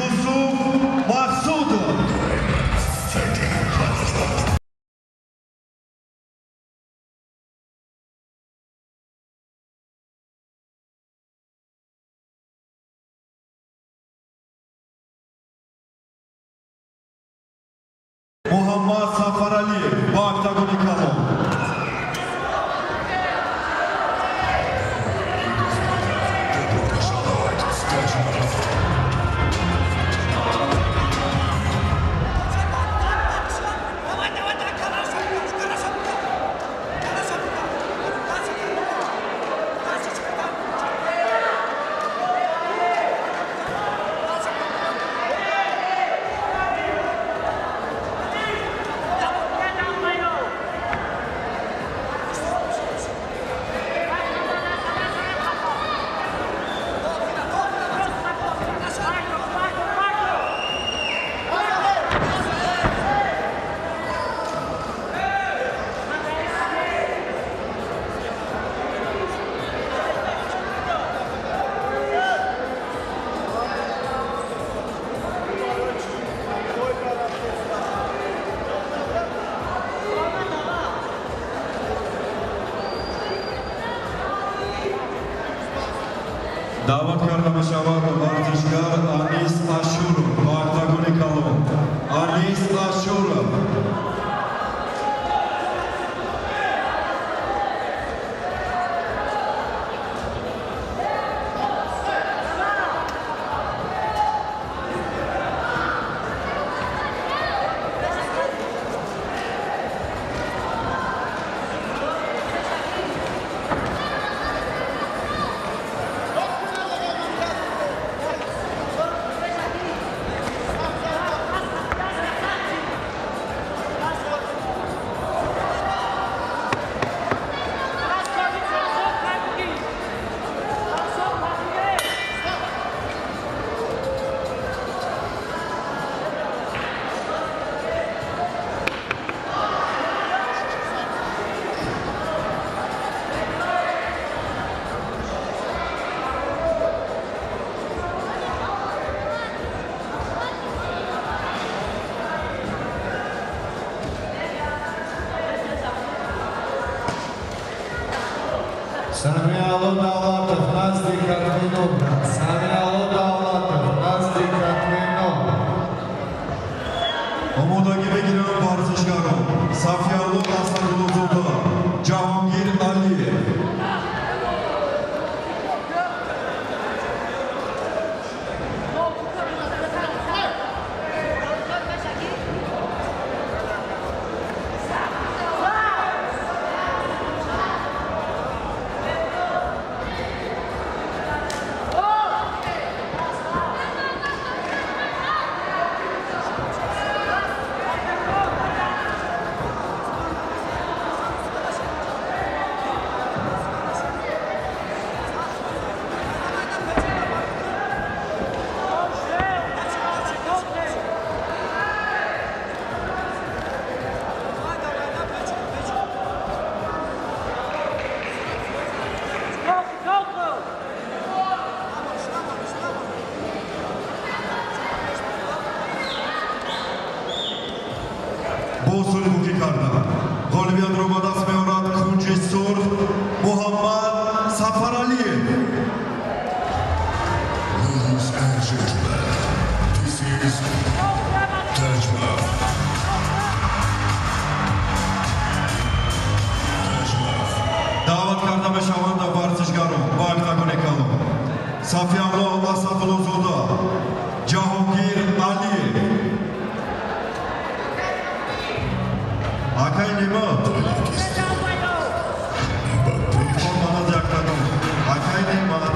Юсуф Мақсудов. Муҳаммад Даъват карда мешавад варзишгар Анис Ашуров ба октагони калон. Анис Ашуров. Самиалло Давлатов назди Катмино. Самиалло Давлатов назди Катмино. Омодагӣ бигиранд варзишгарон Сафиалло Асадуллозода, Ҷаҳонгир Алиев. Бо сулҳбукӣ карданд. Ғолибиятро ба даст меорад кунҷи сурх Муҳаммад Сафаралиев. Ladies and gentlemen, this is Tajmaf. Tajmaf. Даъват карда мешаванд варзишгарон ба октагони калон Сафиалло Асадуллозода, Ҷаҳонгир Алиев. Акай Немат. Лутфан ба назди октагон. Акай Немат.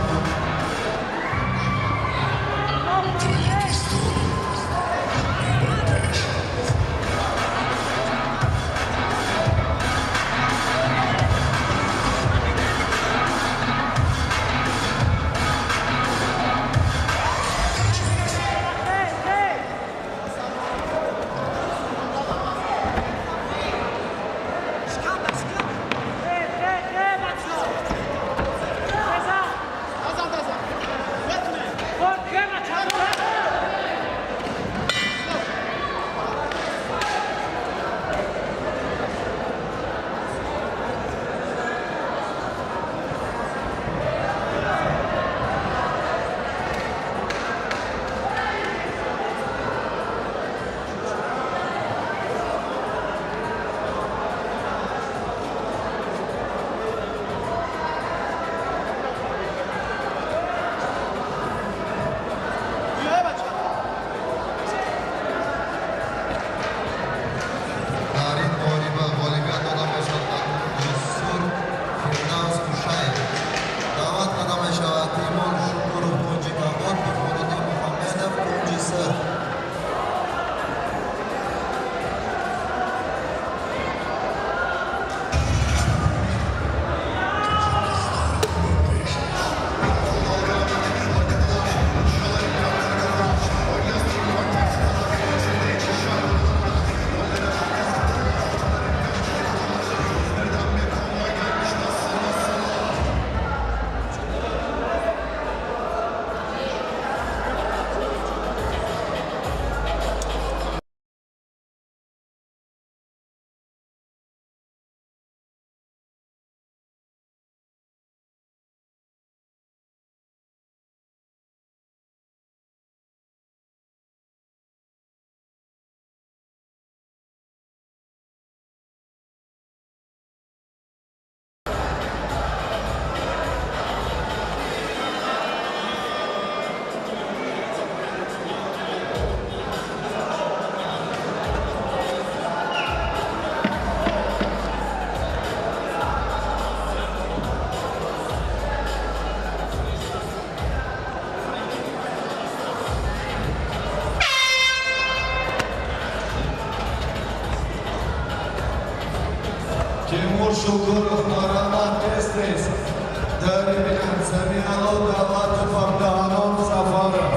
Тоҷикистон. Ба пеш. Шукуров, марҳамат, тез тез. Тайёрӣ бинанд Самиалло Давлатов, Абдуҳанон Сафаров.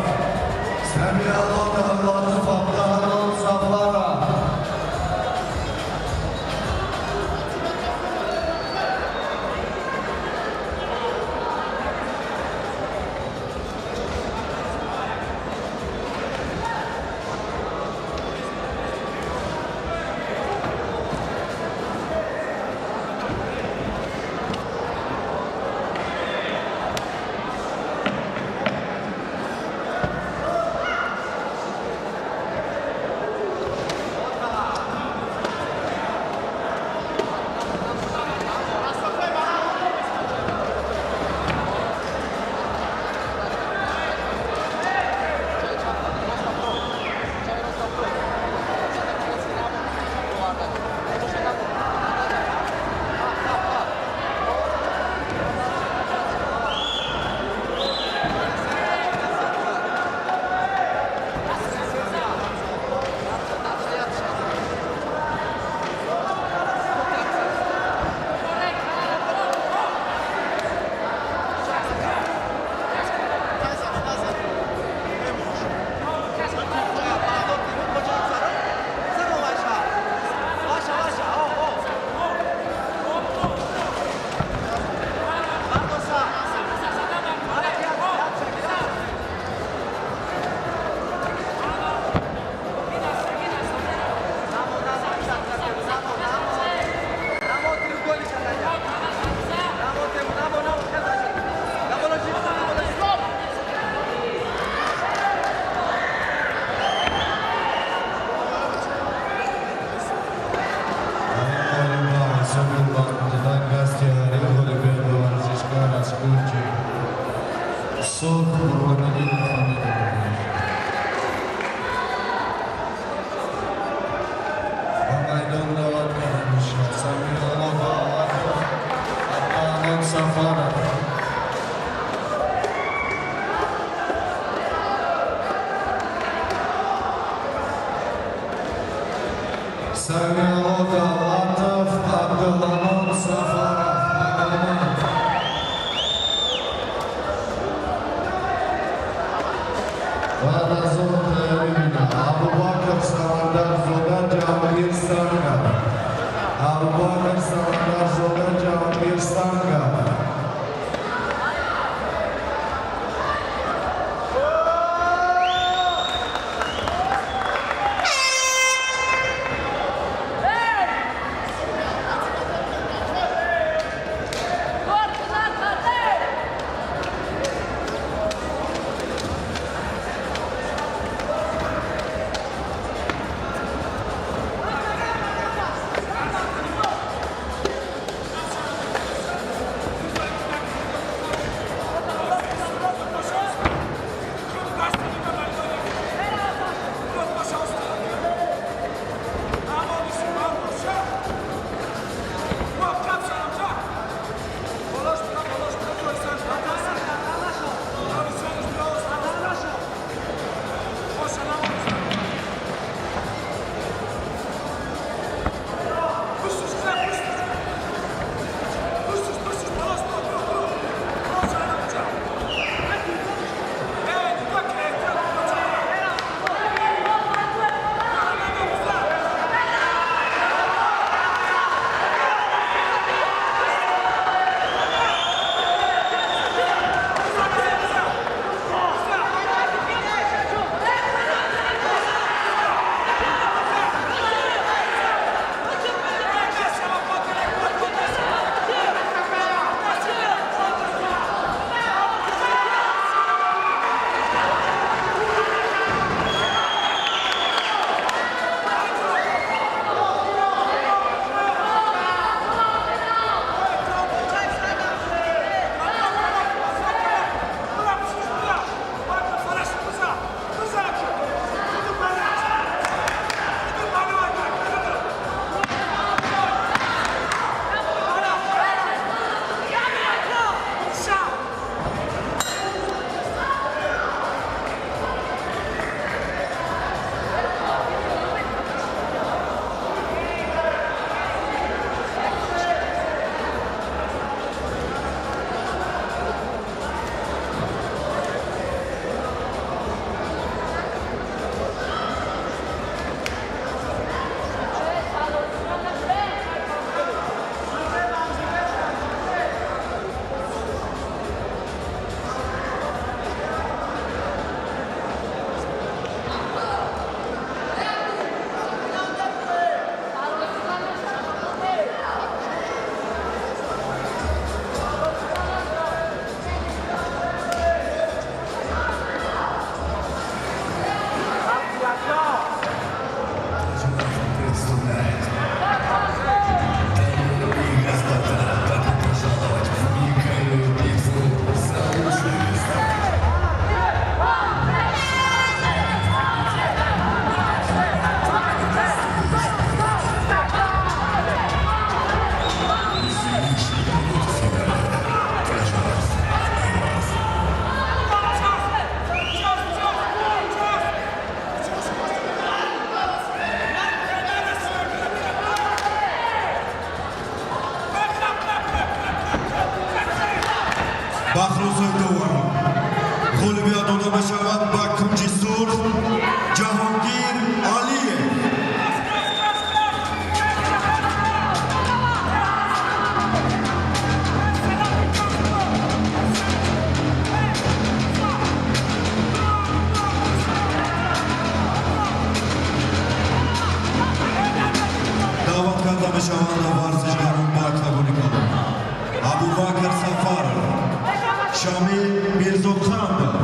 Самиалло Давлатов, Абдуҳанон Сафаров. Сурх Қурбоналӣ Муҳаммедов. Ба майдон даъват карда мешавад Самиалло Давлатов, Абдуҳанон Сафаров. Самиалло Давлатов, Абдуҳанон Сафаров. Марҳамат. Баъд аз он тайёрӣ бинад Абубакр Самандарзода, Ҷаҳонгир Сангар. Абубакр Самандарзода, Ҷаҳонгир Сангар. Ба хулосаи доварон ғолибият дода мешавад ба кунҷи сурх Ҷаҳонгир Алиев. Даъват карда мешаванд варзишгарон ба октагони калон Абубакр Сафаров, Шамил Мирзоқандов.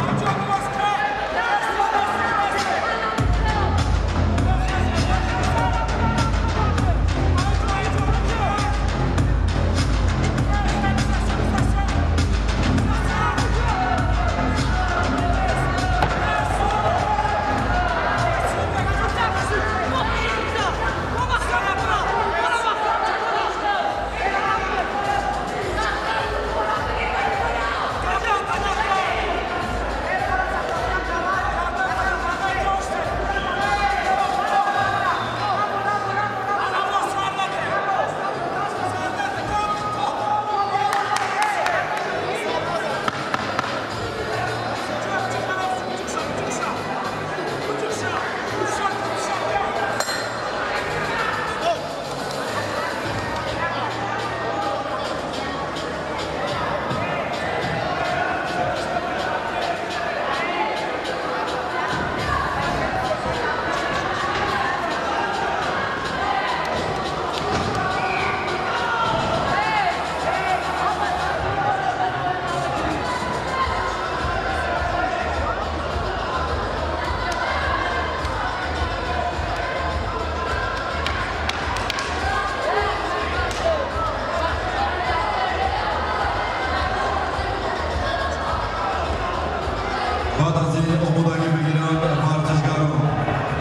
Баъд аз ин омодагӣ бигиранд варзишгарон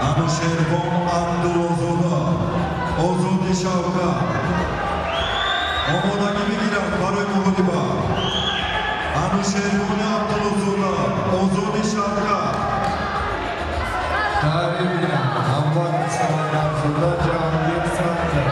Анушервон Абдуллозода, Озоди Шавкат. Омодагӣ бигиранд барои муҳориба Анушервони Абдуллозода, Озоди Шавкат. Таъйёрӣ бинанд Абубакр Самандарзода, Ҷаҳонгир Саттор.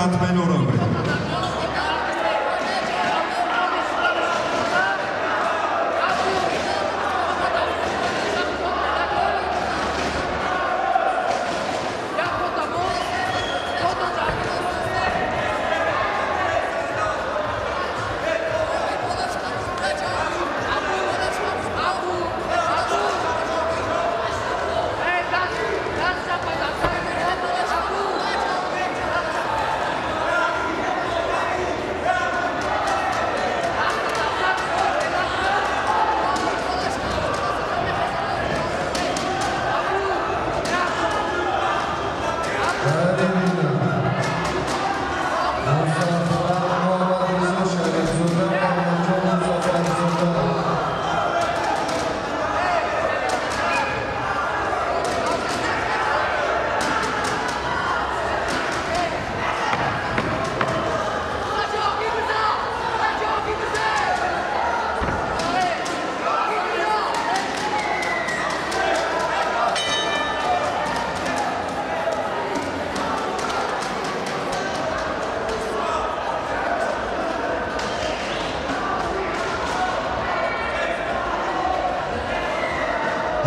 катмено равед.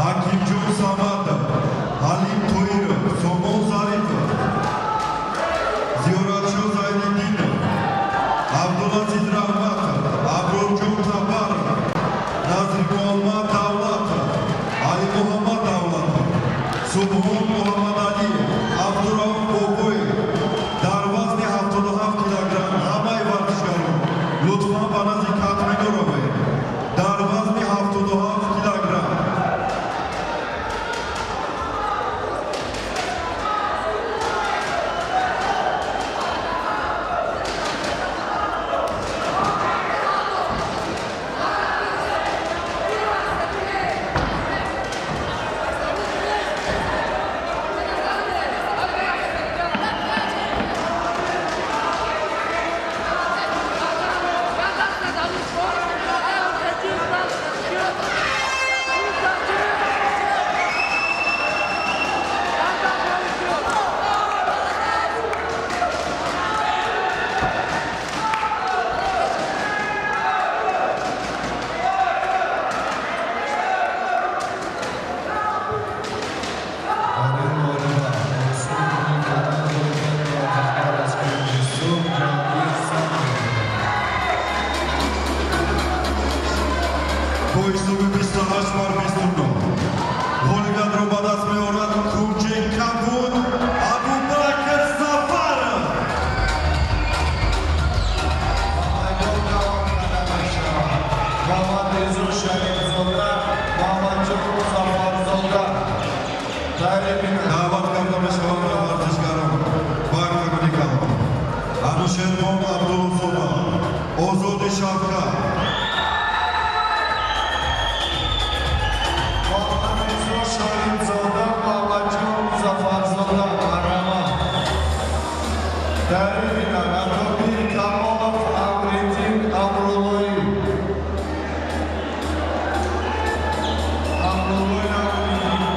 Ҳакимҷон Самадов, Ҳалим Тоиров, Сомон Зарипов, Зиёратшо Зайниддинов, Абдулазиз Раҳматов, Аброрҷон Табаров, Назримуҳаммад Давлатов, Алимуҳаммад Давлатов, Субҳон Муҳаммадалиев, Абдурауф Бобоев дар вазни 77 килограмм ҳамаи варзишгарон лутфан ба назди катмено равед. Дар вазни 77 килограмм. Бо ҳисоби 28 бар 29 ғолибиятро ба даст меорад кунҷи кабуд Абубакр Сафаров. Муҳаммадризо Шарифзода, Муҳаммадҷон Музаффарзода. Даъват карда мешаванд варзишгарон ба октагони калон Анушервон Абдуллозода, Озоди Шавкат. Муҳаммадризо Шарифзода, Муҳаммадҷон Музаффарзода, марҳамат. Тайёрӣ Атобир Камолов, Амриддин Амруллоӣ. Амруллои Амриддин.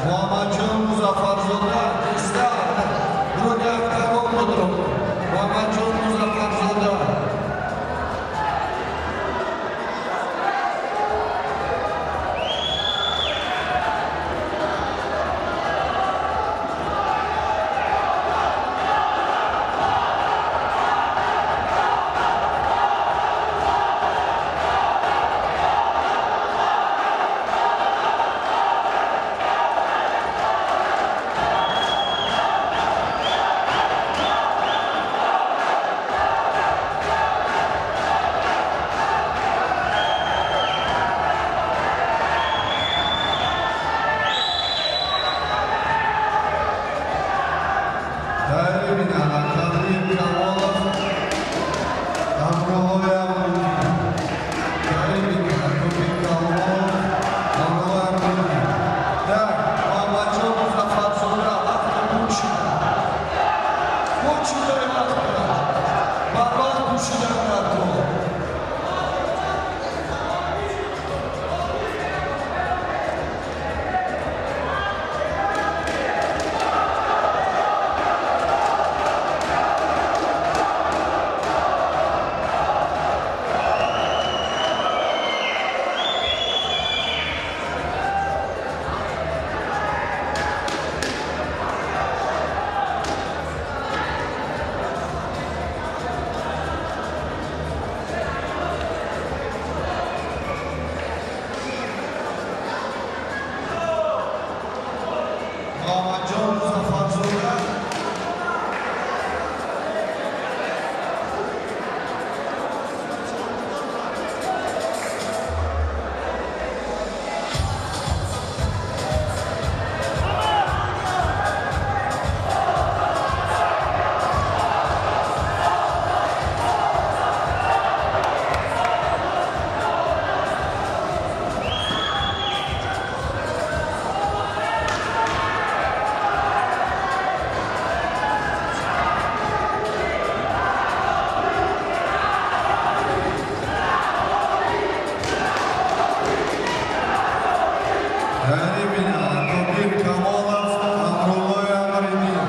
Муҳаммадҷон Музаффарзода, иста рӯи октагон будро. Муҳаммадҷон Музаффарзода. Тайёрӣ бинад Акобир Камолов, Амруллои Амриддин.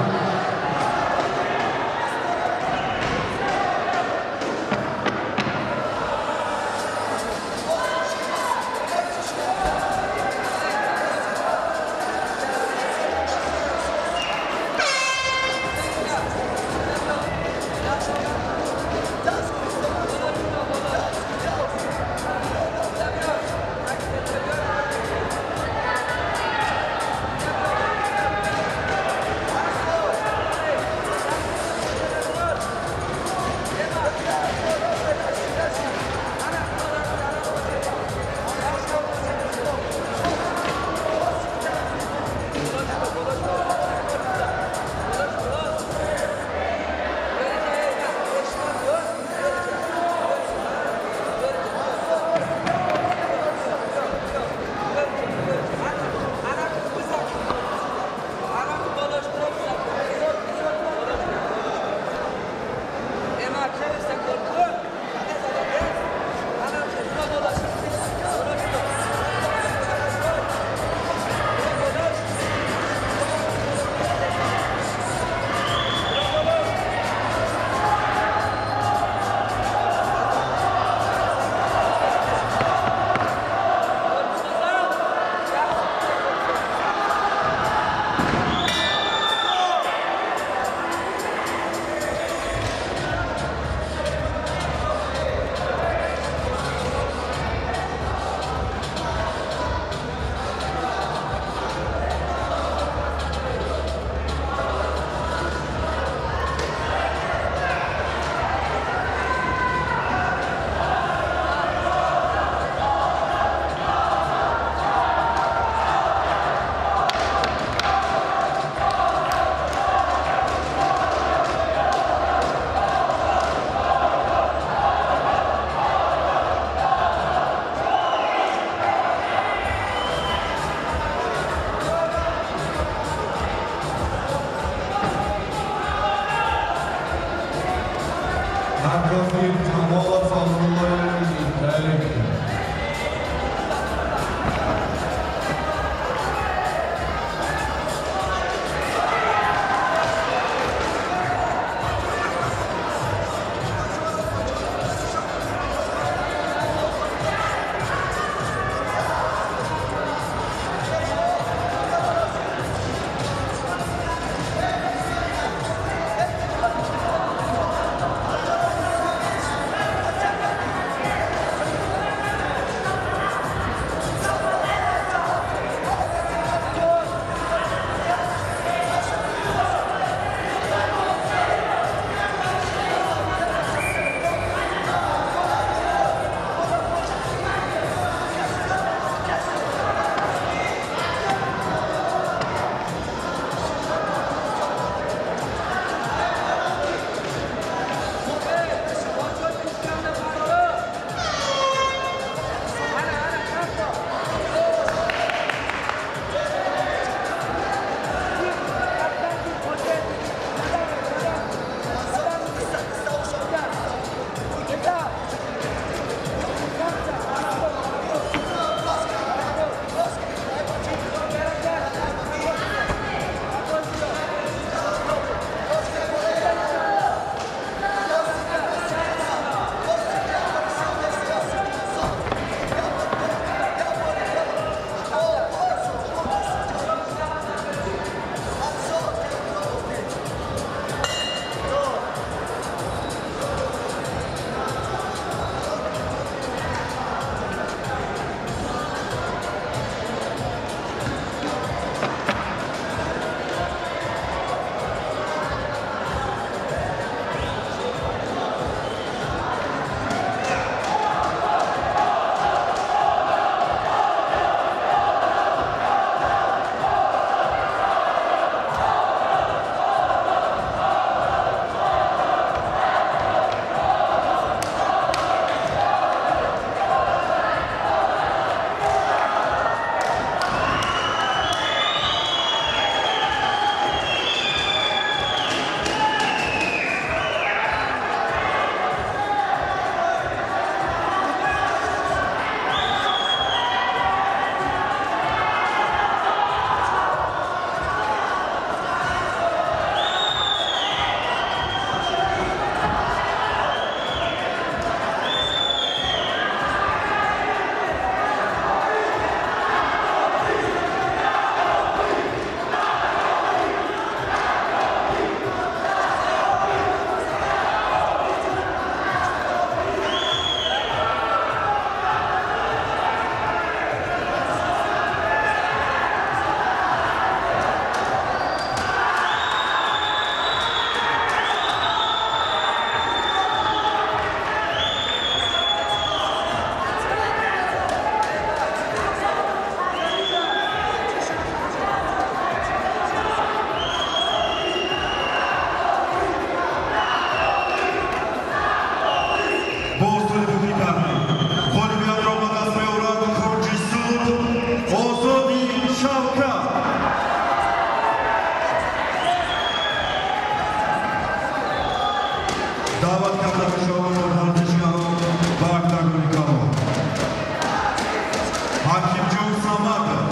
Ҳакимҷон Самадов,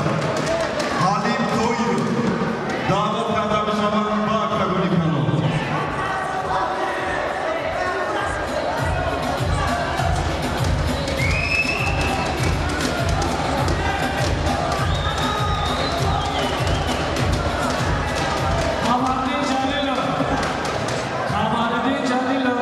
Ҳалим Тоиров даъват карда мешаванд ба октагони калон. Камариддин Ҷалилов, Камариддин Ҷалилов.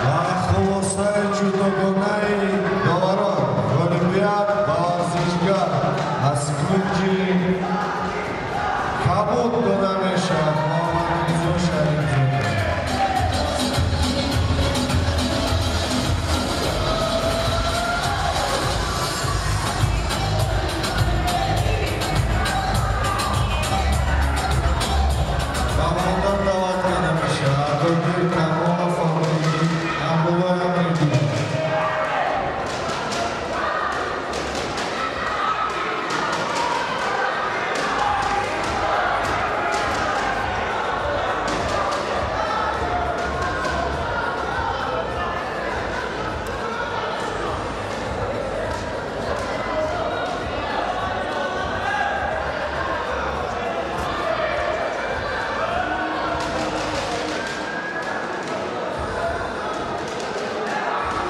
Ва хулосаи ҷудогонаи доварон ғолибият ба варзишгар аз кунҷи кабуд дода мешавад Муҳаммадризо Шарифзода. Ба майдон даъват карда мешавад Акобир Камолов, Амруллои Амриддин.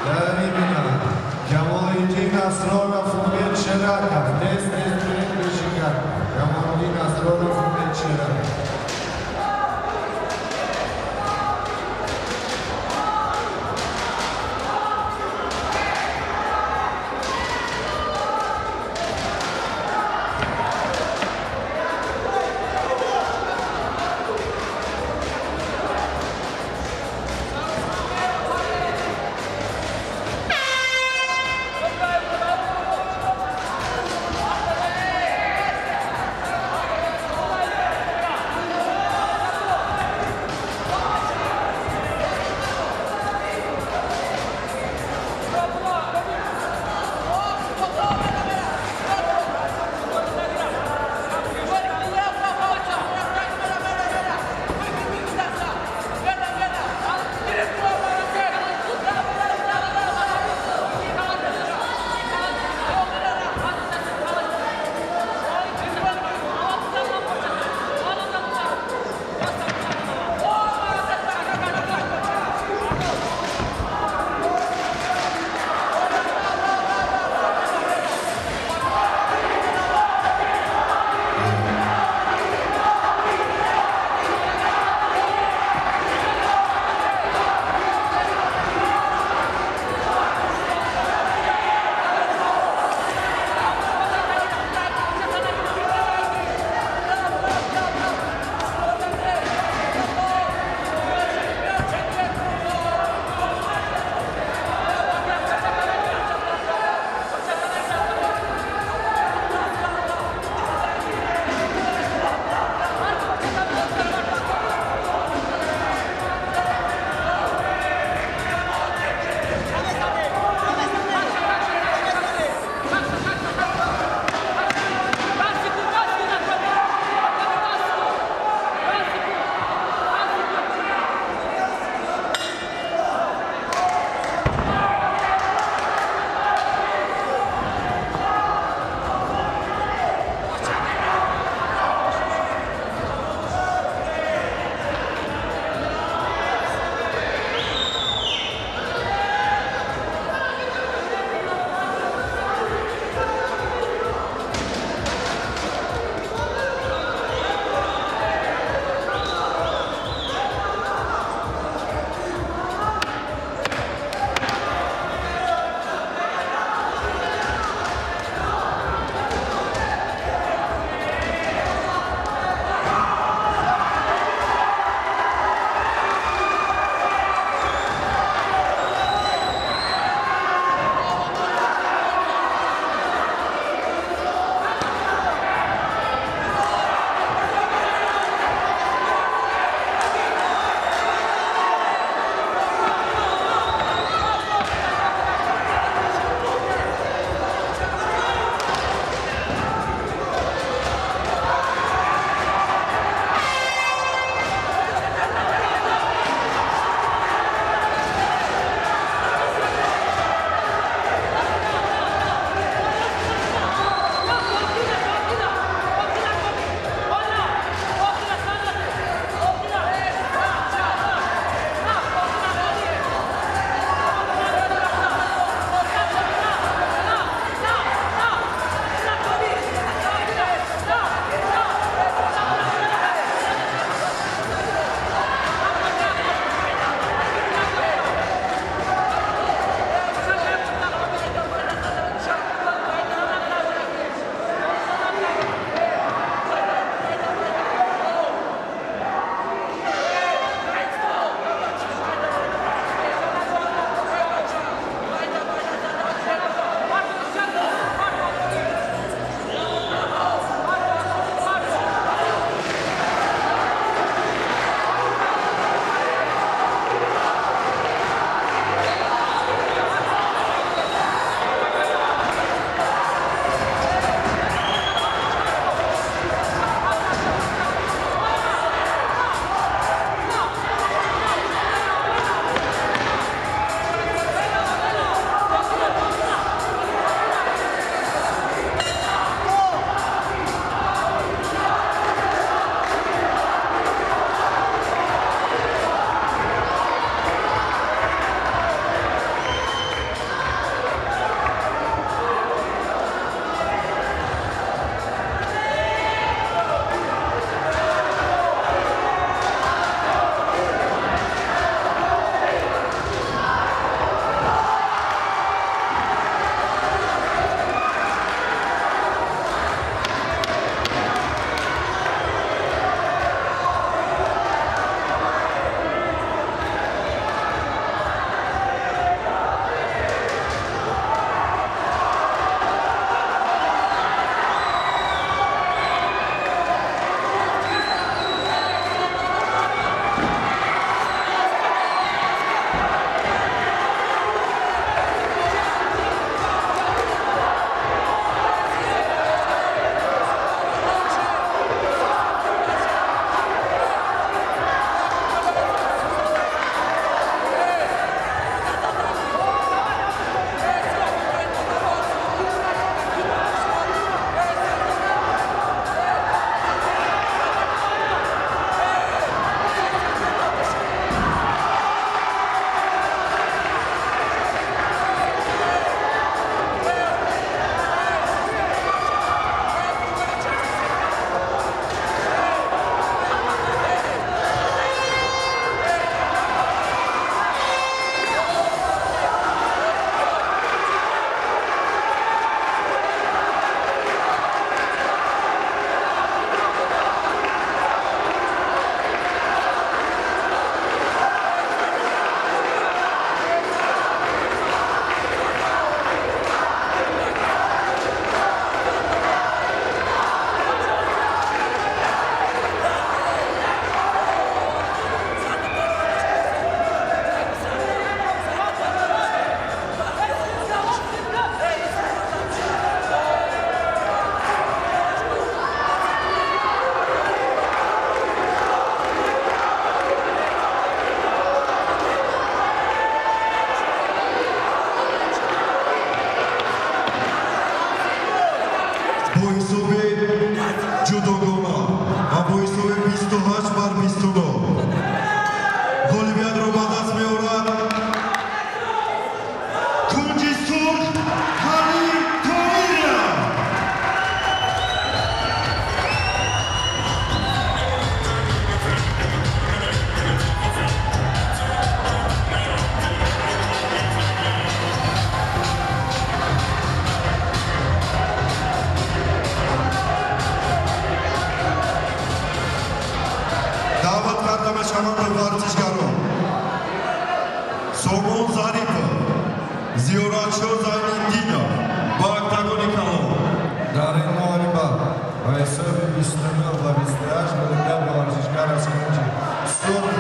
Дар бина Ҷамолиддин Асроров, Умед Шераков. Тез, тез биред бешикар. Ҷамолиддин Асроров, Умед Шераков. Сомон Зарипов, Зиёратшо Зайниддинов ба октагони калон. Дар ин муҳориба ба ҳисоби 29-28 ғолибият ба варзишгар аз кунҷи сурх.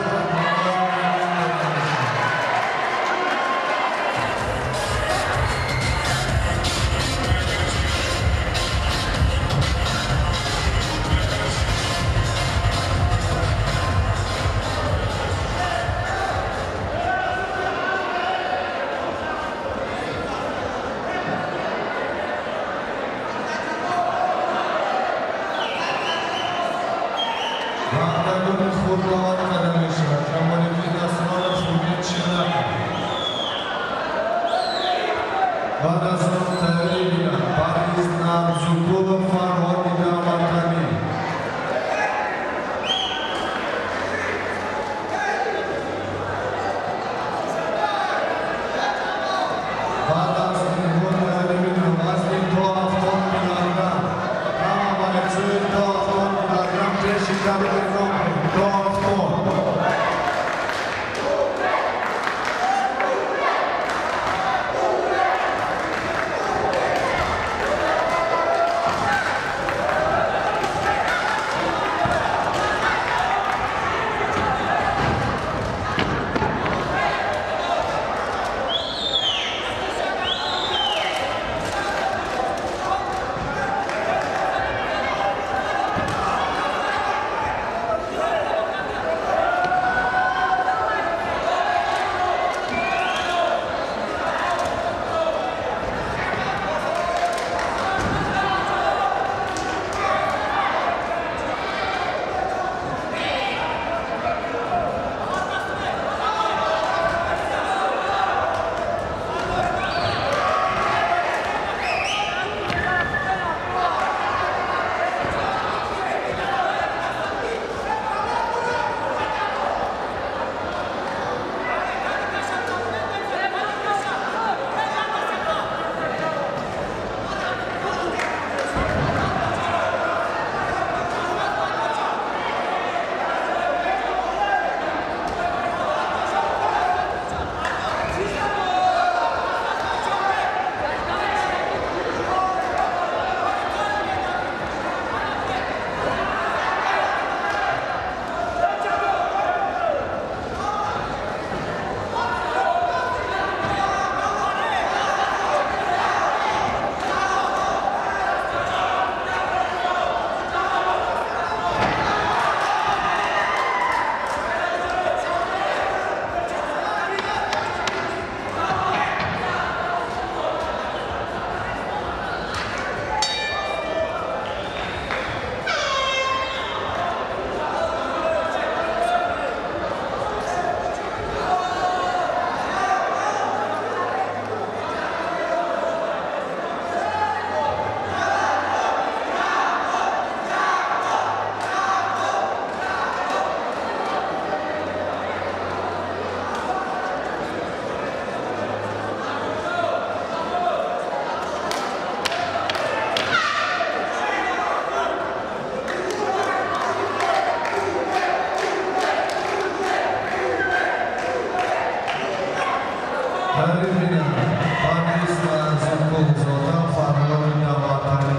Баъд аз он тайёрӣ гиранд Парвиз Нарзуқулов, Фарҳоди Давлаталӣ. Баъд аз инҳо тайёрӣ мегиранд вазни то 70 килограмм. Ҳама бойцои то 70 килограмм пеши камера нигоҳ кунед. То 70. Парвиз Нарзуқулзода, Фарҳоди Давлаталӣ.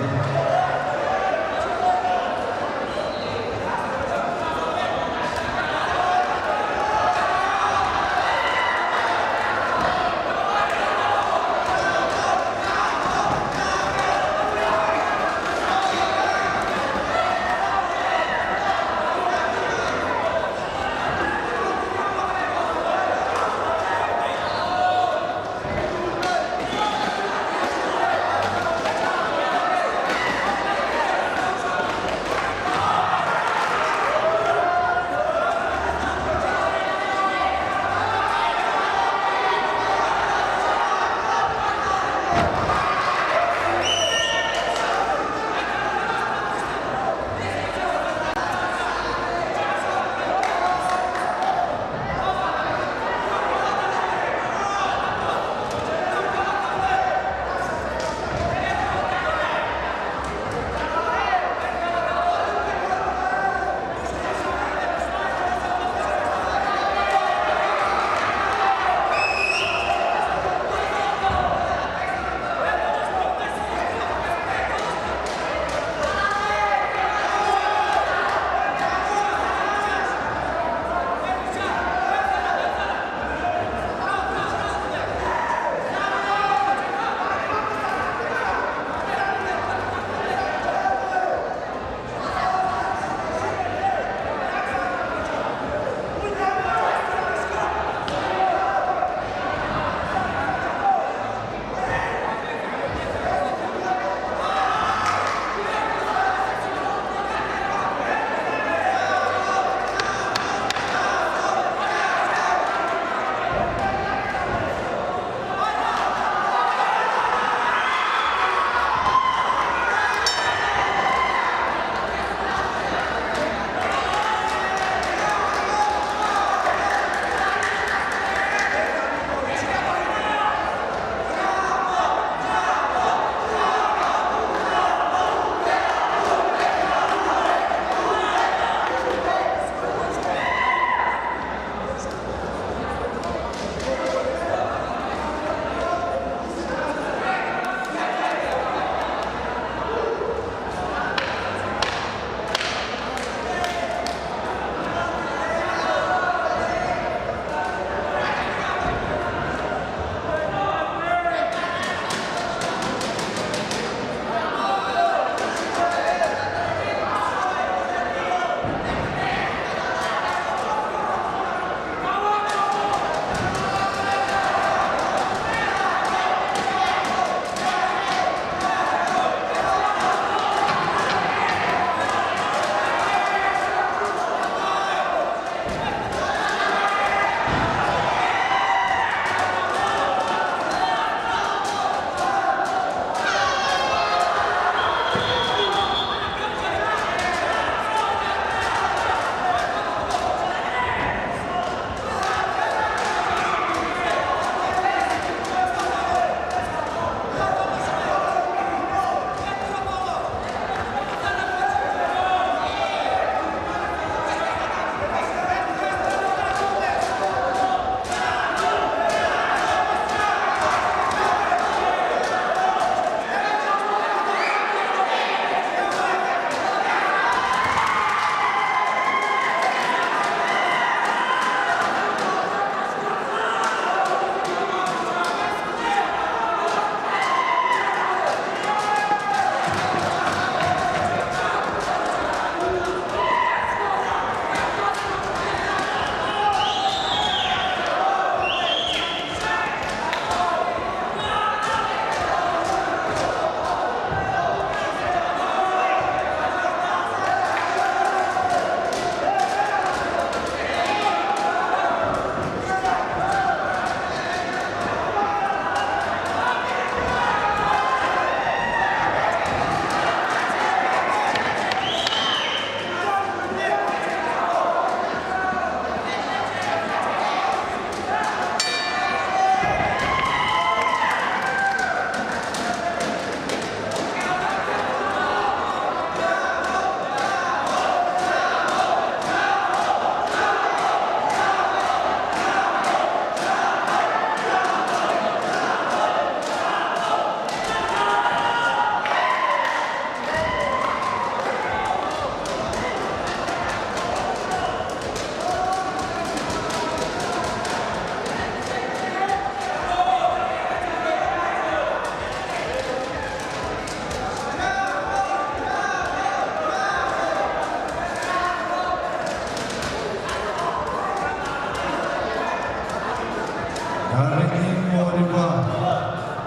Дар ин муҳориба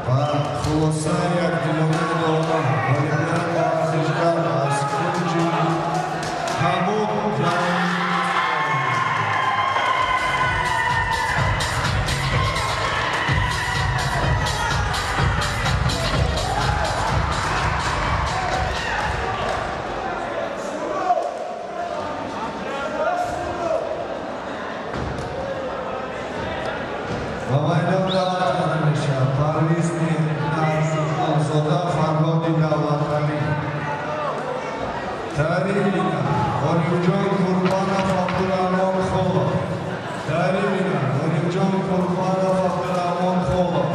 ба хулосаи якдилонаи доварон ғолибият ба варзишгар аз кунҷи кабуд Ҷалолиддин. Ба майдон даъват карда мешавад Парвиз Назрзода, Фарҳоди Давлаталӣ. Таъриф бина Ғолибҷон Қурбонов, Абдураҳмон Холов. Таъриф бина Ғолибҷон Қурбонов, Абдураҳмон Холов.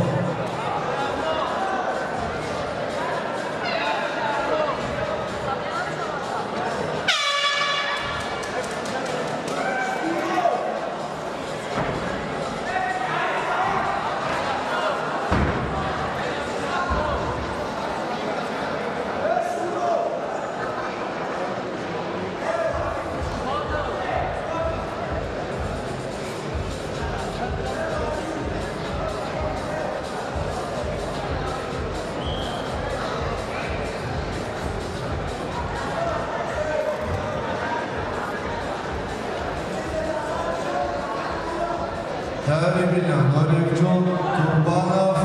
Таъриф бина Ғолибҷон Қурбонов,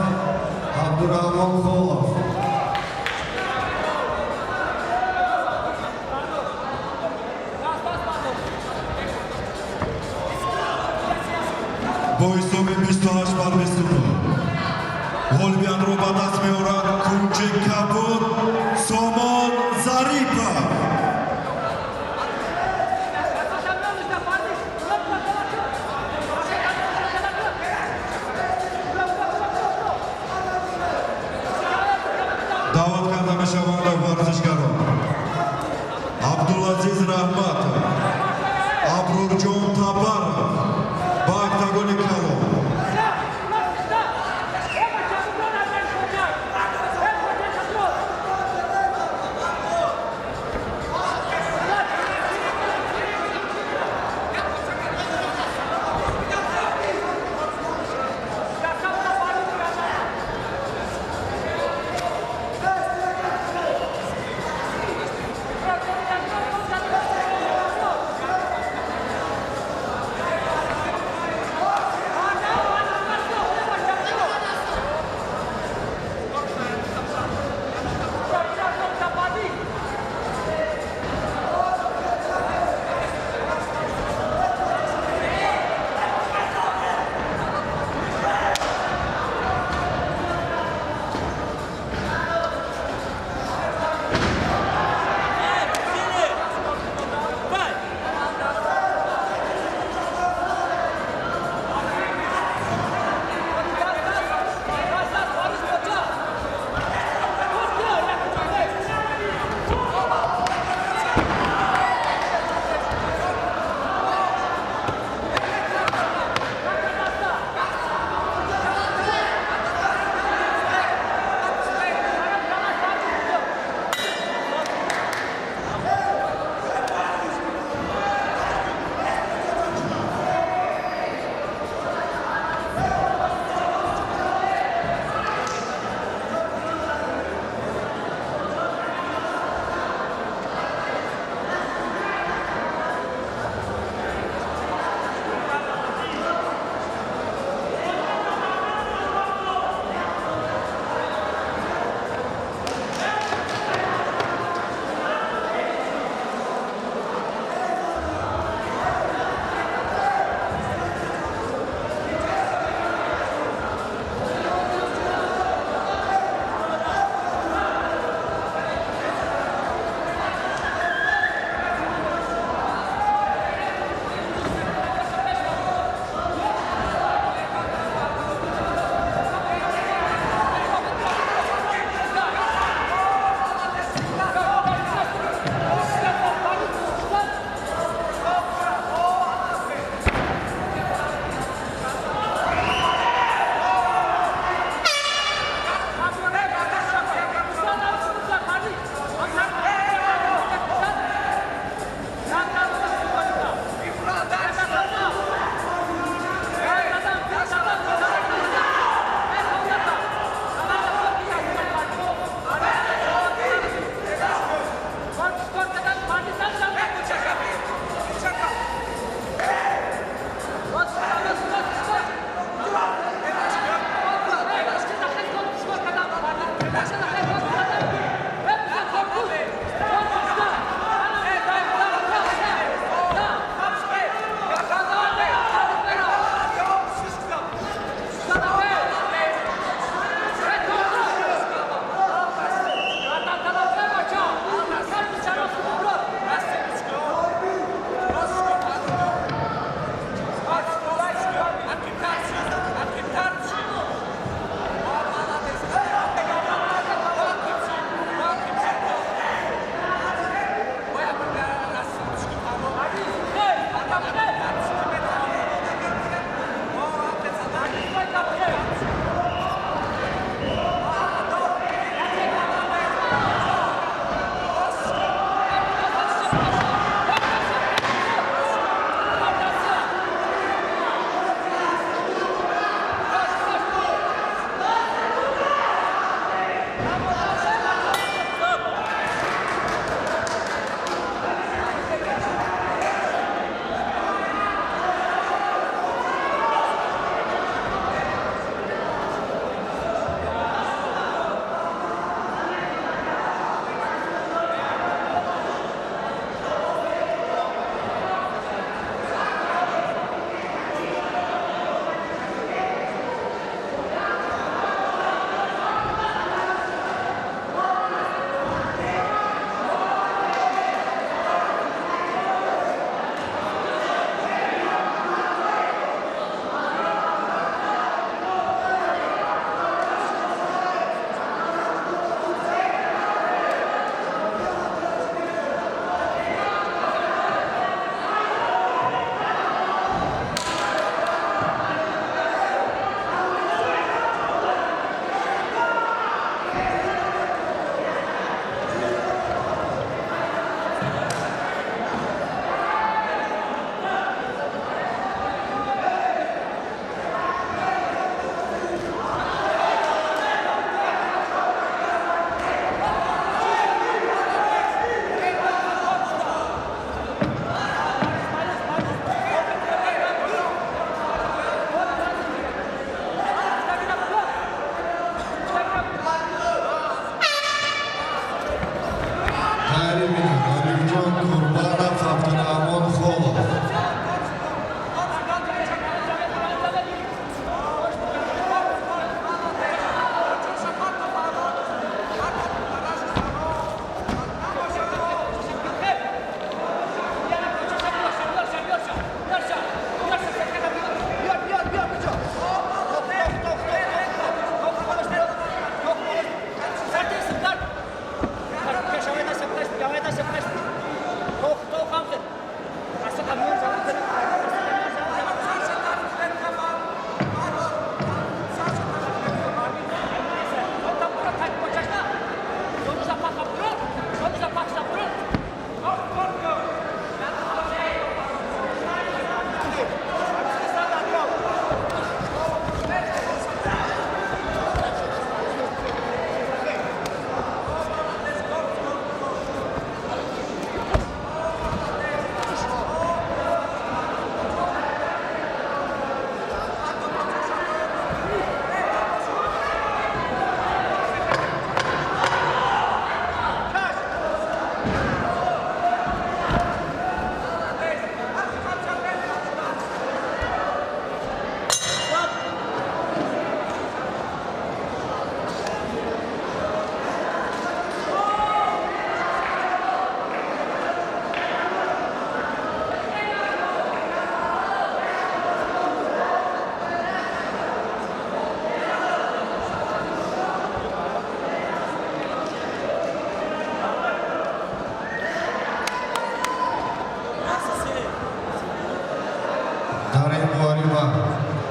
Абдураҳмон Холов. Бо ҳисоби 28 бар 29 ғолибиятро ба даст меорад кунҷи кабуд Сомон Зарипов. Даъват карда мешаванд варзишгарон Абдулазиз Раҳматов, Аброрҷон Табаров ба октагони калон.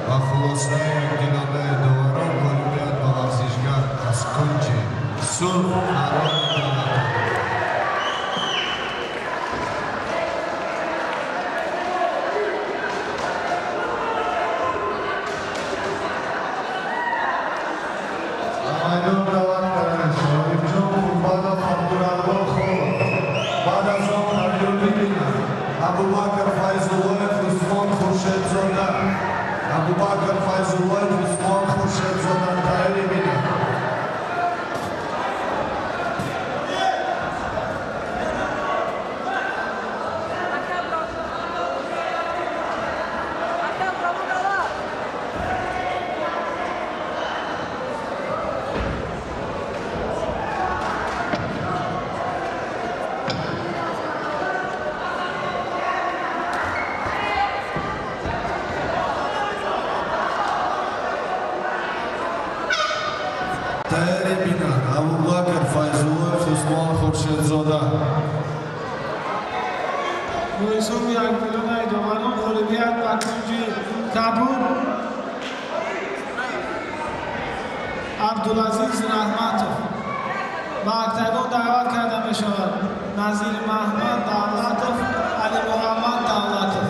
Ва хулосаи якдилонаи доварон ғолибият ба варзишгар аз кунҷи сурх Арони Давлатов. Майдон даъват карда мешавад Олимҷон Қурбонов, Абдурахмон Холов. Баъд аз он Абдулминина, Абубакр Файзуллоев, Усмон Хуршедзода. Абубакр Файзуллоев, Тайёрӣ бинанд Абубакр Файзуллоев, Усмон Хуршедзода. Бо ҳисоби якдилонаи доварон ғолибият ба кунҷи кабуд Абдулазиз Раҳматов. Ба октагон даъват карда мешавад Назир Маҳмад Давлатов, Алимуҳаммад Давлатов.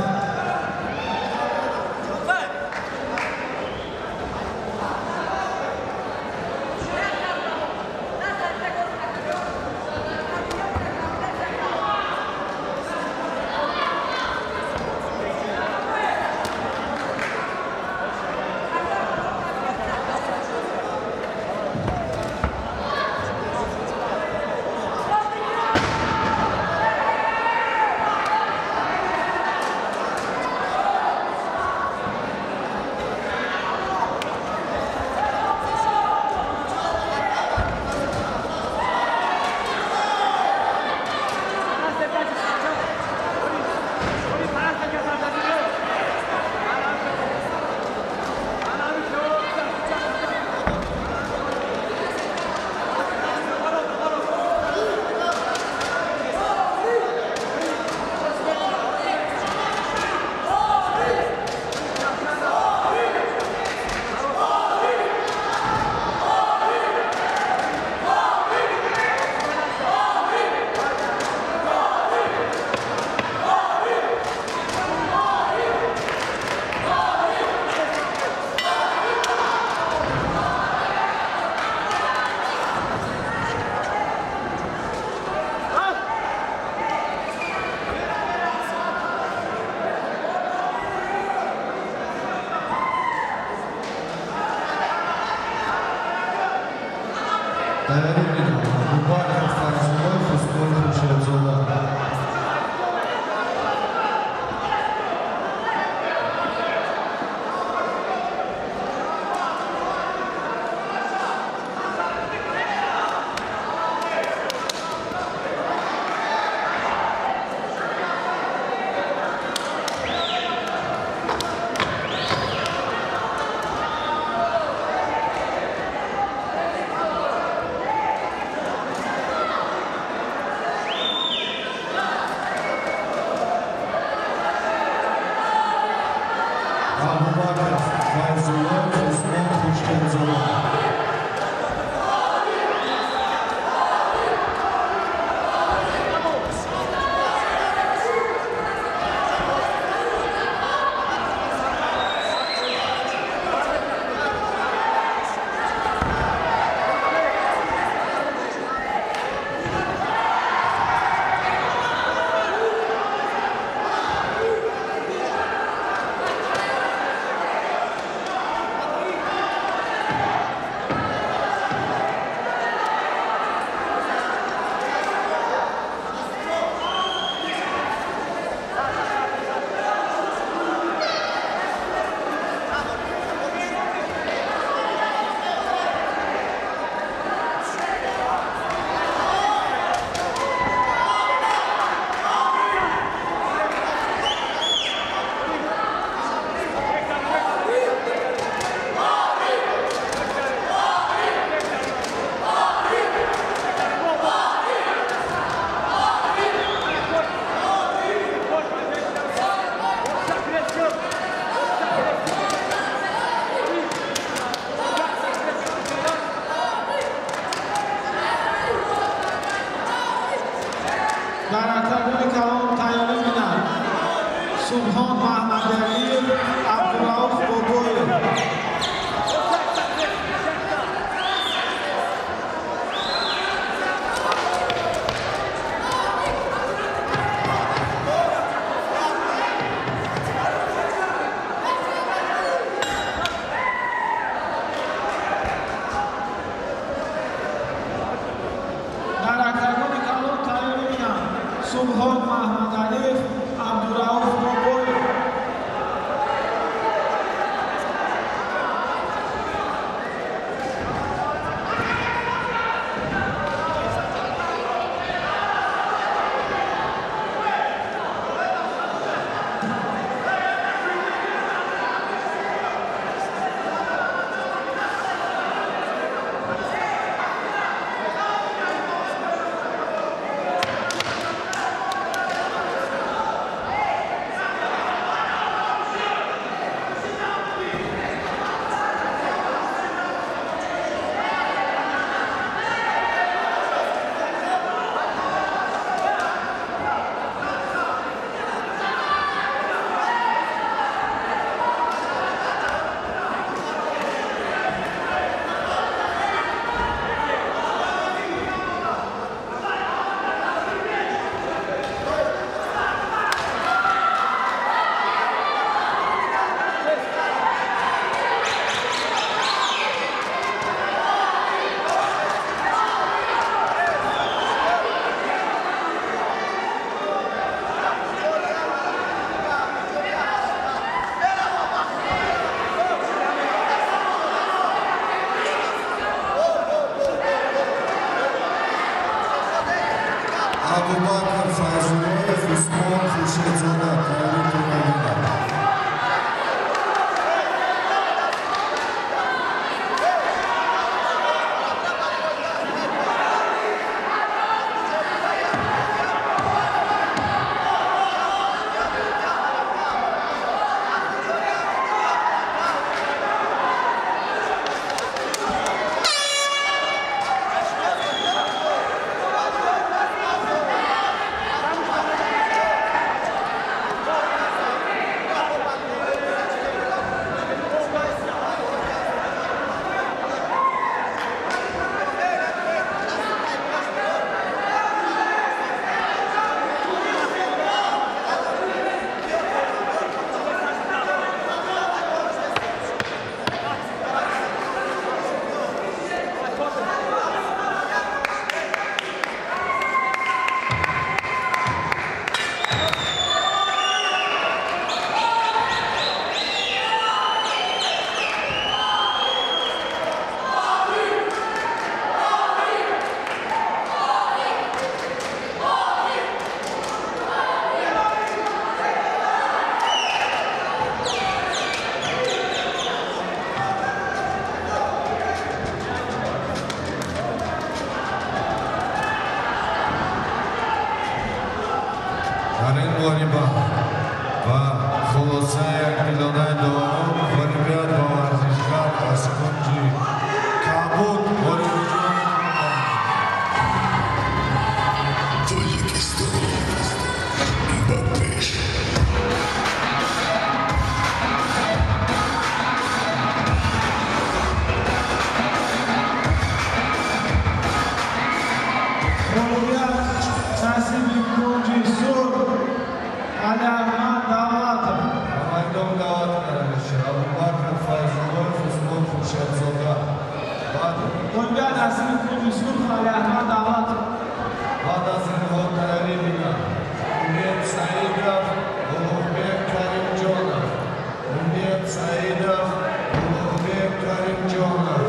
Тайёрӣ бинанд Абубакр Файзуллоев, Усмон Хуршедзода. Абубакр Файзуллоев, Усмон Хуршедзода. Тайёрӣ бинанд. Дар ин муҳориба ва хулосаи якмиллионаи долларон ғолибият ба варзишгар аз кунҷи кабуд Ғолибҷон. Тоҷикистон ба пеш. Ғолибият насиби кунҷи сурх Алиаҳмад Давлатов. Ба майдон даъват карда мешавад Абубакр Файзуллоев, Усмон Хуршедзода. Баъд Ғолибият насиби кунҷи сурх Алиаҳмад Давлатов. Баъд аз инҳо тайёрӣ бинанд Умед Саидов, Улуғбек Каримҷонов. Умед Саидов, Улуғбек Каримҷонов.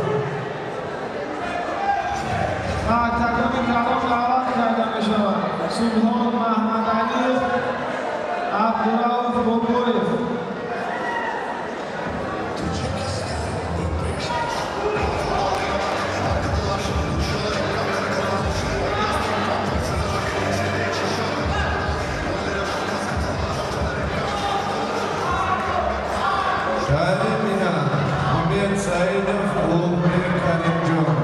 Ба октагони калон даъват карда мешавад Субҳон Маҳмадалиев, Абдурауф Бобоев. Тоҷикистон ба пеш. Тайёрӣ бинанд Умед Саидов, Улуғбек Каримҷонов.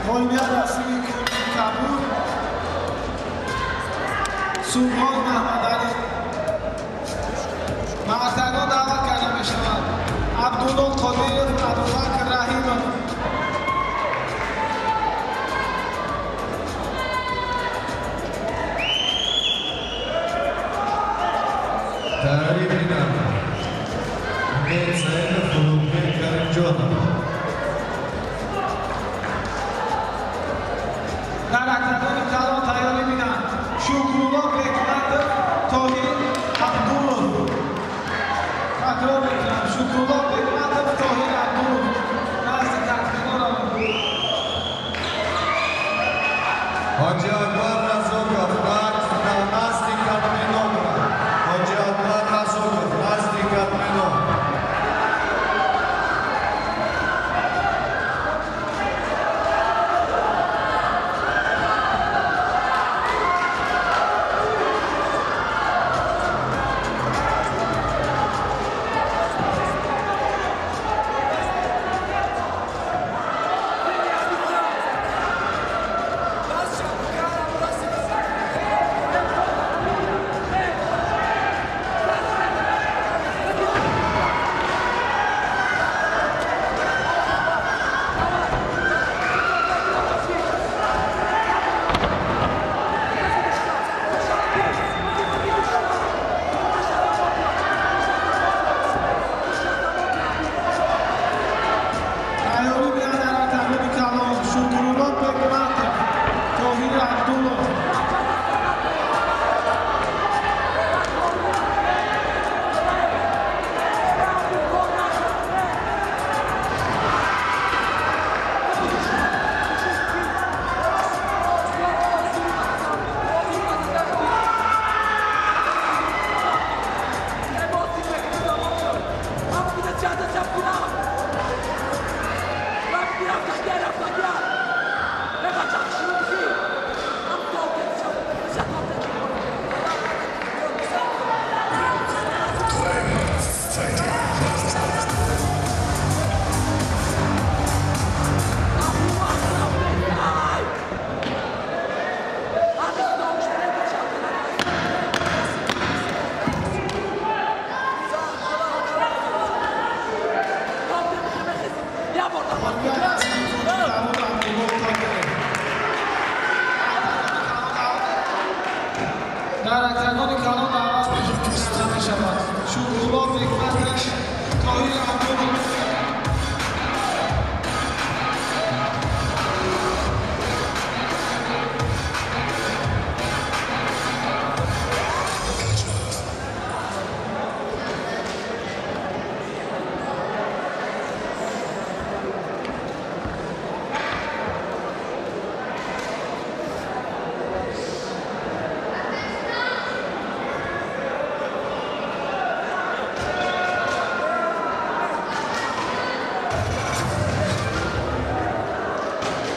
Ғолибият насиби кунҷи кабуд Субҳон Маҳмадалӣ. Ба октагон даъват карда мешавад Абдулло Қодиров, Абубакр Раҳимов. Тайёрӣ бинам Умед Саидов, Улуғбек Каримҷонов. Дар октагони калон тайёрӣ бинанд Шукрулло Бекматов, Тоҳир Абдуллов. Такрор мекунам, Шукрулло Бекматов, Тоҳир Абдуллов. Назди катмино раванд. Ҳоҷи Акбар Раззоқов назди катмино биранд. Ҳоҷи Акбар Раззоқов назди катмино. Тайёрӣ бинанд дар октагони калон Шукрулло Бекматов, Тоҳир Абдуллов. Ғолибият насиби кунҷи кабуд Абдулло Қодиров. Дар октагони калон даъват карда мешавад Шукрулло Бекматов, Тоҳир Абдуллов.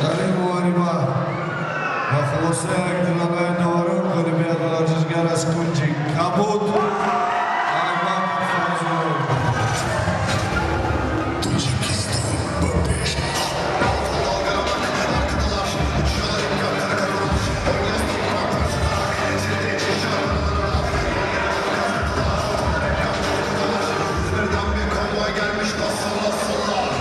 Дар ин муҳориба ба хулосаи якдиланаи доварон ғолибият ба варзишгар аз кунҷи кабуд Абубакр Файзуллоев. Dalgalamak arkadalar. Uçuyorlar ipler kara kafalar. Oynuyoruz ping-pong parçalarak. Seni de çişen karalara dal. İzmir'den bir konvoy gelmiş nasıl nasıllar.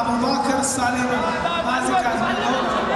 Абубакр Салимов. Наздик аз майдон.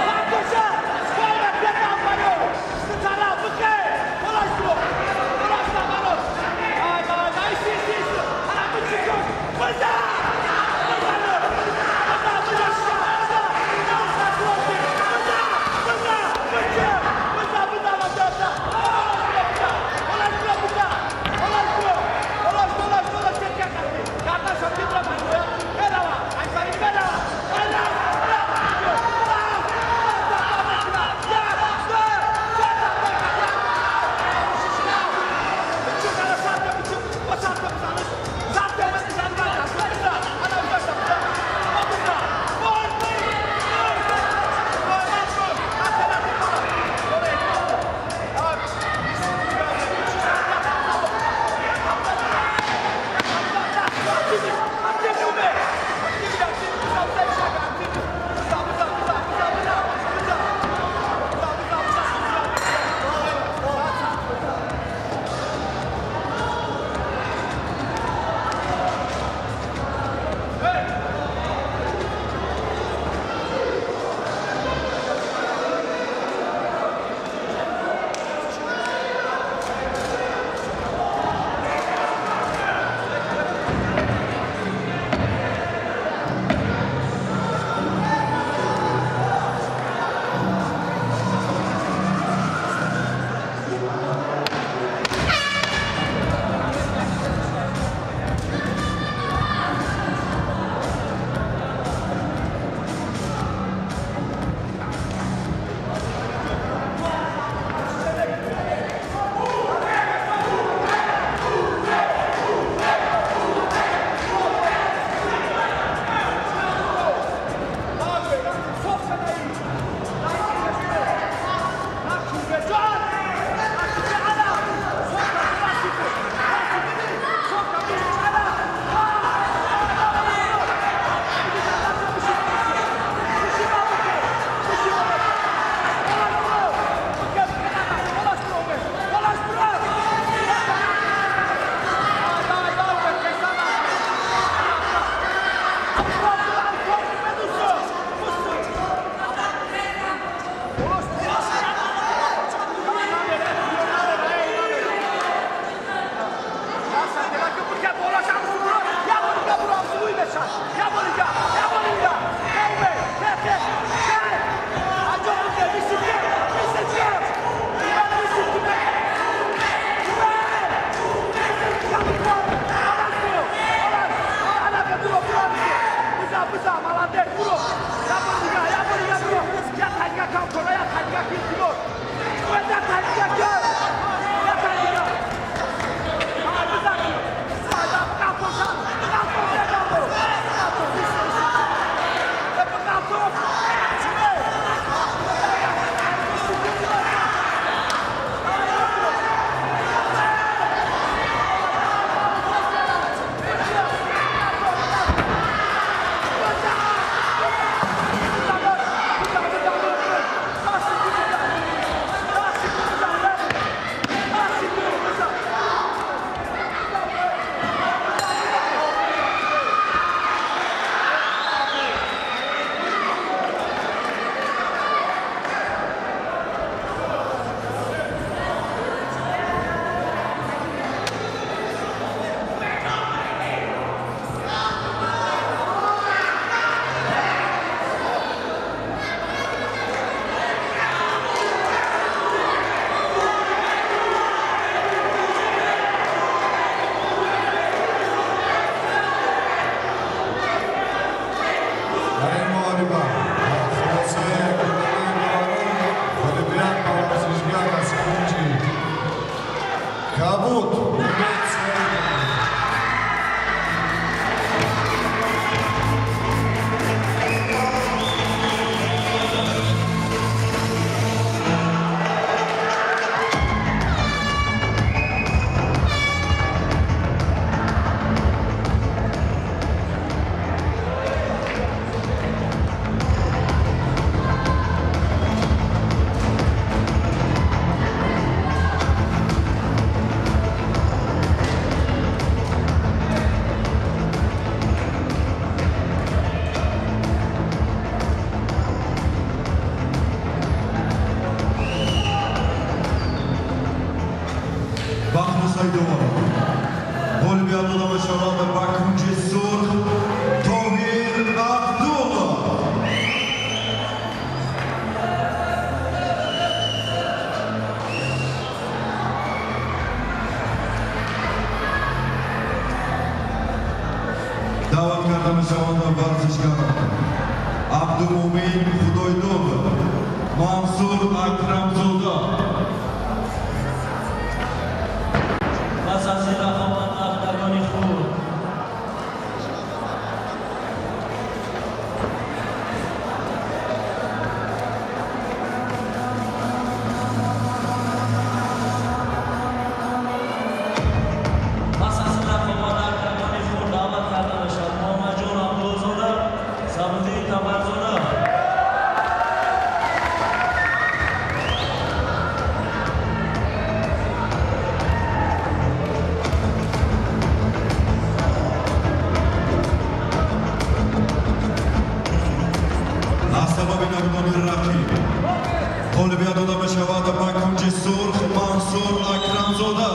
Файсалаи доварон ғолибият дода мешавад ба кунҷи сурх Тоҳир Абдуллов. Даъват карда мешаванд варзишгарон Абдумумин Худойдодов, Мансур Акрамзода. Пас аз ин рақобат октагони хурд. Пас аз ин рақобат октагони хурд даъват карда мешавад Муҳаммадҷон Абдуллозода, Сабуддин Табарзода. Аз сабаби набудани рақиб ғолибият дода мешавад ба кунҷи сурх Мансур Акрамзода.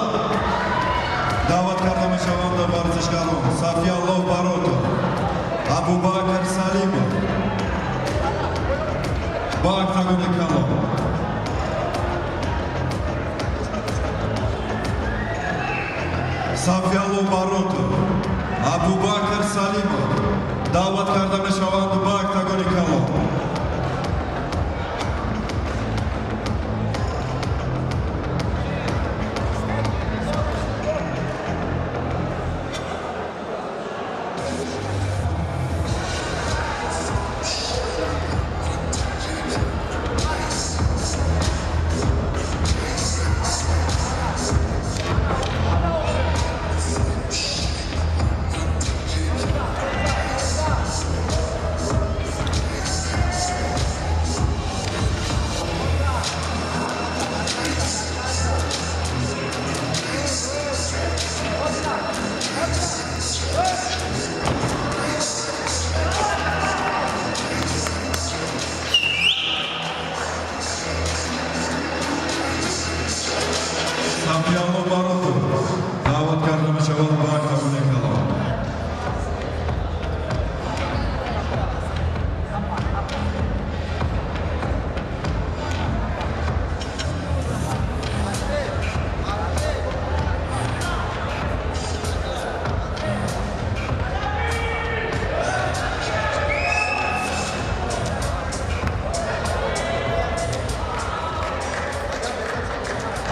Даъват карда мешаванд варзишгарон Сафиаллоҳ Баротов, Абубакр Салимов ба октагони калон. Сафиаллоҳ Баротов, Абубакр Салимов даъват карда мешаванд ба октагони калон. Сафиалло Баротов даъват карда мешавад ба октагони калон.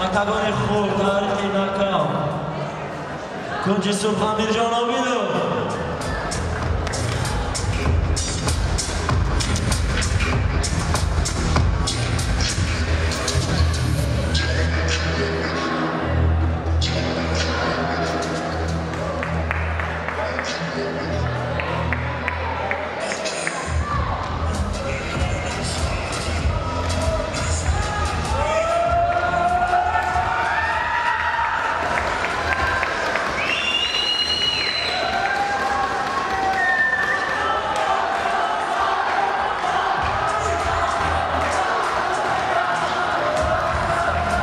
Октагони хурд таърихи нокаут. Кунҷи сурх Амирҷон Обидов.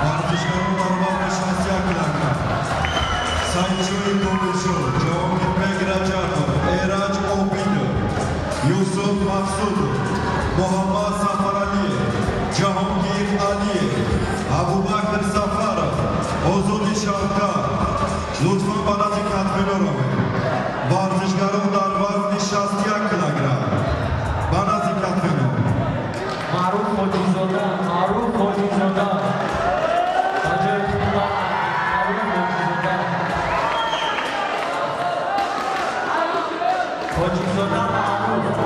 Варзишгарон дар вазни 61 килограмм Сайидҷӯи Комилшоҳ, Ҷаҳонгирбек Раҷабов, Эраҷ Обидов, Юсуф Мақсудов, Муҳаммад Сафаралиев, Ҷаҳонгир Алиев, Абубакр Сафаров, Озоди Шавкат. Лутфан ба назди катбино равед. Варзишгарон дар вазни 61 килограмм ба назди катбино. Маъруф Хоҷизода, Маъруф Хоҷизода. Ба ҷои худ Маъруф Хоҷизода. Хоҷизода Маъруф.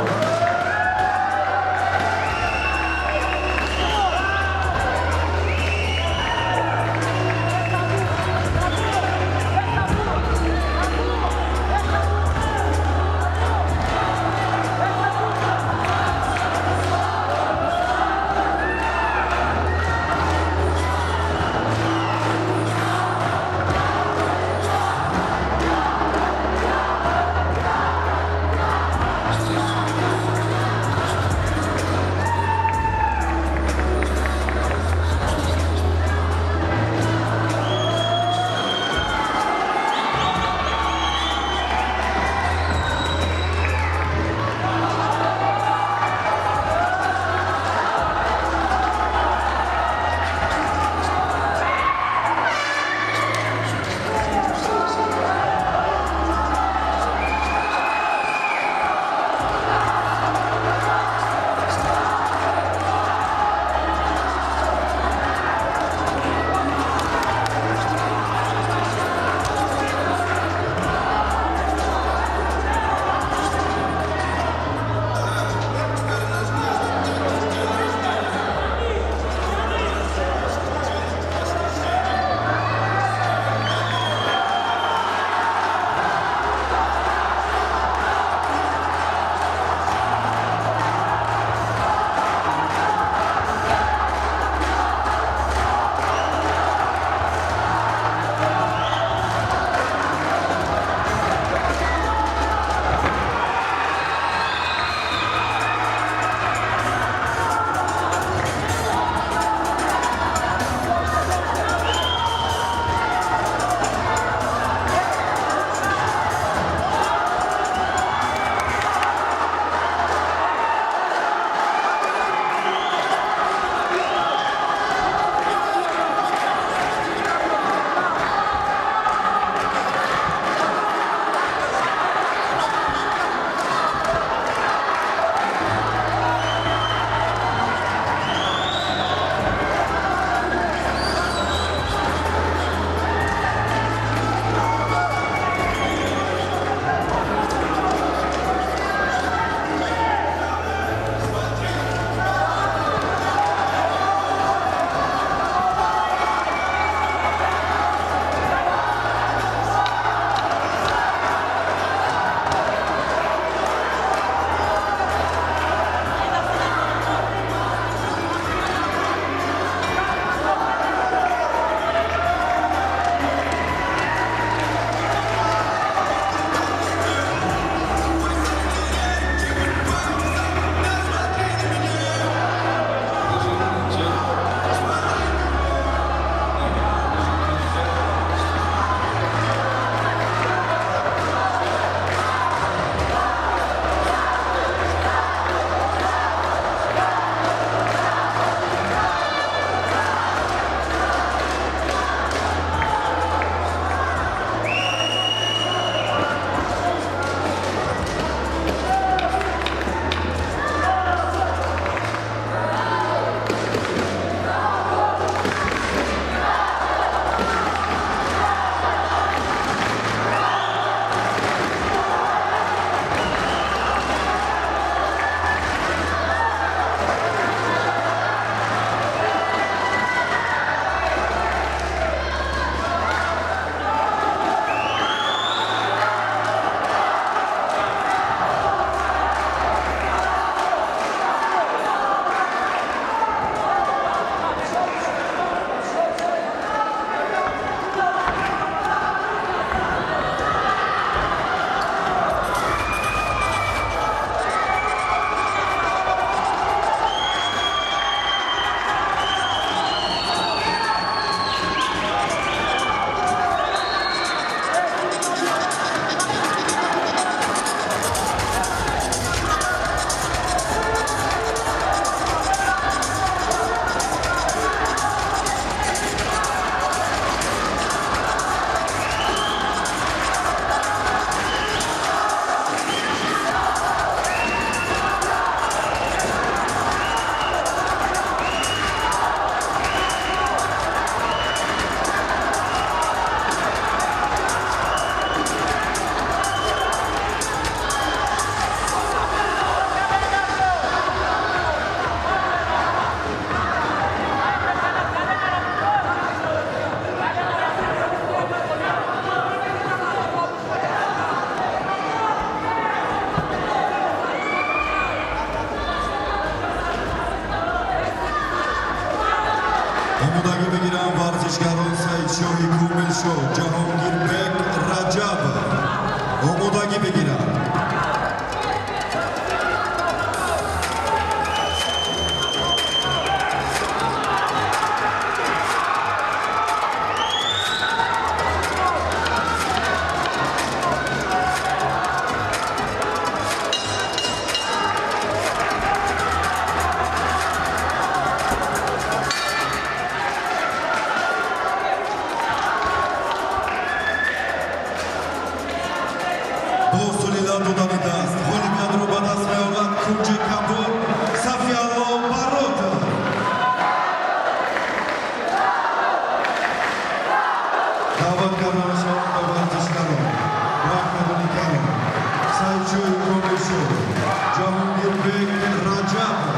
Омодагӣ бигиранд варзишгарон Саидшоҳи Кумилшоҳ, Ҷаҳонгирбек Раҷабов. Омодагӣ бигиранд. Додани даст ғолибиятро ба даст меорад кунҷи кабуд Сафиалло Баротов. Даъват карда мешаванд ба варзишгарон Раҳмадули Каром, Саидшоҳи Комилшоҳ, Ҷаҳонгирбек Раҷабов.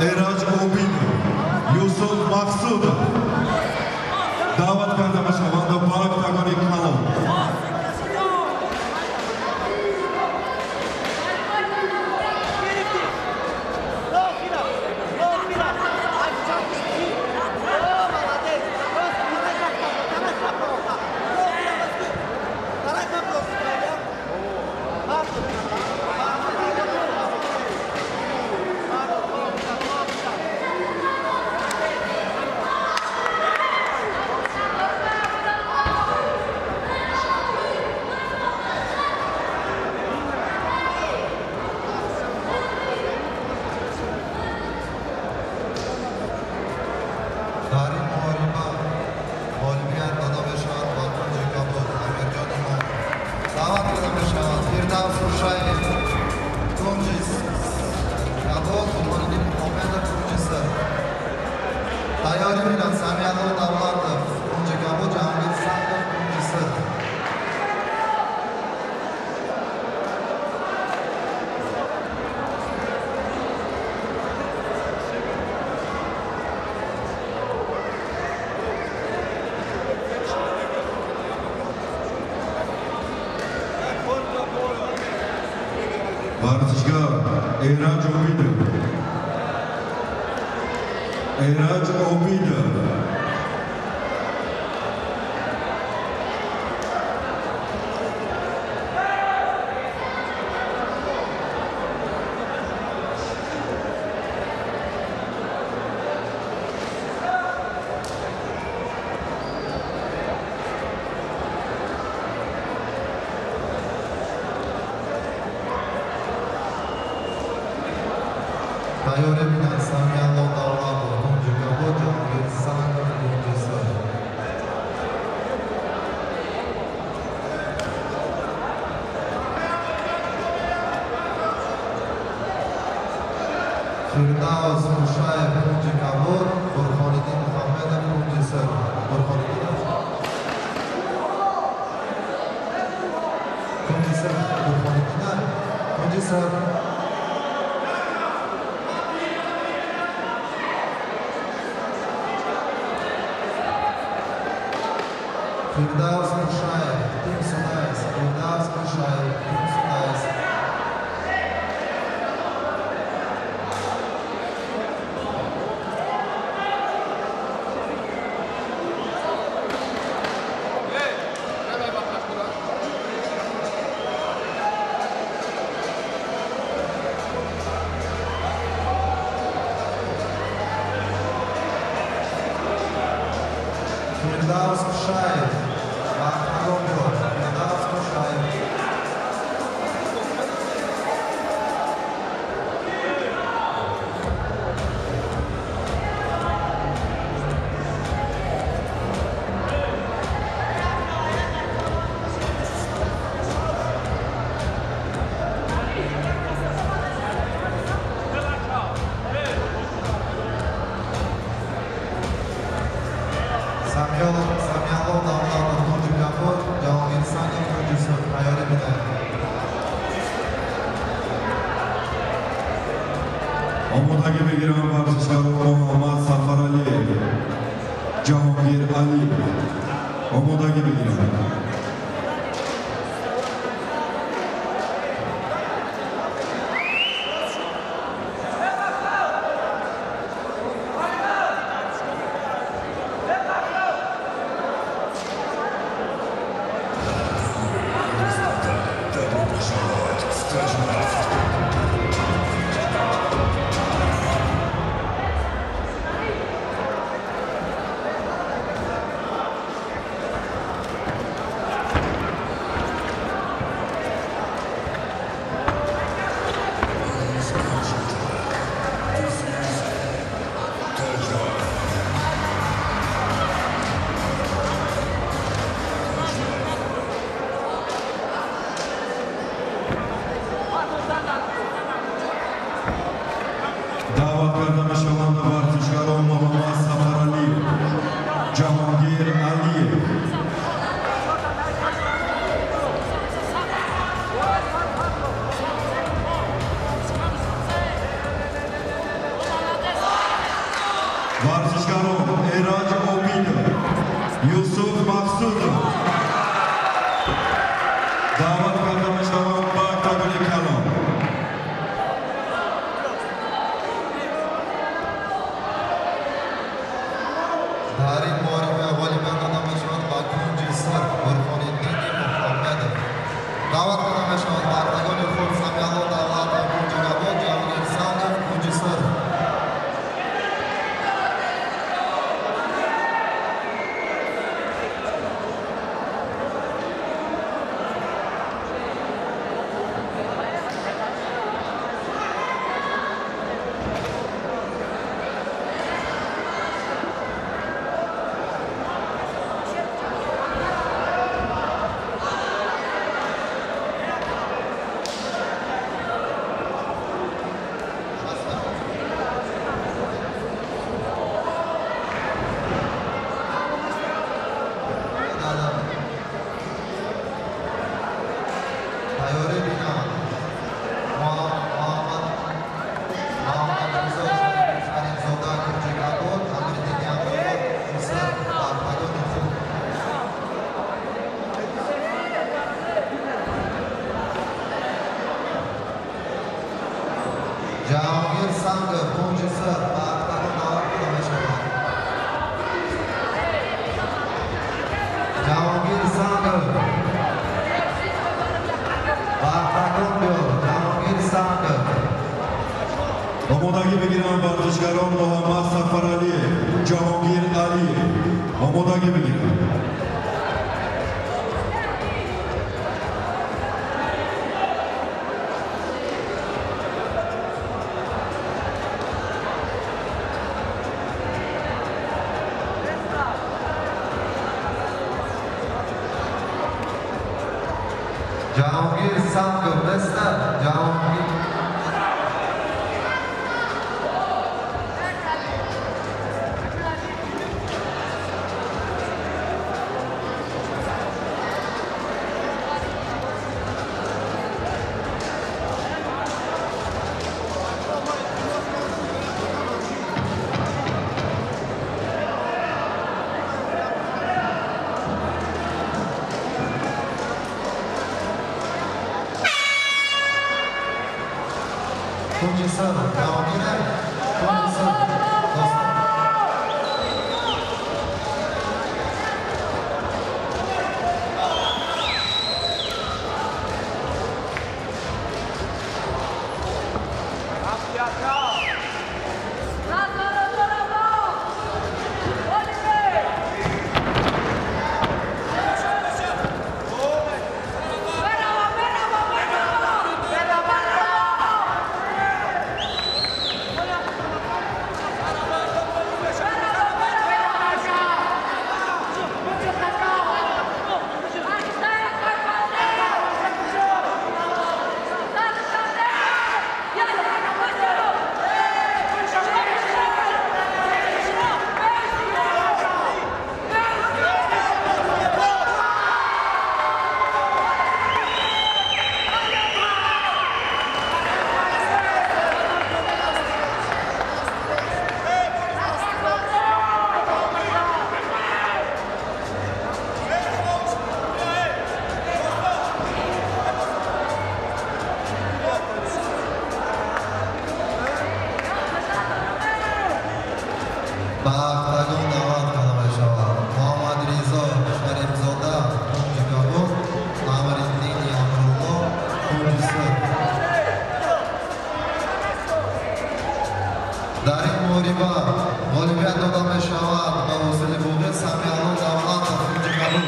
Эраҷ Обидов, Юсуф Мақсудов даъват карда мешаванд ба октагони калон. Дар ин муҳориба ғолибият дода мешавад ба кунҷи кабуд Амирҷон Имом. Даъват карда мешавад Фирдавс Ҳушаев, кунҷи кабуд, Бурҳониддин Муҳаммедов, кунҷи сурх. Тайёрӣ бинад Самиалло Давлатов, кунҷи кабуд, Ҷаҳонгир Сангов, кунҷи сурх. Варзишгар Эраҷ Обидов, Эраҷ Обидов. Тайёрӣ бинад Самиалло Давлатов, кунҷи кабуд, Ҷаҳонгир Сангов, кунҷи сурх. Фирдавс Ҳушаев, кунҷи кабуд, Бурҳониддин Муҳаммедов, кунҷи сурх. Бурҳониддин кунҷи сурх, Бурҳониддин кунҷи сурх. Фирдавс Ҳушаев, Тим Сунайс, Фирдавс Ҳушаев, Тим Сунайс. Фирдавс Ҳушаев, Бахтиёр, Фирдавс Ҳушаев. Самиалло Давлатов, кунҷи кабуд, Ҷаҳонгир Сангов, кунҷи сурх. Тайёрӣ бинед. Омодагӣ мегиранд варзишгарон Муҳаммад Сафаралиев, Ҷаҳонгир Алиев. Омодагӣ бигиранд. Добро пожаловать в Тадж-Махал. Варзишгарон Эраҷ Обидов, Юсуф Мақсудов даъват карда мешаванд ба октагони калон. Дар ин муҳориба ғолибият дода мешавад ба кунҷи сурх Бурҳониддини Муҳаммадов. Даъват карда мешаванд ба октагони хурд Самиалло Давлатов, кунҷи кабуд, Ҷаҳонгир Сангов, кунҷи сурх. Тайёрӣ бинанд. Муҳаммадризо Шарифзода, кунҷи кабуд, Амириддини Амрулло, кунҷи сурх, ба октагони хурд. Ҷаҳонгир Сангов, кунҷи сурх, ба октагон даъват карда мешавад. Ҷаҳонгир Сангов ба октагон биё. Ҷаҳонгир Сангов. Омодагӣ бигиранд варзишгарон Муҳаммад Сафаралиев, Ҷаҳонгир Алиев. Омодагӣ бигиранд. Ҷаҳонгир Сангов неста? Ҷаҳонгир. Кунҷи сурх Ҷаҳонгир, кунҷи сурх. Достон. Ба октагон даъват карда мешавад Муҳаммадризо Шарифзода, кунҷи кабуд, Амриддини Амрулло, кунҷи сурх. Дар ин муҳориба ғолибият дода мешавад ба Восили Боғӣ Самиалло Давлатов, кунҷи кабуд.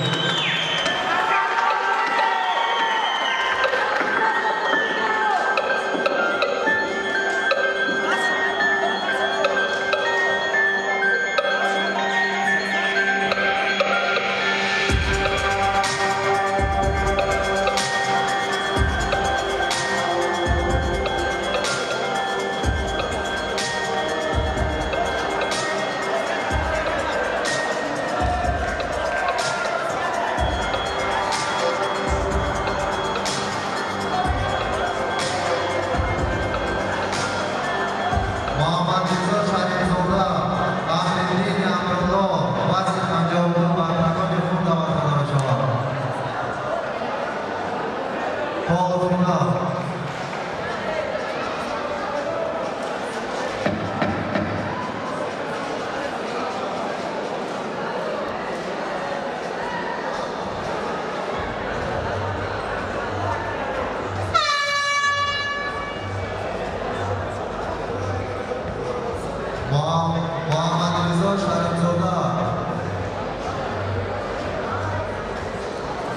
Муҳаммадризо Шарифзода.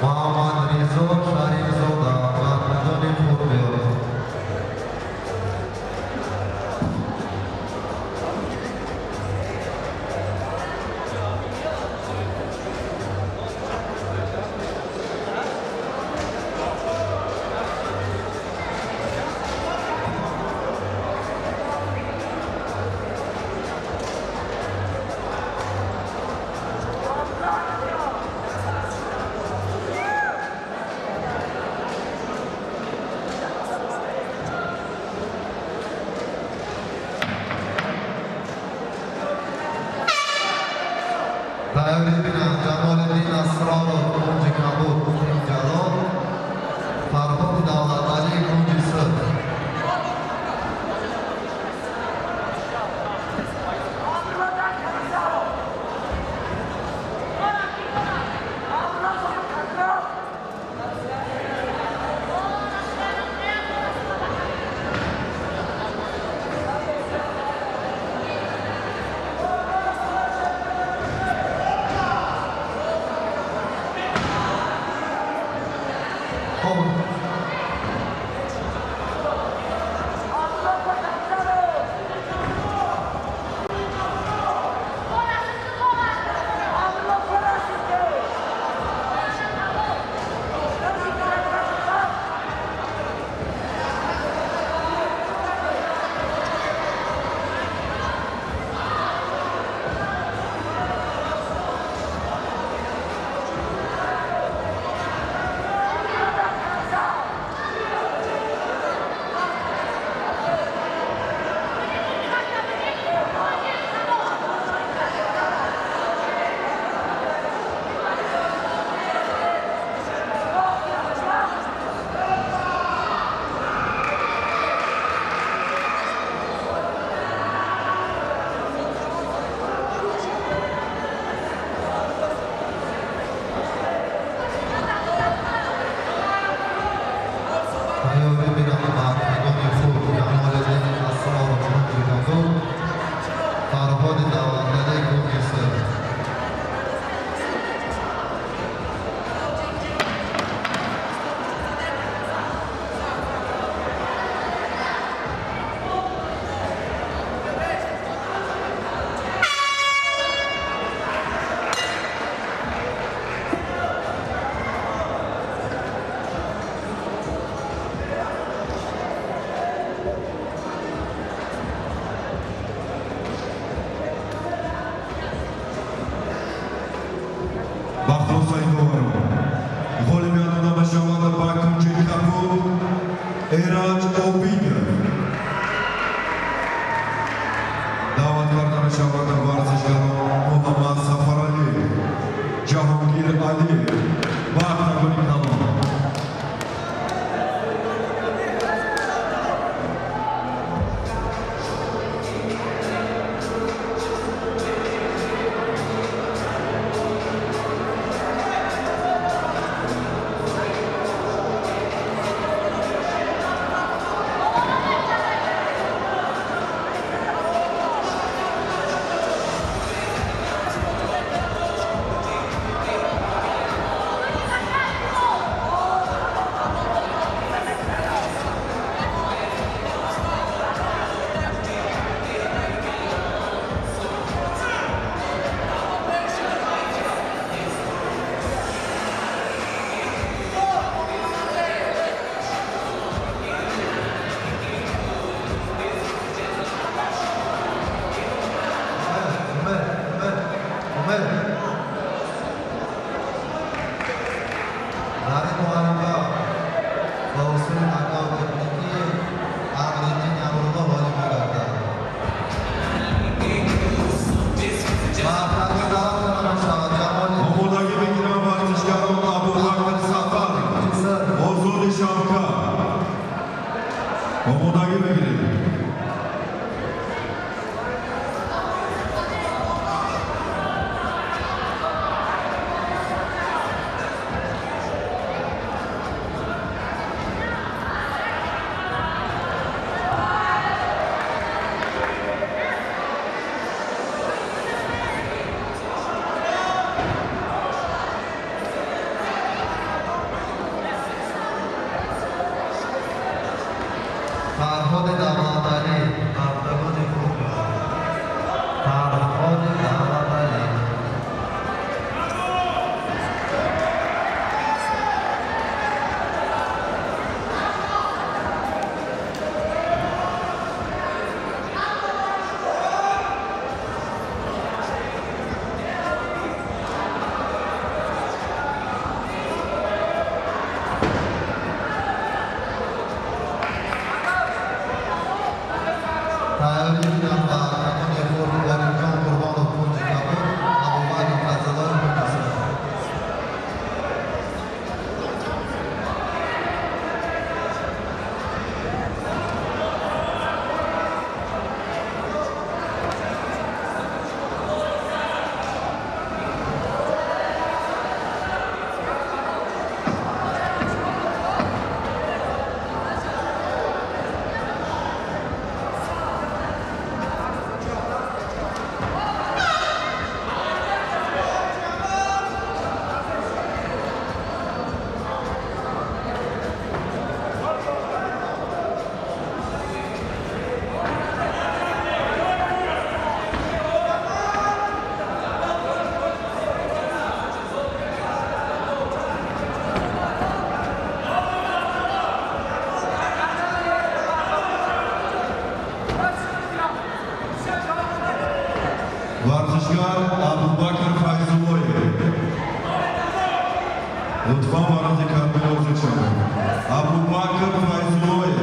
Муҳаммадризо Шарифзода ба майдони худ биёяд. Тайёрӣ бинанд Ҷамолиддин Асроров кунҷи кабуд, Тим Ҷалол, Фарҳоди Давлаталӣ кунҷи сурх. Варзишгар Абубакр Файзуллоев. Лутфан ба назди Карбил ҳозир шавед. Абубакр Файзуллоев.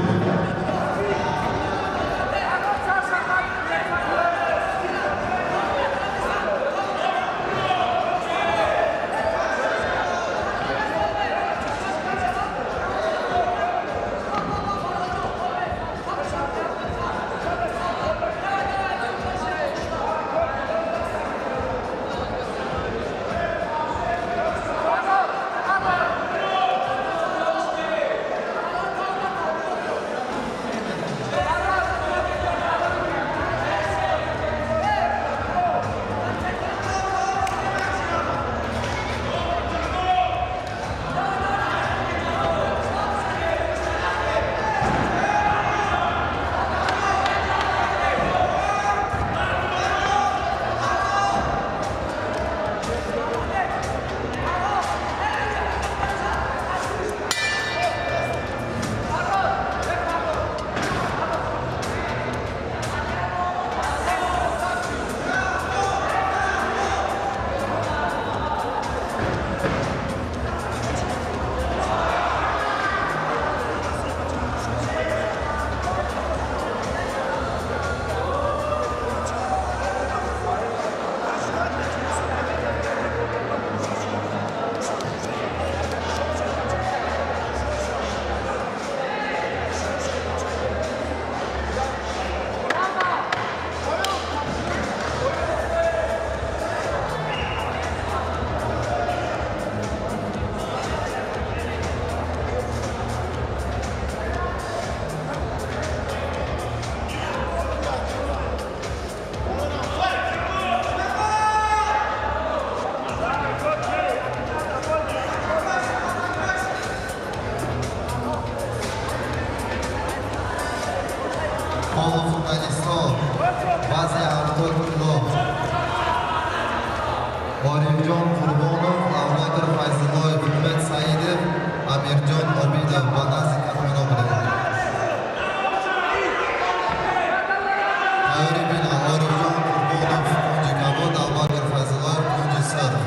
Орифҷон Қурбонов, Абубакр Файзуллоев, Умед Саидов, Амирҷон Обидов ба назди катмино буданд. Тайёрӣ бина Орифҷон Қурбонов кунҷи кабуд, Абубакр Файзуллоев кунҷи сурх.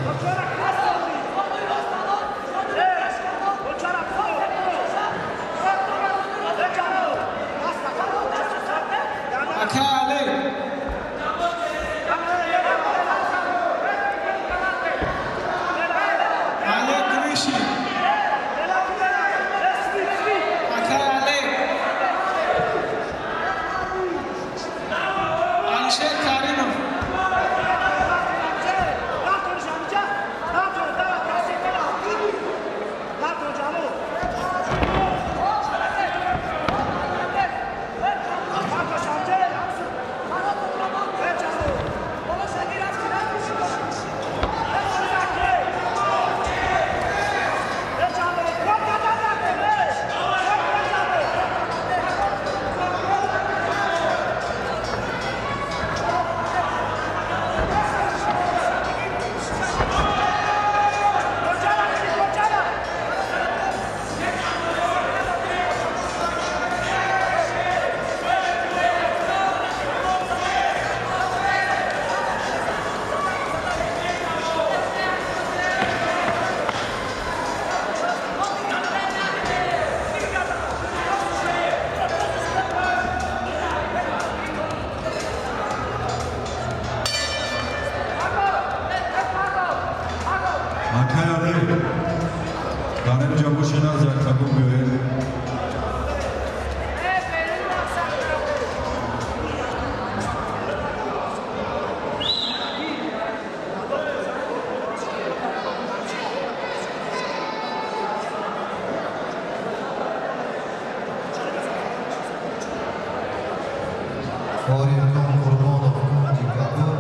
Орифҷон Қурбонов кунҷи кабуд,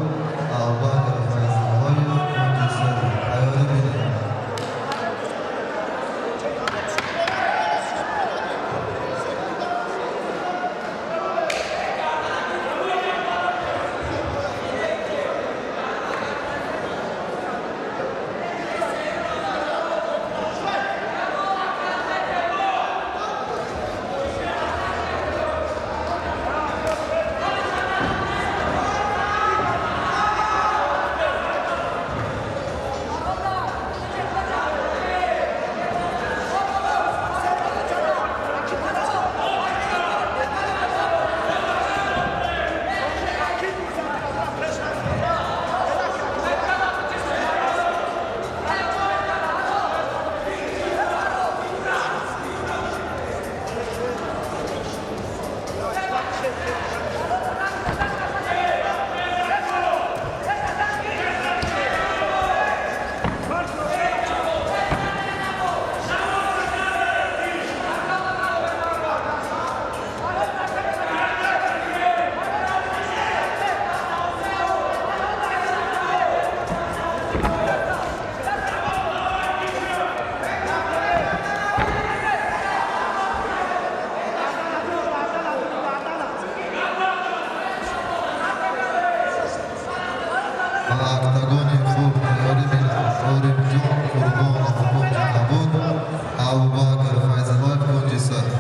Абубакр Файзуллоев кунҷи сурх. Тайёрӣ бинед. Ба октагони хурд тайёрӣ бинанд Орифҷон Қурбонов, кунҷи кабуд, Абубакр Файзуллоев, кунҷи сурх.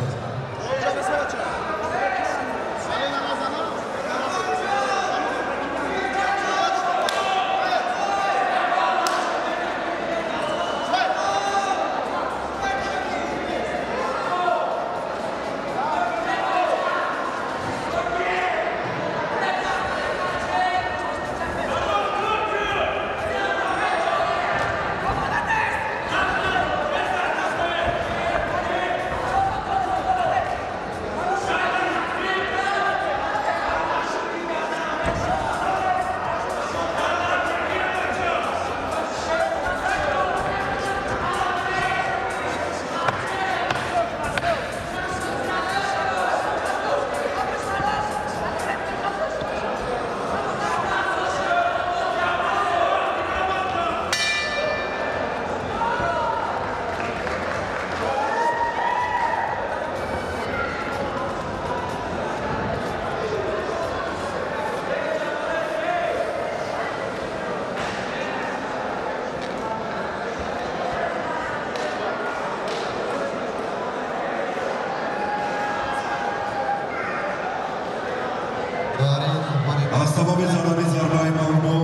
Аз сабаби задани зарбаи мамнӯъ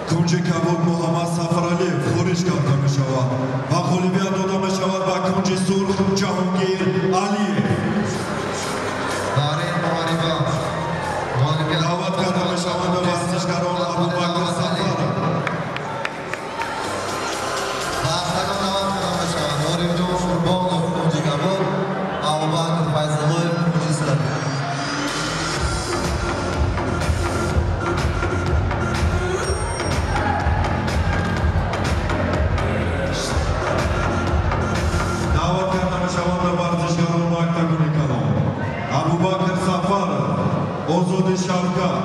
кунҷи кабуд Муҳаммад Сафаралиев хориҷ карда мешавад ва ғолибият дода мешавад ба кунҷи сурх Ҷаҳонгир Алиев. Дар ин муҳориба ғолибият даъват карда мешаванд варзишгарон Абубакр Сафаров. Ба октагон даъват карда мешаванд Орифҷон Қурбонов, кунҷи кабуд, Абубакр Файзуллоев, кунҷи сурх. Даъват карда мешаванд варзишгарон ба октагони калон Абубакр Сафаров, Озоди Шавкат.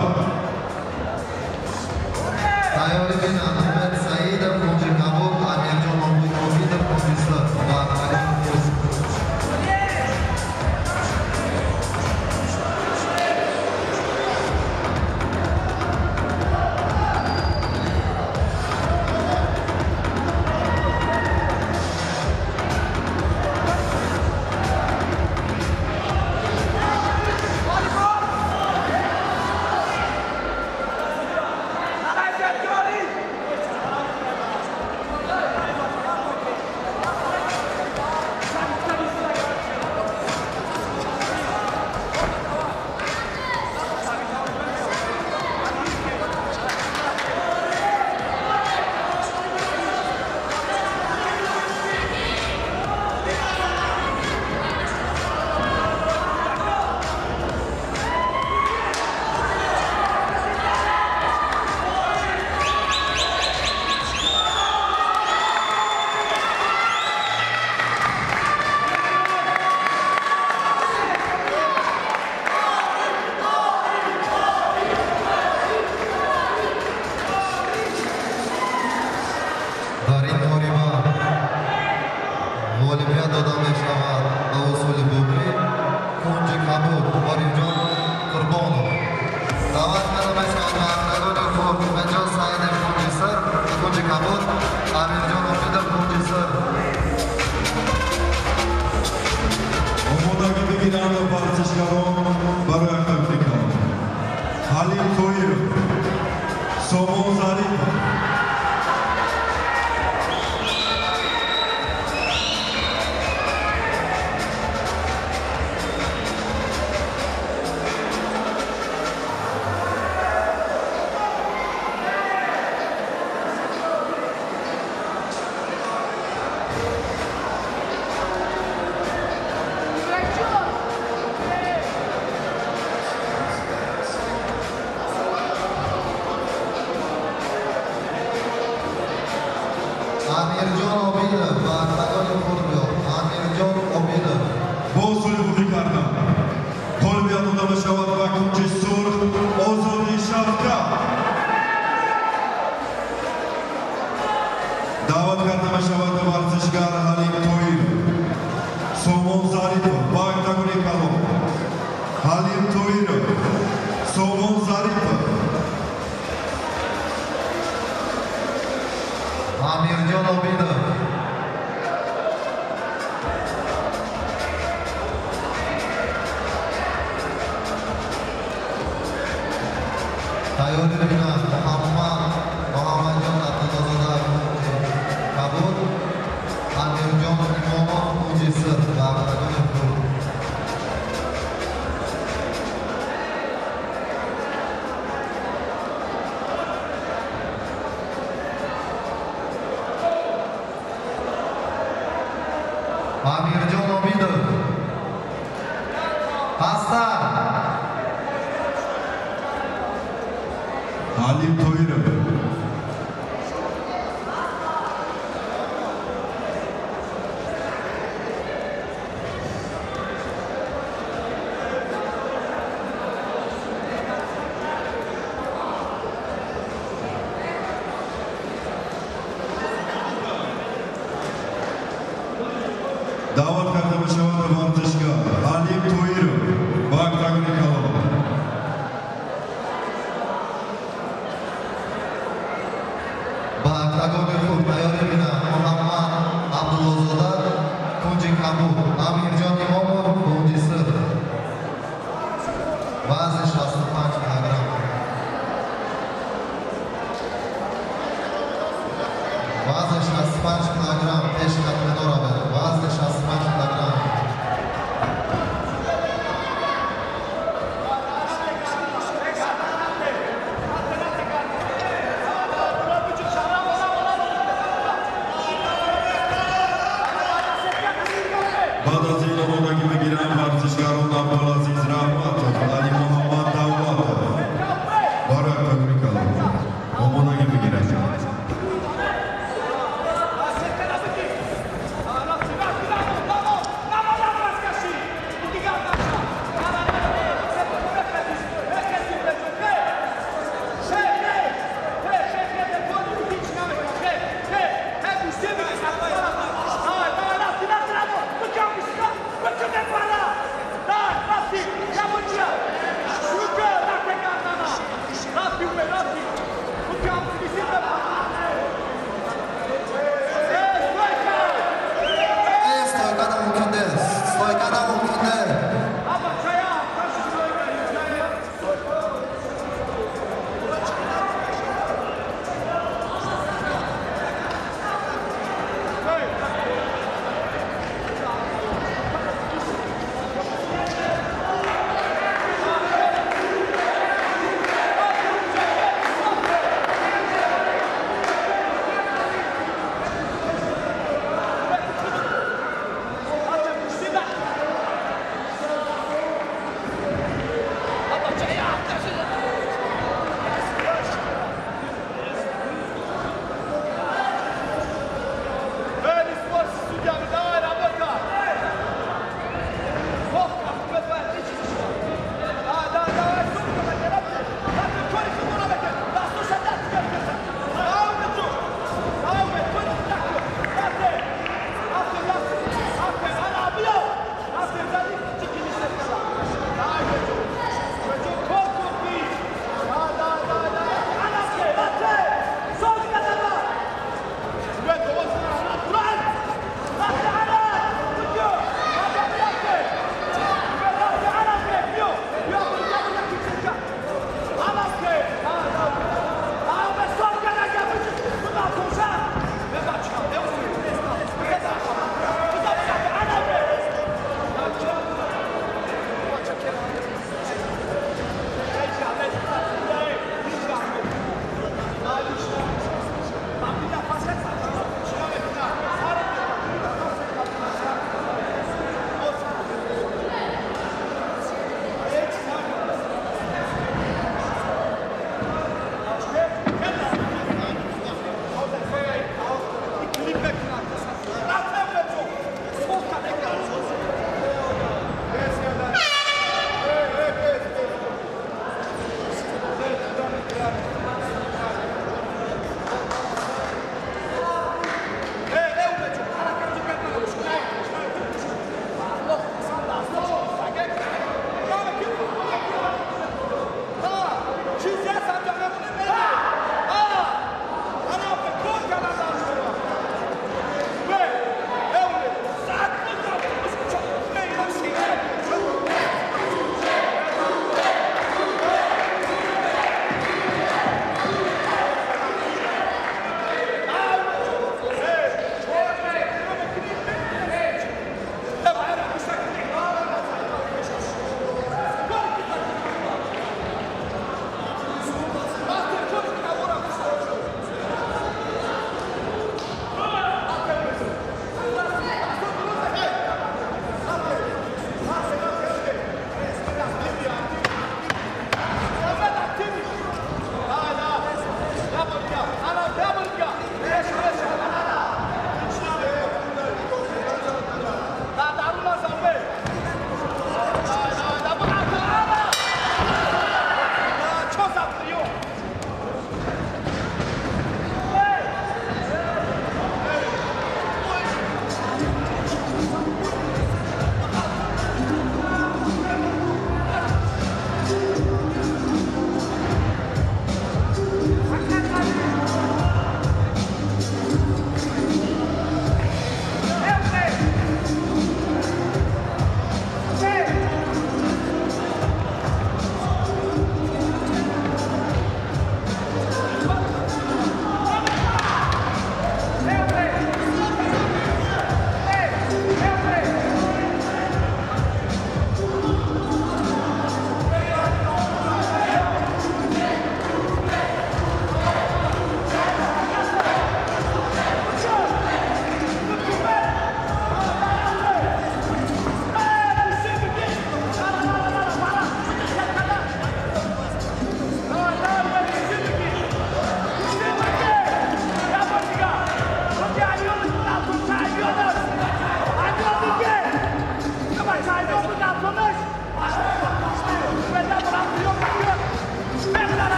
Тайёрӣ бинанд Умед Саидов, кунҷи кабуд, Амирҷон Обидов, кунҷи сурх. Ба октагони хурд. Дар ин муҳориба ғолибият дода мешавад ба усули бобрӣ кунҷи кабуд Орифҷон Қурбонов. Даъват карда мешавад ба октагони хурд Умедҷон Саидов, кунҷи сурх, кунҷи кабуд, Амирҷон Обидов, кунҷи сурх. Омодагӣ бигиранд варзишгарон барои октагони калон Ҳалим Тоиров, Сомон Зарипов. Амирҷон Обидов ба октагони хурд биёд. Амирҷон Обидов. Бо усули бубрӣ кардан ғолибият дода мешавад ба кунҷи сурх Озоди Шавкат. Даъват карда мешавад варзишгар Ҳалим Тоиров, Сомон Зарипов ба октагони калон. Ҳалим Тоиров, Сомон Зарипов. Амирҷон Обидов. Тайёрӣ бинанд Муҳаммад Муҳаммадҷон Абдуллозода, кунҷи кабуд, Амирҷон Имомов, кунҷи сурх, ба октагони худ. Амирҷон Обидов. Пастар. Алим Тоиров. Даъват карда мешавад варзишгар Алим Тоиров ба октагони калон. Ба октагони худ тайёрӣ бинанд Муҳаммад Абдуллозода, кунҷи кабуд, Амирҷон Имомов, кунҷи сурх. Вазни 65 килограмм. Вазни 65 килограмм, пеш хатмино равед. Вазни 65 килограмм. Баъд аз ин омодагӣ мегиранд варзишгарон Абдулазиз Раҳматов, Алимуҳаммад Давлатов. Барои октагони калон омодагӣ мегиранд.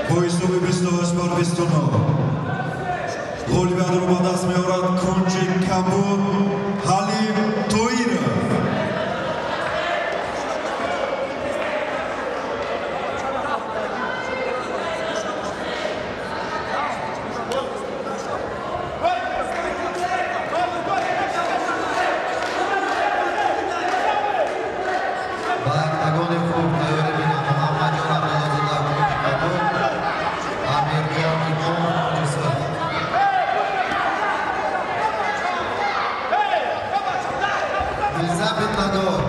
Бо ҳисоби 28 бар 29 ғолибиятро ба даст меорад кунҷи кабуд Ҳалим Тоиров. Элизабет Нагор.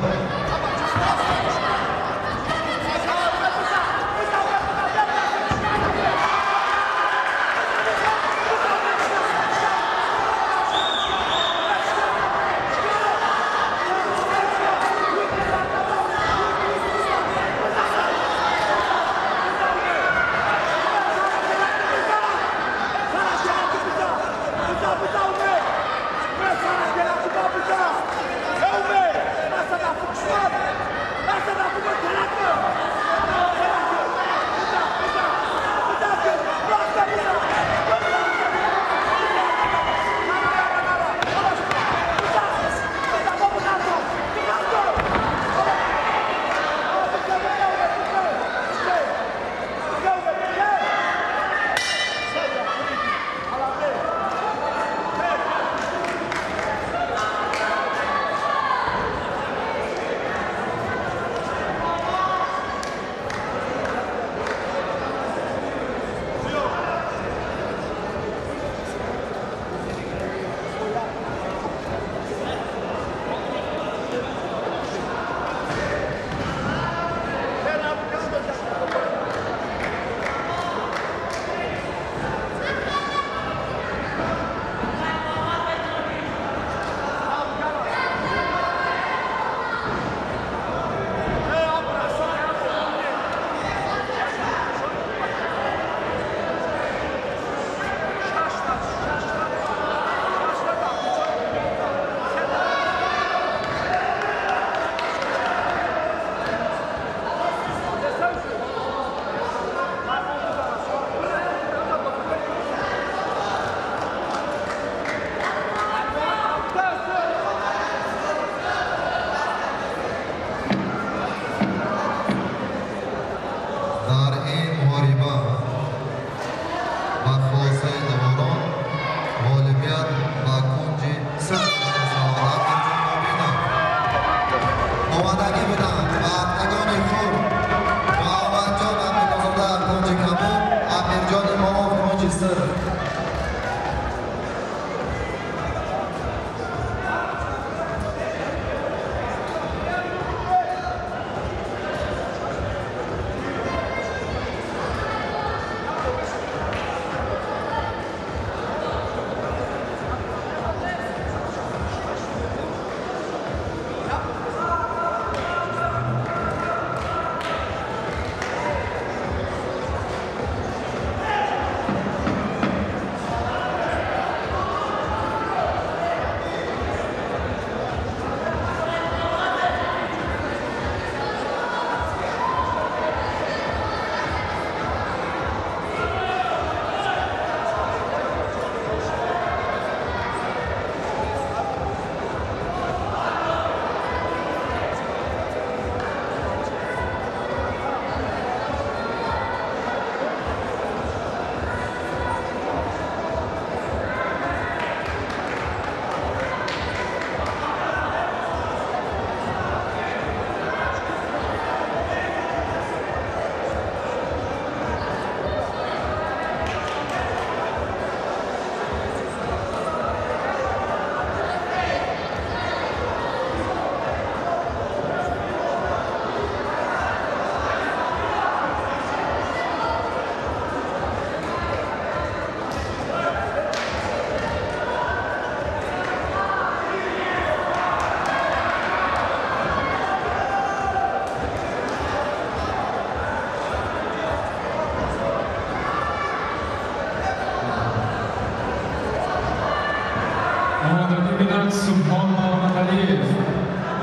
Субҳон Муҳаммадалиев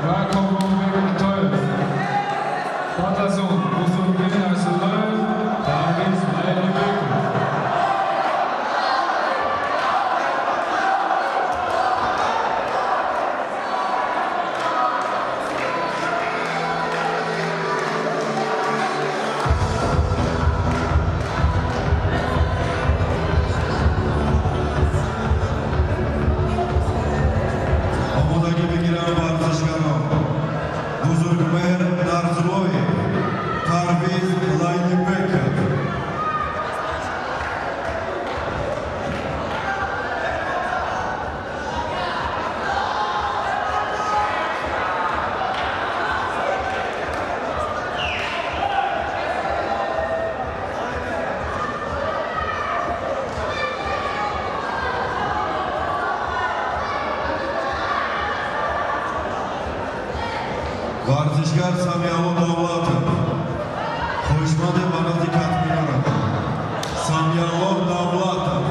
ва Комронбек Атоев. Баъд аз он Бузургмеҳр Нарзуллоев, Парвиз Лайлибеков. Бузургмеҳр Нарзуллоев, Парвиз Лайлибеков. Варзишгар Самиалло Давлатов, хоҳишмандем ба назди катмино раванд. Самиалло Давлатов.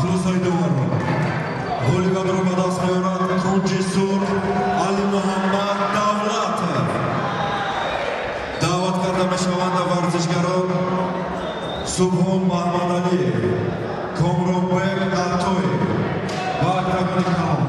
Хулосаи доварон, ғолибиятро ба даст меорад кунҷи сурх Алимуҳаммад Давлатов. Даъват карда мешаванд варзишгарон Субҳон Маҳмадалиев, Комронбек Атоев ва октагони калон.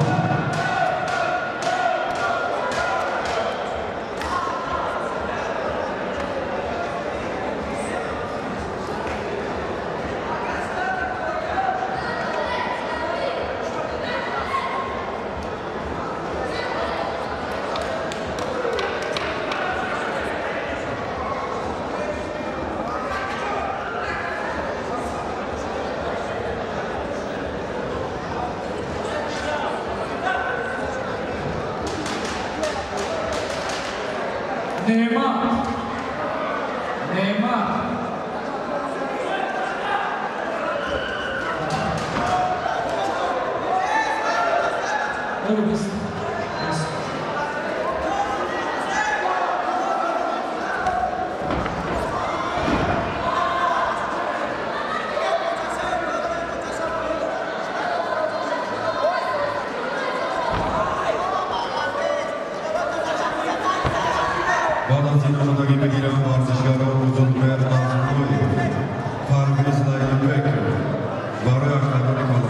Неъмат, Неъмат. Бис. Бис. Баъд аз ин омодагӣ бигиранд варзишгарон Бузургмеҳр Назруллоев, Парвиз Лайлибеков барои октагони калон.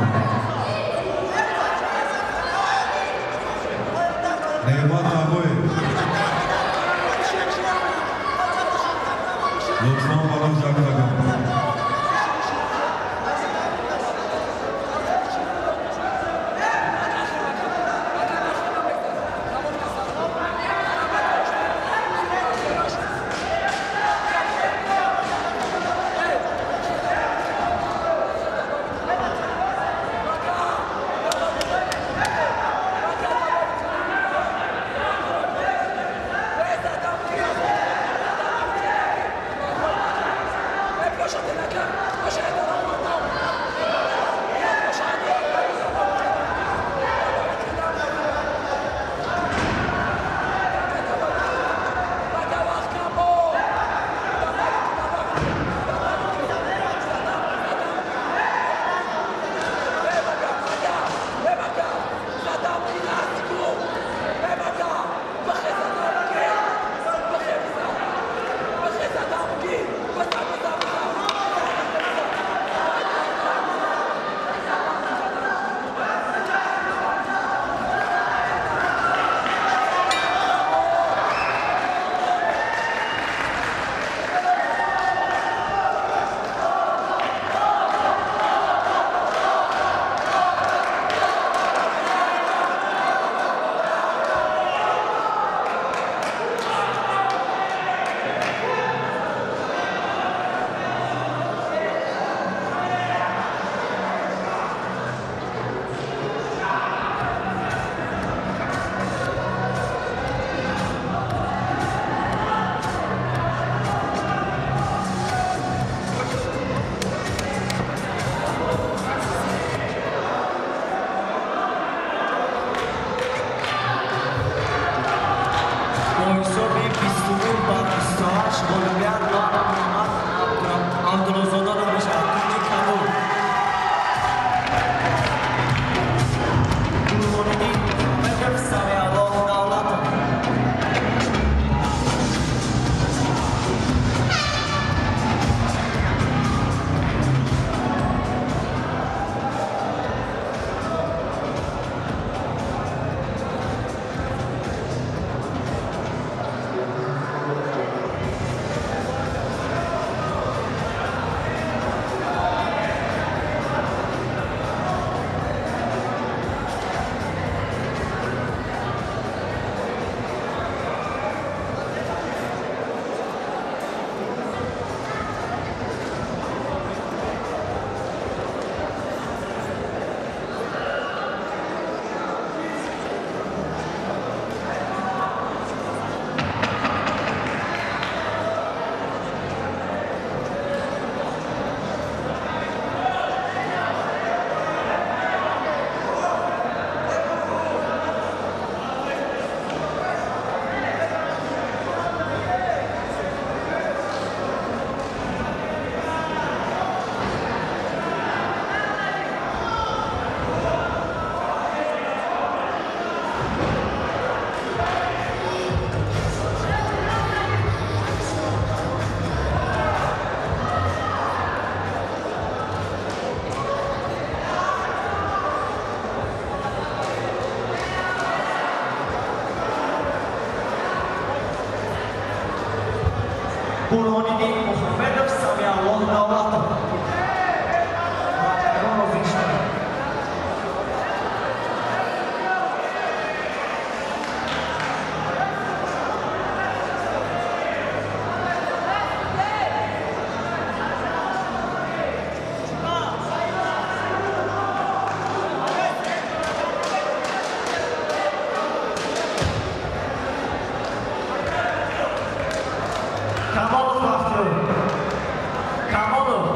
Камолов.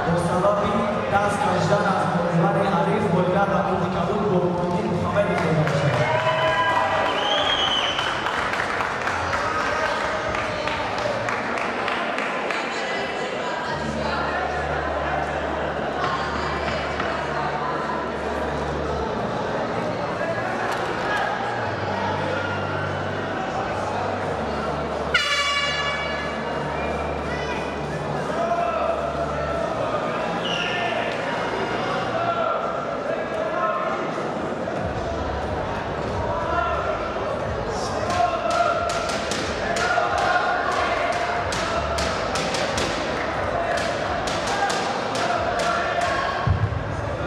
Бо сабаби даст кашидан аз муҳорибаи ҳариф ғолибият ба кунҷи кабуд Бурҳониддин Муҳаммадов дода мешавад.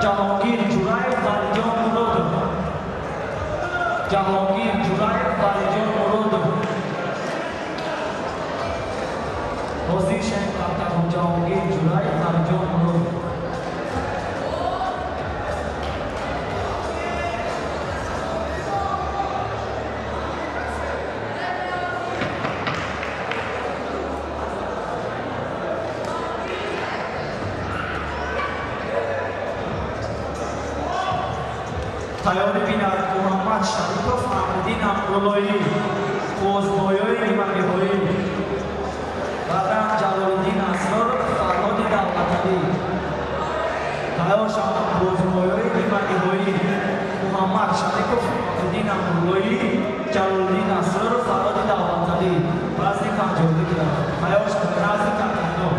Ҷаҳонгир Ҷураев, Валиҷон Муродов. Ҷаҳонгир Ҷураев, Валиҷон Муродов. Ҳозир шавем қаптагон. Ҷаҳонгир Ҷураев, Валиҷон Муродов. Тайёрӣ бинад Муҳаммад Шарипов, Амриддин Амруллоӣ, қуввозбоёи ниманиҳоӣ. Баъдан Ҷалолиддин Асроров, Фарҳоди Давлаталӣ. Тайёр шаванд қуввозбоёи ниманиҳоӣ. Муҳаммад Шарипов, Амриддин Амруллоӣ, Ҷалолиддин Асроров, Фарҳоди Давлаталӣ. Вазни 52 килограмм. Тайёр шаванд назди капитано.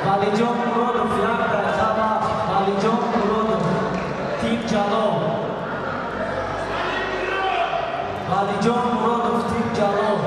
Валиҷон Муродов, як дақиқа вақт. Валиҷон Муродов, Тим Ҷалол. Валиҷон Муродов, Тим Ҷалол.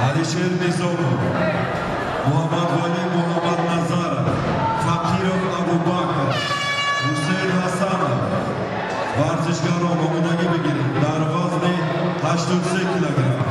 Алишер Низомов, Муҳаммадвалӣ Муҳаммадназаров, Фақиров Абубакр, Ҳусейн Ҳасанов. Варзишгарон омодагӣ бигиред дар вазни 83 килограмм.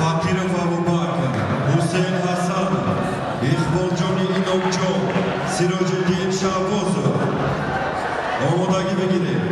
Фақиров Абубакр, Ҳусейн Ҳасанов, Иқболҷони Иномҷон, Сироҷиддин Шаҳбозов. Омодагӣ бигиред.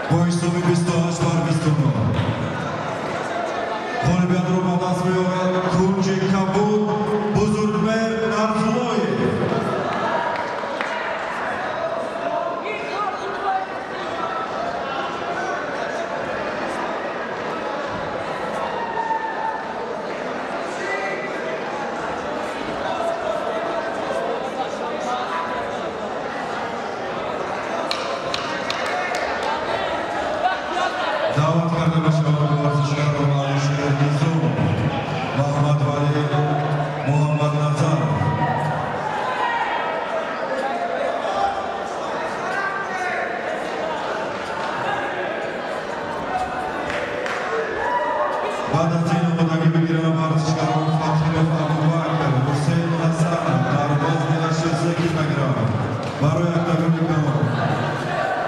Бо ҳисоби 28-29 ғолибиятро ба даст меорад кунҷи кабуд Бузургмеҳр Нарзуллоев. Даъват карда мешавад варзишгарон Алишер Низомов, Маҳмадвалӣ Муҳаммадназаров. Баъд аз ин омодагӣ бигиранд варзишгарон Фақиров Абубакр, Ҳусейн Ҳасанов дар вазни 83 килограмм барои октагони калон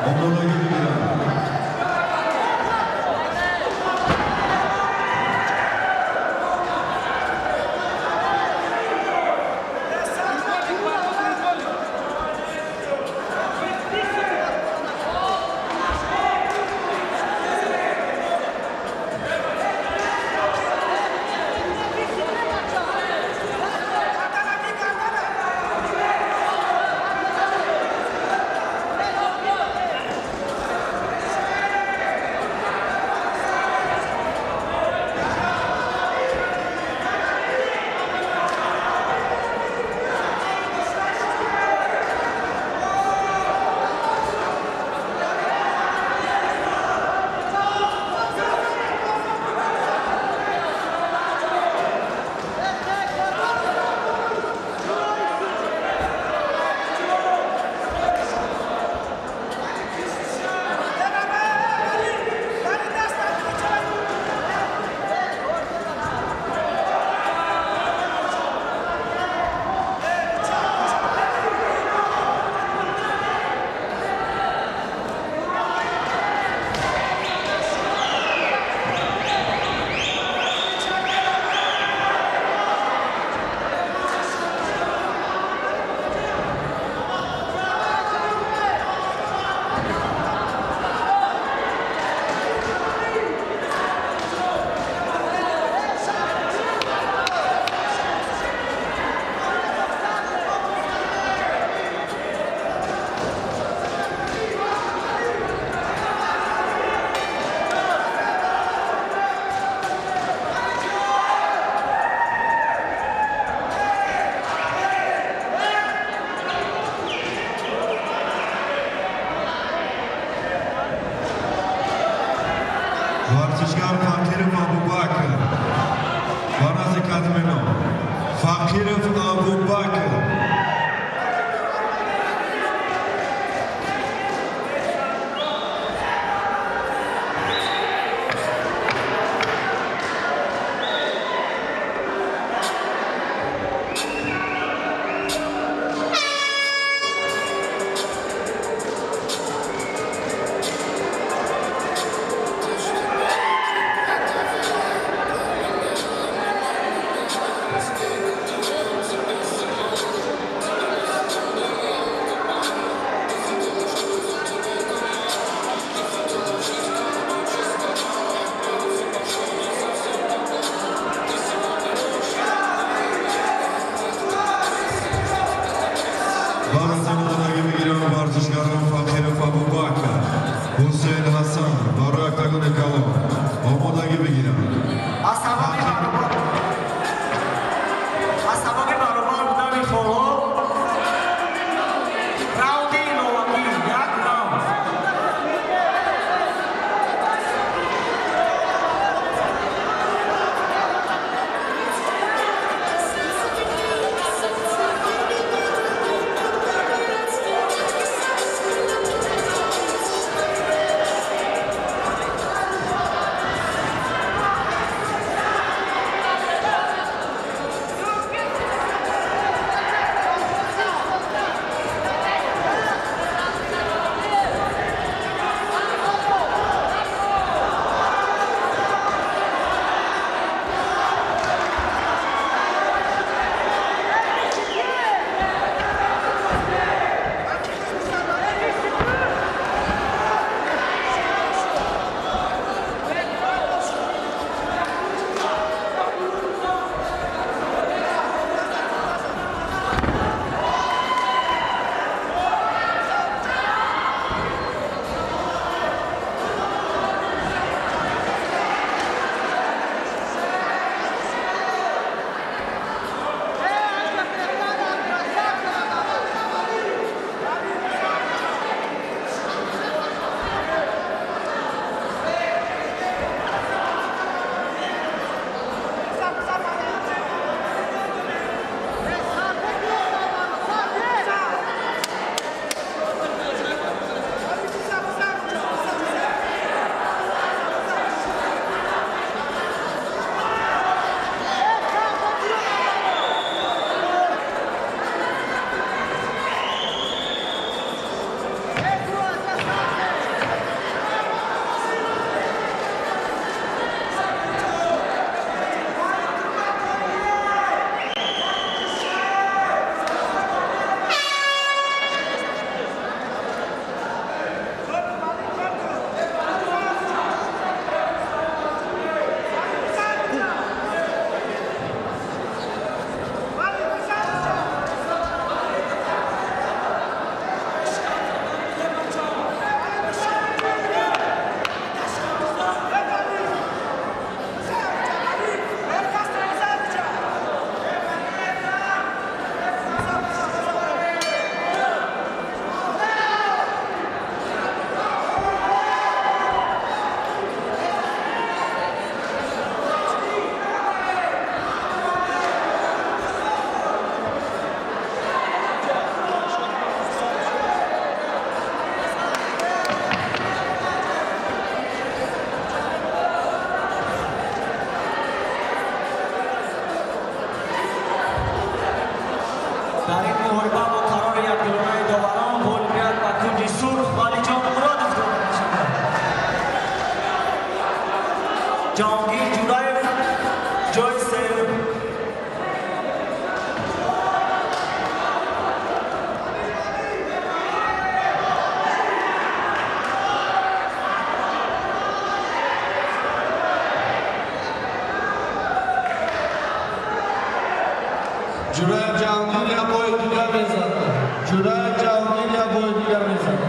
омодагӣ бигиранд. Варзишгар Фақиров Абубакр ба назди катмино. Фақиров Абубакр. Варзишгарон Фақиров Абубакр, Ҳусейн Ҳасан барои октагони калон омодагӣ бигиранд. Аз сабаби баробар будани холҳо раунди иловагӣ як раунд. Ҷураев Ҷаҳонгир як бори дигар мезанад. Ҷураев Ҷаҳонгир як бори дигар мезанад.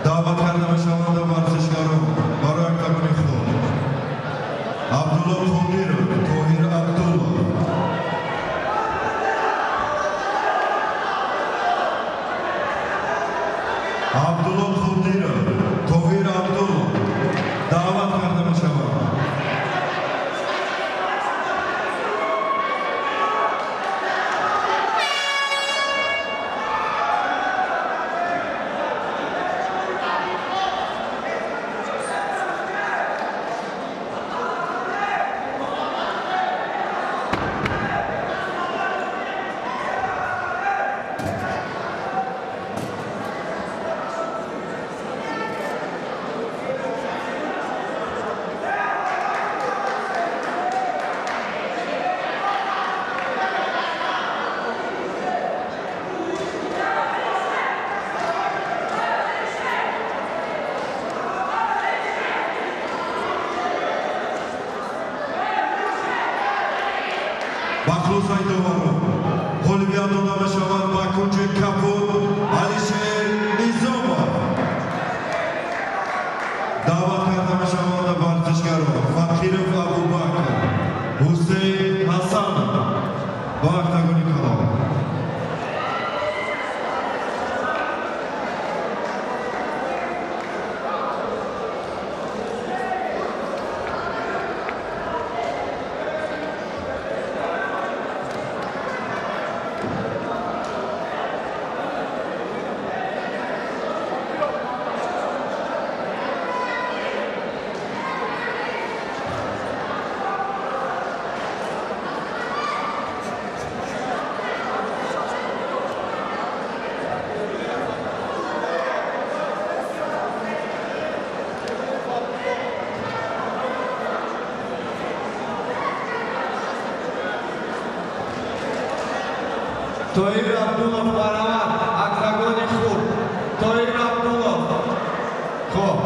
Даъват карда мешаванд варзишгарон барои октагони худ: Абдулло Қодиров, Тоҳир Абдуллов. Абдулло Қодиров, Тоҳир Абдуллов даъват карда мешаванд. Ба хулосаи доварон ғолибият дода мешавад ба кунҷи кабуд Алишер Низомов. Даъват карда мешаванд варзишгарон Фақиров Абубакр, Ҳусейн Ҳасанов ба октагони калон. Тоҳир Абдуллов, баравар, октагони хурд. Тоҳир Абдуллов. Хоб.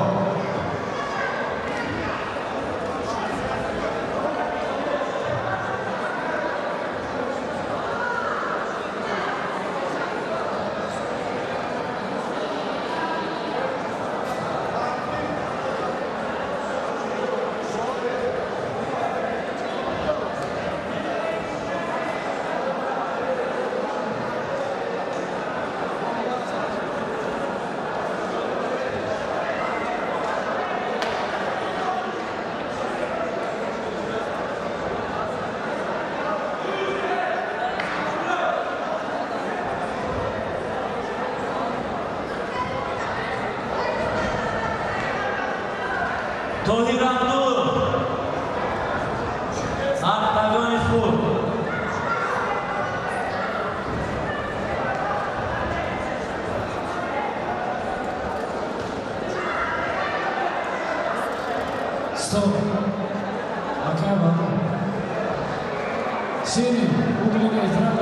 Тоҳир Абдуллов, октагони хурд. Стоп. Акай Синий угольный экран.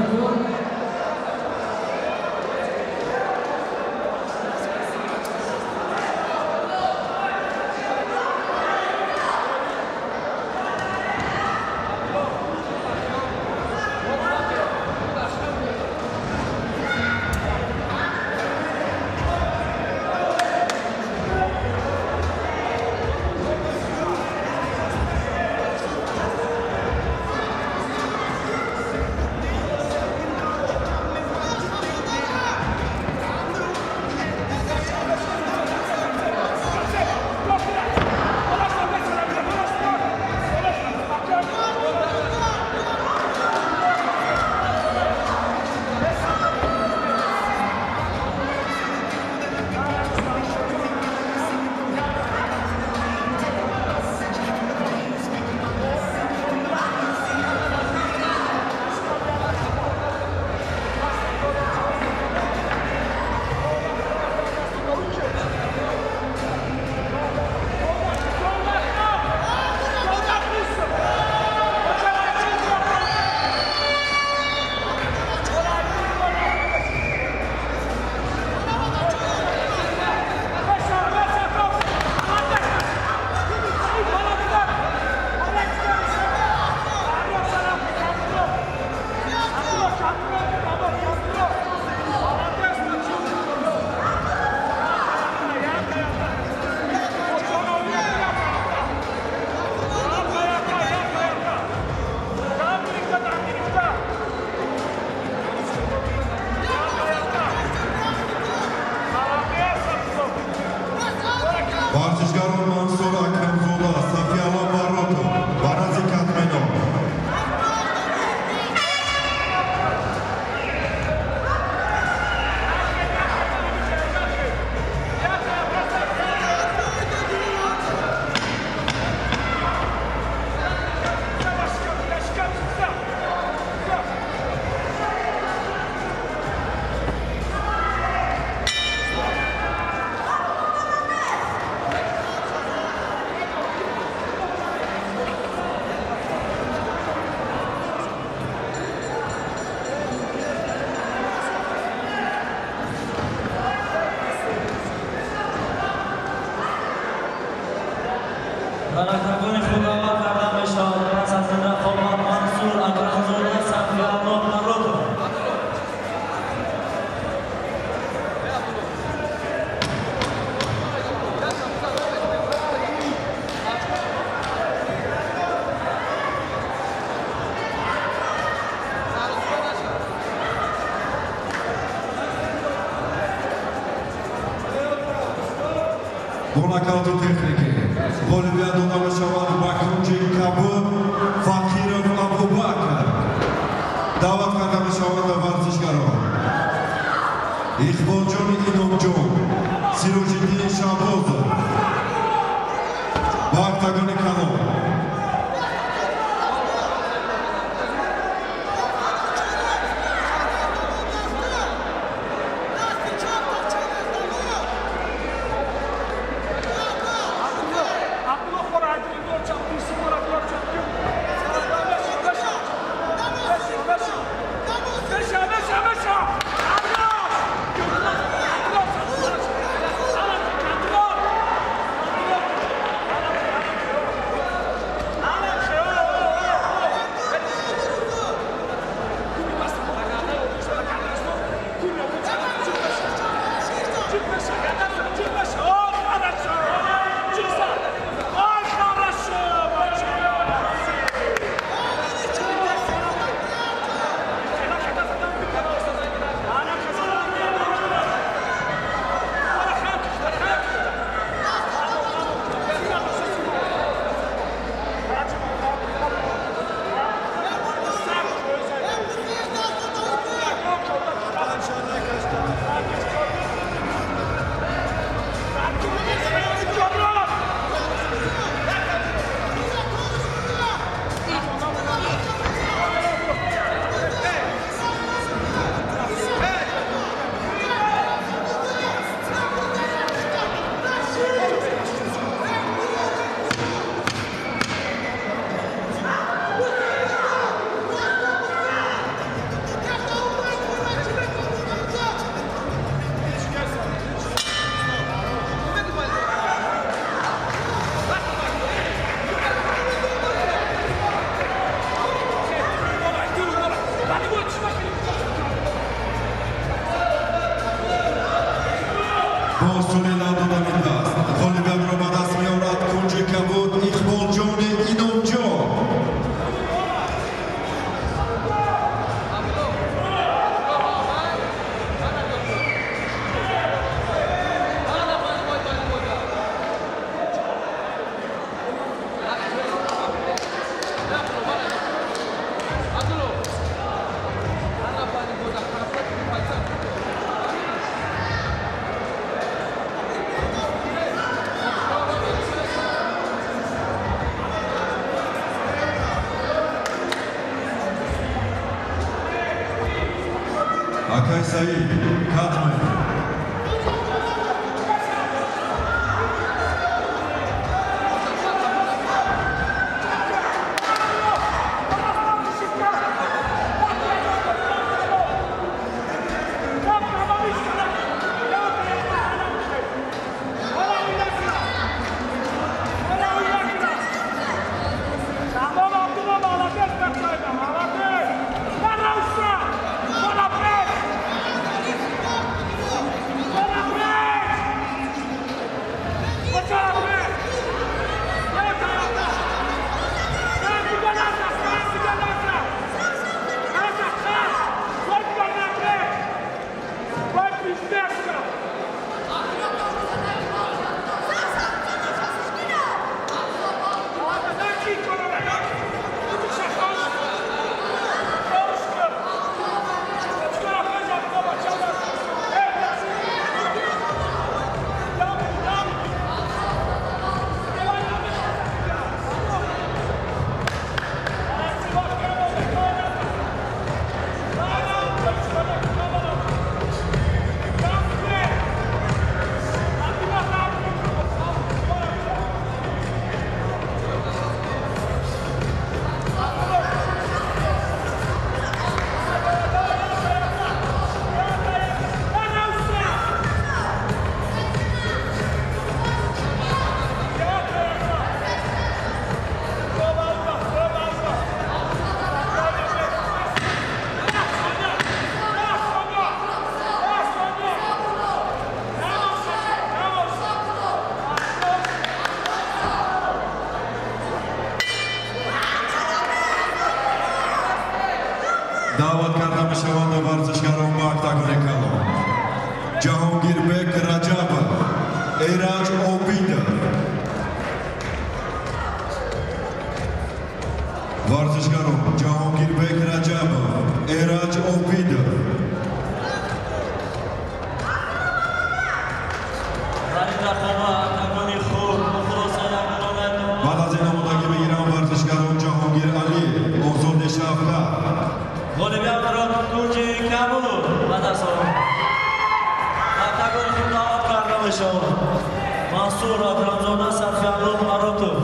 Дар октагони худ даъват карда мешавад пас аз ин рақобат Мансур Акрамзода, Сафиаллоҳ Наротов. Бо нокаути техникӣ ғолибият дода мешавад ба кунҷи кабуд Фақиров Абубакр. Даъват карда мешаванд варзишгарон Иқболҷони Иномҷон, Сироҷиддин Шаҳбозов ба октагони калон. Бо усули надодани даст ғолибиятро ба даст меорад кунҷи кабуд Иқболҷони Иномҷон. Акай Саид, катме. Мешаванд варзишгарон ба октагони калон. Ҷаҳонгирбек Раҷабов, Эраҷ Обидов. Варзишгарон Ҷаҳонгирбек Раҷабов, Эраҷ Обидов. Баъд аз ин омодагӣ мегиранд варзишгарон Ҷаҳонгир Алиев, Озоди Шавкат. Ғолибиятро кунҷи кабуд ба даст овард. Октагони худ даъват карда мешавад. Мансур Акрамзода, Сафиалло Маротов.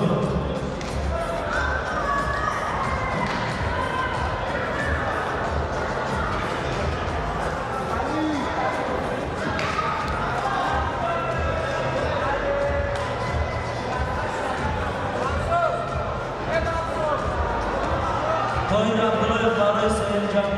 Тоҳир Абдуллоев барои сеюм ҷанг.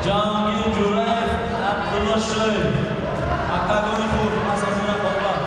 Ҷаҳонгир Ҷураев, Абдулло Шоев. Октагони худ пас аз ин рақобат.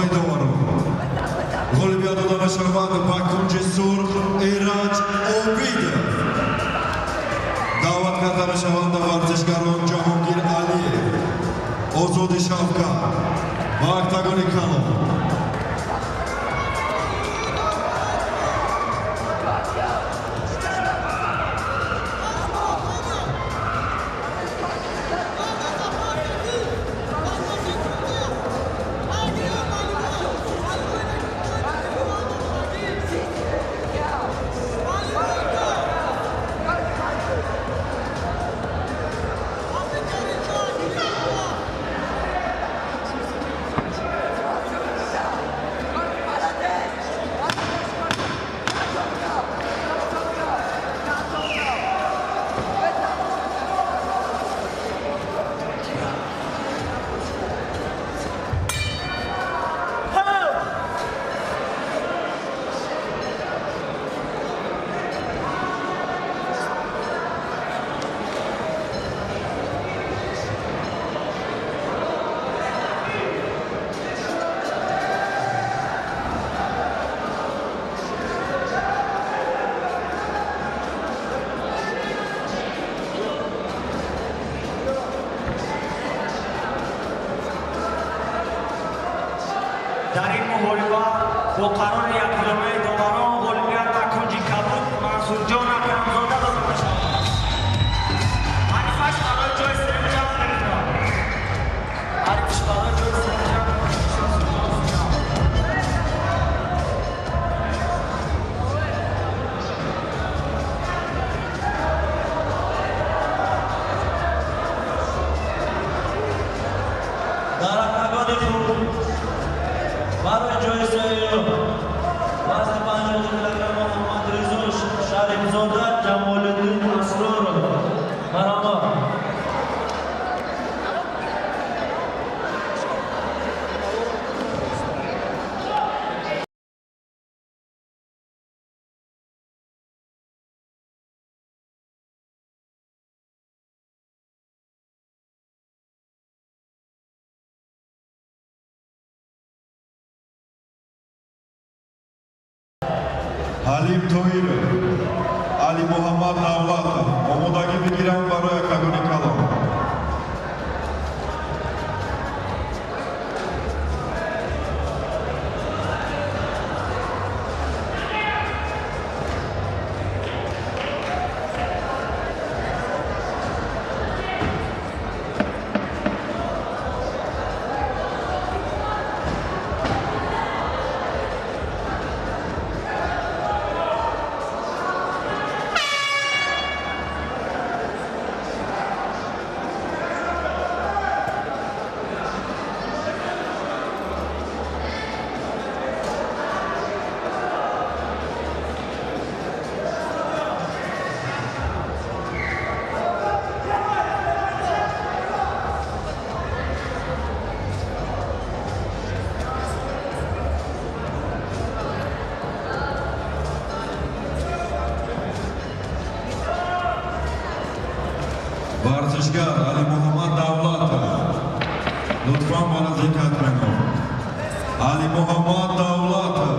Гуфтаи доварон, ғолибият дода мешавад ба кунҷи сурх Эраҷ Обидов. Даъват карда мешаванд варзишгарон Ҷаҳонгир Алиев, Озоди Шавкат ва октагони калон. Дар ин муҳориба бо қарори якдилонаи доварон ғолибият ба кунҷи кабуд Мансурҷон Акрамзода дода мешавад. Ҳарифаш барои ҷои сеюм ҷанг мекунад. Ҳарифаш барои ҷои сеюм ҷанг. Дар октагони худ барои ҷои сеюм вазни 52 килограмм Муҳаммадризо Шарифзода, Ҷамолиддин Асроров. Баромад. Ҳалим Тоиров, Алимуҳаммад Давлатов омодагӣ бигиранд барои октагони калон. Варзишгар Алимуҳаммад Давлатов, лутфан ба наздикат мемон. Алимуҳаммад Давлатов.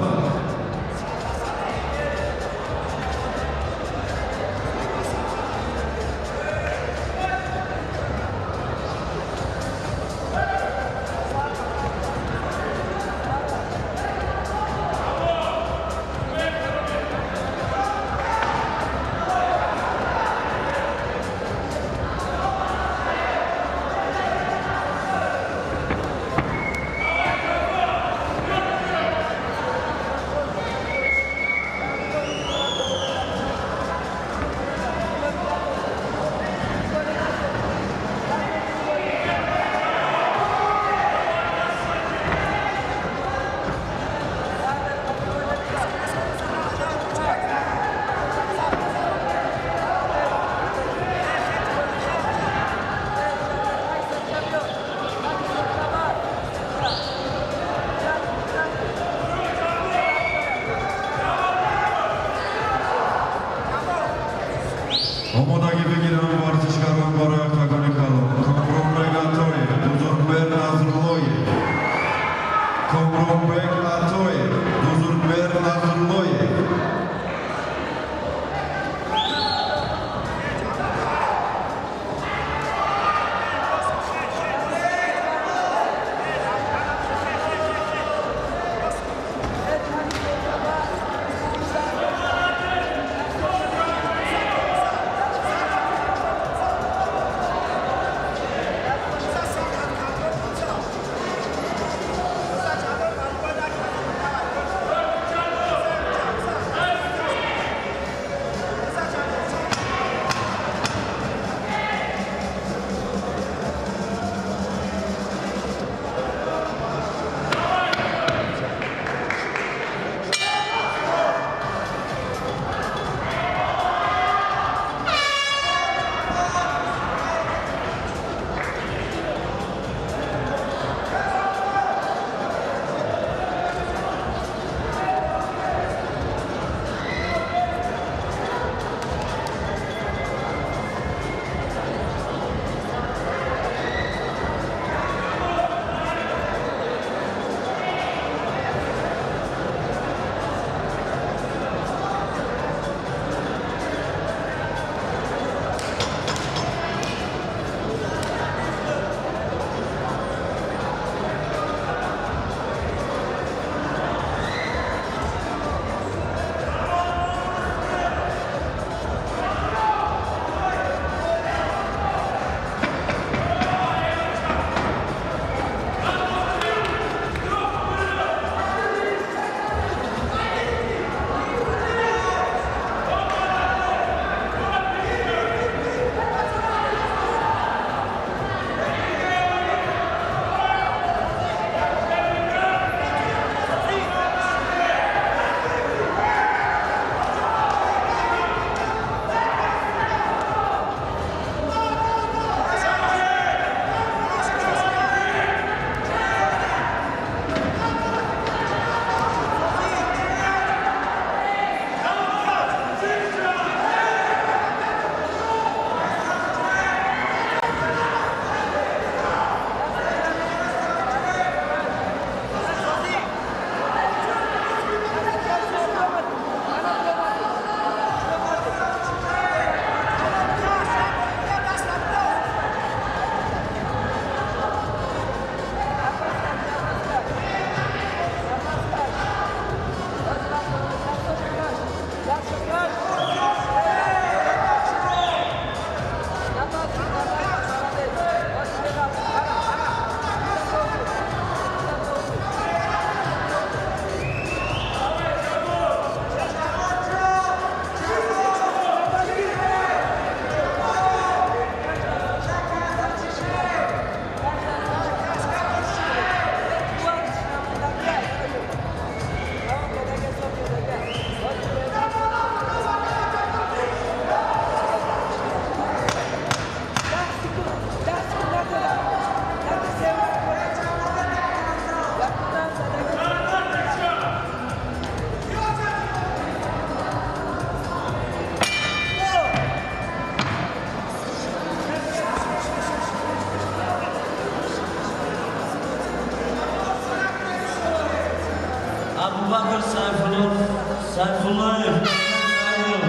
Сайфуллоев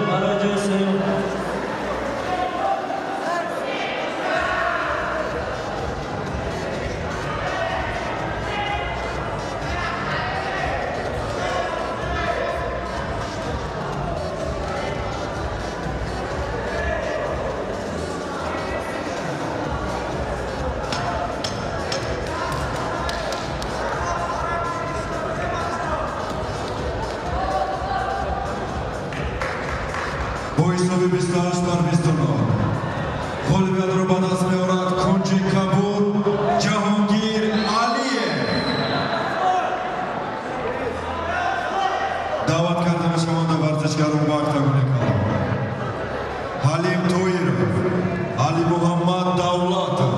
барои ҷои сеюм. Бо ҳисоби 28-29 ғолибиятро ба даст меорад кунҷи кабуд Ҷаҳонгир Алиев. Даъват карда мешаванд варзишгарон ба октагони калон: Ҳалим Тоиров, Алимуҳаммад Давлатов.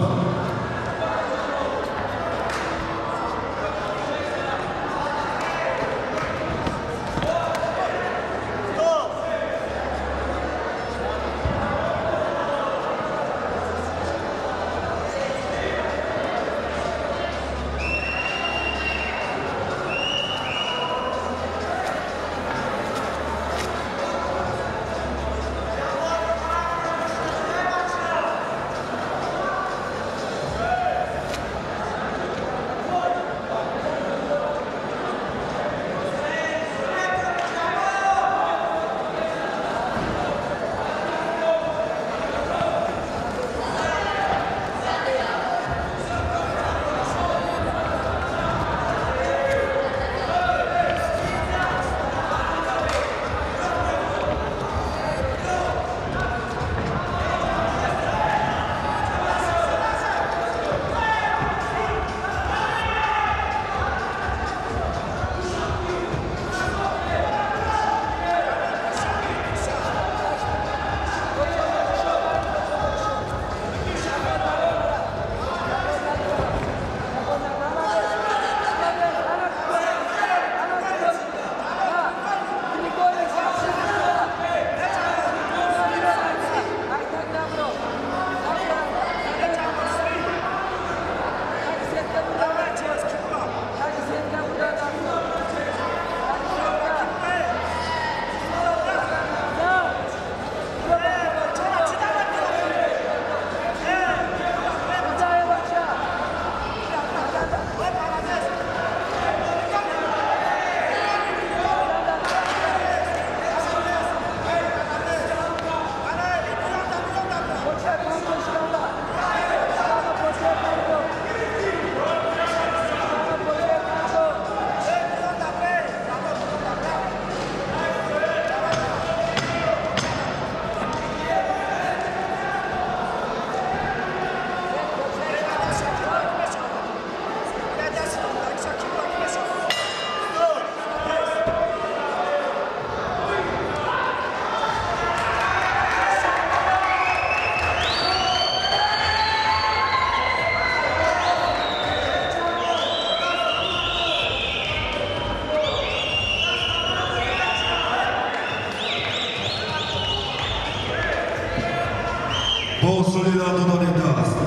Бо усули додани даст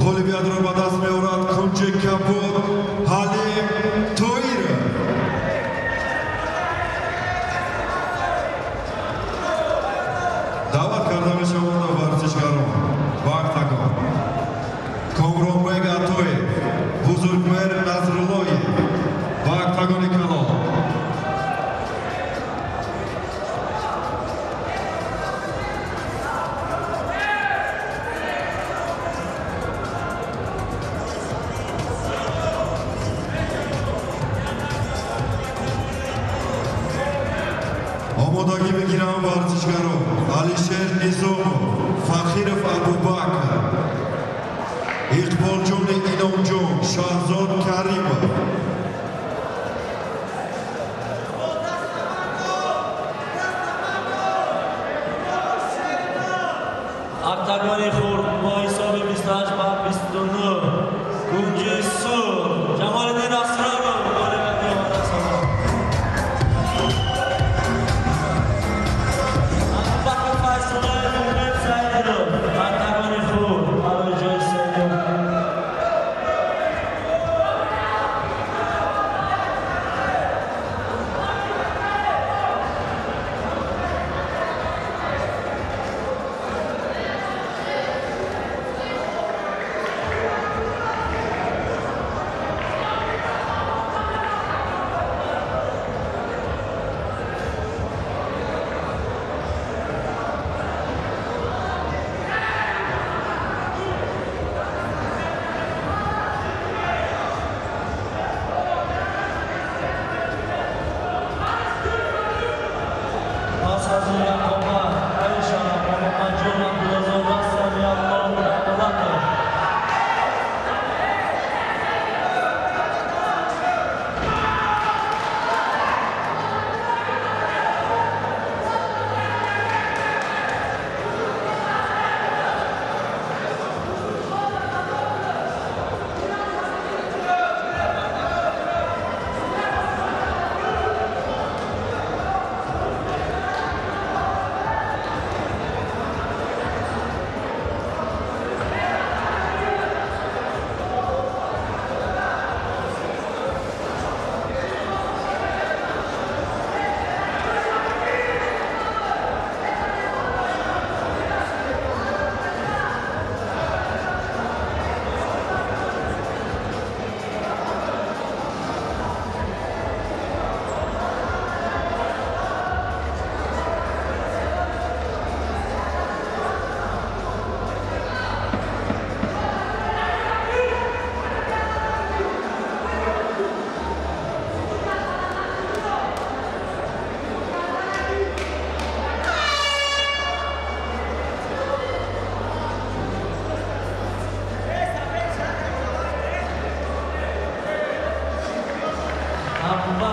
ғолибиятро ба даст меорад кунҷи кабуд Ҳалим Тоиров. Даъват карда мешаванд варзишгарон ба октагон: Комронбек Атоев, Бузургмер Назруллоев ба октагони калон. Омодагӣ мегиранд варзишгарон Алишер Низомов, Фахиров Абубакр, Иқболҷони Иnomҷон, Шаҳзод Каримов. Октагони хурд бо ҳисоби 28-29 кунҷи сурх Ҷамолиддин Асроров ғолибиятро ба даст овард. Абубакр Файзуллоев, Умед Саидов, октагони хурд барои ҷои сеюм.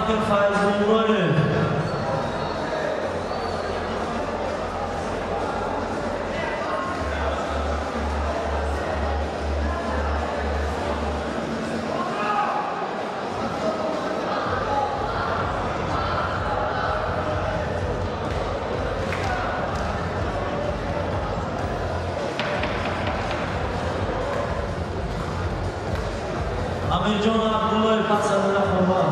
Абубакр Файзуллоев. Амирҷон Абдуллоев мақсади рақобат.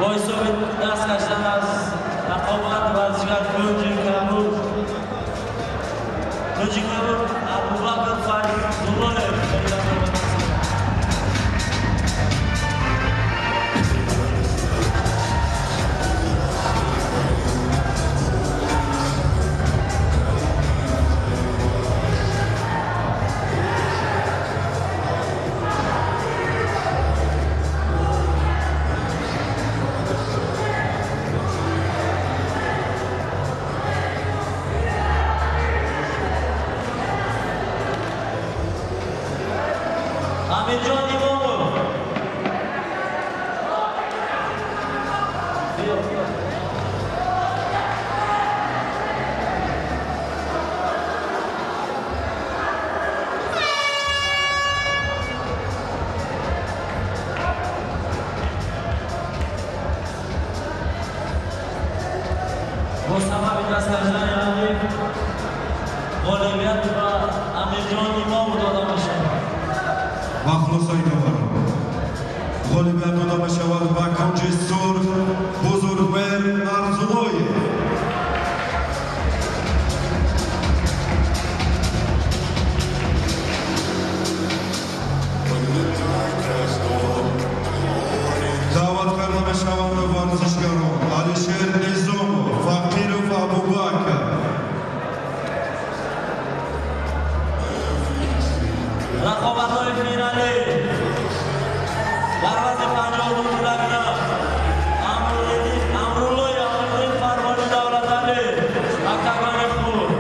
Бо ҳисоби даст кашидан аз рақобат варзишгар кунҷи кабуд кунҷи кабуд Абубакр Файзуллоев. Бо сабаби даст кашидани рақиб ғолибият ба Амирҷон Имомов дода мешавад. Ва хулосаи доварон: ғолибият дода мешавад ба кунҷи сурх Бузургмер Нарзулоев. Даъват карда мешаванд варзишгарон Алишер Низомов, Фақиров Абубакр. Рақобатҳои финалӣ дар вазни 52 килограмм Амруллои Амриддин, Фарҳоди Давлаталӣ, октагони хурд.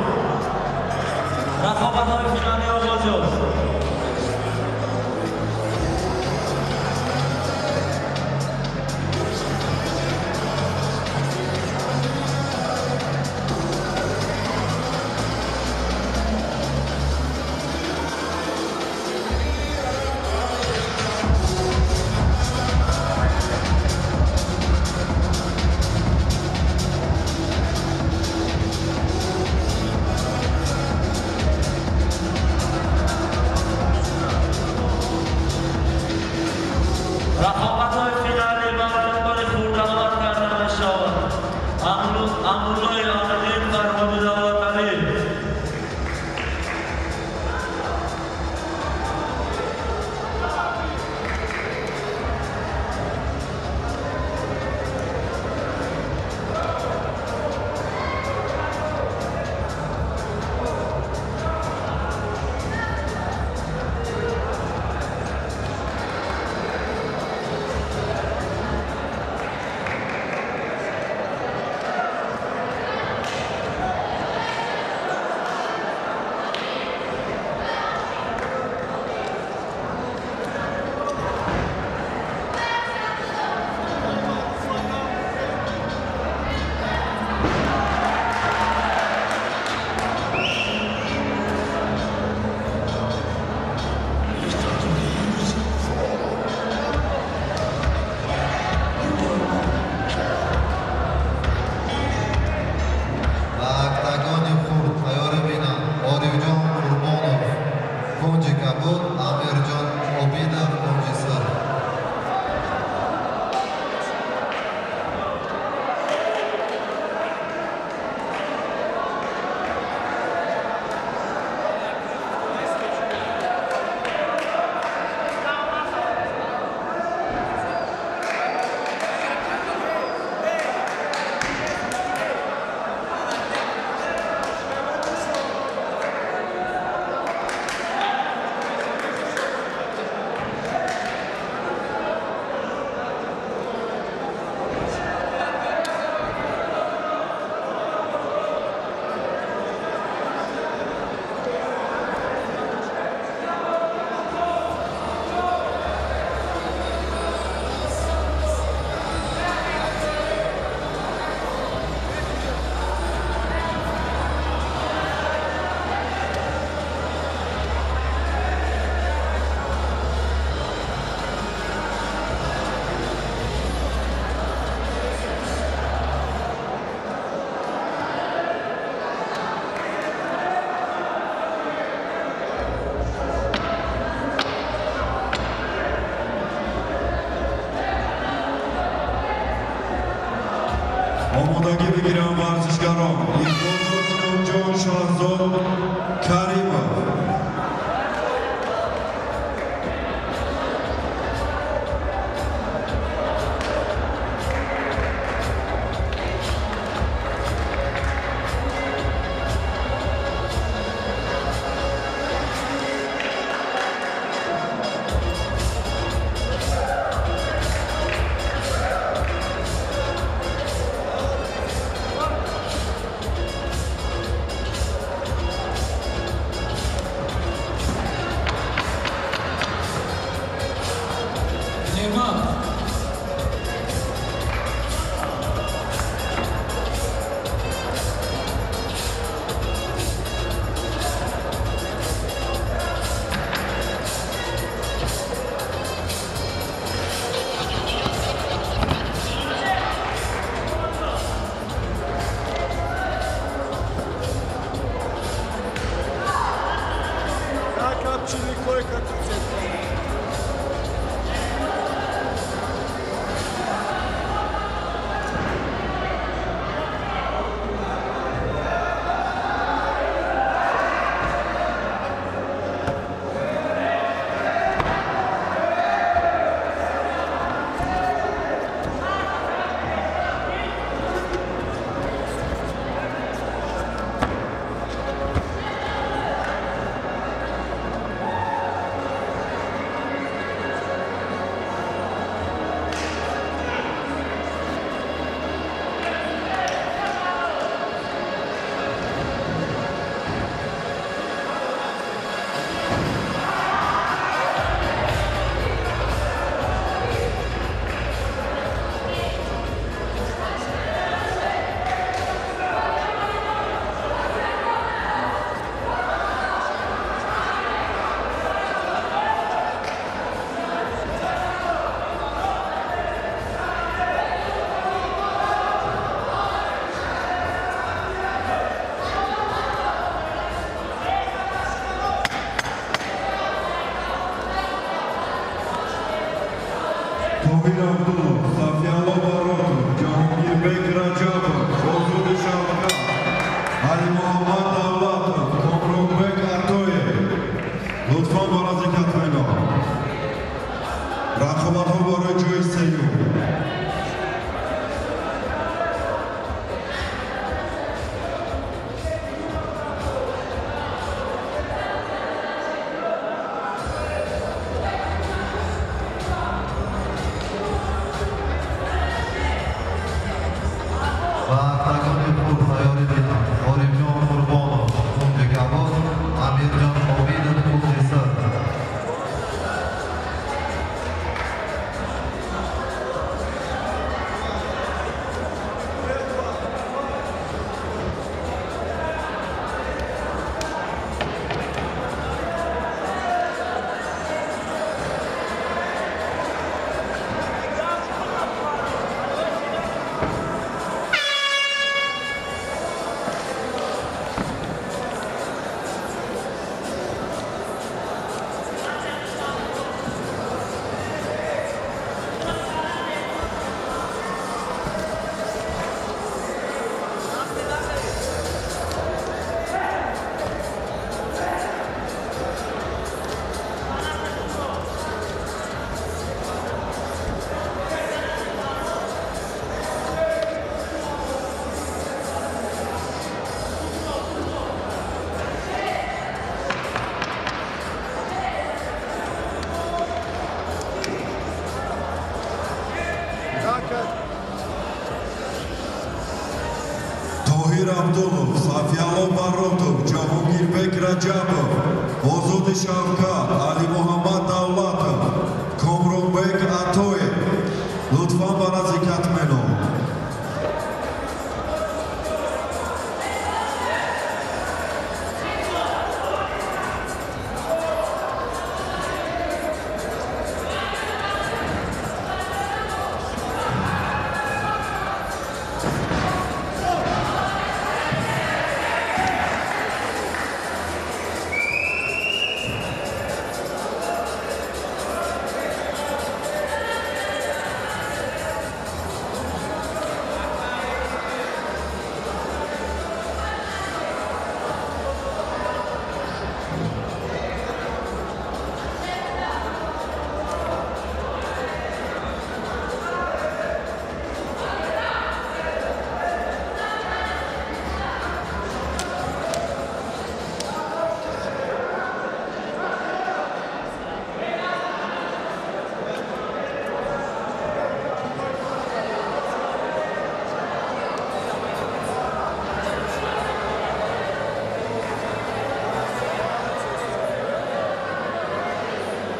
Рақобатҳои финалӣ оғоз ёфт. Рақобатҳои финалӣ ба октагони хурд даъват карда мешавад Амруллои Амриддин, Фарҳоди Давлаталӣ. Ба октагони хурд тайёрӣ бинанд Орифҷон Қурбонов, кунҷи кабуд, Амирҷон Обидов, кунҷи сурх. Омодагӣ бигиранд варзишгарон Иқболҷон, Шаҳзод Каримов. Тоҳир Абдулов, Сафиалло Баротов, Ҷаҳонгирбек Раҷабов, Озоди Шавкат, Алимуҳаммад Давлатов, Комронбек Атоев. Лутфан ба назди катмено. Рақобатҳо барои ҷои сеюм. Ба октагони худ тайёрӣ бинанд Орифҷон Қурбонов, кунҷи кабуд, Амирҷон Обидов, кунҷи сурх. Тоҳир Абдулов, Сафиалло Баротов, Ҷаҳонгирбек Раҷабов, Озоди Шавкат, Алимуҳаммад Давлатов, Комронбек Атоев. Лутфан ба назди катмено.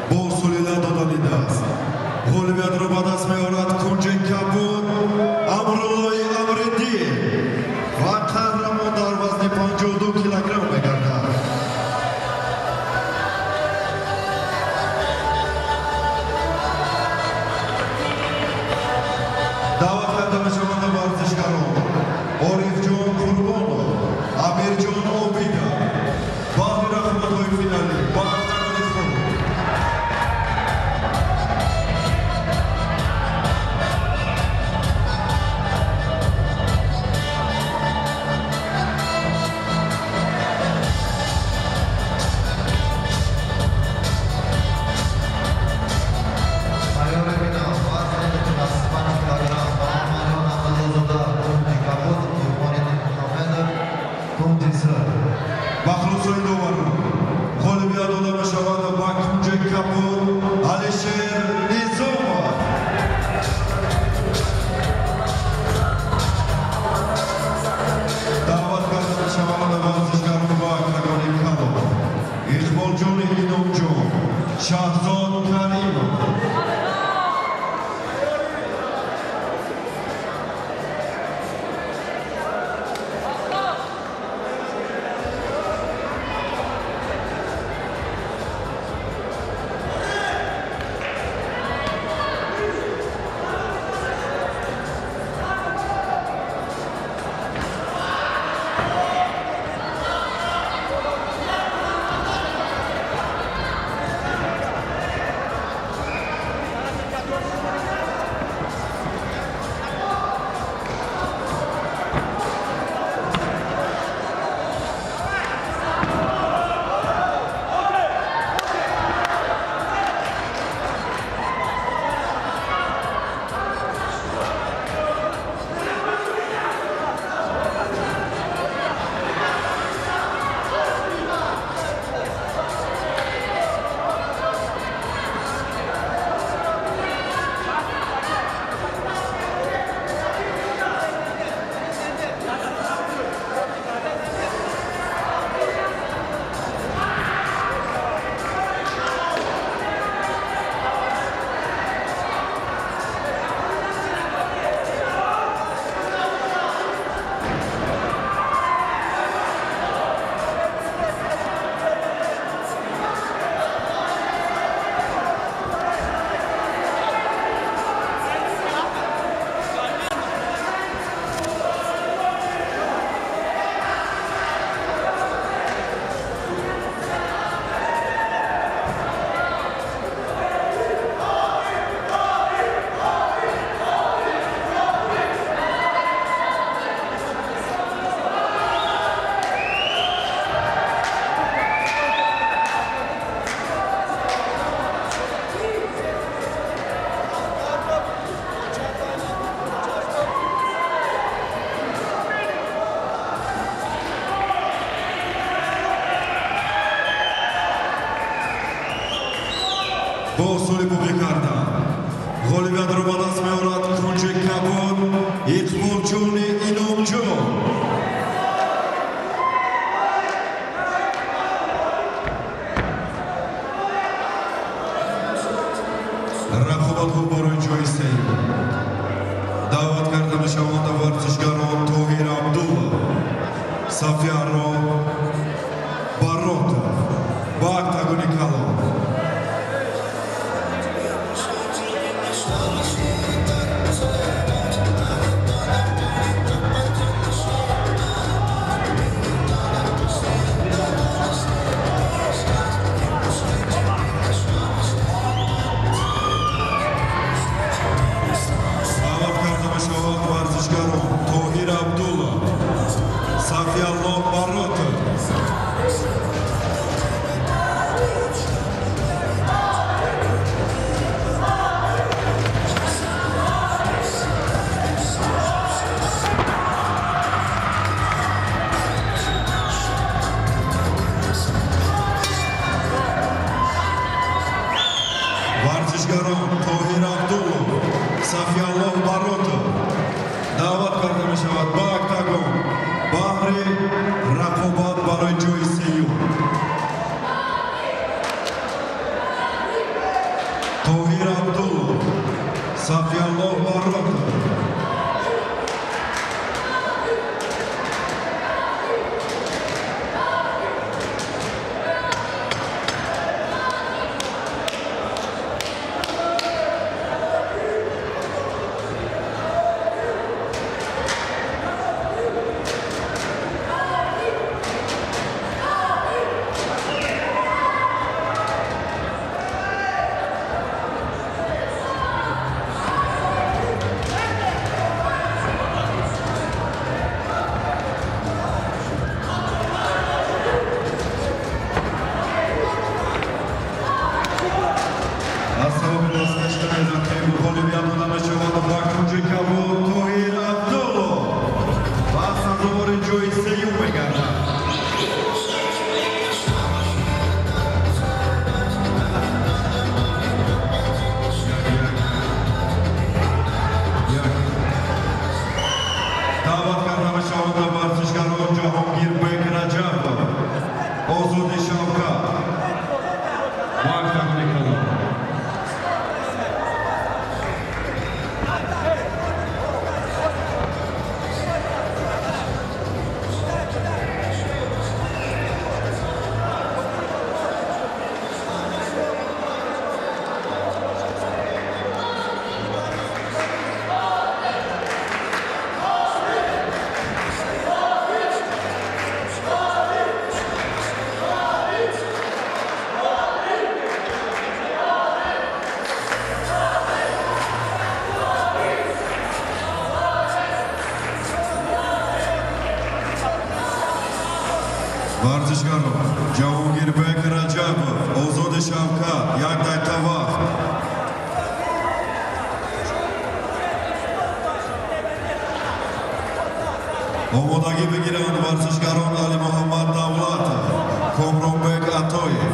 Бо сулила доданидааст. Ғолибиятро ба даст меорад кунҷи кабуд Амруллои Амриддин ва қаҳрамон дар вазни 52 килограмм мегардад. Даъват карда мешаванд варзишгарон Орифҷон Қурбонов, Амирҷон Обидов баъди рақобатҳои финалӣ ба октагони худ. Тайёрӣ бинанд вазни 65 килограмм Муҳаммадҷон Абдуллозода, кунҷи кабуд, Қурбони Бо усули бубӣ кардан ғолибиятро ба даст меорад кунҷи кабуд Иқболҷони Иномҷон. Рақобатҳо барои ҷои сеюм даъват карда мешаванд варзишгарон Тоҳир Абдуллов, Сафиялло Баротов ба октагони калон. Даъват карда мешаванд варзишгарон Тоҳир Абдуллов, Сафиялло Баротов. Варзишгарон Тоҳир Абдуллов, Сафиялло Баротов даъват карда мешавад ба октагон баҳри рақобат барои ҷои сеюм. Тоҳир Абдуллов, Сафиялло Баротов. Аз сабаби дасткаштани рақиб ғолибият дода мешавад ба кунҷи кабуд Тоҳир Абдуллов ва сазовори ҷои сеюм мегардад. Даъват карда мешаванд варзишгарон Ҷаҳонгирбек Раҷабов, Озоди Шавкат ба октагони калон. Варзишгарон Ҷаҳонгирбек Раҷабов, Озоди Шавкат, як дақиқа вақт. Омодагӣ бигиранд варзишгарон Алимуҳаммад Давлатов, Комронбек Атоев.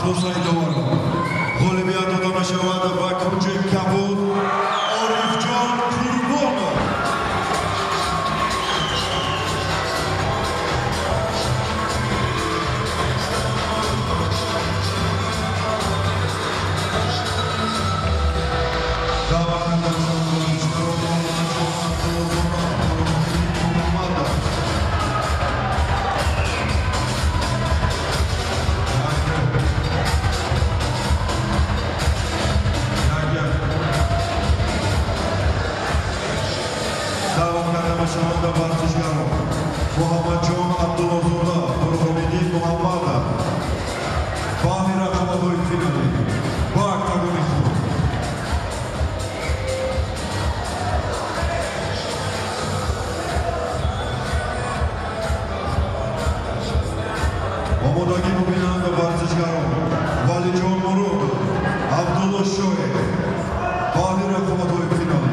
Хулосаи доварон, ғолибият дода мешавад ба кунҷи кабуд Орифҷон Қурбонов. Даъват карда мешаванд варзишгарон Муҳаммадҷон Абдуллозода, Бурҳониддин Муҳаммадов. Даъват карда мешаванд варзишгарон Муҳаммадҷон Абдуллозода, Бурҳониддин Муҳаммадов баҳри рақобатҳои финалӣ ба октагони худ. Омодагӣ бубинанд варзишгарон Валиҷон Муродов, Абдулло Шоев баҳри рақобатҳои финалӣ.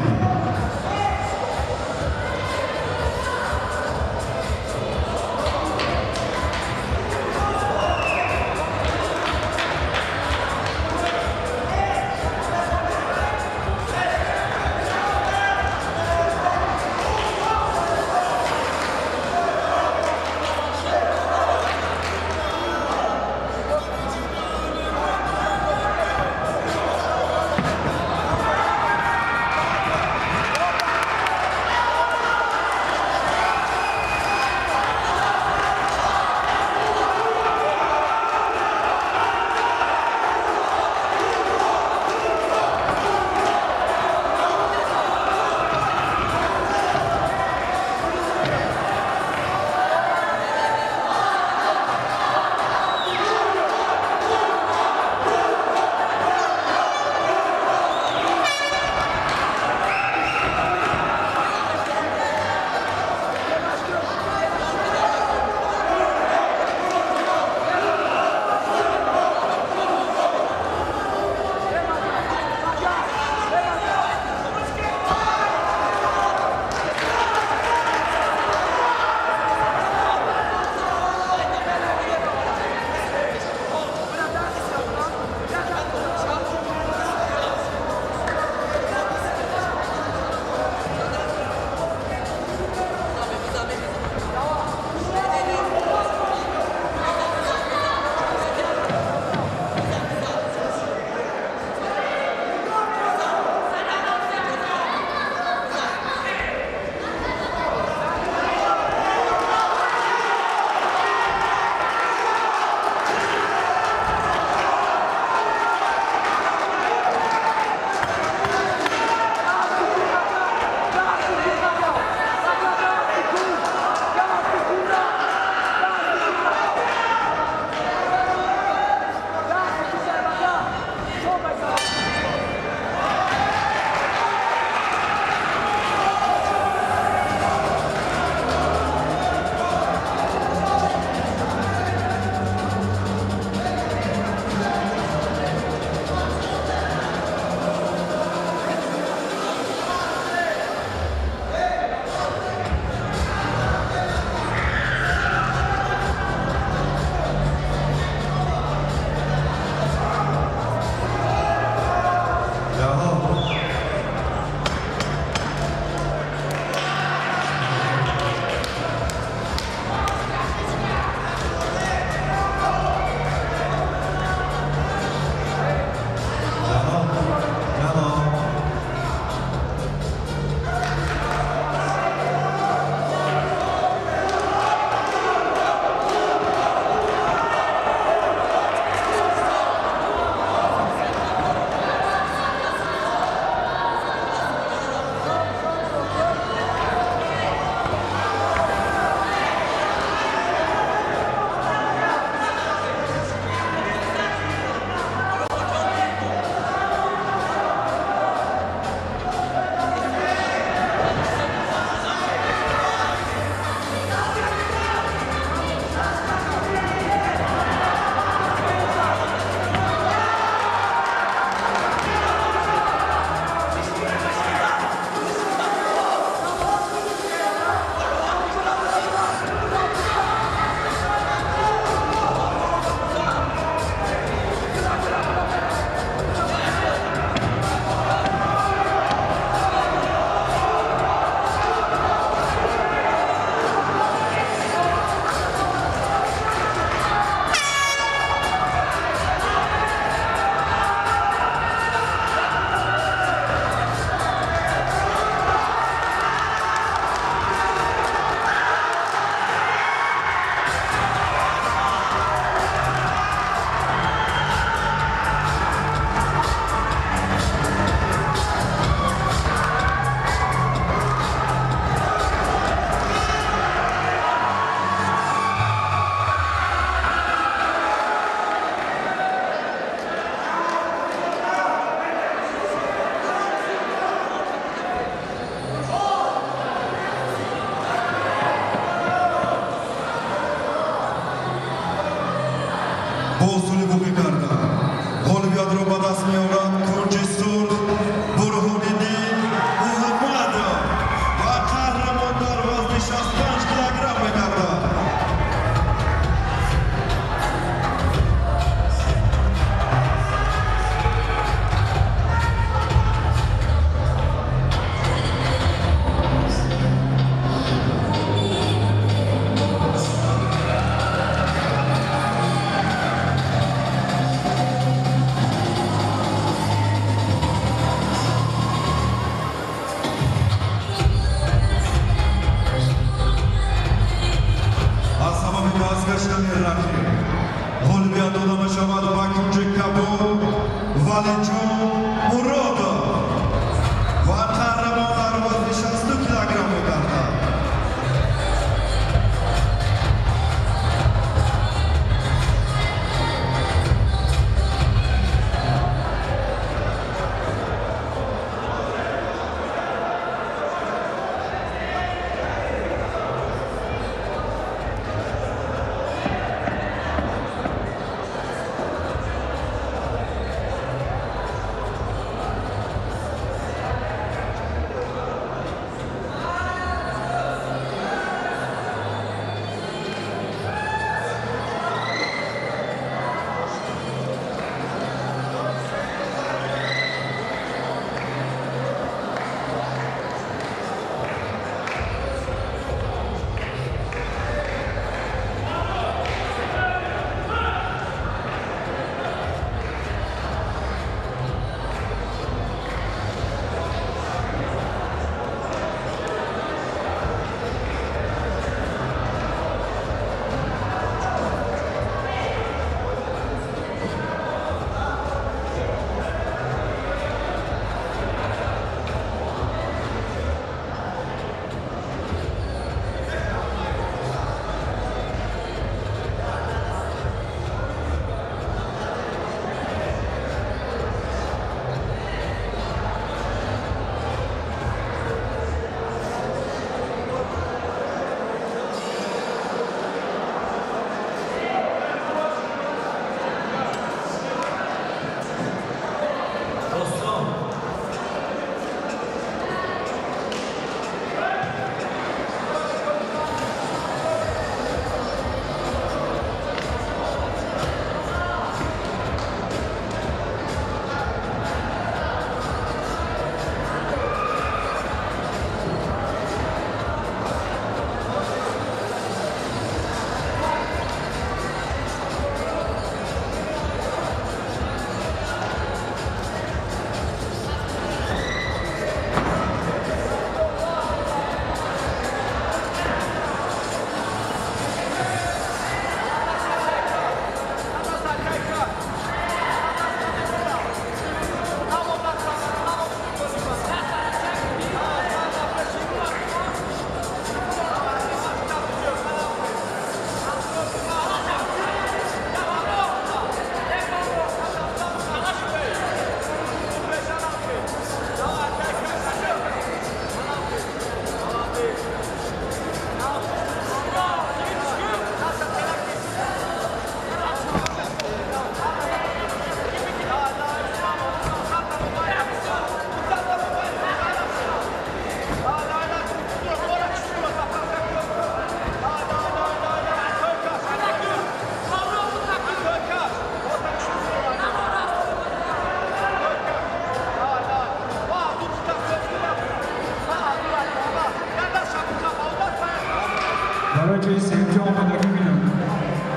Барои ҷои сеюмҷо омодагӣ бинанд.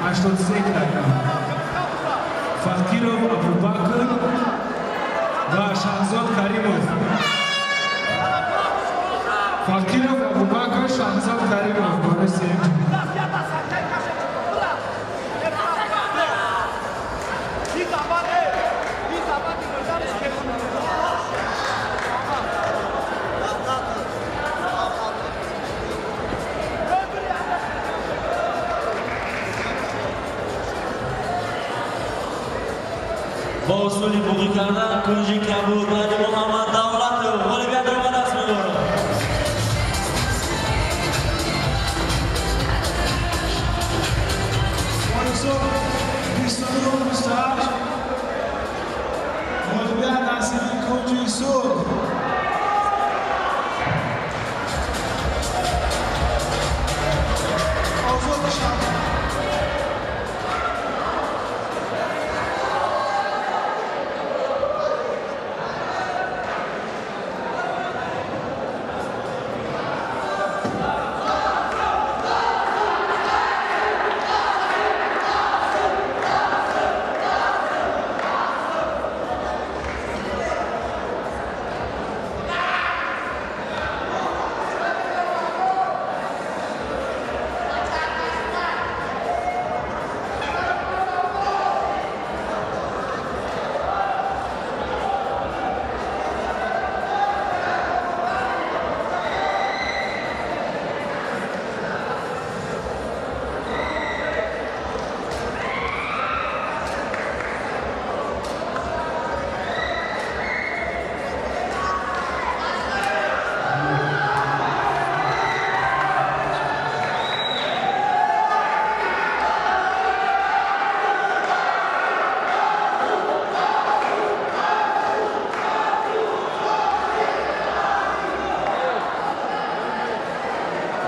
83 килограмм. Фақиров Абубакр ва Шаҳзод Каримов. Фақиров Абубакр, Шаҳзод Каримов барои сеюмҷо. Бо усули буғӣ кардан кунҷи кабуд Али Муҳаммад Давлатов ғолибиятро ба даст меорад. Бо 29-28 ғолибият насиби кунҷи сурх. Озод мешавад.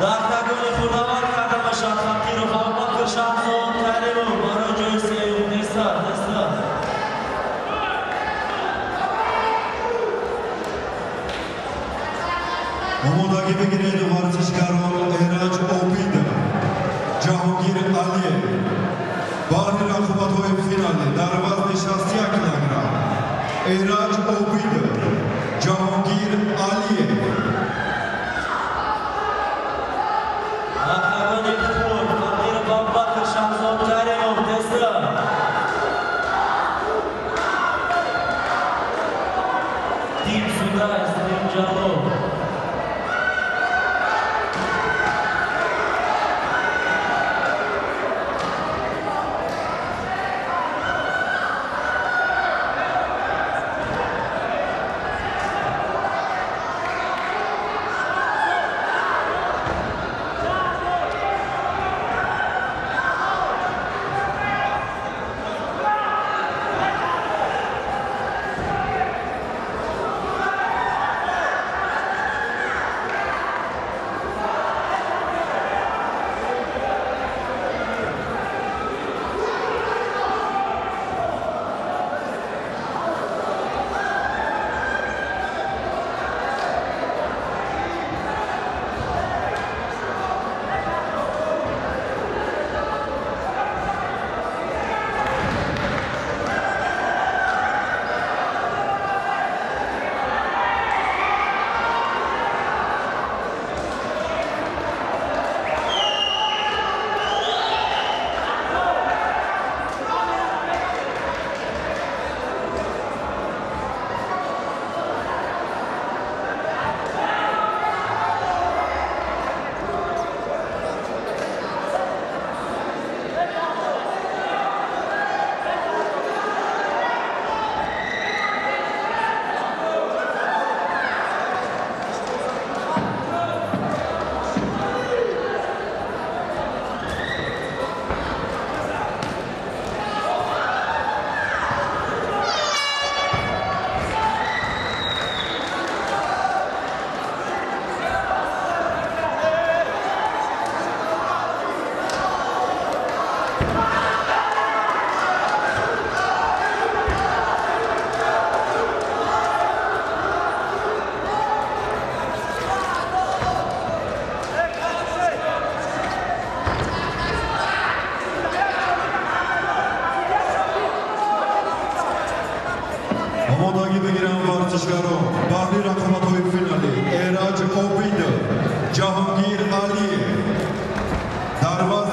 Дар октагони худ даъват карда мешавад Фақиров Абубакр, Шаҳзод Каримов барои ҷои сеюм. Тезтар, тезтар. Омодагӣ бигиред варзишгарон Эраҷ Обидов, Ҷаҳонгир Алиев баҳри рақобатҳои финалӣ дар вазни 61 килограмм. Эраҷ Обидов, Ҷаҳонгир Алиев. Октагони хурд Фақиров Абубакр, Шаҳзод Каримов, тезтар. Тим Сугайс, Тим Ҷалол.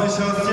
Вазни 60